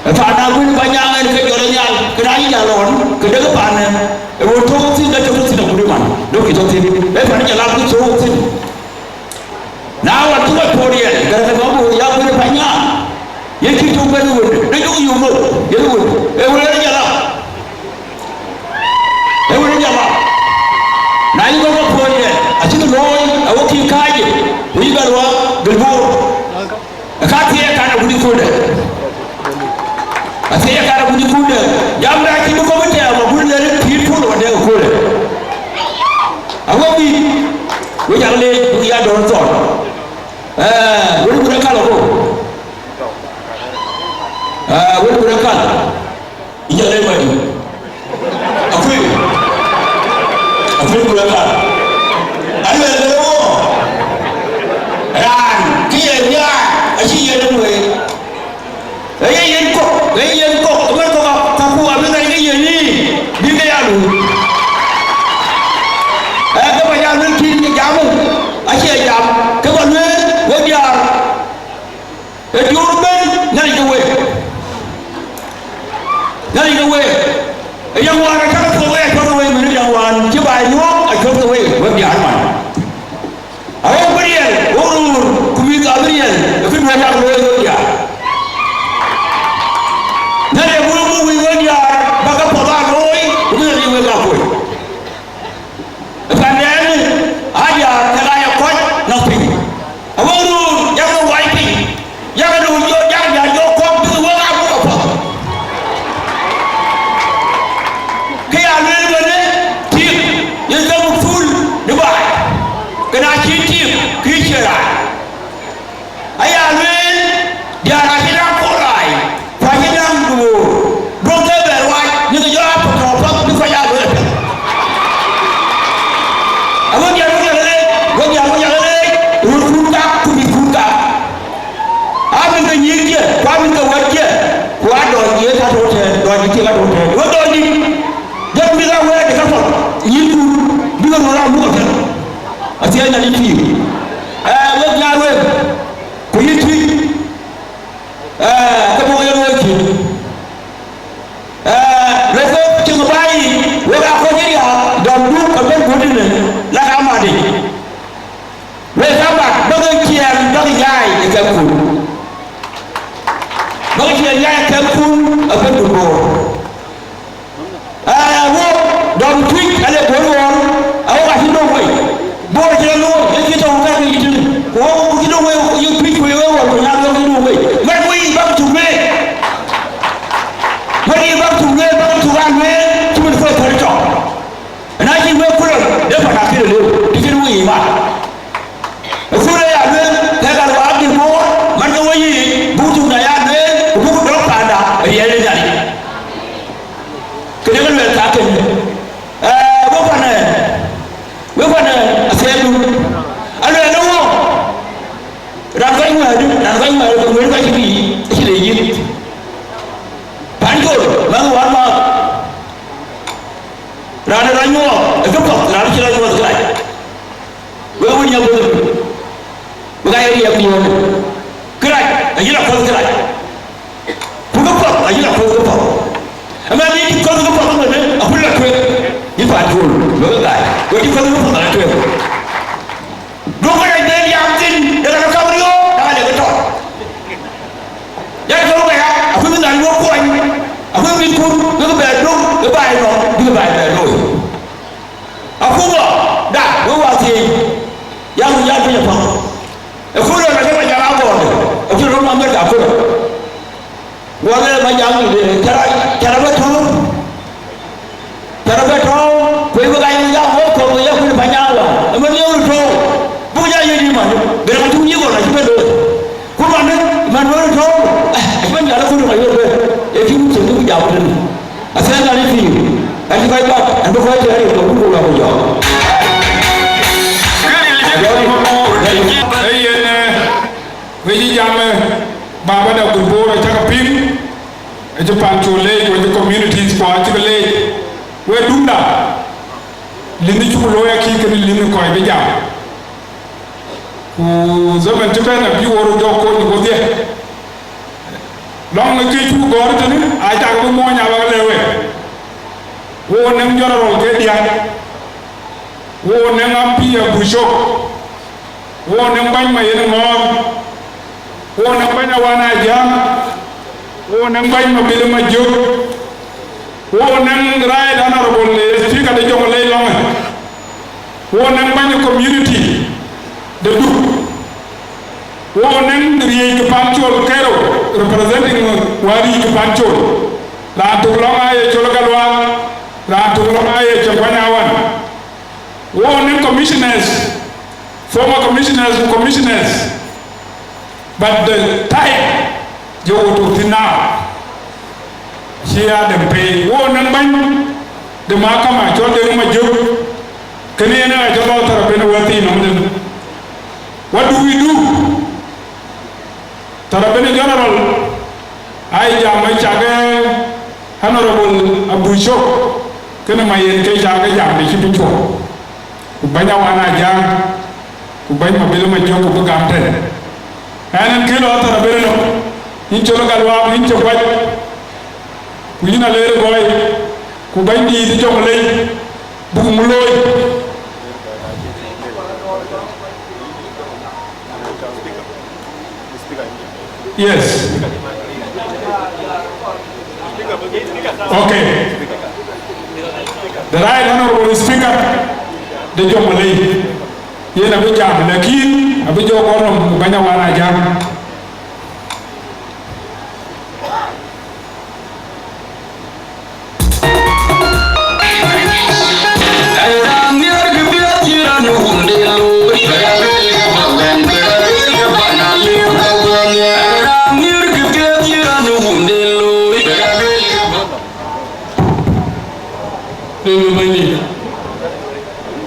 Ee, paan Aguën Panyaŋ en ke jɔt ë nhial, kënë ayï jal ɣɔn, këdë ke paanë, ee wo tɔ̈u thïn, ke tɔ̈u thïn agut ë man, dɔ̈kï tɔ̈u thïn. Ee paan Jalap ke tɔ̈u thïn. Na wään cï kɔc puɔ̈r yɛn, gɛ̈rkë bä bɔ̈ ya Aguën Panyaŋ. Ye cï tök bɛ̈n wënde, de jɔk yök lok, ye wënde, ee wënde Jalap. Ee wënde Jalap. Na yï bä bɔ̈ puɔ̈r yɛn, acï ke looi, awo kï kääc, ku yï Galuak Gilboor. Ka thiëëc kan agut ë kööldë. Athiëëc kan agut ë kööldë. Jamda cï bï kɔ̈k tɛɛm agut lël pïïr puɔ̈l wadɛ̈ ë kööldë. Awo bï, we cak leec, bï ya dɔ̈ɔ̈r thɔn. Ee, wël bï rɔt kal ago. Ee, wël bï rɔt kal. Yïn jɔ lɛc wɛ̈tdu. Akuël. Akuël ku rɔt kal. Aluɛl ke wo. Raan, kë ye nhiaar, acï yen ë wëi. Ee ye yen kɔ̈k, ee ye yen kɔ̈k, ëmën kɔ̈k ka, ka ku abï ŋɛc ke yen yï, bï ke ya luui. Ee, ke ba ya luel kïn ke jam, acie jam, ke ba lueel, we diäär. Ë diöör ëbɛ̈n, Nhialic ke week. Nhialic ke week. Ë yaŋ wään acä ke thuɔ̈k wei, acuɔth ke wei, mën ë yaŋ wään cï baai nyuɔɔk, acuɔth ke wei, wek diäär man. Awek bï riɛl, wok röör, ku mïth abï riɛl, ë kë duëër yak looi wek diäär. Nhialic abï wek muk wïc wek diäär, bä ke puɔth aa looi, ku bï riɛl wek aa kony. Ë pandɛn, aa diäär, ke ɣaac ë kɔc nɔ̈k piny. Awek röör, yak ke wac piny, yak ke nu jɔ, yak diäär jɔ kɔ̈k bï wek aa buk apath. Kë ya lueel wënë, tik, yen ke muk thul në baai, ke na cï tik, kë cie raan. Aya lueel, diäär acï naŋ kuɔl raai, ku acï naŋ duöör, duöŋ ke bɛ ruaac, në ke jɔ aa pɔ̈k tɔ̈u path bï kɔc aa lueel apiɛth. Awek diäär wek yak leec, wek diäär wek yak leec, röörkun kak, ku mïthkun kak. Aa mïth ke nyïïrdiɛ̈, ku aa mïth ke wɛ̈tdiɛ̈, ku aa dɔɔc ye ka tɔ̈u tɛ̈ɛ̈n, dɔɔc ye ka tɔ̈u tɛ̈ɛ̈n. Wek dɔɔc dït, jɔt mïth aa wɛ̈ɛ̈t ë ka path, nyïïrkun, bï ke röör aa muk apiɛth. Athiɛɛi Nhialic pïïr. Ee, wek diäär wek, ku yïn Tuïc, ee, ke buk yen wek cï. Ee, wek ke cïn baai, wek aa kɔc ë riääk, dɔmdu ëbɛ̈n guöt tënë, lak amat yic. Wek amat, bäk ciɛɛŋ, bäk nyaai ë kɛmkun. Bäk ciɛɛŋ nyaai ë kɛmkun, ëbɛ̈n guöt Boor. Aa, wo, dɔm Tuïc, ale Bor Ɣɔɔr, awo ka cï dɔm wei. Bor cï rɔt looi, ye cï tɔ̈u ka ke yï tënë. Ku wo cï dɔm wei, ye Tuïc ku ye Ɣɔɔr, ku nyaŋ yɔ̈k cï dɔm wei. Mat wei, bäk cuk lueel. Mat wei, bäk cuk lueel, bäk cuk aa lueel, cï mën kɔc thɔ̈r cɔk. Na cï wek ku rɔt, de pan akï rɔt lëu, të cïn wei mat. Ë kul aya lueel, kek Galuak Gilboor, man ke weyiic, buk tuk na ya lueel, ku buk dɔ̈k panda, riɛl ë Nhialic. Kënë ke lueel ka kënë. Ee, wek panë, wek panë, athiɛɛndu. Alueel ë wo, raan kɔc ŋuɛ̈ɛ̈du, raan kɔc ŋuɛ̈ɛ̈du, ke ŋuɛ̈ɛ̈du ka cï bï, acï le yith. Pan Col, man wään maath. Raan ë rɔt nyuɔɔth, ë këpath, raan cï rɔt nyuɔɔth kërac. Wek wën nya bɔ̈, wek aa ye riɛm diöönë. Kërac, ayï la kuɔth kërac. Ku këpath, ayï la kuɔth këpath. Kɔ̈th ke path ëmënë, akuc la tueŋ. Yïn Pancol, wek ë gaac, we cï kɔ̈th ke path la tueŋ. Duökï rɛc ben yam thïn, de la ke kam riɔ̈ɔ̈k, na le ke tɔ̈. Yak tɔ̈u ke ya, akuc bï Nhialic wek kuɔny, akuc bï kun, bï ke bɛ dök, bï baai nɔm, bï ke baai bɛ looi. Akuma, da, wek wa thiëëc, yak ku jal piny apath. Ë kun rɔt acï Majaŋ agɔɔrde, acï rɔt Amerika aköl. Wala Majaŋ, eh, cara, cara bɛ tɔ̈ɔ̈u. Cara bɛ tɔ̈ɔ̈u, ku ë bï ka yïn jam wok kɔ̈k, ku ya kuc Panyaawa. Ë man ye wun tɔ̈ɔ̈u, buk ja yïn man, bï raan cuk yïk ɣɔn acï bɛ looi. Ku man, man wun tɔ̈ɔ̈u, eh, acï man jal akut ma yök bɛ, ë cï wun thiëk ku jam tënë. Athiɛɛn an, ë pïïr, an, cï kɔc bak, an, bï kɔc tëë ariöp, ku buk la ku jɔɔk. Ee yen, eh, Wek cï jam, eh, baba da Gurboor acäk piŋ, acï Pancol leec, wek cï communities kua acï ke leec. Wek dunda, lïm cuk looi akï kënë lïm kɔc bï jam. Ku zaman cï bɛ̈n abï wor jɔ kony wodhie. Lɔŋ ë kë cuk gɔ̈ɔ̈r tënë, acäk bï mony abak lëu wek. Wo nɛm general ke diäk. Wo nɛm apiɛth Bucok. Wo nɛm bäny ma yen ŋɔɔr. Wo nɛm bäny Awan Ajaŋ. Wo nɛm bäny ma bil ma jök. Wo nɛm right honorable speaker de Jonglei lɔŋë. Wo nɛm bäny community de Duk. Wo nɛm riëëc ke Pancol kerou, representing wäär riëëc ke Pancol. Raan tök lɔŋ aye col Galuak, raan tök lɔŋ aye col Panyaawan. Wo nɛm commissioners, former commissioners ku commissioners, but the type jɔ wo tök thïn now. Cï ya dem pei, wo nɛm bäny de mahakama cɔl Deŋ Majök, kënë yen ë acɔl lɔ thar ben wɛ̈t thïn nɔm den. What do we do? Thar ben general, ai jam ë cak ë Honorable Abucok, kënë ma yen ke cak ë jam de cï bï cuɔp. Ku bɛ̈ny Awan Ajaŋ, ku bɛ̈ny Mabil Majök ku bï gam tɛ̈n. Ɣɛn ɣɛn kë lɔ thar abënë nɔm, yïn col Galuak, yïn cï kuac, ku yïn Aleer Gɔ̈i, ku bɛ̈nydïït Jonglei, buk ŋu looi? Yes. Okay. The right honorable speaker, de Jonglei. Yen abï jam, lakin abï jɔ gɔl nɔm bɛ̈ny Awan Ajaŋ. Rin ë bɛ̈nydït,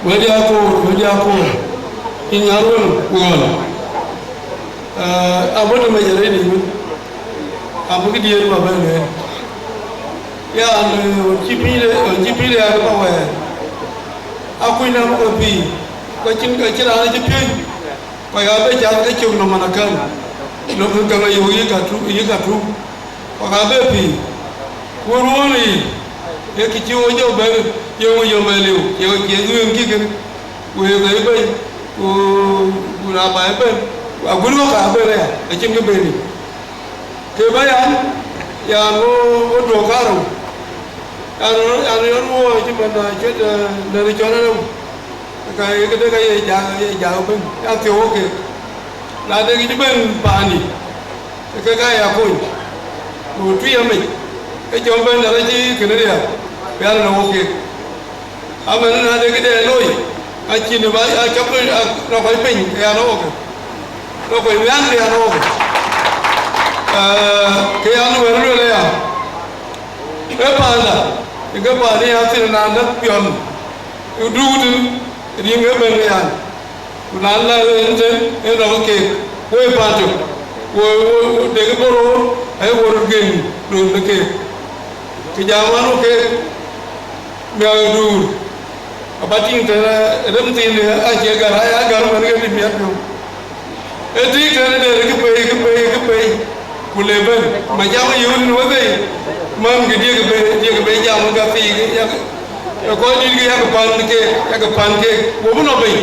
wɛ̈t ya koor, wɛ̈t ya koor, yïn nyar wën ɣɔn. Abɔ̈ të mec arëët yic wën, abï këdiëër bä bɛ̈n lueel. Yan, ɣɔn cï piny de, ɣɔn cï piny de yak bä wɛɛr. Akuc nɔm ke pïïr, ku acïn, acïn raan acï piööc, ku ya bï cath ke cök nɔm man akän, nɔm kë käŋ ayök yï ka tuk, yï ka tuk. Ku ka bï pïïr, ku ruɔ̈ɔ̈n yic, ee kë cï wo jɔ bɛ̈n, ye wo jɔ bɛ̈n liu, ye wo cie dhuëëŋ kï kën, wëëk ë bɛ̈ny, ku, ku na ba ëbɛ̈n, ku aguël wok ka bɛ̈n aya, acïn kë bɛ̈n yic. Ke bä yan, yan wo, wo duɔ̈k karou, yan, yan yɔn wo cï man na cuet, eh, nɛn cɔl arou, ka ye këde ka ye jak, ye jak ëbɛ̈n, ya thiɔ̈k wo kek. Na de kë cï bɛ̈n paani, ke ka ya kony, ku tui amec, ke jɔm bɛ̈n dɛ̈t acï kënë riääk, bï an, lɔ wok kek. Amɛn, na de këde looi, acïn ba, a cɔk lɔ kɔc piny, ke ya lɔ wok kek. Lɔ kɔc riääk, ke ya lɔ wok kek. Eh, ke ya lɔ wɛ̈t lueel aya. Ee paanda, ke paani ya thïn naan däk piɔ̈n, ë duut, riŋ ëbɛ̈n ke yan. Ku na la en tën, en rɔ̈k keek, woi paantök, wo, wo, wo, dek bɔ̈ roor, aye wo röt geŋ röt në keek. Kë jam wan wo keek, miäk ë duur, aba tïŋ tën, ë rem thiin, acie gär, aya gär man ke dï miɛt piɔ̈u. Ë tïŋ tën, ë dɛɛr kë pei, kë pei, kë pei, ku le bɛ̈n, ma jam ë yööt në wethei. Mɛn kë diëk bë, diëk bë jam ka thii, yak, ë kɔc dït kë yak pan ke, yak pan ke, wo bï nɔ bei,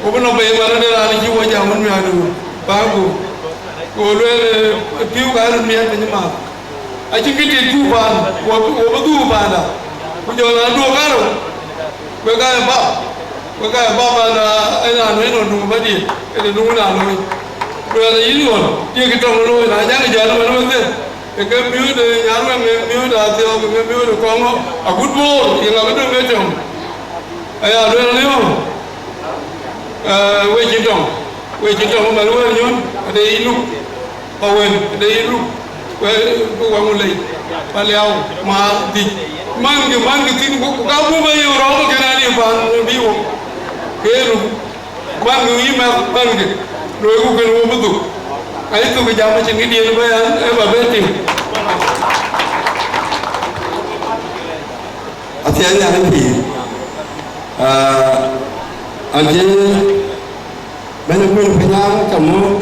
wo bï nɔ bei, man de raan cï wo jam wën miäkdu, bäkku. Go lueel, ë, pïu ka röt miɛt piny ëmääth. Acïn kë tit ku paan, wo, wo bï dhuk paanda. Ku jɔ na duɔ̈k karou, wek aa bap, wek aa bap an, ë nɔn, ë nɔn duŋ bädië, ë de duŋ na looi. Luɛɛl ayï ɣɔn, diëk tɔŋ looi, na jaŋ jɔl ëmën wedhie, ë ke miööt ë nyar wek, ë miööt ë athiɔ̈k, ë miööt ë kɔŋ, agut boor, ye ŋa bï döŋ ë tɔŋ? Aya luɛɛl aliu, ë, we cïn tɔŋ, we cïn tɔŋ, man wël nyuɔ̈n, ade yï luk. Pawën, de yï luk, we, we waŋ lei, Paliau, maar, dhic. Mankï, mankï thïn, ku, ku ka buk bɛ yök rɔ̈ɔ̈k kën aa liu paan bï wok. Ke luk, mankï yï mɛ̈th, mankï, loiku kën wo bï dhuk. Ayï thok jam acïn këdiën bä yan, ë bä bɛ tïŋ. Athiɛɛny Nhialic pïïr. Ah, an cï bɛ̈ny Akuën Panyaŋ ca mɔ̈ɔ̈th,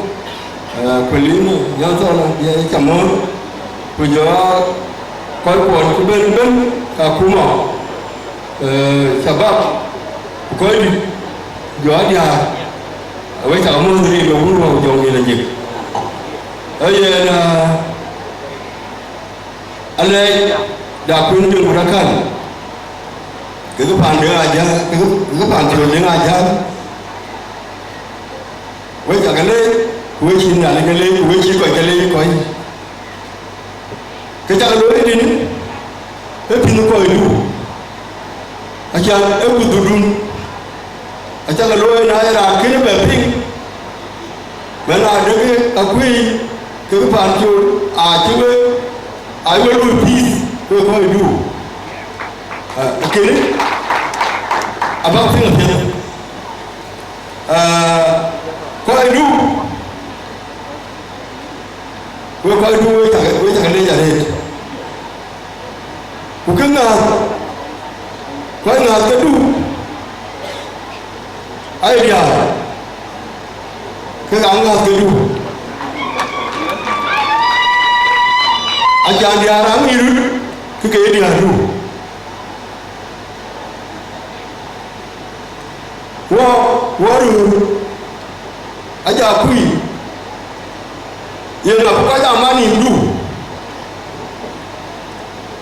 eh, Kuelin Johnson ye ca mɔ̈ɔ̈th, ku jɔ kɔc kuɔn cï ben ben ka kuma, eh, shabab, ku kɔc dït, jɔ adiäär, awek ca mɔ̈ɔ̈th rin ë wun wä jɔŋ yen ajik. Ee yen, ah, Alɛɛc de Akuën Deŋ Wurakan, kekë paan Deŋ Ajäl, kekë, kekë paan Col Deŋ Ajäl, wek cak leec, ku wek cï Nhialic ke leec, ku wek cï kɔc ke leec kɔc. Kë cak looi tënë, ee piŋ kɔcdu, acan ee kudhudun. Acak looi na ye raan kënë bɛ piŋ, mɛn aa dek Akuëi kekë paan Col, aa cï we, aa we lui peace, we kɔcdu. Ah, kënë abäk piŋ apiɛth. Ah, kɔcdu, we kɔcdu, we cak, we cak leec arëët. Ku kë ŋääth, kɔc ŋääth kedun, aye diäär, kek aa ŋääth kedun. Acan diäär aa ŋic röt, ke ke ye diäärdu. Wɔ, wɔ röör, aja kuc, yen abï kɔc aa man yïndu.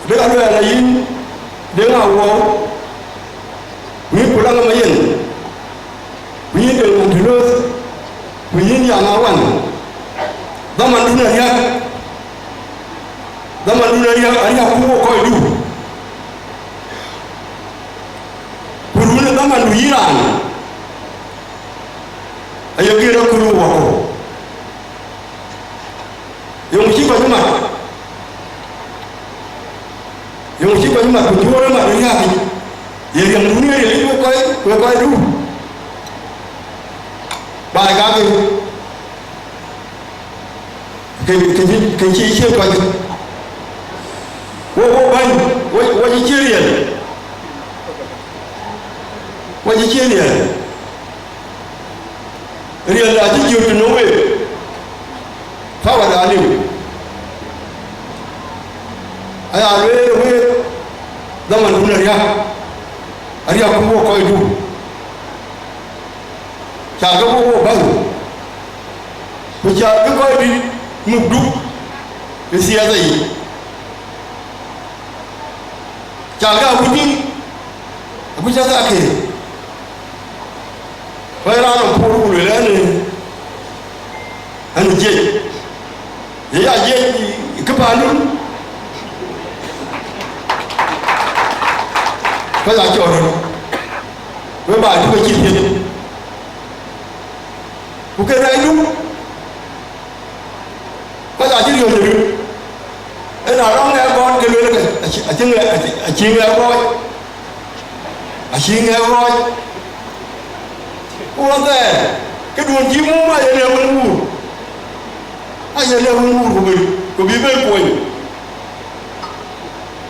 Dek aluɛɛl ayïn, dek awɔu, wïïk ku laŋ ëmɔ yen, ku yïn Deŋ Antiloth, ku yïn Yam Awan, dhamandun ariäk, dhamandun ariäk, ariäk ku wo kɔcdu. Ku run ë dhamandu yïn raan, aye gëër aköl wakɔ̈u. Yöŋ cï kɔc mat, yöŋ cï kɔc mat, ku cuöör ë mat ë riääk yic, ye riɛmdun ye riɛlic wek kɔc, wek kɔcdu. Baai kakë, ke, ke cï, ke cï ciëën kɔc. Wo, wo bäny, wo, wo cï ciëën riɛl, wo cï ciëën riɛl. Riɛl acï jɔt tënɔŋ week, power da aliu. Aya lueel week, dhamandun ariäk, ariäk ku wo kɔcdu. Cakë wo wo bäny, ku cakë kɔc dït mukdu ë thiatha yic. Cakë akuc, akuc athaker. Ku ë raan nɔm puur ku lueel ɛn, ɛn jiëc. Ye ya jiëc kë paandun. Kɔc aa cɔɔr röt. Wek baai tök acï piɛth. Ku ke rɛɛcdu. Kɔc acï riɔ̈ɔ̈c röt. Ëna rɔŋ ŋɛk gɔɔt ke lueel ke, acï, acï ŋɛk, acï, acï ŋɛk gɔɔc. Acï ŋɛk gɔɔc. Ku ɣɔn thɛɛr, këduön cï mum aye lëu wën wuur. Aye lëu wën wuur ku bï, ku bï bɛ kuɔny.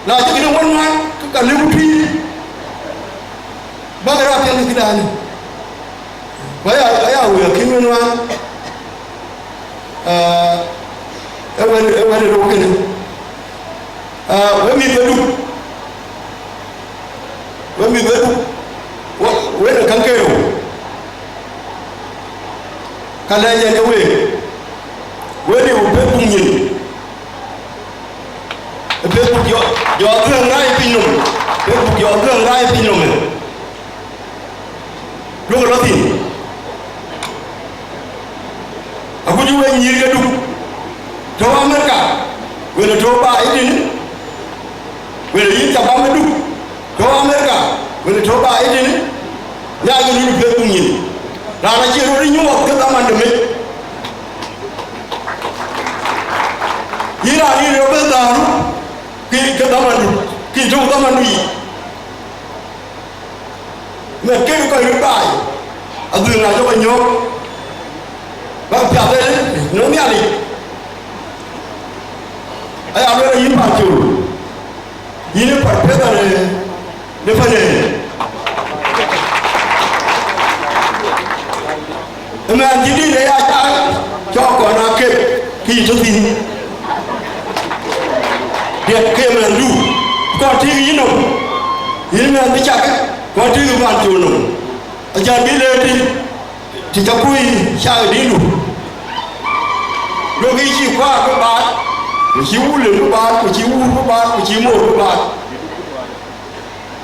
Na cï këdï wën ŋuan, ke ka lëu tui. Bäk rɔt piɛth këdaanë. Ku aya, aya wëë akïn wën ŋuan. Ah, ë wɛ̈t, ë wɛ̈t ë rou kënë. Ah, we mïth ke Duk, we mïth ke Duk, we, we në käŋ ke rou, ka lɛc yen ke week, we liu Facebook nyin, ë Facebook jɔ, jɔ dhuëëŋ rac piny nɔm, Facebook jɔ dhuëëŋ rac piny nɔm ë. Duökï lɔ thïn, akuc wek nyïïr ke Duk, tɔ̈u Amerika, wën ë tɔ̈u baai tënë, wën ë yïn cä bam ë Duk, tɔ̈u Amerika, wën ë tɔ̈u baai tënë, nyaai ke lul Facebook nyin. Raan acï röt ë nyuɔɔth ke dhaman de mec. Yïn raan yïn rɔt bï dhäär, ke, ke dhamandu, ke tɔ̈u dhamandu yic. Mɛt kek kɔc röt baai, adhuëëŋ na jɔkï nyɔ̈ɔ̈k, bäk piath ë nɔm Nhialic. Aya lueel yïn Pancol, yïn ë professor në, në Panyɛɛi. Ëmɛn cï dït ë ya cak cɔk kɔn aa kek kë yï tɔ̈ thïn. Diɛt ke mɛnhdu, kɔn tïŋ yï nɔm, yïn mɛnh bï cak, kɔn tïŋ Pancol nɔm. Acan bï leer tïŋ, të cä kuc cak ë dïndu. Duökï cï kuaar bï baat, ku cï wulën bï baat, ku cï wuur bï baat, ku cï moor bï baat.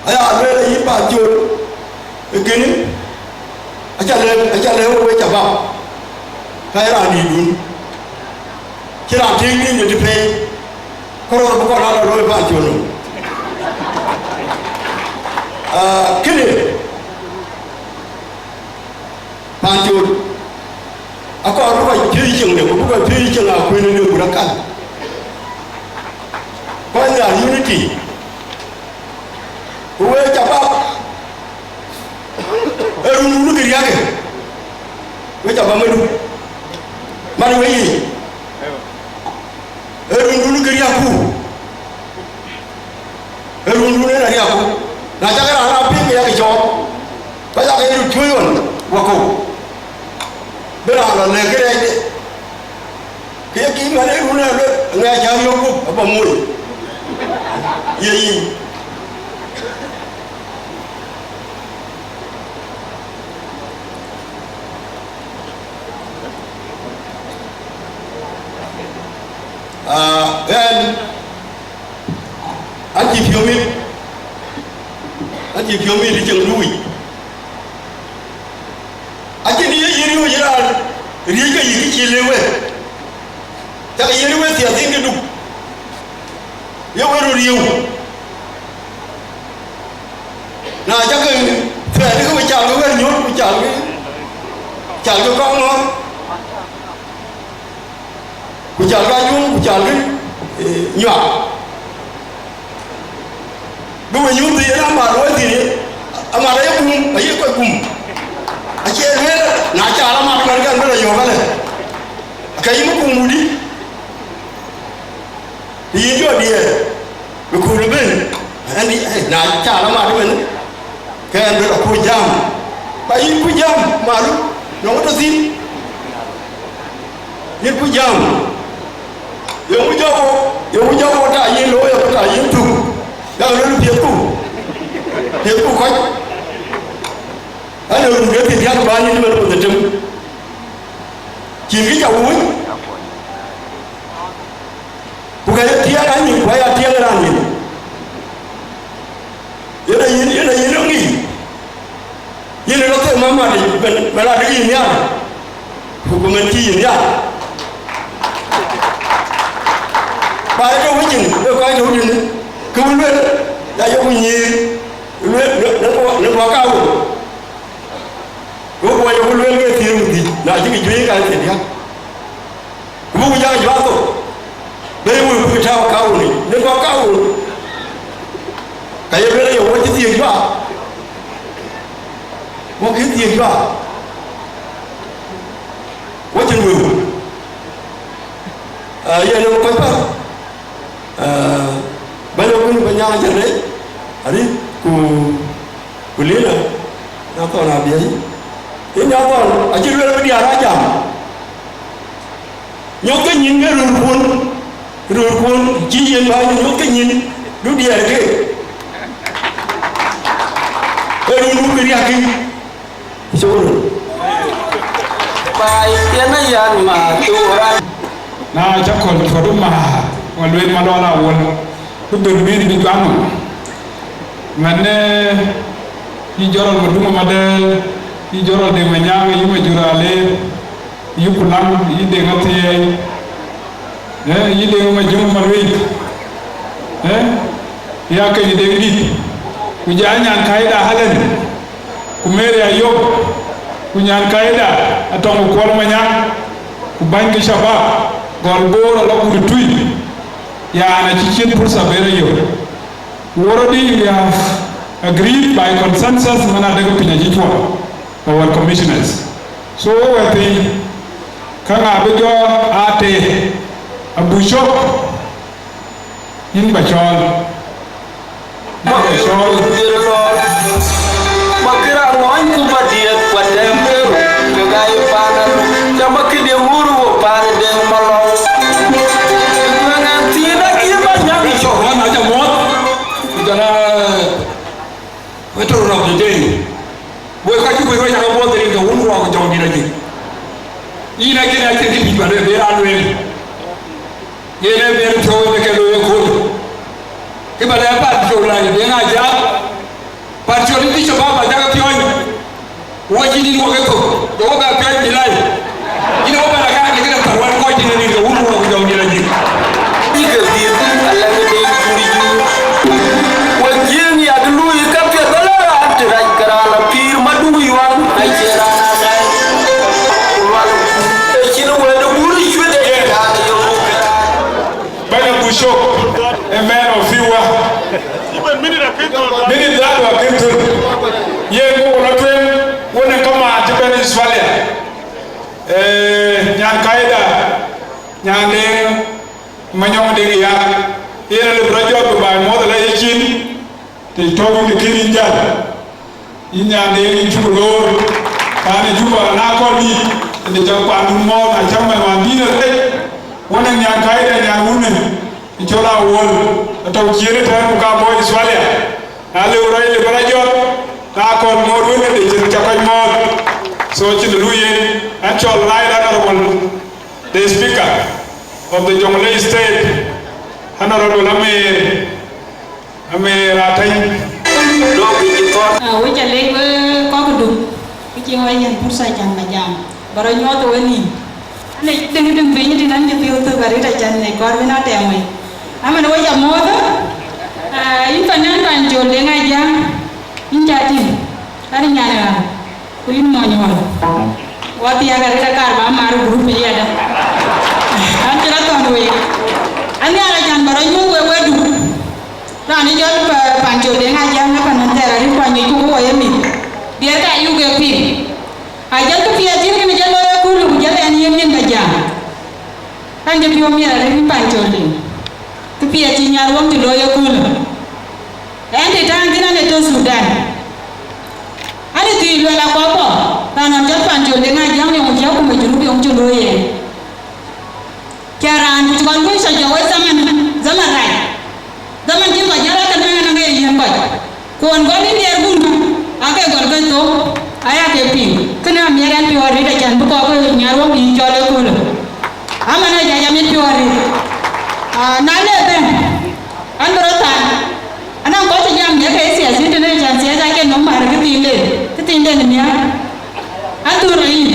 Aya lueel ayï Pancol, ë kënë, aca lɛ̈k, aca lɛ̈k wek shabab, ka ye raan dïïtdun, cïn raan tïŋ dïït në të pɛ̈i, kërɔɔr bï kɔn aa lɔ looi Pancol nɔm. Ah, kënë, Pancol, akɔɔr bï kɔc piööc cieŋde, ku bï kɔc piööc cieŋ akuën ë döŋ ku rɔt kal. Kɔc nhial unity, ku wek shabab, ee rundun kë riääk, wek shabab ëdu, man wek yiic, ee rundun kë riääkku. Ee rundun en ariaku, na cak raan a piŋ ke yak cɔɔk, ka yak ye röt cuöc ɣɔn wakɔ̈u, bï raan lɔ lɛ̈k kërɛɛcde, ke ye kï man ee run ë lueth, ŋɛk cä riɔ̈k gup abä moc, ye yïn. Ah, ɣɛn, an cï piɔ̈u mit, an cï piɔ̈u mit ë cieŋdu wic. Acïn ye yïn riɔ̈ɔ̈c raan riëëc ke yï kë cï lëu wek, cak ye riëëc wek thiathiin ke Duk, ye wek röt riëëu. Na cak ke thiɛɛt ke we cal ke wɛ̈t nyuɔ̈th, ku cal ke, cal ke kɔŋ ŋɔ̈ɔ̈th. Ku calkï ajuŋ, ku calkï, eh, nyuak. Bï we nyuth thïn, amat wɔ thïn, amat aye gum, aye kɔc gum. Acie lueel, na cal amat man kɛn bï lɔ yɔ̈ɔ̈k alë, ke yïn bï gum wudï. Të yïn jɔ diɛɛr, bï kööl ëbën, ɛn, eh, na cal amat ëbën, ke ɛn bï lɔ kuc jam. Ba yïn kuc jam, malu, nɔŋ tɔ thïn. Yïn kuc jam. Yeŋu jɔ wo, yeŋu jɔ wo ta yïn looi, ago ta yïn thuk. Ya luel piɛthku. Piɛthku kɔc. Ane run ke thiëëk diäk bä yïn mɛn ku dhetem. Cïn kë ca wuc. Ku ka ye tiɛɛŋ anyïn, ku aya tiɛɛŋ raan yïn. Yen a yïn, yen a yïn röŋ yic. Yïn ë lɔ thek mamat yic, mɛn, mɛn adï yïn nhiaar, ku, ku mɛn cï yïn nhiaar. Ba ë tɔ̈u wecin, wek kɔc tɔ̈u tënë, ke wën lueel, ya yok nyïïr, lueel, në, në, në, në kuak kaawun. Wek kuɔc yok lueel ke thiëër ku dhïc, na cï ke juëc ka thiëër diäk. Ku buk jam juak thok, bɛ̈i wëu bïk tääu kaun yic, në kɔc kaun. Ka ye lueel aye wɔ cï thiëëk juak, wɔ kï thiëëk juak, wɔ cïn wëu. Ah, yen ë kɔc päl. Ah, bɛ̈ny ë wun bä nyaŋ cä rɛc, arï, ku, ku Lina, na thɔn abiɛc. Yen na thɔn, acï lueel bï diäär aa jam. Nyɔk ke nyïn ke röörkun, Röörkuɔn cï yen bä nyuɔ̈th ke nyin, du diɛɛr ke. Ee run nu bï riäk kï. Shukran. Bai, yen a yan ma turan. Na ca kɔl cuɔt ma, wa lueel ma lɔl awol. Ku ben mïth bï juan nɔm. Mɛn, eh, yï jɔrɔl ma duŋ ma dɛɛl, yï jɔrɔl de ma nyaŋ, yï ma jur ale, yï ku lam, yï de ŋa thiɛɛi. Eh, yï de ŋa ma juŋ ma luic. Eh, ya ke yï de ŋa dït. Ku ja nyan kaida Helen. Ku Mary Ayok, ku nyan kaida Atɔŋ Kuɔl Manyaŋ, ku bäny ke shabab, gɔl Bor ala gut tui, yan acï cin pursa ben ayok. Already we have agreed by consensus man adek piny acï cuɔl, our commissioners. So we think, ka ŋa bï jɔ ate, abucok, yïn ba cɔɔl. Makï rɔt dhil lɔɔr, makï rɔt ŋɔɔny ku bä diɛt, ku atɛm ke röt, ke gai paan aröt, ke makï de ŋur wo paan deŋ malɔu. Ku ŋɛn thiin acï bä nyam cök. Wan aca muɔ̈th, ku jɔl a wetör rɔt de deŋ. Wek ka cuk wek rɔt aca muɔ̈th rin ke wun ruɔɔk jɔŋ dït ajik. Yïn akïn acïn kë dït bä lueel, bï raan lueel. Yen ee bɛ̈n piɔ̈u ënë ke looi ëkööl. Kë bä lɛ̈k Pancol, Deŋ Ajak, Pancol, yïn cï shabab ba jak piɔ̈ny. Wo cïn yïn wok ëthök, ke wo bɛ piɔ̈ny bï lai. Yïn wo bɛ la kaak në këde thar wän kɔc cïn ë rin ke wun wok jɔŋdït ajik. Yï ke dhiëth, alɛ̈ŋ de cïn yï. Wo jiëëŋ ya de luui ka piɛth, ala raan të rac ke raan la pïïr maduk yuan, acie raan anɛɛi. Ku lual, ë cïn wëëde bur cuëde, raan yök. Bɛ̈ny Abucok, a man of few words. Minute that were killed. Yen ku lɔ tueŋ, wën ë kamaan cï bɛ̈n Australia. Eh, nyan kaida, nyan deŋ, manyɔŋ deŋ ya. Yen alëu bï rɔt jɔt ku baai muɔ̈th ala yecin. Të tɔ̈u yïn kën yïn jäl, yïn nyande yïn cuk loor, paan ë Juba na kɔn dït, ëdë cak paandun mɔ̈ɔ̈th, na cak man wään dït ë rɛc, wën ë nyan kaida nyan wun ë, ë cɔl Awuɔl, atɔ̈u ciëër ëtɛ̈ɛ̈n ku ka bɔ̈ Australia. Na lëu rɔt lëu bä rɔt jɔt, na kɔn ŋoot wën ëdë cïn cak kɔc mɔ̈ɔ̈th. So cïn të lu yen, ɛn cɔl Right Honorable the Speaker of the Jonglei State, Honorable Amer, Amer Ateny. Ah, wek ca lec wek kɔ̈kdu, kë cï wek yɛn pursa can ba jam, ba rɔt nyuɔɔth ë wenïïm. An, ë tïŋ tïŋ piny tïn an, cï piu thök arït acan ë kɔɔr bï na tɛm wei. Aman wek ca muɔɔth, ah, yïn panan Pancol Deŋ Ajak, yïn ca tïŋ, an, nyan ɣa. Ku yïn mony ɣɔn, wa thiaak arëët akar ba mar grup yɛdä. An cï rɔt thɔn week. An nhiaar acan bä rɔt nyuɔ̈th wek wedu. Raan ë jɔl pa-, Pancol Deŋ Ajak në pan ën thɛɛr arït kuany ŋic ku wɔ ye mïth. Diɛɛr ka yuk ke piŋ. Ajɔl kë piɛth cïn kën jɔl looi ëkööl ku jɔl ɛn yen nyin bä jam. An cï piɔ̈u miɛt arëët Pancol Deŋ. Kë piɛth cï Nyarweŋ cï looi ëkööl. Ɛn të tääŋ thïn an ë tɔ̈ Thudan. An ë thiëc luɛl akɔ̈k kɔ̈k, raan nɔn cɔl Pancol Deŋ Ajak yɔŋ cï akuma Junub yɔŋ cï looi yen. Cä raan ku cï kɔn luöi cɔc jɔ wec zaman, zaman rac. Zaman cïn kɔc jäl akën mɛn ke yiën kɔc. Ku ɣɔn gɔl yïn diɛɛr bun, ake gɔl ke thok, aya ke piŋ. Kënë amiɛt ɛn piɔ̈ɔ̈r arëët acan bï kɔk ke Nyarweŋ bï cɔl ëköölë. Aman ë jac amit piɔ̈ɔ̈r arëët. Aa, na le bɛ̈n, an bï rɔt thaal. Anaŋ kɔc cï jam miɛt ke siasa, yïn tënë can siasa acie nɔm määr kë thiinden, kë thiinden miäk. An thur rɔ yïn,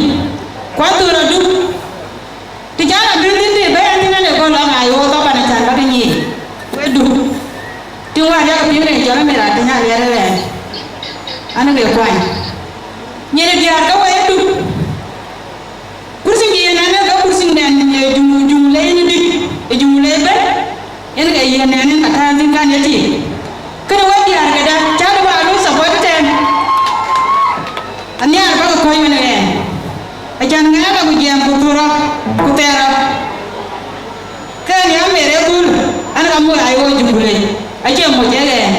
ku an thur rɔ duk. Të cä rɔ duk thïn të bɛ̈ɛ̈i an thïn an ë gɔl lɔ ŋa ye wo thɔ̈k an acan bä ke nyiic. Wedu. Tïŋ wäär yak piŋ rɛɛc jɔl amit raan të nya liɛɛr ë rɛɛc. An ë ke kuany. Nyin ë diäär ke wɛɛr duk. Kursi cï yen an ë ke kursi nɛn ë Juŋ-, Juŋlei në dït, ë Juŋlei ëbɛ̈n, yen ke yen nɛn ë ka tääu thïn kan ye tik. Kënë wek diäär këda, cä dï bä luöi support ëtɛ̈ɛ̈n. Anhiaar bä ke kɔ̈ɔ̈c wën ë ɣɛn. Acan ŋɛɛr ku jiɛɛm ku thur rɔt, ku thɛɛr rɔt. Ke ɣɛn ya Amer ë kööl, an ka moc aa ye wo Juŋlei, acie moc ë ɣɛn.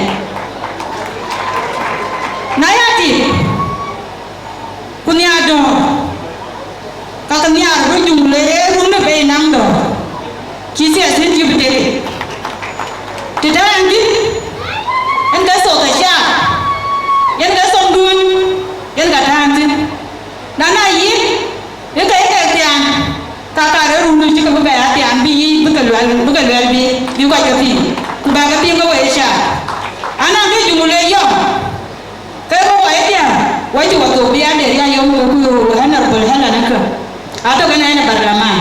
Na ya tik, ku nhiaar dɔ̈ɔ̈r, ka ke nhiaar bï Juŋlei ee run ë bei naŋ dɔ̈ɔ̈r, cï siasa cïn cï bï tek Atɔ̈ kënë yen ë barlaman.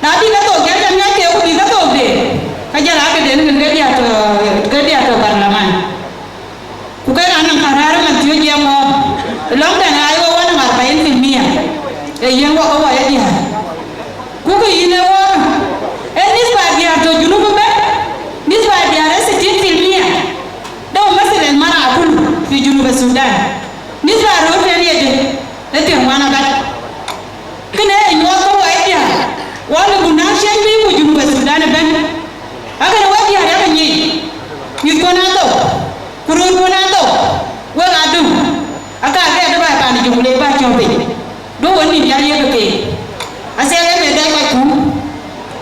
Na bï ke thok jäl jam ŋiɛc ke ku bï ke thok de, ka jɔl aa këden kën ke diäär tɔ̈, ke diäär tɔ̈ barlaman. Ku ke raan nɔŋ karär ëmën thiɔ̈k jiɛɛm ɣɔ̈ɔ̈k, lɔŋdɛn aa ye wɔ wɔ nɔŋ arbain filmia, ee yen wɔ ke wɔ ye diäär. Ku kë yïn ee wɔ, ee nisba diäär tɔ̈ Junub ëbɛ̈n, nisba diäär ee sittin filmia, de wɔ masalan mara akulu fi Junub Sudan. Nisba röör tën yedï, ee thiërŋuan abat. Kënë ee nyuɔɔth ke wɔ ye diäär, wɔ lëu buk naŋ ciɛɛŋ bï ku Junub Sudan ëbɛ̈n. Akënë wɔ diäär yakë nyic, mïthkuɔn aa thou, ku röörkuɔn aa thou, wek aa dum, aka ke adï bä paan Jonglei bä cɔ̈k piny, duö wën nïn jäl yek keek. Athɛɛr ee bɛ dɛɛc kɔc kuum,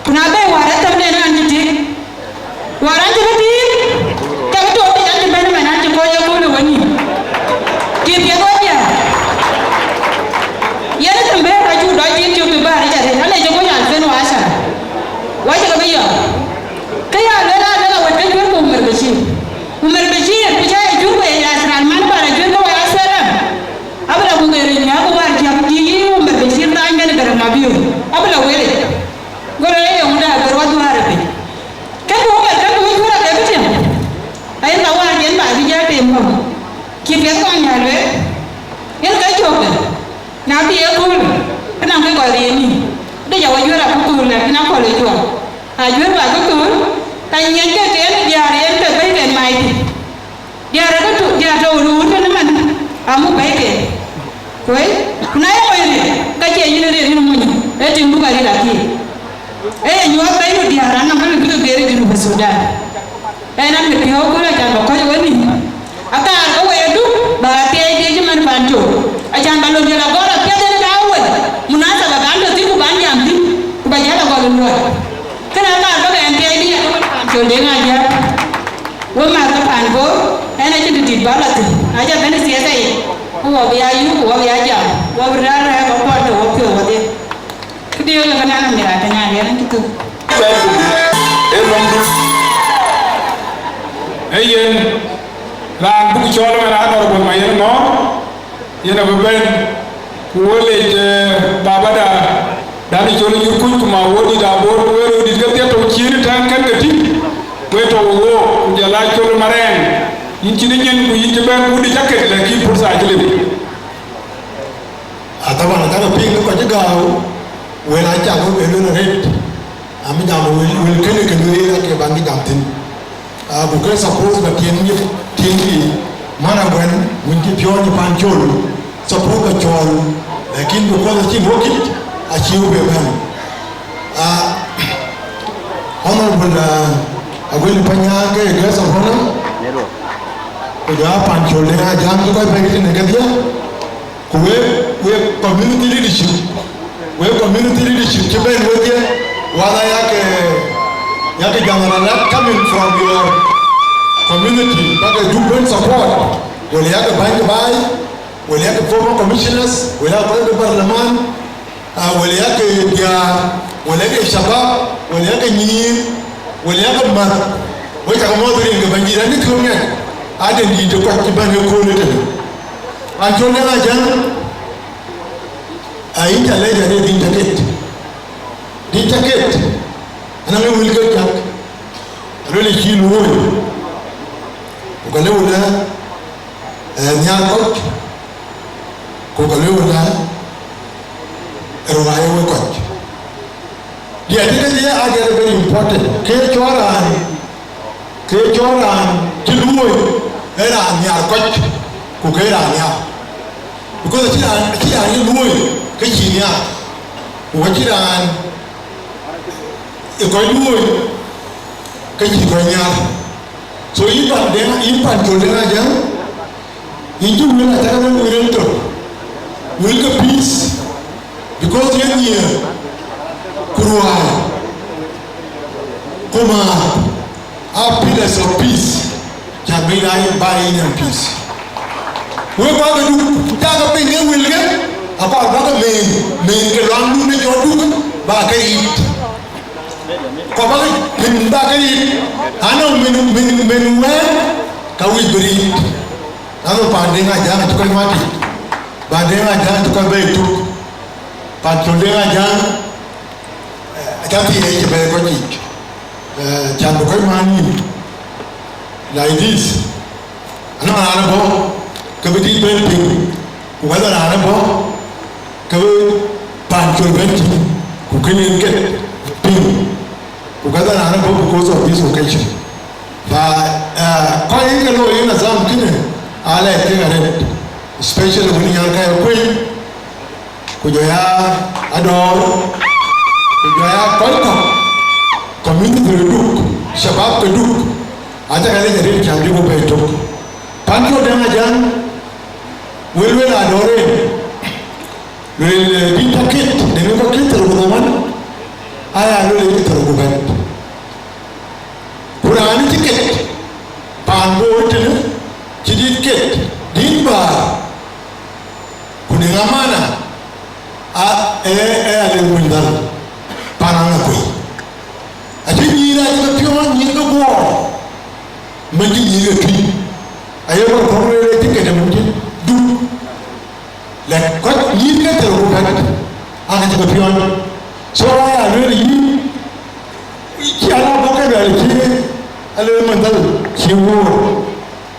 ku na bɛ̈ɛ̈i wäär ë thëm nɛn an cï tïŋ, wäär an cï bï tïŋ, ke bï took tic an cï bɛ̈n ëmɛn an cï kɔc ye köölë wën nïn. Cï piɛth wɔ diäär. Yen ë thëm bɛ̈ɛ̈r acuk dɔc tiit cök bï bäär yic arëët, alec ë kuc alfen wa ashara. Wa cï ke bï yɔ̈ɔ̈k. Kë ya lueel aa lueel awët ke cuëër ku Umar Bashir. Umar Bashir ku ca ye cuëër ku ye Yasir Alman bä la cuëër ke wa ya S P L M. Abï la ku ŋeer ë nyääk ku wäär cäk cï yï Umar Bashir thaany kën Garang Mabior. Abï la wël yic. Go rɔt ee yeŋö dä gör wa dhuäär ë piny. Ke ku Umar ke ku wïc ku rɔt ke bï tiëm. Ayï la wäär yen bä bï jɔ tem ŋö? Cï piɛth kɔn ya lueel. Yen ke cökde. Na bï ye kööl, ke nɔŋ ke kɔc riëëc nïïm. Dec awä juëër akököl, lakin akɔl ë cuɔl. Ajuëër bä akököl, ka nyiɛckë ke yen diäär yen ke bɛ̈i ke mac thïn. Diäär ë ke tu, diäär tɔ̈ ɣöt ɣöt tënë man, amuk bɛ̈i ke. Kuëë, ku na ye mony riëëc, ka cie yïn riëëc yïn mony, ee tiŋdu ka riëëc akï. Ee ye nyuɔɔth bɛ̈i nu diäär anɔm bï bï ke geer ë Junub Sudan. Ënɔn mit piɔ̈u kööl acan bä kɔc ë wenïïm. Akaar ke wei aduk bä ɣa thiɛɛi thiëëc cï man pan col, acan bä lon jɔl agɔ̈ɔ̈r apiɛth en ë daa wei, munasaba ban tɔ thïn ku ban jam thïn, ku bä jäl agɔl ë luɔi. Kënë akaar bä ke ɛn thiɛɛi dï ë wën pan col Deŋ Ajäk. Wek mäth ke pan Bor, ɛn acïn të dït bä lɔ thïn, aca bɛ̈n ë thiɛɛth ayic, ku wɔ bï ya yuk, ku wɔ bï ya jam, wɔ bï rɛ̈ɛ̈r rɛ̈ɛ̈r kɔc kuɔn tɔ wɔ piɔ̈u wɔdhie. Këdï ɣöt ë kënɛn amïr atëŋ aɣɛn acï thök. Bɛ̈n ku bï, ee lɔ̈ŋdu. Ee yen, raan buk cɔɔl ëmɛn Honorable Mayen Ŋɔ̈ɔ̈r, yen abï bɛ̈n, ku wɔ lec, eh, babada, dan col ë nyuc kuc, ku ma wodït abor, ku wël wodït ke thiëth tɔ̈u cïïr ë tɛ̈ɛ̈n kën ke tïŋ, wek tɔ̈u ë wook, ku jɔl aa col ë marɛɛŋ, yïn cïn ë nyin, ku yïn cï bɛ̈n, ku wodït ca ket, lakin pursa acï lëu. Ataban, ka ke piŋ ke kɔc cï gääu, wël acak wek bɛ lueel arëët, amï jam wël, wël kënë ke lueel ake ban kï jam thïn. Ah, ku ke suppose ba tiɛŋ nyith, tiɛŋ kï man aguɛn, wën cï piɔ̈ɔ̈ny pan col, suppose ba cɔɔl, lakin because acïn wokit, acï wek bɛ bɛ̈n. Ah, Honorable, ah, Aguel Panya ke guest of honor, ku jɔ a pan col de ajam ke kɔc bɛ̈i tënë kedhie. Ku wek, wek community leadership, wek community leadership cï bɛ̈n wedhie, wala yak, yak jam ralat coming from your community, bak ë duk ben support, wala yak bäny baai, wala yak former commissioners, wala yak kɔc ke parliament, ah, wala yak diaar, wala yak shabab, wala yak nyïïr, wala yak mäth, wek cak mɔ̈ɔ̈th rin ke bɛ̈nydït, anï kë ŋɛk, aden dït ë kɔc cï bɛ̈n ë kööl ëtënë. An col ë ajäŋ, a yïn ca lɛc arëët, dïn ca ket, dïn ca ket, anɔŋ ë wël ke cak, aluel ë cï luööi, ku ka lëu ëlä, eh, nhiaar kɔc, ku ka lëu ëlä, röt aa ye wek kɔc. Diɛt tëde ye aa diɛt very important. Ke cɔɔl raan, ke cɔɔl raan cï luööi, ee raan nhiaar kɔc, ku ke raan nhiaar. Because acï raan, acï raan ye luööi, ke cïï nhiaar. Ku acï raan ë kɔc luööi, ke cïï kɔc nhiaar. So yïn pan Deŋ, yïn pan col Deŋ Ajäŋ, yïn cï wël acakä wël rem tök, wël ke peace, because yen ye ku ruääi, ku määr aa pillars of peace, cak bï daai bä yïn en peace. Wek bä ke duk, cakë piny ë wëlkë, akɔɔr bä ke meen, meen ke luaŋdun ë jɔt duk, bä ke yiit. Kɔɔr bä ke piny bä ke yiit, anɔŋ meen, meen, meen wɛ̈ɛ̈r, ka wïc bï riit. Anɔŋ paan Deŋ Ajäŋ acï kɔc mat yic, paan Deŋ Ajäŋ acï kɔc bɛ̈ɛ̈i tuk. Pancol Deŋ Ajäŋ, eh, acä thiëëc ë bɛ̈ɛ̈i kɔc yiic, eh, can bï kɔc maan yïn, like this. Anɔŋ raan ë bɔ̈ ke bï dït bɛ̈n piŋ, ku wɛ̈t raan ë bɔ̈ ke bï Pancol bɛ̈n tïŋ, ku kënë yen ket piŋ, ku wɛ̈t raan ë bɔ̈ because of this occasion. Ba, eh, kɔc ke looi ë nizam kënë aa lɛc kek arëët, especially wën nyan ka ye kuëny, ku jɔ ya adɔɔr, ku jɔ ya kɔc kɔ̈k, community de Duk, shabab ke Duk, aca ka lec arëët can bï ku bɛ̈ɛ̈i tök. Pancol Deŋ Ajäŋ, wël wël adɔɔr en, lueel, eh, bï tɔ ket, de bï kɔc ket thiërrou ku dhaman, aya lueel ë thiërrou ku bɛ̈t. Ku raan cï ket, paan Bor tënë, cï dït ket, dït bäär, ku dït amana, a, ë, ë Aleer Mony Dhal, paan Aŋakuei. Acï nyïïr acï ke piɔ̈ɔ̈ny nyïïr ke guɔɔr, mën cï nyïïr ke tui. Aye kɔc kɔ̈k lueel ë cï ket ë mën cï duk. Lɛ̈k kɔc nyïïr ke thiërrou ku bɛ̈t, aa ke cï ke piɔ̈ɔ̈ny. So, aya lueel yïn, cï ala bɔ̈ ke luɛɛl cï Aleer Mony Dhal cï wuɔ̈ɔ̈r.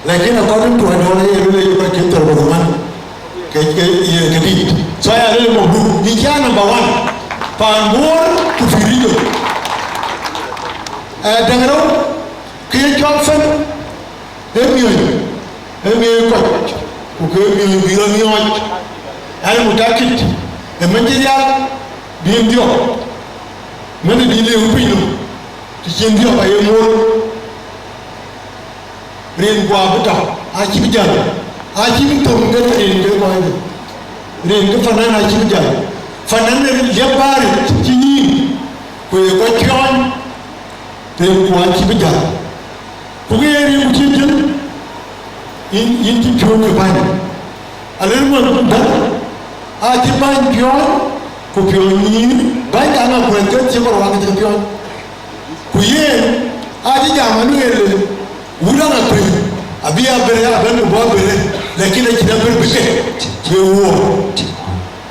Lakin according to adɔɔr aye lueel aye kɔc cï thiërrou ku dhaman ke, ke, ye ke dït. So, aya lueel mɔ̈k duk, yïn cï a number one, paan Bor ku pïïr yï jɔ. Eh, däŋ rou, kë ye cɔl fan, ee miɔ̈c, ee miɔ̈c kɔc, ku ke miɔ̈c bï rɔt miɔɔc. An, mutakit, ë mën cï rial, bï en dhiɔp, mën ë bï liu piny nɔm, të cïn dhiɔp aye muɔ̈l. Rin guɔ bï tɔ, acï bï jäl, acï bï thöŋ ke rin ke kɔc, rin ke fanan acï bï jäl. Fanan ë liep bäär cï yïn, ku ye kɔc piɔ̈ɔ̈ny, rin guɔ acï bï jäl. Ku ke ye rin ku cï jël, yïn, yïn cï piɔ̈ɔ̈ny ke bäny. Aleer Mony Dhal, acï bäny piɔ̈ɔ̈ny, ku piɔ̈ɔ̈ny nyïïn, bäny de Aŋakuei ke cï kɔɔr wak cï ke piɔ̈ɔ̈ny. Ku yen, acï jam alueel, wut Aŋakuei, abï aber, abɛ̈n ku bɔ̈ aber, lakin acïn aber bï ket, bï wuɔɔr.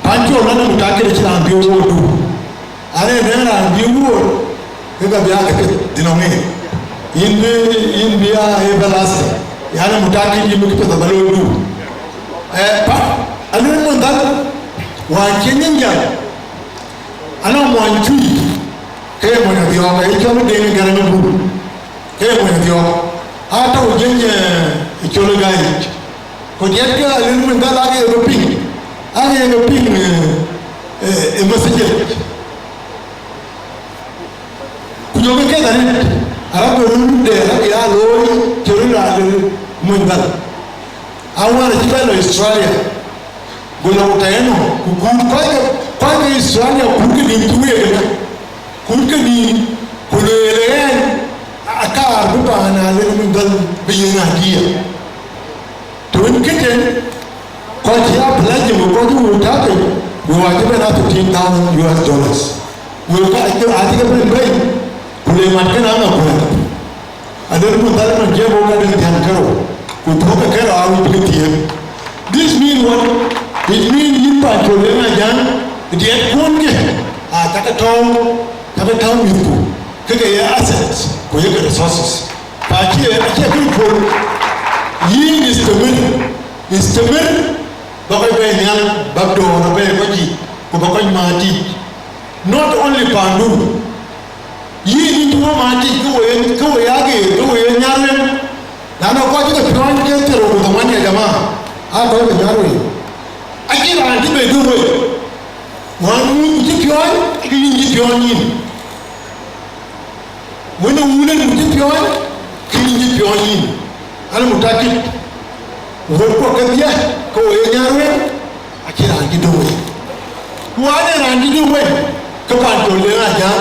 Pancol, man ë mutakit acïn raan bï wuɔɔr du. An, ë nɛn raan bï wuɔɔr, ke ka bï aa ke piɛth dï nɔŋ en. Yïn bï, yïn bï aa everlasting. Yan, ë mutakit yïn bï ke piɛth aba looi du. Eh, pa, Aleer Mony Dhal, wään cï nyin jäl, anɔŋ muɔny tui, ke ye mony Adhiɔ̈ɔ̈k, aye cɔl Deŋ Garaŋ Bul. Ke ye mony Adhiɔ̈ɔ̈k, aa tɔ̈u jiëny, eh, ë col ë gäi yic. Ku diɛt ke Aleer Mony Dhal aake ye ke piŋ, aake ye ke piŋ, eh, eh, ë message. Ku jɔ ke keth arëët, arabï run de, arabï ya looi, cï run Aleer Mony Dhal. Awär acï bɛ lɔ Australia, go lɔ ku tɛ̈ɛ̈n nɔm, ku kuut kɔc ke, kɔc ke Australia, kuut ke nïïm cï week ënë, kuut ke nïïm, ku lueel ɣɛn, akaar bï paan Aleer Mony Dhal bï yiëk ŋa diɛɛr. Të wën këtën, kɔc cï a pledge, ku kɔc cï wëu tak piny, wëu acï bɛ̈n a fifteen thousand U S dollars. Wëu ka acï, acï ke bɛ̈n bɛ̈ny, ku le mat kënë Aŋakuei. Aleer Mony Dhal man jiɛɛm wok adäŋ thiäŋ kerou, ku thök ke kerou awïc bï ke thiëëk. This mean what? It mean yïn Pancol Deŋ Ajäŋ, diɛt kuɔn ke, aa, cakë tɔ̈u, cakë tɔ̈u mïthku, ke ke ye assets, ku ye ke resources. Ka cie, acie kë pol, yïn istemir, istemir, ba kɔc bɛ̈ɛ̈i nhial, ba dɔ̈ɔ̈r abɛ̈ɛ̈i kɔc yiic, ku ba kɔc määt yiic. Not only pandu, yïn yïn cï wɔ määt yic, ke we, ke we ya geer, ke we ye nyarwen. Na nɔŋ kɔc cï ke piɔ̈ɔ̈ny ke thiërrou ku dhaman ya jama, aa kɔc ke nyarwen. Acïn raan cï bei döŋ wei. Wään wun cï piɔ̈ɔ̈ny, ke yïn cï piɔ̈ɔ̈ny yïn. Wën ë wun en cï piɔ̈ɔ̈ny, ke yïn cï piɔ̈ɔ̈ny yïn. An, mutakit, wël kuɔ kedhie, ke we ye nyarwen, acïn raan cï döŋ wei. Ku an, ee raan cï döŋ wei, ke Pancol Deŋ Ajäŋ,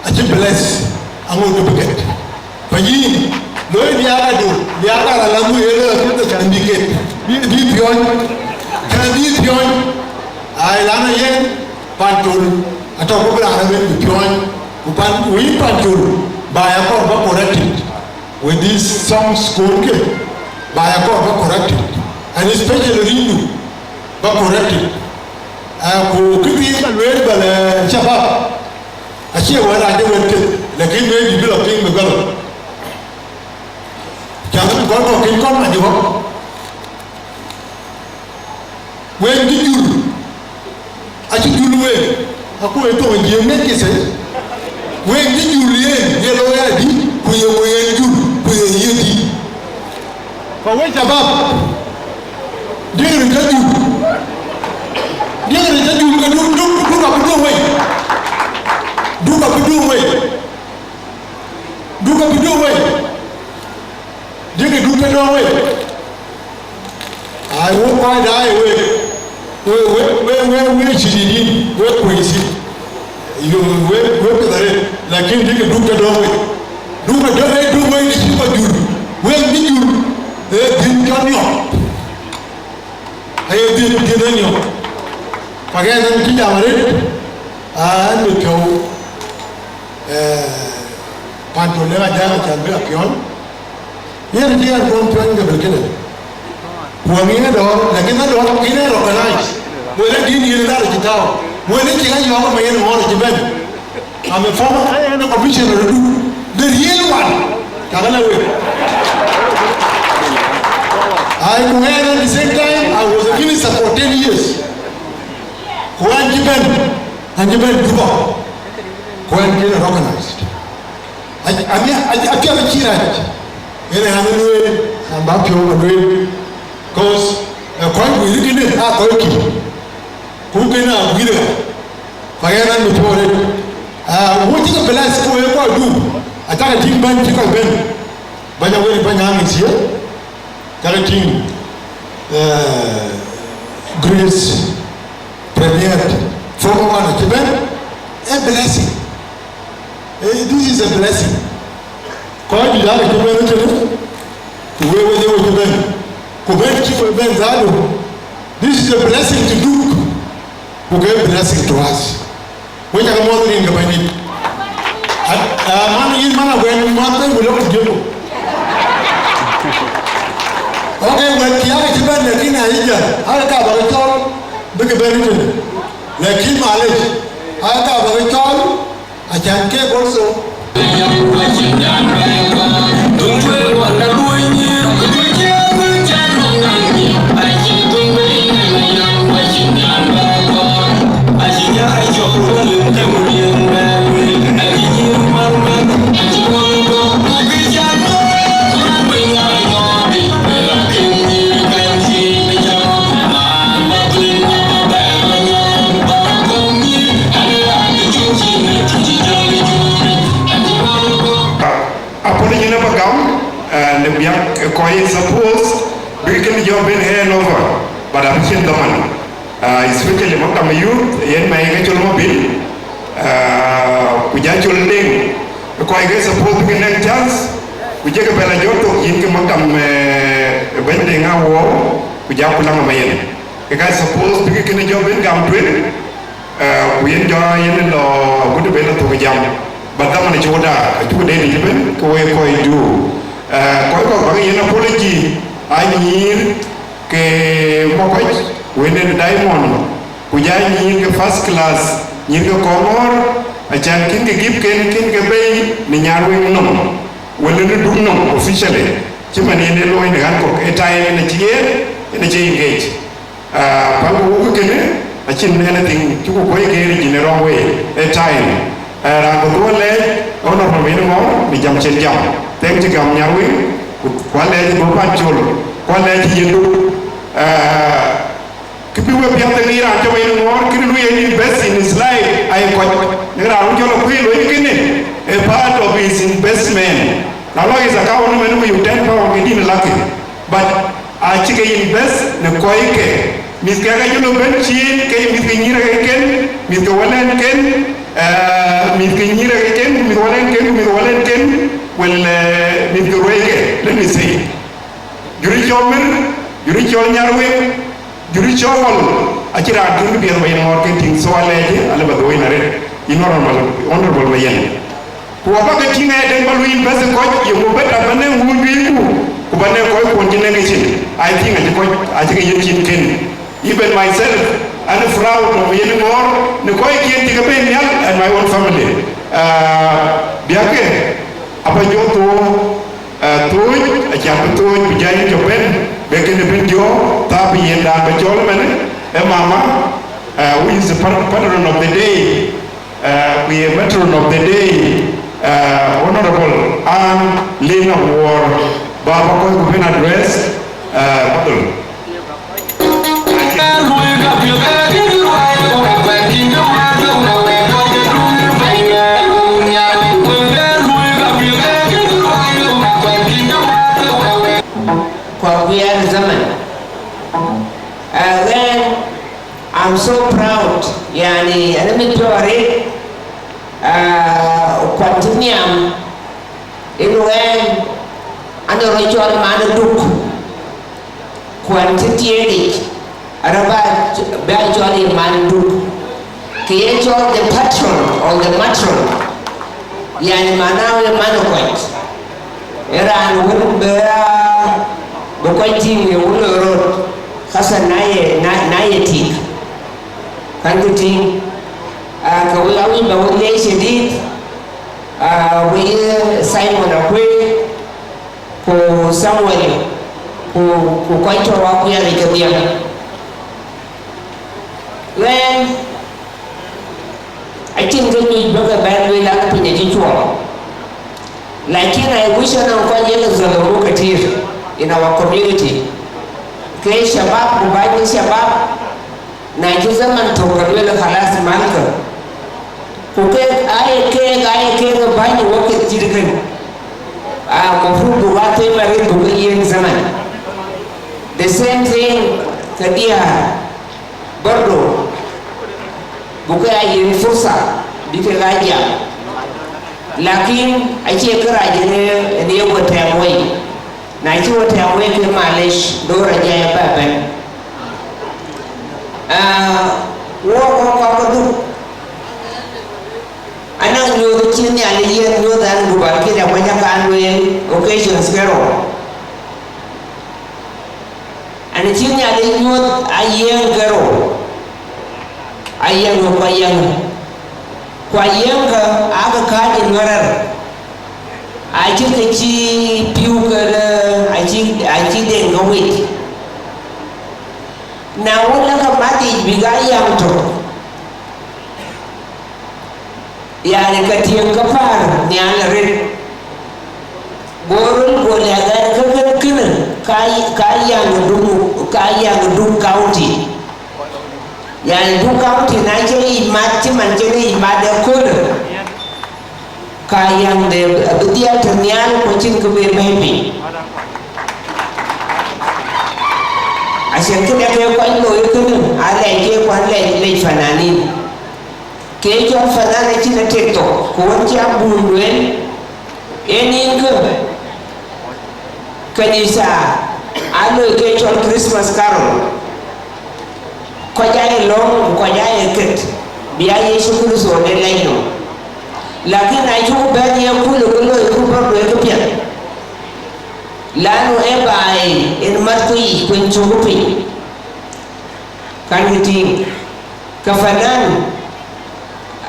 acï bless, aŋot ke bï ket. Ba yïn, loi liaak adu, liaak ara la mu ye loi apiɛth ke can bï ket, bï, bï piɔ̈ɔ̈ny, ke bï piɔ̈ɔ̈ny. Ai, lana yen, Pancol, atɔ̈ ku bï raan abɛ̈n bï piɔ̈ɔ̈ny, ku pan, ku yïn Pancol, ba ya kɔɔr ba corrected. With these songs kuɔn ke, ba ya kɔɔr ba corrected. And especially rindu, ba corrected. Ku këthiin ba lueel ba lɛ shabab, acie wɛ̈t raan de wɛ̈t piɛth, lakin maybe bï lɔ piŋ bï gɔl. Cäŋ bï gɔl kɔ̈k kën kɔn mac ɣɔ̈k. Wek cï jur, acï jur wek, aku e thoŋ Jiëëŋ nek kithë. Wek cï jur yen ye looi adï, ku ye wek yen jur, ku ye ye dï. Ku wek shabab, diëŋ rït cä jur, diëŋ rït cä jur, ke duk, duk, duk abï duk wei, duk abï duk wei, duk abï duk wei, diëŋ duk ke dɔ̈ɔ̈ŋ wei. Ai, wek kɔc daai wek, wek, wek, wek, wek, wek cï dït yïn, wek kueisi. Yo, wek, wek piɛth arëët, lakin dïkï duk ke dɔ̈ɔ̈k wei. Duk ke dɔ̈ɔ̈k wei, duk wei, cï kɔc jur. Wek bï jur, ee dhiën cɔl niɔp. Aye dhiën, dhiën ë niɔp. Pakɛn ɛn cï jam arëët, aa, ɛn mit piɔ̈u, ee, pan tɔ̈ lëk ajam acän bï apiɔ̈n. Yen cï ɣɛn kuɔn piɔ̈ny ke bï kënë. Ku aŋic ë dɔ̈ɔ̈r, lakin ë dɔ̈ɔ̈r, yen ë recognize. Wël ë dïn yen ë dhal cï tääu. Wël ë cï ɣa yɔ̈ɔ̈k ëmɛ yen ŋɔ̈ɔ̈r cï bɛ̈n. I'm a former, I'm a commissioner ë Duk. The real one. Cakë lɛ wek. Ai, ku ɣɛn at the same time, I was a minister for ten years. Ku ɣɛn cï bɛ̈n, ɣɛn cï bɛ̈n Juba. Ku ɣɛn cï recognized. Apiɛth acï rac, yen ë ɣɛn ë lueel, ɣɛn bä piɔ̈u bä lueel, cause, eh, kɔc guiir kënë aa kɔc kï, ku kënë aa guiir ɣa, ku ɣɛn ɣɛn bï piɔ̈u arëët. Ah, wo cï ke bless, ku wek kɔc Duk, acäkï tïŋ bɛ̈ny cï kɔc bɛ̈n, bɛ̈ny Awël, bɛ̈ny Aŋic ye, cäkï tïŋ, eh, Grace, Premier, former one acï bɛ̈n, a blessing. Eh, this is a blessing. Kɔc juëc aake cï bɛ̈n ëtënë, ku wek wedhie we cï bɛ̈n, ku bɛ̈n cï we bɛ̈n dhadu. This is a blessing to Duk, ku ke blessing to us. Wek cakë muɔ̈th rin ke Bɛ̈nydït. At, ah, man, yïn man Aguɛny, muɔ̈th piny ku lok jiëku. Okay, wɛ̈t kï aake cï bɛ̈n, lakin ayï jäl, aake ka bä ke cɔl, bï ke bɛ̈n ëtënë. Lakin malec, aake ka bä ke cɔl, Acän kek also. Apology na ba gam, eh, në biäk, eh, kɔc ye suppose bïk kënë jɔ bɛ̈n hand over, but abï cïn dhaman. Ah, especially maktam youth, yen mɛi ke cɔl Mabil, ah, ku ja cɔl Deŋ. Kɔc ke suppose bïk nɛ̈ŋ chance, ku jekï bɛ la jɔ thok yïn ke maktam, eh, bɛ̈ny Deŋ Awuɔɔu, ku ja ku laŋ ëmɛ yen. Ke ka suppose bïk kënë jɔ bɛ̈n gam tueŋ, eh, ku yen jɔ yen lɔ agut bɛ la thok jam. But dhaman cï wo daar, acuk deet yic ëbɛ̈n, ke wek kɔc Duk. Eh, kɔc kɔ̈k bäk yen apology, aa nyïïr ke Mɔkɔc, wënden Diamond, ku ja nyïïr ke first class, nyïïr ke Kɔŋɔ̈ɔ̈r, acän kïn ke gïpken, kïn ke bei në Nyarweŋ nɔm, wël në Duk nɔm officially, cï man yen ë looi në ɣän kɔ̈k, ë time yen acï yen, yen acï engage. Ah, pälkï wok kënë, acïn anything cï ku kuɔ̈i ke rin in a wrong way, ë time. Eh, raan ku dhuɔl lɛɛc, Honorable Mayen Ŋɔɔr, në jam cïn jam. Thank you, gam Nyarweŋ, ku, ku alɛɛc bɔ̈ pan col, ku alɛɛc yen Duk. Eh, kë bï we piɛth thëŋ ë raan cɔl Mayen Ŋɔɔr, kënë lu yen invest in his life, aye kɔc. Në raan wun cɔl akuëc looi kënë, a part of his investment. Na lɔ his account, mɛn ku yök ten pound ke dïn lakï. But acï ke invest në kɔc ke. Mïth ke ka jɔ lɔ bɛ̈n ciin, ke mïth ke nyïïr ke ken, mïth ke wälɛn ken, eh, mïth ke nyïïr ke ken, mïth wälɛn ken, mïth wälɛn ken, well, eh, mïth ke ruɛi ke, let me say. Jurë cɔl Mir, jurë cɔl Nyarweŋ, jurë cɔl Ɣɔl, acï raan tïŋ kë piɛth Mayen Ŋɔɔr ke tïŋ, so alɛɛc, alë ba dhuɔ̈i na rɛt, yïn Honorable, Honorable Mayen. Ku abäk ke tïŋ ë tɛ̈n ba luui invest ë kɔc, ye ku bɛ̈t abä nɛ̈ŋ wun juëcku, ku bä nɛ̈ŋ kɔc kuɔn cï nɛ̈ŋ ke cin. I think acï kɔc, acï ke yen cin ken. Even myself, An proud of yen ŋɔɔr në kɔc kiɛ̈n cï ke ben nhial and my own family. Ah, biäk ke, aba jɔ thou, ah, thou, acan bï thou, bï jai jɔ ben, bï kënë ben jɔ, thaa bï yen dan ba cɔl ëmënë, ë mama, ah, who is the par-, patron of the day. Uh, we have matron of the day, uh, Honorable Ann Lina War, baba kɔc ku ben address, uh, Badal. Kwa wiɛɛr zaman. Uh, then I'm so proud, yani, ɛn mit piɔ̈u arëët, ah, kuan cï nhiam, ënu ɛn, an rɔt cɔl man ë Duk, kuan cï tiɛɛlic, araba bɛ cɔl ye man Duk, ke ye cɔl the patron or the matron, yani, man ë man ë kɔc. Ë raan wën bï, bï kɔc tïŋ ye wun ë röt, hasa na ye, na, na ye tik. Kan kë tïŋ, ah, ke wek awïc ba wek leec shadid, ah, wek ye Simon Akuei, ku Samuel, ku, ku kɔc tɔ̈ Akuei kedhie. Ɣɛn, acïn kë nyuc bï ke bɛ̈n lueel an piny acï cuɔɔr. Lakin I wish anɔŋ kɔc ye ke dhɔ̈l ë muk ketir in our community. Ke shabab ku bäny ke shabab, na cï zaman thök ke lueel khalas malkë. Ku kek aye kek, aye kek ë bäny ë wakit cït kën. Ah, mafrud buk a them arëët buk ke yiën zaman. The same thing ke diäär. Bardo, buk ke ya yiën fursa bï kek aa jam. Lakin acie kërac en, en ye we tɛɛm wei. Na cï we tɛɛm wei ke malec, dor ajai aba bɛ̈n. Ah, wok kɔc kɔ̈k ke Duk, anaŋ nyuöth cï Nhialic yiën nyuöth an, ku bän kën akuec akan lueel occasions ke rou. An cï Nhialic nyuöth ayiëŋ ke rou, ayiëŋ ku ayiëŋ, ku ayiëŋkë aake kääc ë Nuɛ̈r rɛ̈ɛ̈r, acït kë cï pïu ke, acï, acï den ke wec. Na wën, lɔ ke mat yic bïk aa yam tök, yani, ke tiëŋ ke päär nhial arëët. Go röl go lɛ̈k ɛn ke kën kënë, ka, ka yaŋ Duk, ka yaŋ Duk County. Yani, Duk County na cïn yic mat cï man cïn yic mat ëköölë, ka yaŋde abï dhiɛl tɔ̈ nhial ku cïn kë bï bɛ̈ɛ̈i piny. Acïn këdë ke kɔc looi kënë, aa lɛc ke kuan lɛc, lɛc fananin. Ke cɔl fanan acïn atek thok, ku wën cï abun lueel, ee nin kë, kanitha aa loi ke cɔl Christmas carol. Kɔc aa ye lɔ̈ŋ, ku kɔc aa ye ket, bï aa Yecu Kërtho de lɛc nɔm. Lakin na cuk bɛ̈n ye kul ë kë loi ku bɔ̈ lueel këpiɛth, lanu ee baai en mat ku yic kueny cuk piny. Kan kë tïŋ, ke fanan,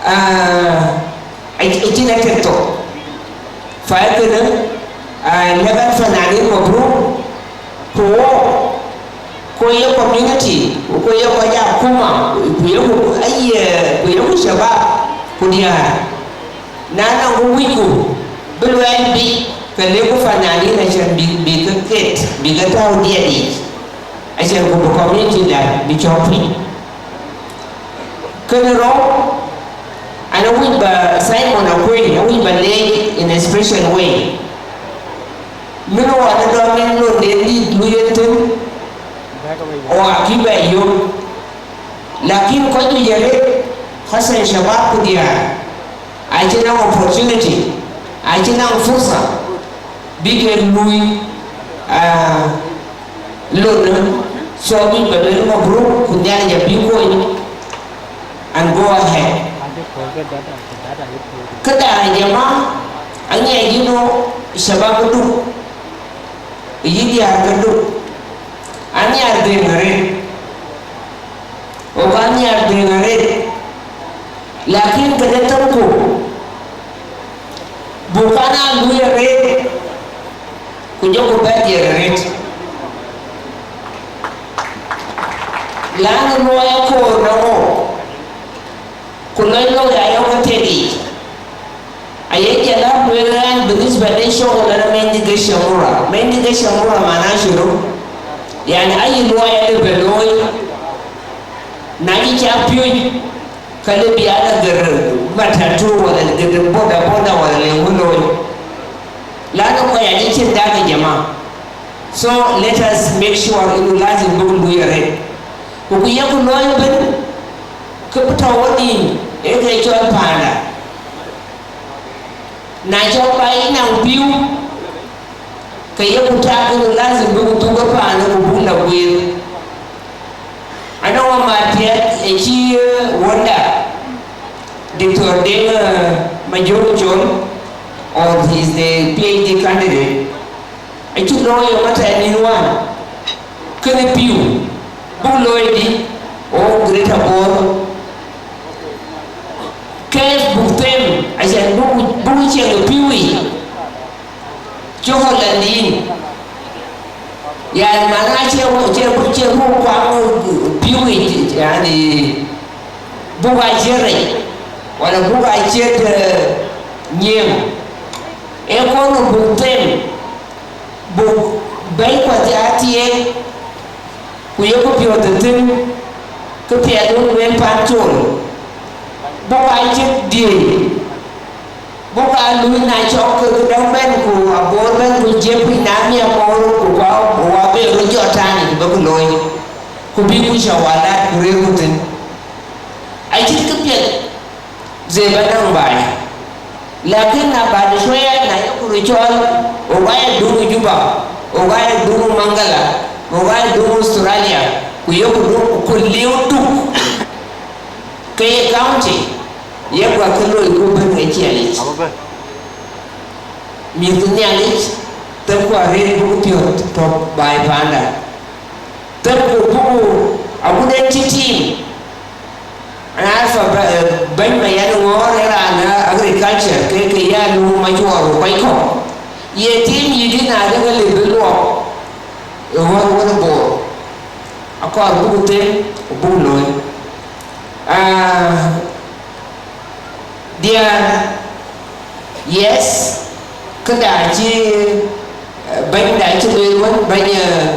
ah, ac-, acïn atek thok. Fa ee kënë, ah, lɛ̈k ɛn fananin mabruk, ku wok, ku ye community, ku ye kɔc akuma, ku ye ku, aye, ku ye ku shabab, ku diäär. Na nɔŋ ku wïcku bï luɛɛl biic, ke lëkku fananin acän bï, bï ke ket, bï ke tääu diɛt yic. Acän ku bï community da bï cɔk piny. Kënë rou, an, awïc ba Simon Akuei, awïc ba leec in a special way. Min ɣɔn ë dɔm en lon den dït lui en thïn, ɣɔn akï bɛ yök. Lakin kɔc juëc arëët, hasan shabab ku diäär, acï naŋ opportunity, acï naŋ fursa, bï kek lui, ah, lonë, so bï ba lueel mabruk, ku Nhialic abï kony, and go ahead. Këda, jama, aŋiɛc yïn ɣo shabab Duk, yï diäär ke Duk, anhiar dhëëŋ arëët. Ɣok Ana lui arëët, ku jɔku bɛ diɛɛr arëët. Laŋ luɔi akoor nɔŋ ɣok, ku lɔc lɔ̈k ya yɔ̈k ke tek yiic. Aye jɔl a lueel ɣɛn بالنسبة لشغل أنا ما عندي قرش يا مرة. ما عندي قرش يا مرة معناه شنو؟ يعني أي luɔi alëu bɛ looi, na cï cak piööc, ka lëu bï ala gër matatu wala gër boda boda wala le ŋö looi. Lanu kɔc acï cin dak, ya jamaa. So let us make sure inu lazim buk lui arëët. Ku ku yeku looi ëbën, ke bï tɔ̈u wenïïm, ee ke cɔl paanda. Na cɔk ba yï naŋ pïu, ke yeku tak inu lazim buk dhuk ë paanë ku buk la guiir. Anɔŋ amat piɛth ë cï, eh, wända, Doctor Deng, eh, Majok Chol, or he is the PhD candidate. Acuk looi ë matɛɛr nïn wään, kënë pïu, buk looi dï, ɣok Greater Bor. Kef buk them, acän buk, buk ciɛŋ ë pïu yic, cï Holland yïn. Yani, mana cie, cie, cie buk kuaŋ pïu yic, yani, buk a ciɛ̈t rec, wala buk a ciɛ̈t, eh, nyiëëm. Ee kɔn buk them, buk bɛ̈i kuath ya thiëëk, ku yeku piɔ̈ɔ̈th ë thïn, kë piɛth wën lueel pan col, buk a ciɛ̈t diëëc. Buk a luui na cɔk ke dɔm bɛ̈n, ku abor bɛ̈n, ku jiëp piny na miɛk koor, ku wa, wa be röt jɔt tani, ku bï ku looi, ku bï ku ca walat, ku rëër ku thïn. Acït kë piɛth zeba naŋ baai. Lakin na baada shwaya na yeku röt cɔɔl, ɣok aa ye duŋ Juba, ɣok aa ye duŋ Mangala, ɣok aa ye duŋ Australia, ku yeku duŋ ku liu tuk ke ye county, ye guɔ ke loi ku bɛ̈n ke ciɛlic. Mïth ke Nhialic, themku arëët buk piɔ̈ɔ̈th tɔ̈ baai paanda. Themku buk agut en cï tim. Ana arfa ba-, eh, bɛ̈ny ma yɛn ŋɔɔr ë raan, eh, agriculture, ke, ke ya nu macuɔɔr ku kɔc kɔ̈k. Ye tim yïdï na de ke lëu bï luɔk ë ɣɔ̈r wën ë Bor. Akɔɔr buk them, ku buk looi. Ah, diäär, yes, këda cï, eh, bɛ̈nyda cï lueel wën, bɛ̈ny, eh,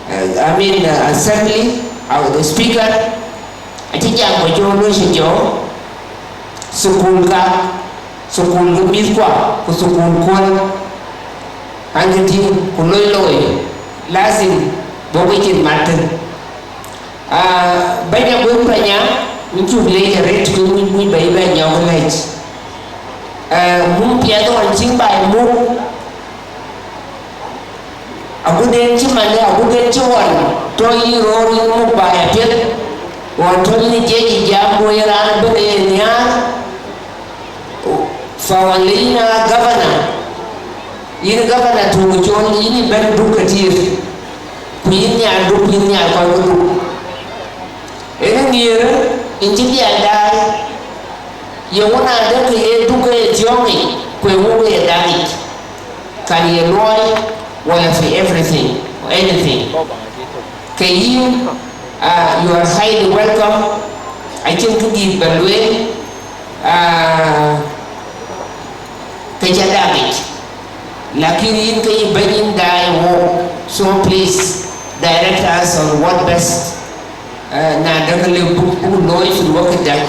eh, I mean, eh, assembly, uh, the speaker, acï jam ku jɔ lueel cï jɔ, thukul ka, thukul ke mïthkua, ku thukul kuɔl, an ke tïŋ, ku loi looi, lazim buk ke cin mat thïn. Ah, bɛ̈ny Aguek Panya, yïn cuk leec arëët, ke wïc, wïc ba yï bɛ nyɔk lɛc. Ah, muk piɛth ɣɔn cïn baai muk, agut en cï mande, agut en cï ɣɔn tɔ yï roor yïn muk baai apiɛth, ɣɔn tɔ yïn jiëc ë jam, ku ye raan ëbɛ̈n ë ye nhiaar, fa ɣɔn le yïn aa governor, yïn governor tuŋ col, yïn ë bɛ̈n duk ke tiir, ku yïn nhiaar duk, yïn nhiaar kɔc ke duk. Ënë nhiëërë, yïn cï dial daai, ye ŋö na dɛ̈k ke ye duk ke ye thiɔ̈ɔ̈ŋ yic, ku ye ŋö ke ye dak yic, kan ye luɔi, wala fi everything, anything. Ke yïn, ah, you are highly welcome. Acïn kë dït ba lueel, ah, ke ca dak yic. Lakin yïn ke yï bɛ̈ny yïn daai wok. So please direct us on what best, eh, na däk lëu buk, buk looi fi wok däk.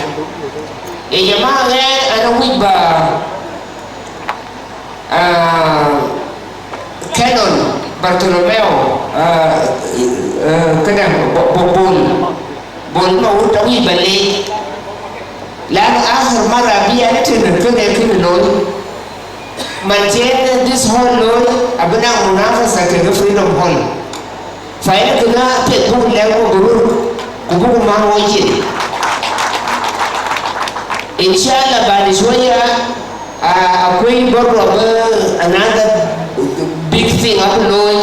Ya jamaa, ɣɛn ana wïc ba, ah, Canon Bartolomeo, ah, eh, këdäŋ, Bo-, Bo-, Bol. Bol ma wut awïc ba leec. Lan akhir mara bï an tënë kënë kënë looi. Man cï en this hall looi, abï naŋ munafasa kekë Freedom Hall. Fa en kënë apiɛth buk lɛ̈k mabruk, ku buk man wɔ cin. Inshallah, baada shwaya, a, akuëc bɔ̈ rɔt bï another big thing abï looi,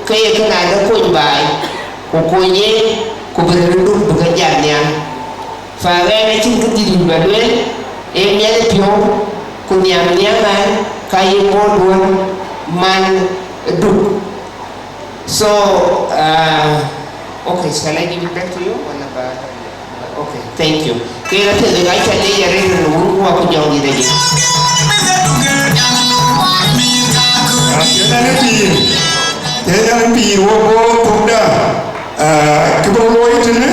ke ye kënë adë kony baai, ku kony yen, ku bï röt duk bï ke jat nhial. Fa ɣɛn acïn kë dït wïc ba lueel, ee miɛt piɔ̈u, ku nhiam nhiam ɛn, Ka ye bɔ̈ duɔ̈n man duk. So, uh, okay, shall I give it back to you? Wala ba-, okay, thank you. Ke na tëde ka ca de ya rëër në wun ku wa ku jɔŋ dït aye. Ah, tëde na pïïr. Tëde na pïïr wo bɔ̈ thokda. Ah, kë bɔ̈ looi tënë.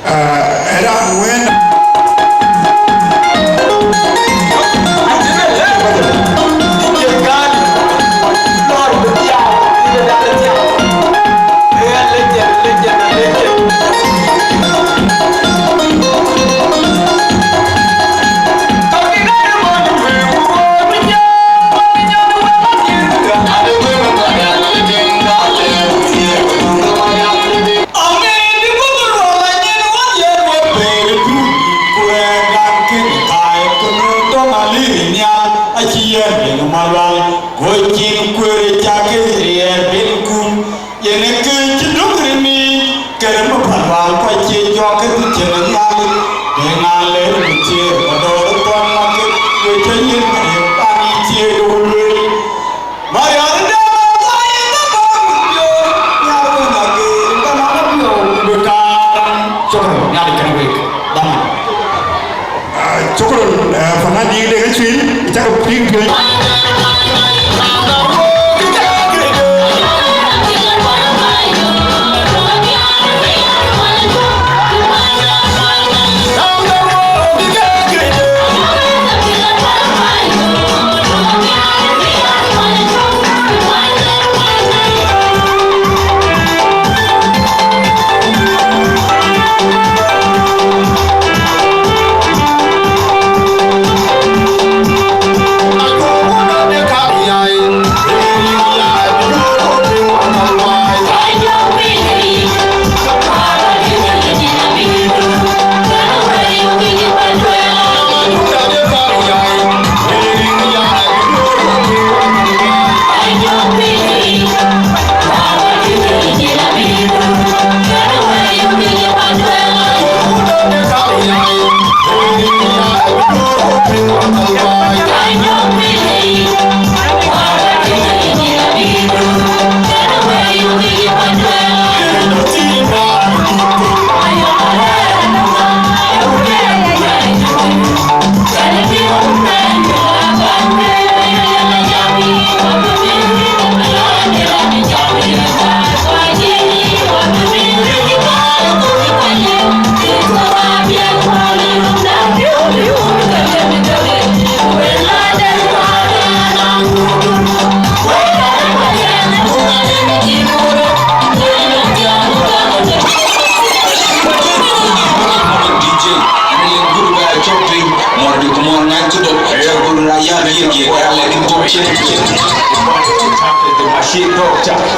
Ah, era wën. Yen ë kë cï duk rin yiic, kërë më päl wäl kɔc cie jɔk kë cïn Nhialic, bï ŋa ler ku thiëër, ku dɔ̈ɔ̈r ë thɔn makë, ku cä yen kërë paan cie duk lueel. Mariɔ̈ɔ̈r ë dɛ̈ bä thɔɔi ë bä bä ku piöör, Nhialic wën ageer, bä nɔn ë piɔ̈u ku bï kaar. Shukran, Nhialic kënë wek. Dhaman. Ah, shukran, ah, fanaan diik de ka cuil, cak piŋ piööc.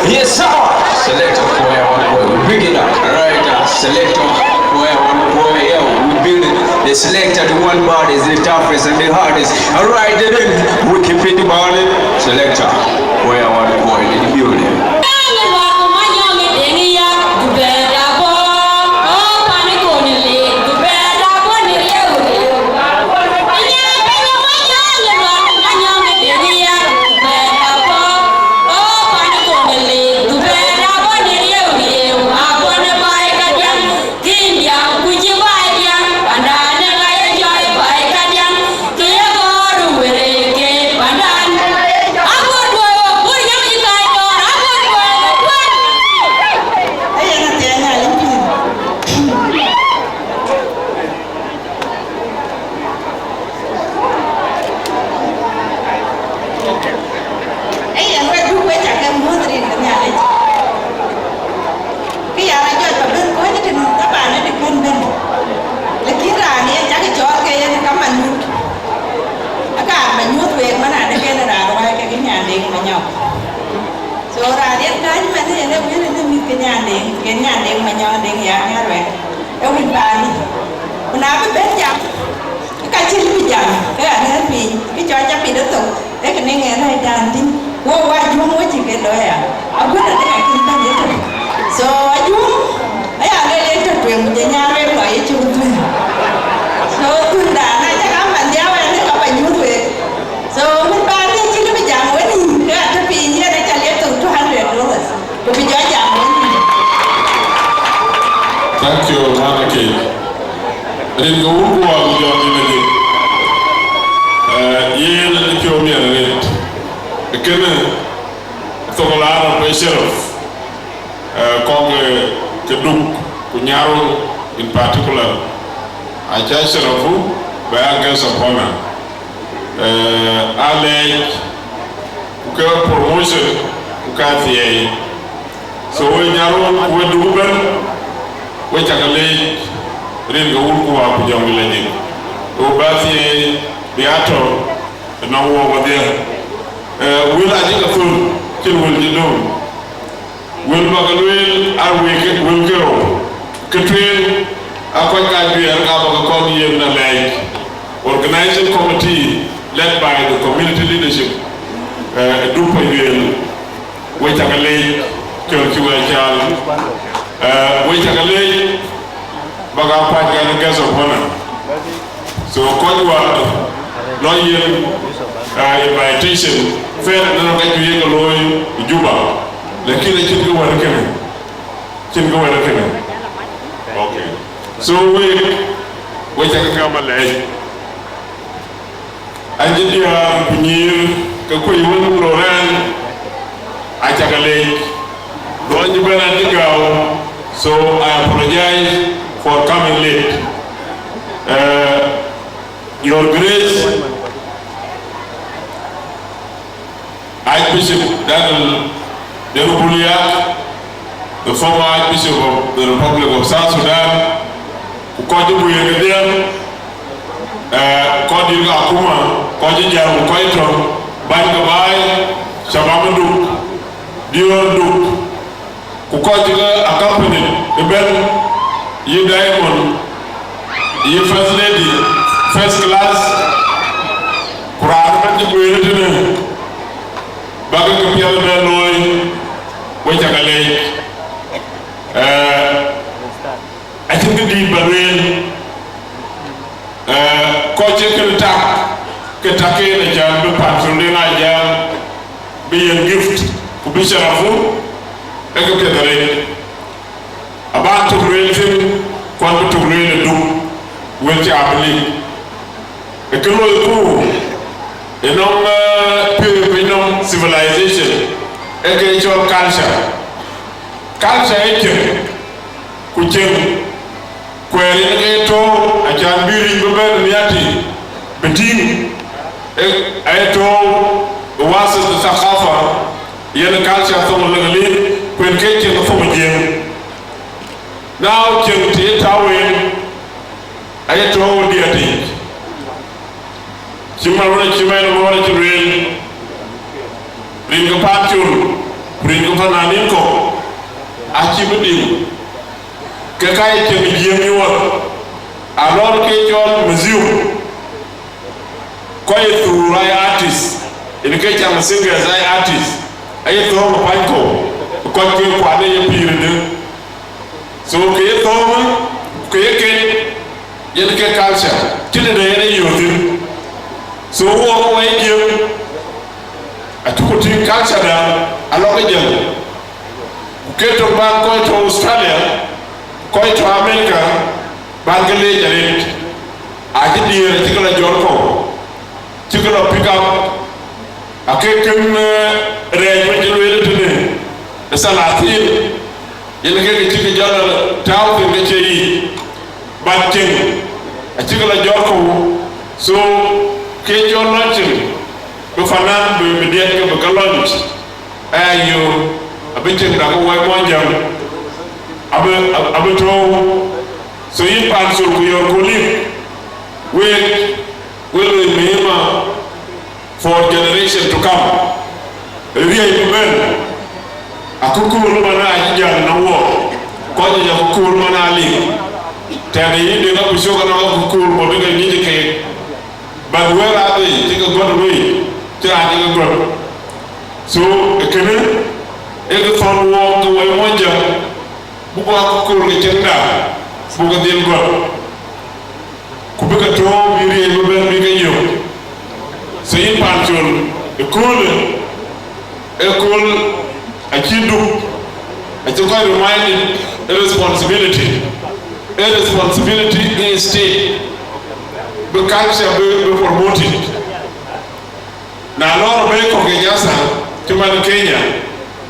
Yes, sir. Selector, choir one boy, we big it up. Right, uh, selector, choir one boy, yeah, we build it. The selector, the one body is the toughest and the hardest. All right, then we keep it body. Selector, choir one boy in the building. Ee yen, wek duk wek ca ke muɔ̈th rin ke Nhialic. Kë ya rɔt jɔt ba bɛ̈n kony tënë, taban ë dï kën bɛ̈n. Lakin raan yen cak cɔɔl ke yen ka Manyuth. Akaar Manyuth wek man adï kën raan ruääi kekë Nyandeŋ Manyɔk. So raan yen kääc man yen ë wën ë mïth ke Nyandeŋ, ke Nyandeŋ Manyɔk Deŋ ya Nyarwɛŋ. Ë wïc paani. Ku na bï ben jam, ke ka cï bï jam, ke ɣɛn ɣɛn piny, ke cɔc ca pit ë thok, ee kënë ŋɛn rɛ̈ɛ̈cdan tïŋ, wo wa juöm wo cï ke looi aya. Aguën adek acïn bɛ̈n yetök. So ajuöm, aya lueel yen tök tueŋ, ku jɔ nyan wek lɔ yecök thuëëŋ. So thuëëŋdan na cä ka man dhiau ɛn, ke ka ba nyuöth wek. So wïc paani Thank you, man. Okay. Rin ke wun ku wal jɔn ni lejik. Eh, yen ni piɔ̈u miɛt arëët. Kënë, thok la rɔt pe Sharaf. Eh, kɔc ke, ke Duk, ku Nyarweŋ in particular. Aca Sharafu, bɛ ya guest of honor. Eh, alɛɛc, ku ke promotion, ku ka thiɛɛi. So we Nyarweŋ, ku we Duk ëbɛ̈n, we cak leec, rin ke wun ku wal ku jɔn ni lejik. Ku bä thiɛɛi, bï a tɔ̈, ënɔŋ wɔ wadhie. Eh, wël acï ke thöl, cïn wël cï döŋ. Wël bä ke lueel aa wël ke, wël ke rou. Ke tueŋ, aa kɔc ka juɛɛr ka bä ke kɔn yiëk në lɛɛc. Organizing committee led by the community leadership, eh, ë Duk Payuel, we cak leec, cɔl cï we caal. Eh, we cak leec, bä ka pac ke guest of honor. So kɔc wä lɔ yen, uh, invitation, fɛr nɔn ka ju yek looi Juba. Lakin acïn ke wɛ̈t kënë. Cïn ke wɛ̈t kënë. Okay. So we, we cak ke gam alɛɛc. An cï diäär ku nyïïr ke kuc wën lorɛn, acak leec. Luɔny cï bɛ̈n an cï gäu, so I apologize for coming late. Uh, Your Grace, Archbishop Daniel Deŋ Bul Yak, the former Archbishop of the Republic of South Sudan, ku kɔc ë guiir kedhie, eh, kɔc dït ke akuma, kɔc ë jäl ku kɔc tɔ̈, bäny ke baai, shabab ë Duk, diöör Duk, ku kɔc ke accompany ëbɛ̈n, yï Diamond, yï First Lady, first class, ku raan ëbɛ̈n cï guiir tënë, bä ke këpiɛth ëbɛ̈n looi, we cak leec. Eh, acïn kë dït bä lueel, eh, kɔc cï kënë tak, ke tak en acan bï pan Col Deŋ Ajak, bï yen gift, ku bï Sharafu, ee këpiɛth arëët. Abä tök lueel thïn, ku an bï tök lueel ë Duk, wël cä bï lik. Ë kë loi ku, ënɔŋ, eh, pïïr piny nɔm civilization, ee ke cɔl culture. Culture ee cieŋ, ku cieŋ kuɛɛr yen ke tɔ̈u, acan bï ric bï bɛ̈n miati bï tïŋ, ee, ee tɔ̈u ë wasit ë thakafa, yen culture thoŋ ë Leŋëlith, ku yen ke cieŋ thoŋ ë Jiëëŋ. Now cieŋ të ye tääu en, aye tɔ̈u ë diɛt yic. Cï man wën acï man ŋɔ̈ɔ̈r acï lueel, rin ke pan Col, ku rin ke pan anin kɔ̈k, acï bï dim. Ke ka ye cieŋ ë Jiëëŋ nyuɔɔth, alɔn ke cɔl museum, kɔc ye thuur aa ye artist, yen ke caŋ singers aa ye artist, aye thɔ̈ɔ̈ŋ ë pany kɔ̈u, kɔc ke kuat ë ye pïïr ëdë. So ke ye thɔ̈ɔ̈ŋ, ke ye ket, yen ke culture, cïn ëdë yen ë yööth thïn. So wok wɔ ye Jiëëŋ, acuk tïŋ culture da, alɔ ke jël. Ku ke tök bän kɔc tɔ̈ Australia, kɔc tɔ̈ America, bän ke leec arëët. Acï diëër acï ke lɔ jɔt kɔ̈u, cï ke lɔ pick up, ake kën, eh, rɛɛc wën cï lueel tënë ë thalathin, yen ke ke cï ke jɔt lɔ tääu thïn ke cie yic. But cieŋ acï ke lɔ jɔt kɔ̈u, so ke cɔl lɔ cieŋ, bï fanan bï, bï diɛt ke bï ke lɔny. Aya yo, abï cieŋ dak wai mɔnyjäŋ, abï, abï tɔ̈u. So yïn pan Col ku your colleague, wek, we loi mihima for generation to come. Riëëc bï bɛ̈n, akököl man acï jäl në wɔ, kɔc yic akököl man alik. Tɛ̈dë yïn dek abï cök anɔŋ akököl bɔ̈ bï ke ŋic keek. But wɛ̈ɛ̈r adhil cï ke gɔ̈t wei, cï raan cï ke gɔ̈t. So, kënë, ee kë thɔ̈n wɔɔk ke wai mɔnyjäŋ, buk akököl ke cieŋda, buk ke dhil gɔ̈t. Ku bï ke tɔ̈u bï riëëc bï bɛ̈n bï ke yök. So yïn pan Col, ëköölë, ëkööl acï Duk, acï kɔc reminded ë responsibility. A responsibility in state bï culture bï bï promoted. Na lɔɔr bei kɔ̈k ke jasa cï man Kenya,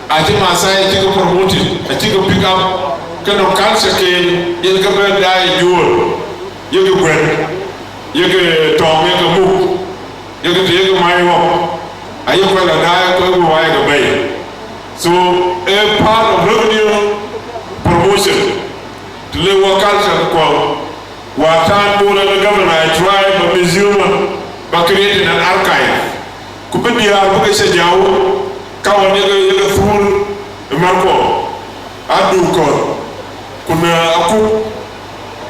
acï Maasai cï ke promoted, acï ke pick up, ke nɔŋ culture ken yen ke bɛn daai juöör, yeke guɛ̈t, yeke tɔŋ, yeke muk, yeke të yeke mac ɣɔ̈k, aye kɔc la daai kɔc wëu ayeke bɛ̈i. So a part of revenue promotion, të le wɔ culture kuɔŋ. Wäär tän Bol ë governor, I try ba museum ba created an archive. Ku bï diäär bï ke cä jau, ka ɣɔn yeke yeke thuur ë märkuɔ, aduk kɔn, ku në akuk,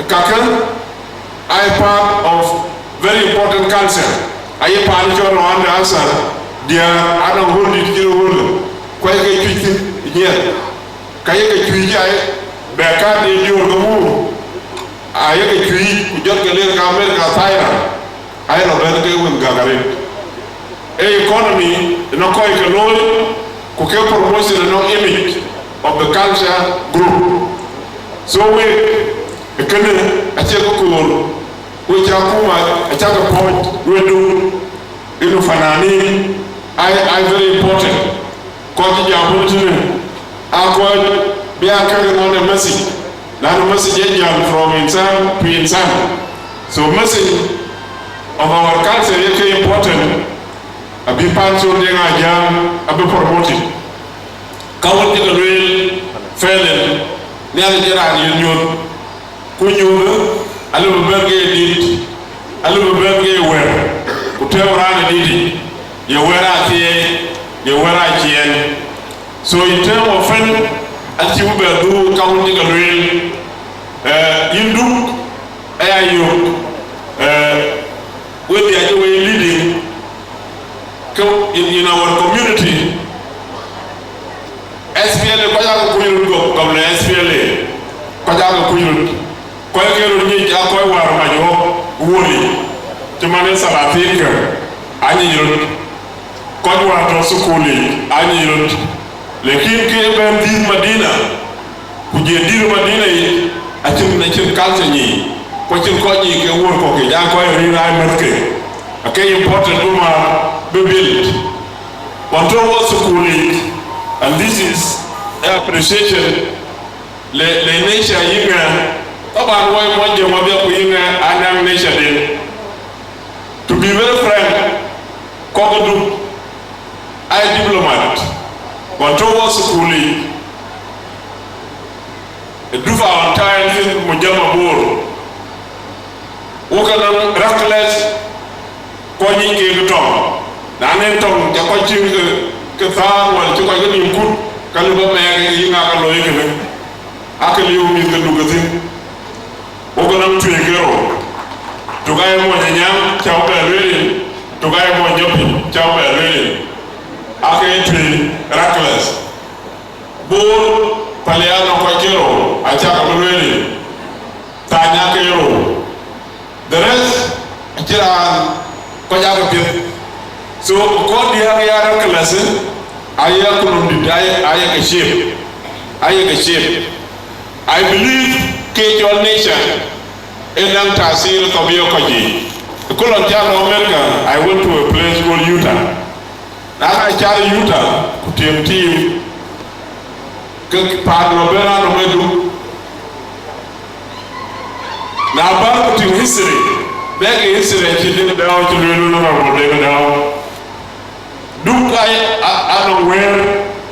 kakë ai part of very important culture. Aye paan cɔl Rwanda asa, diäär anɔŋ ɣöl dït cï ɣöl, ku ayeke cuc thïn nyiɛth. Ka yeke cuic ai, bɛ kat de diöör ke wuur, ayeke cuic, ku jɔt ke ler ka America thaira, aye lɔ bɛ̈n ke wën gäk arëët. Ee economy ënɔŋ kɔc ke looi, ku ke promotion ënɔŋ image of the culture group. So wek, ë kënë acie ke koor, wek cä akuma acä ke pɔ̈c wedu, inu fananin, ai, ai very important. Kɔc cï jam wën tënë, aa kɔc bï aa kɛ̈k ënɔn ë message, lanu message ee jam from insan to insan. So message of our culture ye ke important, abï pan col Deŋ Ajam abï promoted. Ka wën cï ke lueel fɛɛlden, Nhialic ë raan yen nyuöth, ku nyuöth, alëu bï bɛ̈n ke ye dït, alëu bï bɛ̈n ke ye wɛ̈ɛ̈r, ku tɛ̈ɛ̈u raan ë dït yic, ye wɛ̈ɛ̈r athiɛɛi, ye wɛ̈ɛ̈r aciɛɛn. So in term of fɛ̈n, acï bï bɛ dhuk ka wën cï ke lueel, eh, yïn Duk, aya yök, eh, we dhiac we leading, ke in, in our community, S P L A, kɔc aa ke kuc röt gɔp, gɔp le S P L A, kɔc aa ke kuc röt. Kɔc ke röt nyic aa kɔc wäär mac ɣɔ̈k wuöl yic, cï man ë thalathin kë, aa nyic röt. Kɔc wäär tɔ̈ thukul yic, aa nyic röt. Lakin ke bɛ̈n dhïth Madina, ku jël dït Madina yic, acïn, acïn culture nyic, ku acïn kɔc nyic ke wuöl kɔ̈k yic, aa kɔc rïïr aa mɛ̈thke. Ake important bï määr bï build. Ɣɔn tɔ̈ wɔ thukul yic, and this is a appreciation le, le nature yï ŋɛ̈ɛ̈n, taban wɔ ye mɔc Jiëŋ wɔ dhiɔp ku yï ŋɛ̈ɛ̈n anaŋ nature den. To be very frank, kɔ̈k ë Duk, ai diplomat, ɣɔn tɔ̈ wɔ thukul yic, ë Duk Fountain thïn mujama Bor, wok ke nɔŋ reckless, kɔc nyic kek tɔŋ. Na nɛn tɔŋ ca kɔc tïŋ ke, ke thäär wala cï kɔc ke nïïm kut, ka lëu bä mɛɛk yï ŋa ka looi kënë. Akë liu mïth ke Duk ke thïn. Wok ke nɔŋ tueŋ ke rou. Duk aa ye mony Anyaŋ, cä wä bɛ lueel yen. Duk aa ye mony jɔ piny, cä wä bɛ lueel yen. Akë tueŋ reckless. Bor, palian nɔŋ kɔc ke rou, acä ke bï lueel yen. Thany aa ke rou. The rest, acï raan kɔc aa ke piɛth. So kɔc diäk ya reckless, aye akunɔm dït, aye, aye ke shape, aye ke shape. I believe ke cɔl nature ë naŋ tasir tɔ̈ bï ye kɔc yiic. Ëköl lɔn cä lɔ America, I went to a place called Utah. Na ka car Utah, ku tiëm tim, ke paan nɔm bɛ̈n raan nɔm ë Duk. Na bä ku tim history, bɛ̈k history acï Deŋ Dau cï lueel wën rɔt ku Deŋ Dau. Duk aa, aa, anɔŋ wëër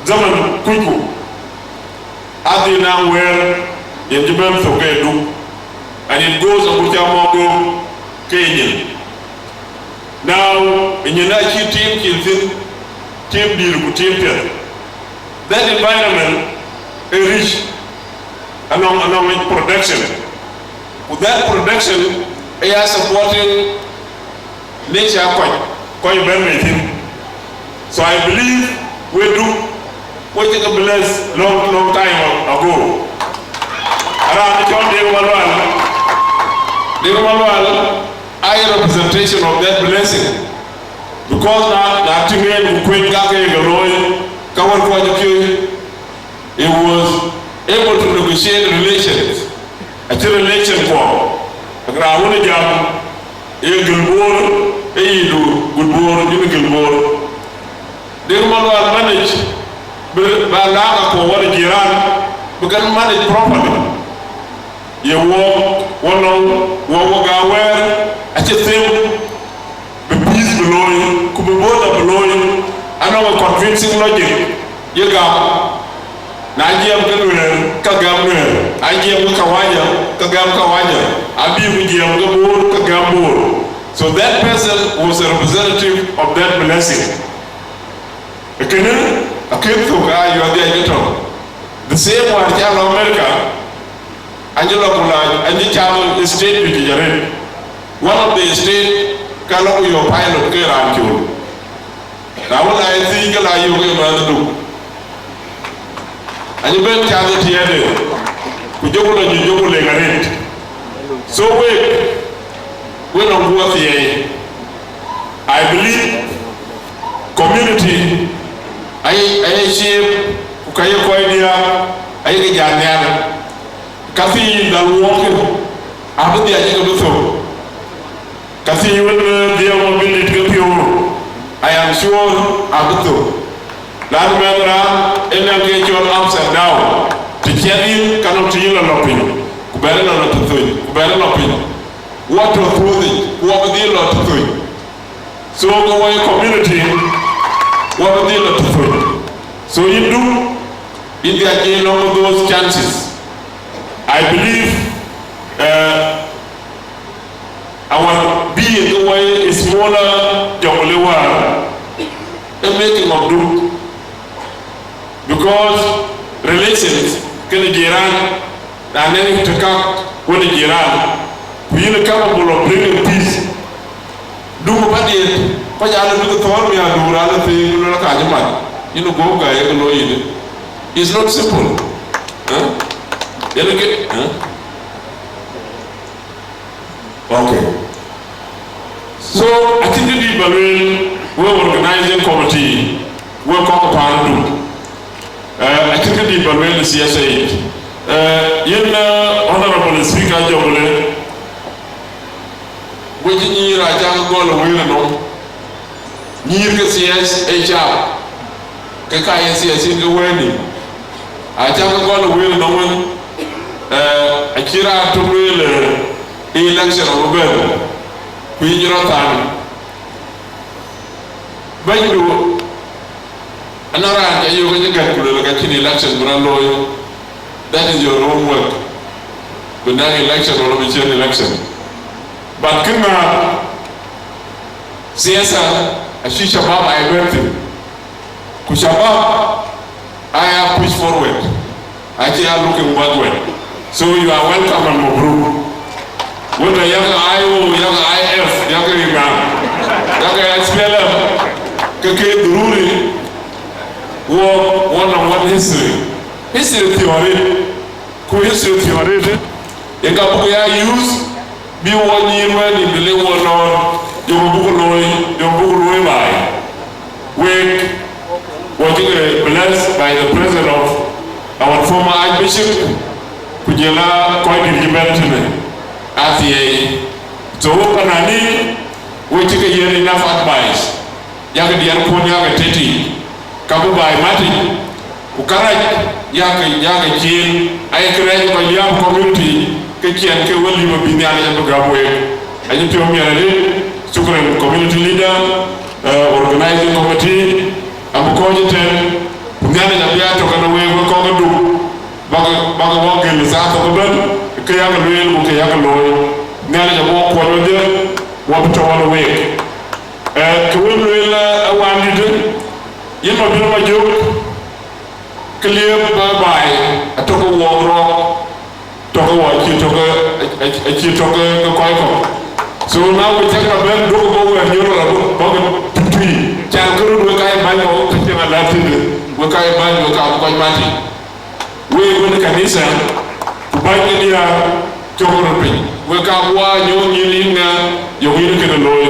zaman kucku. Adhil naŋ wëër yen cï bɛ̈n thök ke Duk. And it goes agut cä mɔ̈k göök ke ye nyin. Now, ë nyin acï tim cil thïn, tim dïïr ku tim piɛth. That environment ë rich, anɔŋ, anɔŋ production. Ku that production ë ya supporting nature kɔc, kɔc bɛ̈n bei thïn. So I believe we Duk, we cï ke bless long, long time ago. Raan cɔl Deŋ Malual, Deŋ Malual, aa ye representation of that blessing. Because na, na tïŋ en ku kuec ka ke ke looi, ka wär kuɔc ke, he was able to negotiate relations. Acï relation kuɔ, raan wën ë jam, ye gël Bor, ë yï du gut Bor, yïn gël Bor. Dek Malual manage, bï ba laak akuɔ wën ë jiran, bï kën manage properly. Ye wok, wɔ nɔŋ, wɔ wok awɛɛr, acï them, bï peace bï looi, ku bï border bï looi, anɔŋ a convincing logic, ye gam. Na jiɛɛm ke Nuɛɛr, ka gam Nuɛɛr. A jiɛɛm ke Kawaja, ka gam Kawaja. A bï ku jiɛɛm ke Bor, ka gam Bor. So that person was a representative of that blessing. Kënë, akën thök a yɔ̈ɔ̈th dhiac ke tɔ̈. The same wäär ca lɔ America, anjë lɔ ku lac, anjë cam state juëc arëët. One of the state, ka lɔ ku yɔ̈ɔ̈k pilot ke raan col. Na wën, a ye thiëc ke la yök ë mɛnhdu. Anjë bɛ̈n cath ë tiɛɛde, ku jɔku lɔ nyuc jɔku leŋ arëët. So wek, wek nɔŋ guɔ thiɛɛi. I believe community aye, aye shape, ku ka ye kɔc diäk, aye ke jat nhial. Ka thiëc dhal wuɔɔk, abï dhiac ke bï thök. Ka thiëc wën, eh, dhiëëu abï lit ke piɔ̈u, I am sure abï thök. Lan mɛnh raan ë nɛ̈ŋ ke cɔl ups and down. Të ciɛth yïn, ka nɔm të yïn lɔ lɔ piny, ku bɛ̈n lɔ lɔ të thöny, ku bɛ̈n lɔ piny. Wɔ tɔ̈ thuɔ̈ɔ̈th yic, ku wɔ bï dhil lɔ të thöny. So ke wɔ ye community, wɔ bï dhil lɔ të thöny. So yïn du, yïn dhiac ye lɔ̈ŋ those chances. I believe, eh, our being ke wɔ ye smaller Jonglei wäär, a making of du. Because relations kenë jiran, na nɛ̈ŋ të kak wën ë jiran, ku yïn capable of bringing peace. Duŋ bä diet, kɔc aa lɔ bï ke thɔ̈ɔ̈r miäk, duŋ raan ë thëëŋ, ku lɔ ka cï mat, yïn ë guɔ̈p gäi ye ke looi yïn. It's not simple. Huh? Yen ke, huh? Okay. So, acïn kë dït bä lueel, we organizing committee, we kɔc ke paan du. Eh, acïn kë dït bä lueel ë siasa yic. Eh, yen, eh, Honorable Speaker Jonglei, we cï nyïïr acä ke gɔl ë wëër ënɔm. Nyïïr ke siasa ë cap, ke ka ye siasa yen ke wëër nïm. Acä ke gɔl ë wëër ënɔm wën, eh, acï raan tök lueel, eh, election abï bɛ̈n, ku yïn rɔt thaŋ. Bɛ̈nydu, anɔŋ raan ca yök acï gät ku lueel ka cïn election bï rɔt looi. That is your homework. Bï naŋ election wala bï cïn election. But kë ŋa siasa acï shabab aa bɛ̈n thïn. Ku shabab aya push forward. Acie a looking backward. So you are welcome and mabruk. Whether yak I O, yak I F, yak ringa, yak S P L M, ke ke dhururi, wo, wo nɔŋ one history. History theory, ku history theory de, ye ka buk ya use, bï wo nyïïr wɛ̈ɛ̈t nïm të le wo lɔɔr, jɔku buk looi, jɔku buk looi baai. Wek, wɔ cï ke blessed by the presence of our former Archbishop, ku jɔl a kɔc dït cï bɛ̈n tënë, athiɛɛi. So, wo panani, we cï ke yiën enough advice, yak diɛɛr kuɔn yak tëtï, ka bï baai matic, ku kärac yak, yak ciin, ayek rɛɛc kɔc liääp community, ke ciɛn ke we lïm abï Nhialic abï gäm week. Anyï piɔ̈u miɛt arëët, shukran community leader, eh, organizing committee, abï kɔc ëtɛ̈n, ku Nhialic abï a tök kenë week, wek kɔc ke duk, bäk, bäk wɔ gël thaa thok ëbɛ̈n, ke yak lueel ku ke yak looi. Nhialic abï wɔ kuɔny wedhie, wɔ bï tɔ̈u ɣɔn week. Eh, kë wën lueel, eh, awandït, yïn Mabil Majök, kë liep bä baai, atɔ̈ ke wuɔk rɔɔk, tɔ̈ ke wɔ cï tɔ̈ ke, acï tɔ̈ ke, ke kɔc kɔ̈k. So na we cäk bä bɛ̈n, duɔ̈kkë bä wɛ̈ɛ̈r nyuɔ̈th rɔt bä ke tui, can kë röt wek ka ye bäny kɔ̈k, ke cïn alat thïn, wek ka ye bäny, wek ka bï kɔc mat yic. Wek wën ë kanitha, ku bäny ke diäär, cɔk röt piny. Wek ka wä nyɔk nyïïn yïn ŋa, yök yïn kënë looi,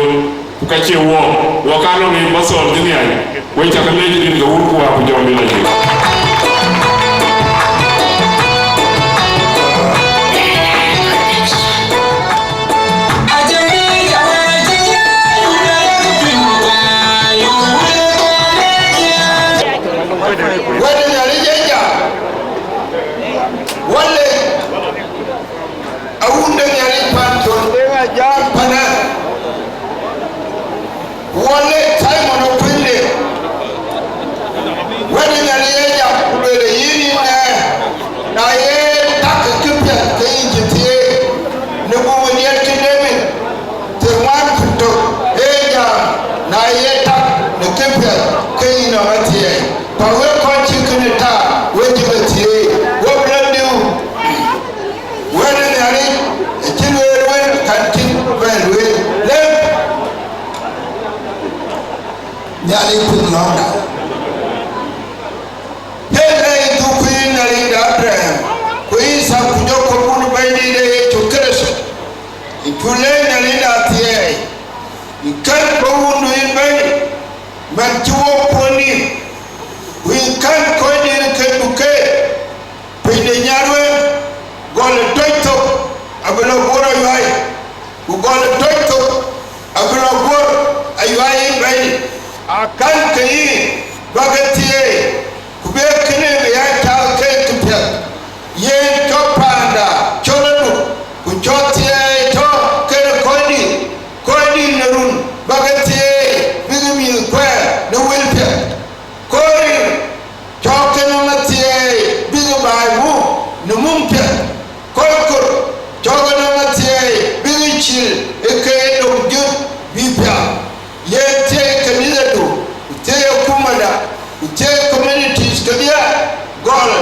ku ka cie wɔ, wɔ ka nɔŋ yic bä thɔɔl cï nhiany. Wek cä ke lec rin ke wun ku wä ku jɔŋ rin acï. Awun de Nhialic pan col de ŋa jam pana. Wale Simon Okwende. Wɛ̈t de Nhialic ee jam ku lueel yïn yïn ŋɛɛ. Na ye tak kë piɛth ke yïn cï thieei në buk ë diɛt cï David. Thiëŋuan ku tök ee jam, na ye tak në kë piɛth ke yïn nɔm athieei. Pa wek kɔc cï kënë tak, wek cï ke thieei, wek bï lɔ diu. Wɛ̈t de Nhialic acï lueel wën kan cïn bɛ̈n lueel. Lem Nhialic piŋ lɔ̈ŋda. Yen ee dhuk yïn Nhialic de Abraham, ku Yithak, ku Jakop, wun Bɛ̈nydït de Yecu Kërtho. Yïn cuk leec Nhialic de athiɛɛi, yïn kɛ̈n bä wundu yïn bɛ̈ny, man cï wok puɔ̈n nïïm, ku yïn kɛ̈n kɔc dït ke duk keek. Piny de nyarweŋ, gɔl ë tɔc thok abï lɔ guɔ̈r ayuai, ku gɔl ë tɔc thok abï lɔ guɔ̈r ayuai yïn bɛ̈ny. Akɛ̈n ke yïn bä ke thieei, ku bï kënë bï ya cath ke këpiɛth. Yen cɔk paanda cɔl aduk, ku cɔk thieei tɔ̈ kenë kɔc dït, kɔc dït në run bä ke thieei, bïk mïth kuɛɛr në wël piɛth. Kɔc ril cɔk ke nɔm athieei bïk baai muk në mum piɛth. Kɔc kor cɔk ke nɔm athieei bïk cil ë ke dom jut bï piath. Ye thiëi kanithadu, ku thiëi akumada, ku thiëi communities kedhie, gɔl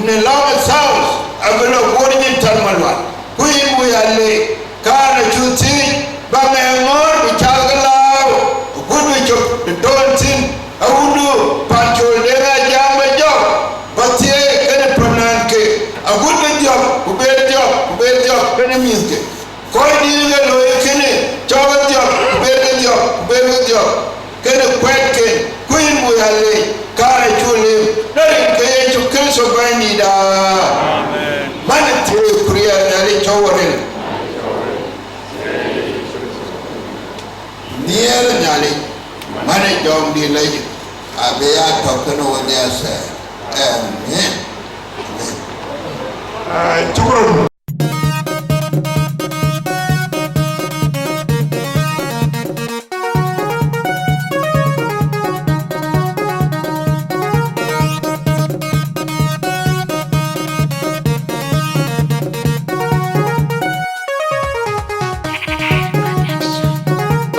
në Lɔŋ South abï lɔ guɔ̈r nyin Tharmalual. Ku yïn wïc aleec, kään acuk thiëëc, bä ŋɛk ŋɔ̈ɔ̈r bï cath ke lääu, agut bï cop të tɔ̈ thïn, awundu pan col de ŋa jam bä jɔk, bä thieei kenë pänanke, agut bï dhiɔp, ku ber dhiɔp, ku ber dhiɔp kenë mïthke. Kɔc dït ke looi kënë, cɔk ke dhiɔp, ku ber ke dhiɔp, ku ber ke dhiɔp kenë kuɛɛtken. Ku yïn wïc aleec, kään acuk lëu në rin ke Yecu Kërtho Bɛ̈nydïïtda. Amen. Man ë thiëëc ku riɛl Nhialic cɔk wɔ ril. Nhiɛɛr Nhialic, man ë jɔŋdït lɔ yïth, abï ya tɔ̈ kenë wodhie athɛɛr. Amen. Amen. Ai, shukran.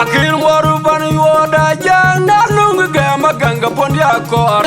Akïn wär ban yuɔɔt ajäŋ, na nöŋ gɛm agäŋ ke puɔ̈n diäk kɔɔr.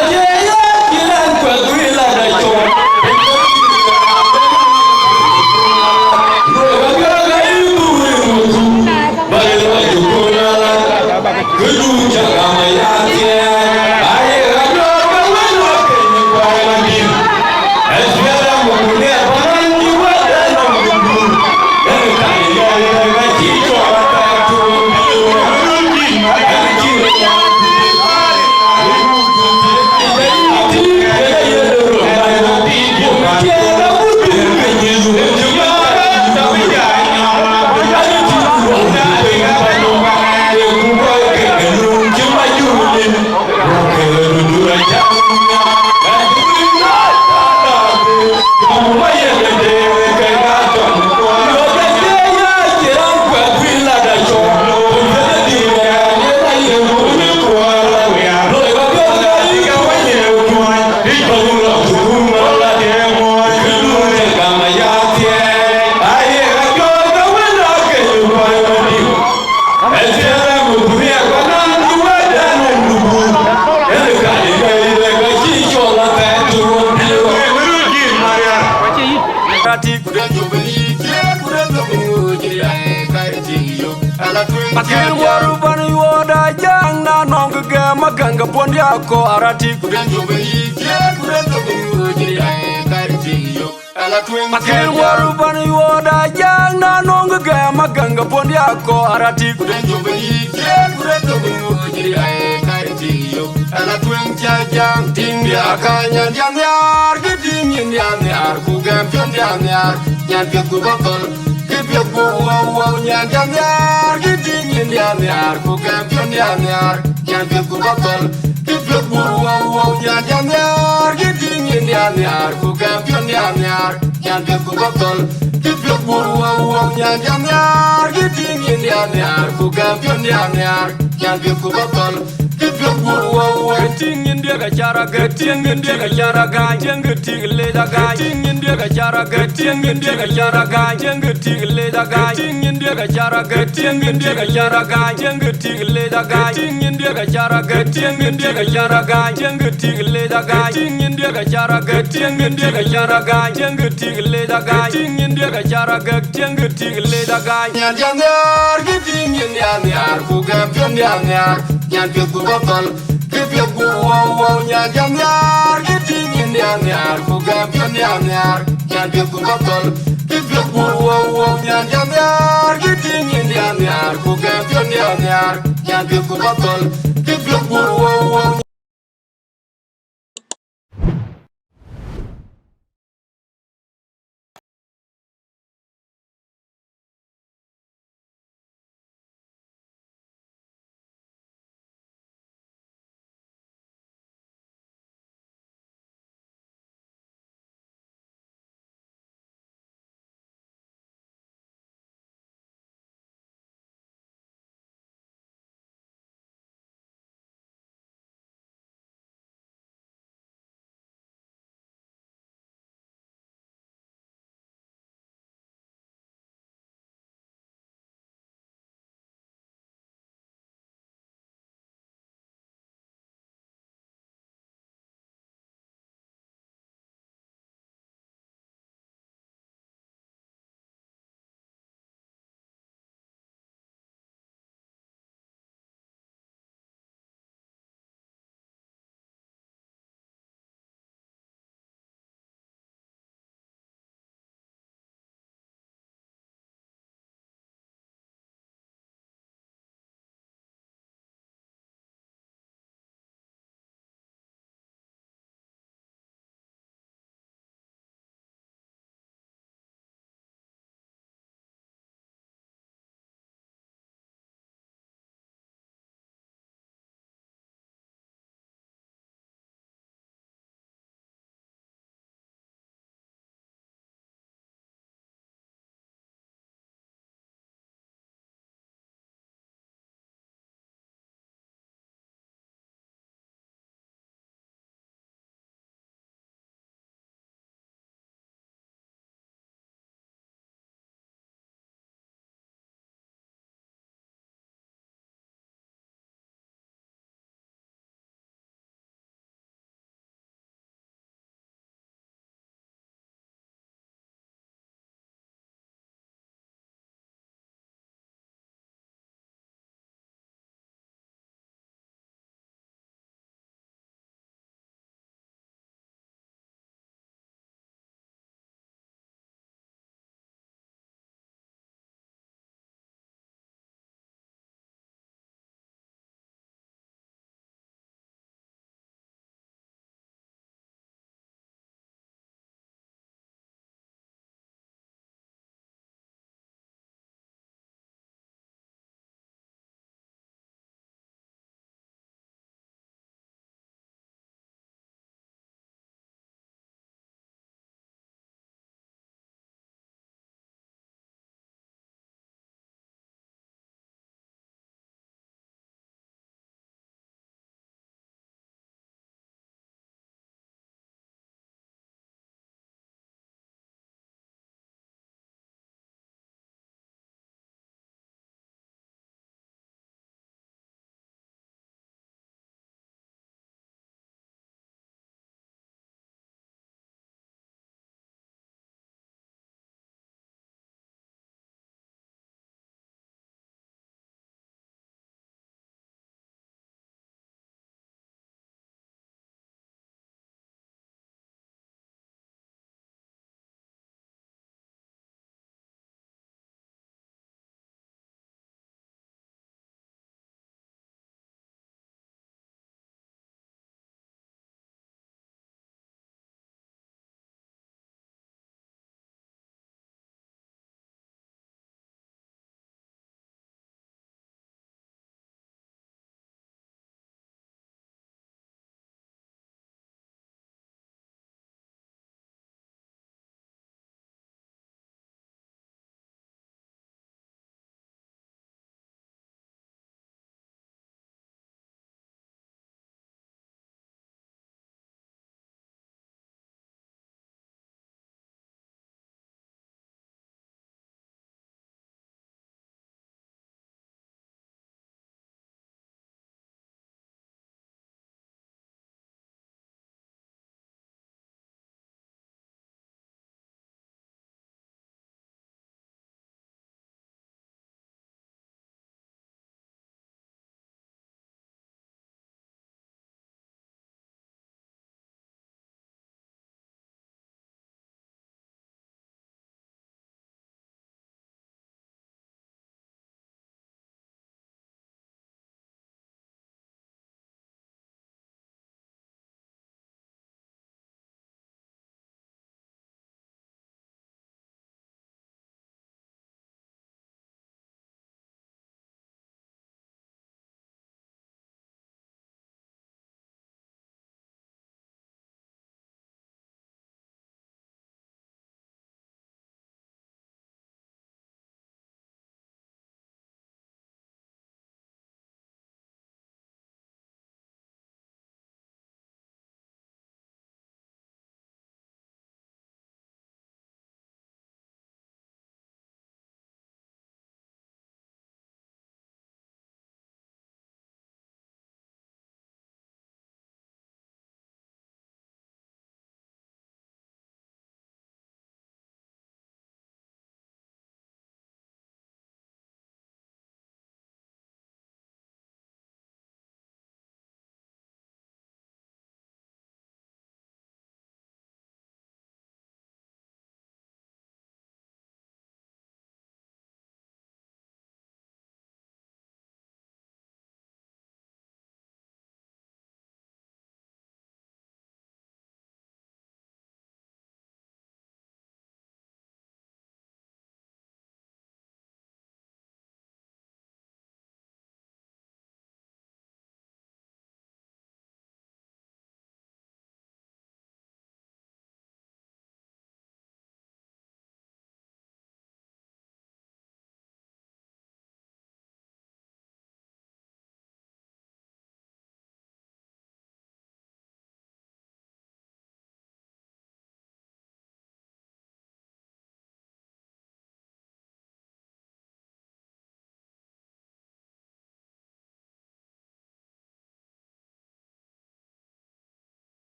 Akïn wär ban yuɔɔt ajäŋ, na nöŋ gɛm agäŋ ke puɔ̈n diäk kɔɔr. Akïn wär ban yuɔɔt ajäŋ, na nöŋ gɛm agäŋ ke puɔ̈n diäk kɔɔr. Aratïk. Ala tueŋ ca jam, tiŋ bia ka nyan jam yar, ke tiŋ nyin jam yar, ku gɛm piɔ̈n jam yar, nyan piɛth ku bä thɔl, ke piɛth ku wau wau, nyan jam yar, ke tiŋ nyin jam yar, ku gɛm piɔ̈n jam yar, nyan piɛth ku bä thɔl, ke piɛth ku wau wau, nyan jam yar, ke tiŋ nyin jam yar, ku gɛm piɔ̈n jam yar, nyan piɛth ku bä thɔl, ke Piöth guur wou wou, nyan jam nhiaar, kë tïŋ yïn diäk nhiaar, ku gäm piöth diäk nhiaar, nyan piöth ku bä thɔl, kë piöth guur wou wou. Kë tïŋ yïn diäk acara, kë tïŋ yïn diäk acara, gac, tiɛŋ kë tïŋ lec agac. Kë tïŋ yïn diäk acara, kë tïŋ yïn diäk acara, gac, tiɛŋ kë tïŋ lec agac. Kë tïŋ yïn diäk acara, kë tïŋ yïn diäk acara, gac, tiɛŋ kë tïŋ lec agac. Kë tïŋ yïn diäk acara, kë tïŋ yïn diäk acara, gac, tiɛŋ kë tïŋ lec agac. Kë tïŋ yïn diäk acara, kë tïŋ yïn diäk acara, gac, tiɛŋ kë tïŋ lec agac. Kë tïŋ yïn diäk acara, kë tiɛŋ kë tïŋ lec agac. Nyan jam nhiaar, kë tïŋ yïn diäk nhiaar, ku gäm piöth diäk nhiaar, nyan piöth ku bä thɔl, kë piöth guur wou wou. Nyan jam nhiaar, kë tïŋ yïn diäk nhiaar, ku gäm piöth diäk nhiaar, nyan piöth ku bä thɔl, kë piöth guur wou wou. Nyan jam nhiaar, kë tïŋ yïn diäk nhiaar, ku gäm piöth diäk nhiaar, nyan piöth ku bä thɔl, kë piöth guur wou wou.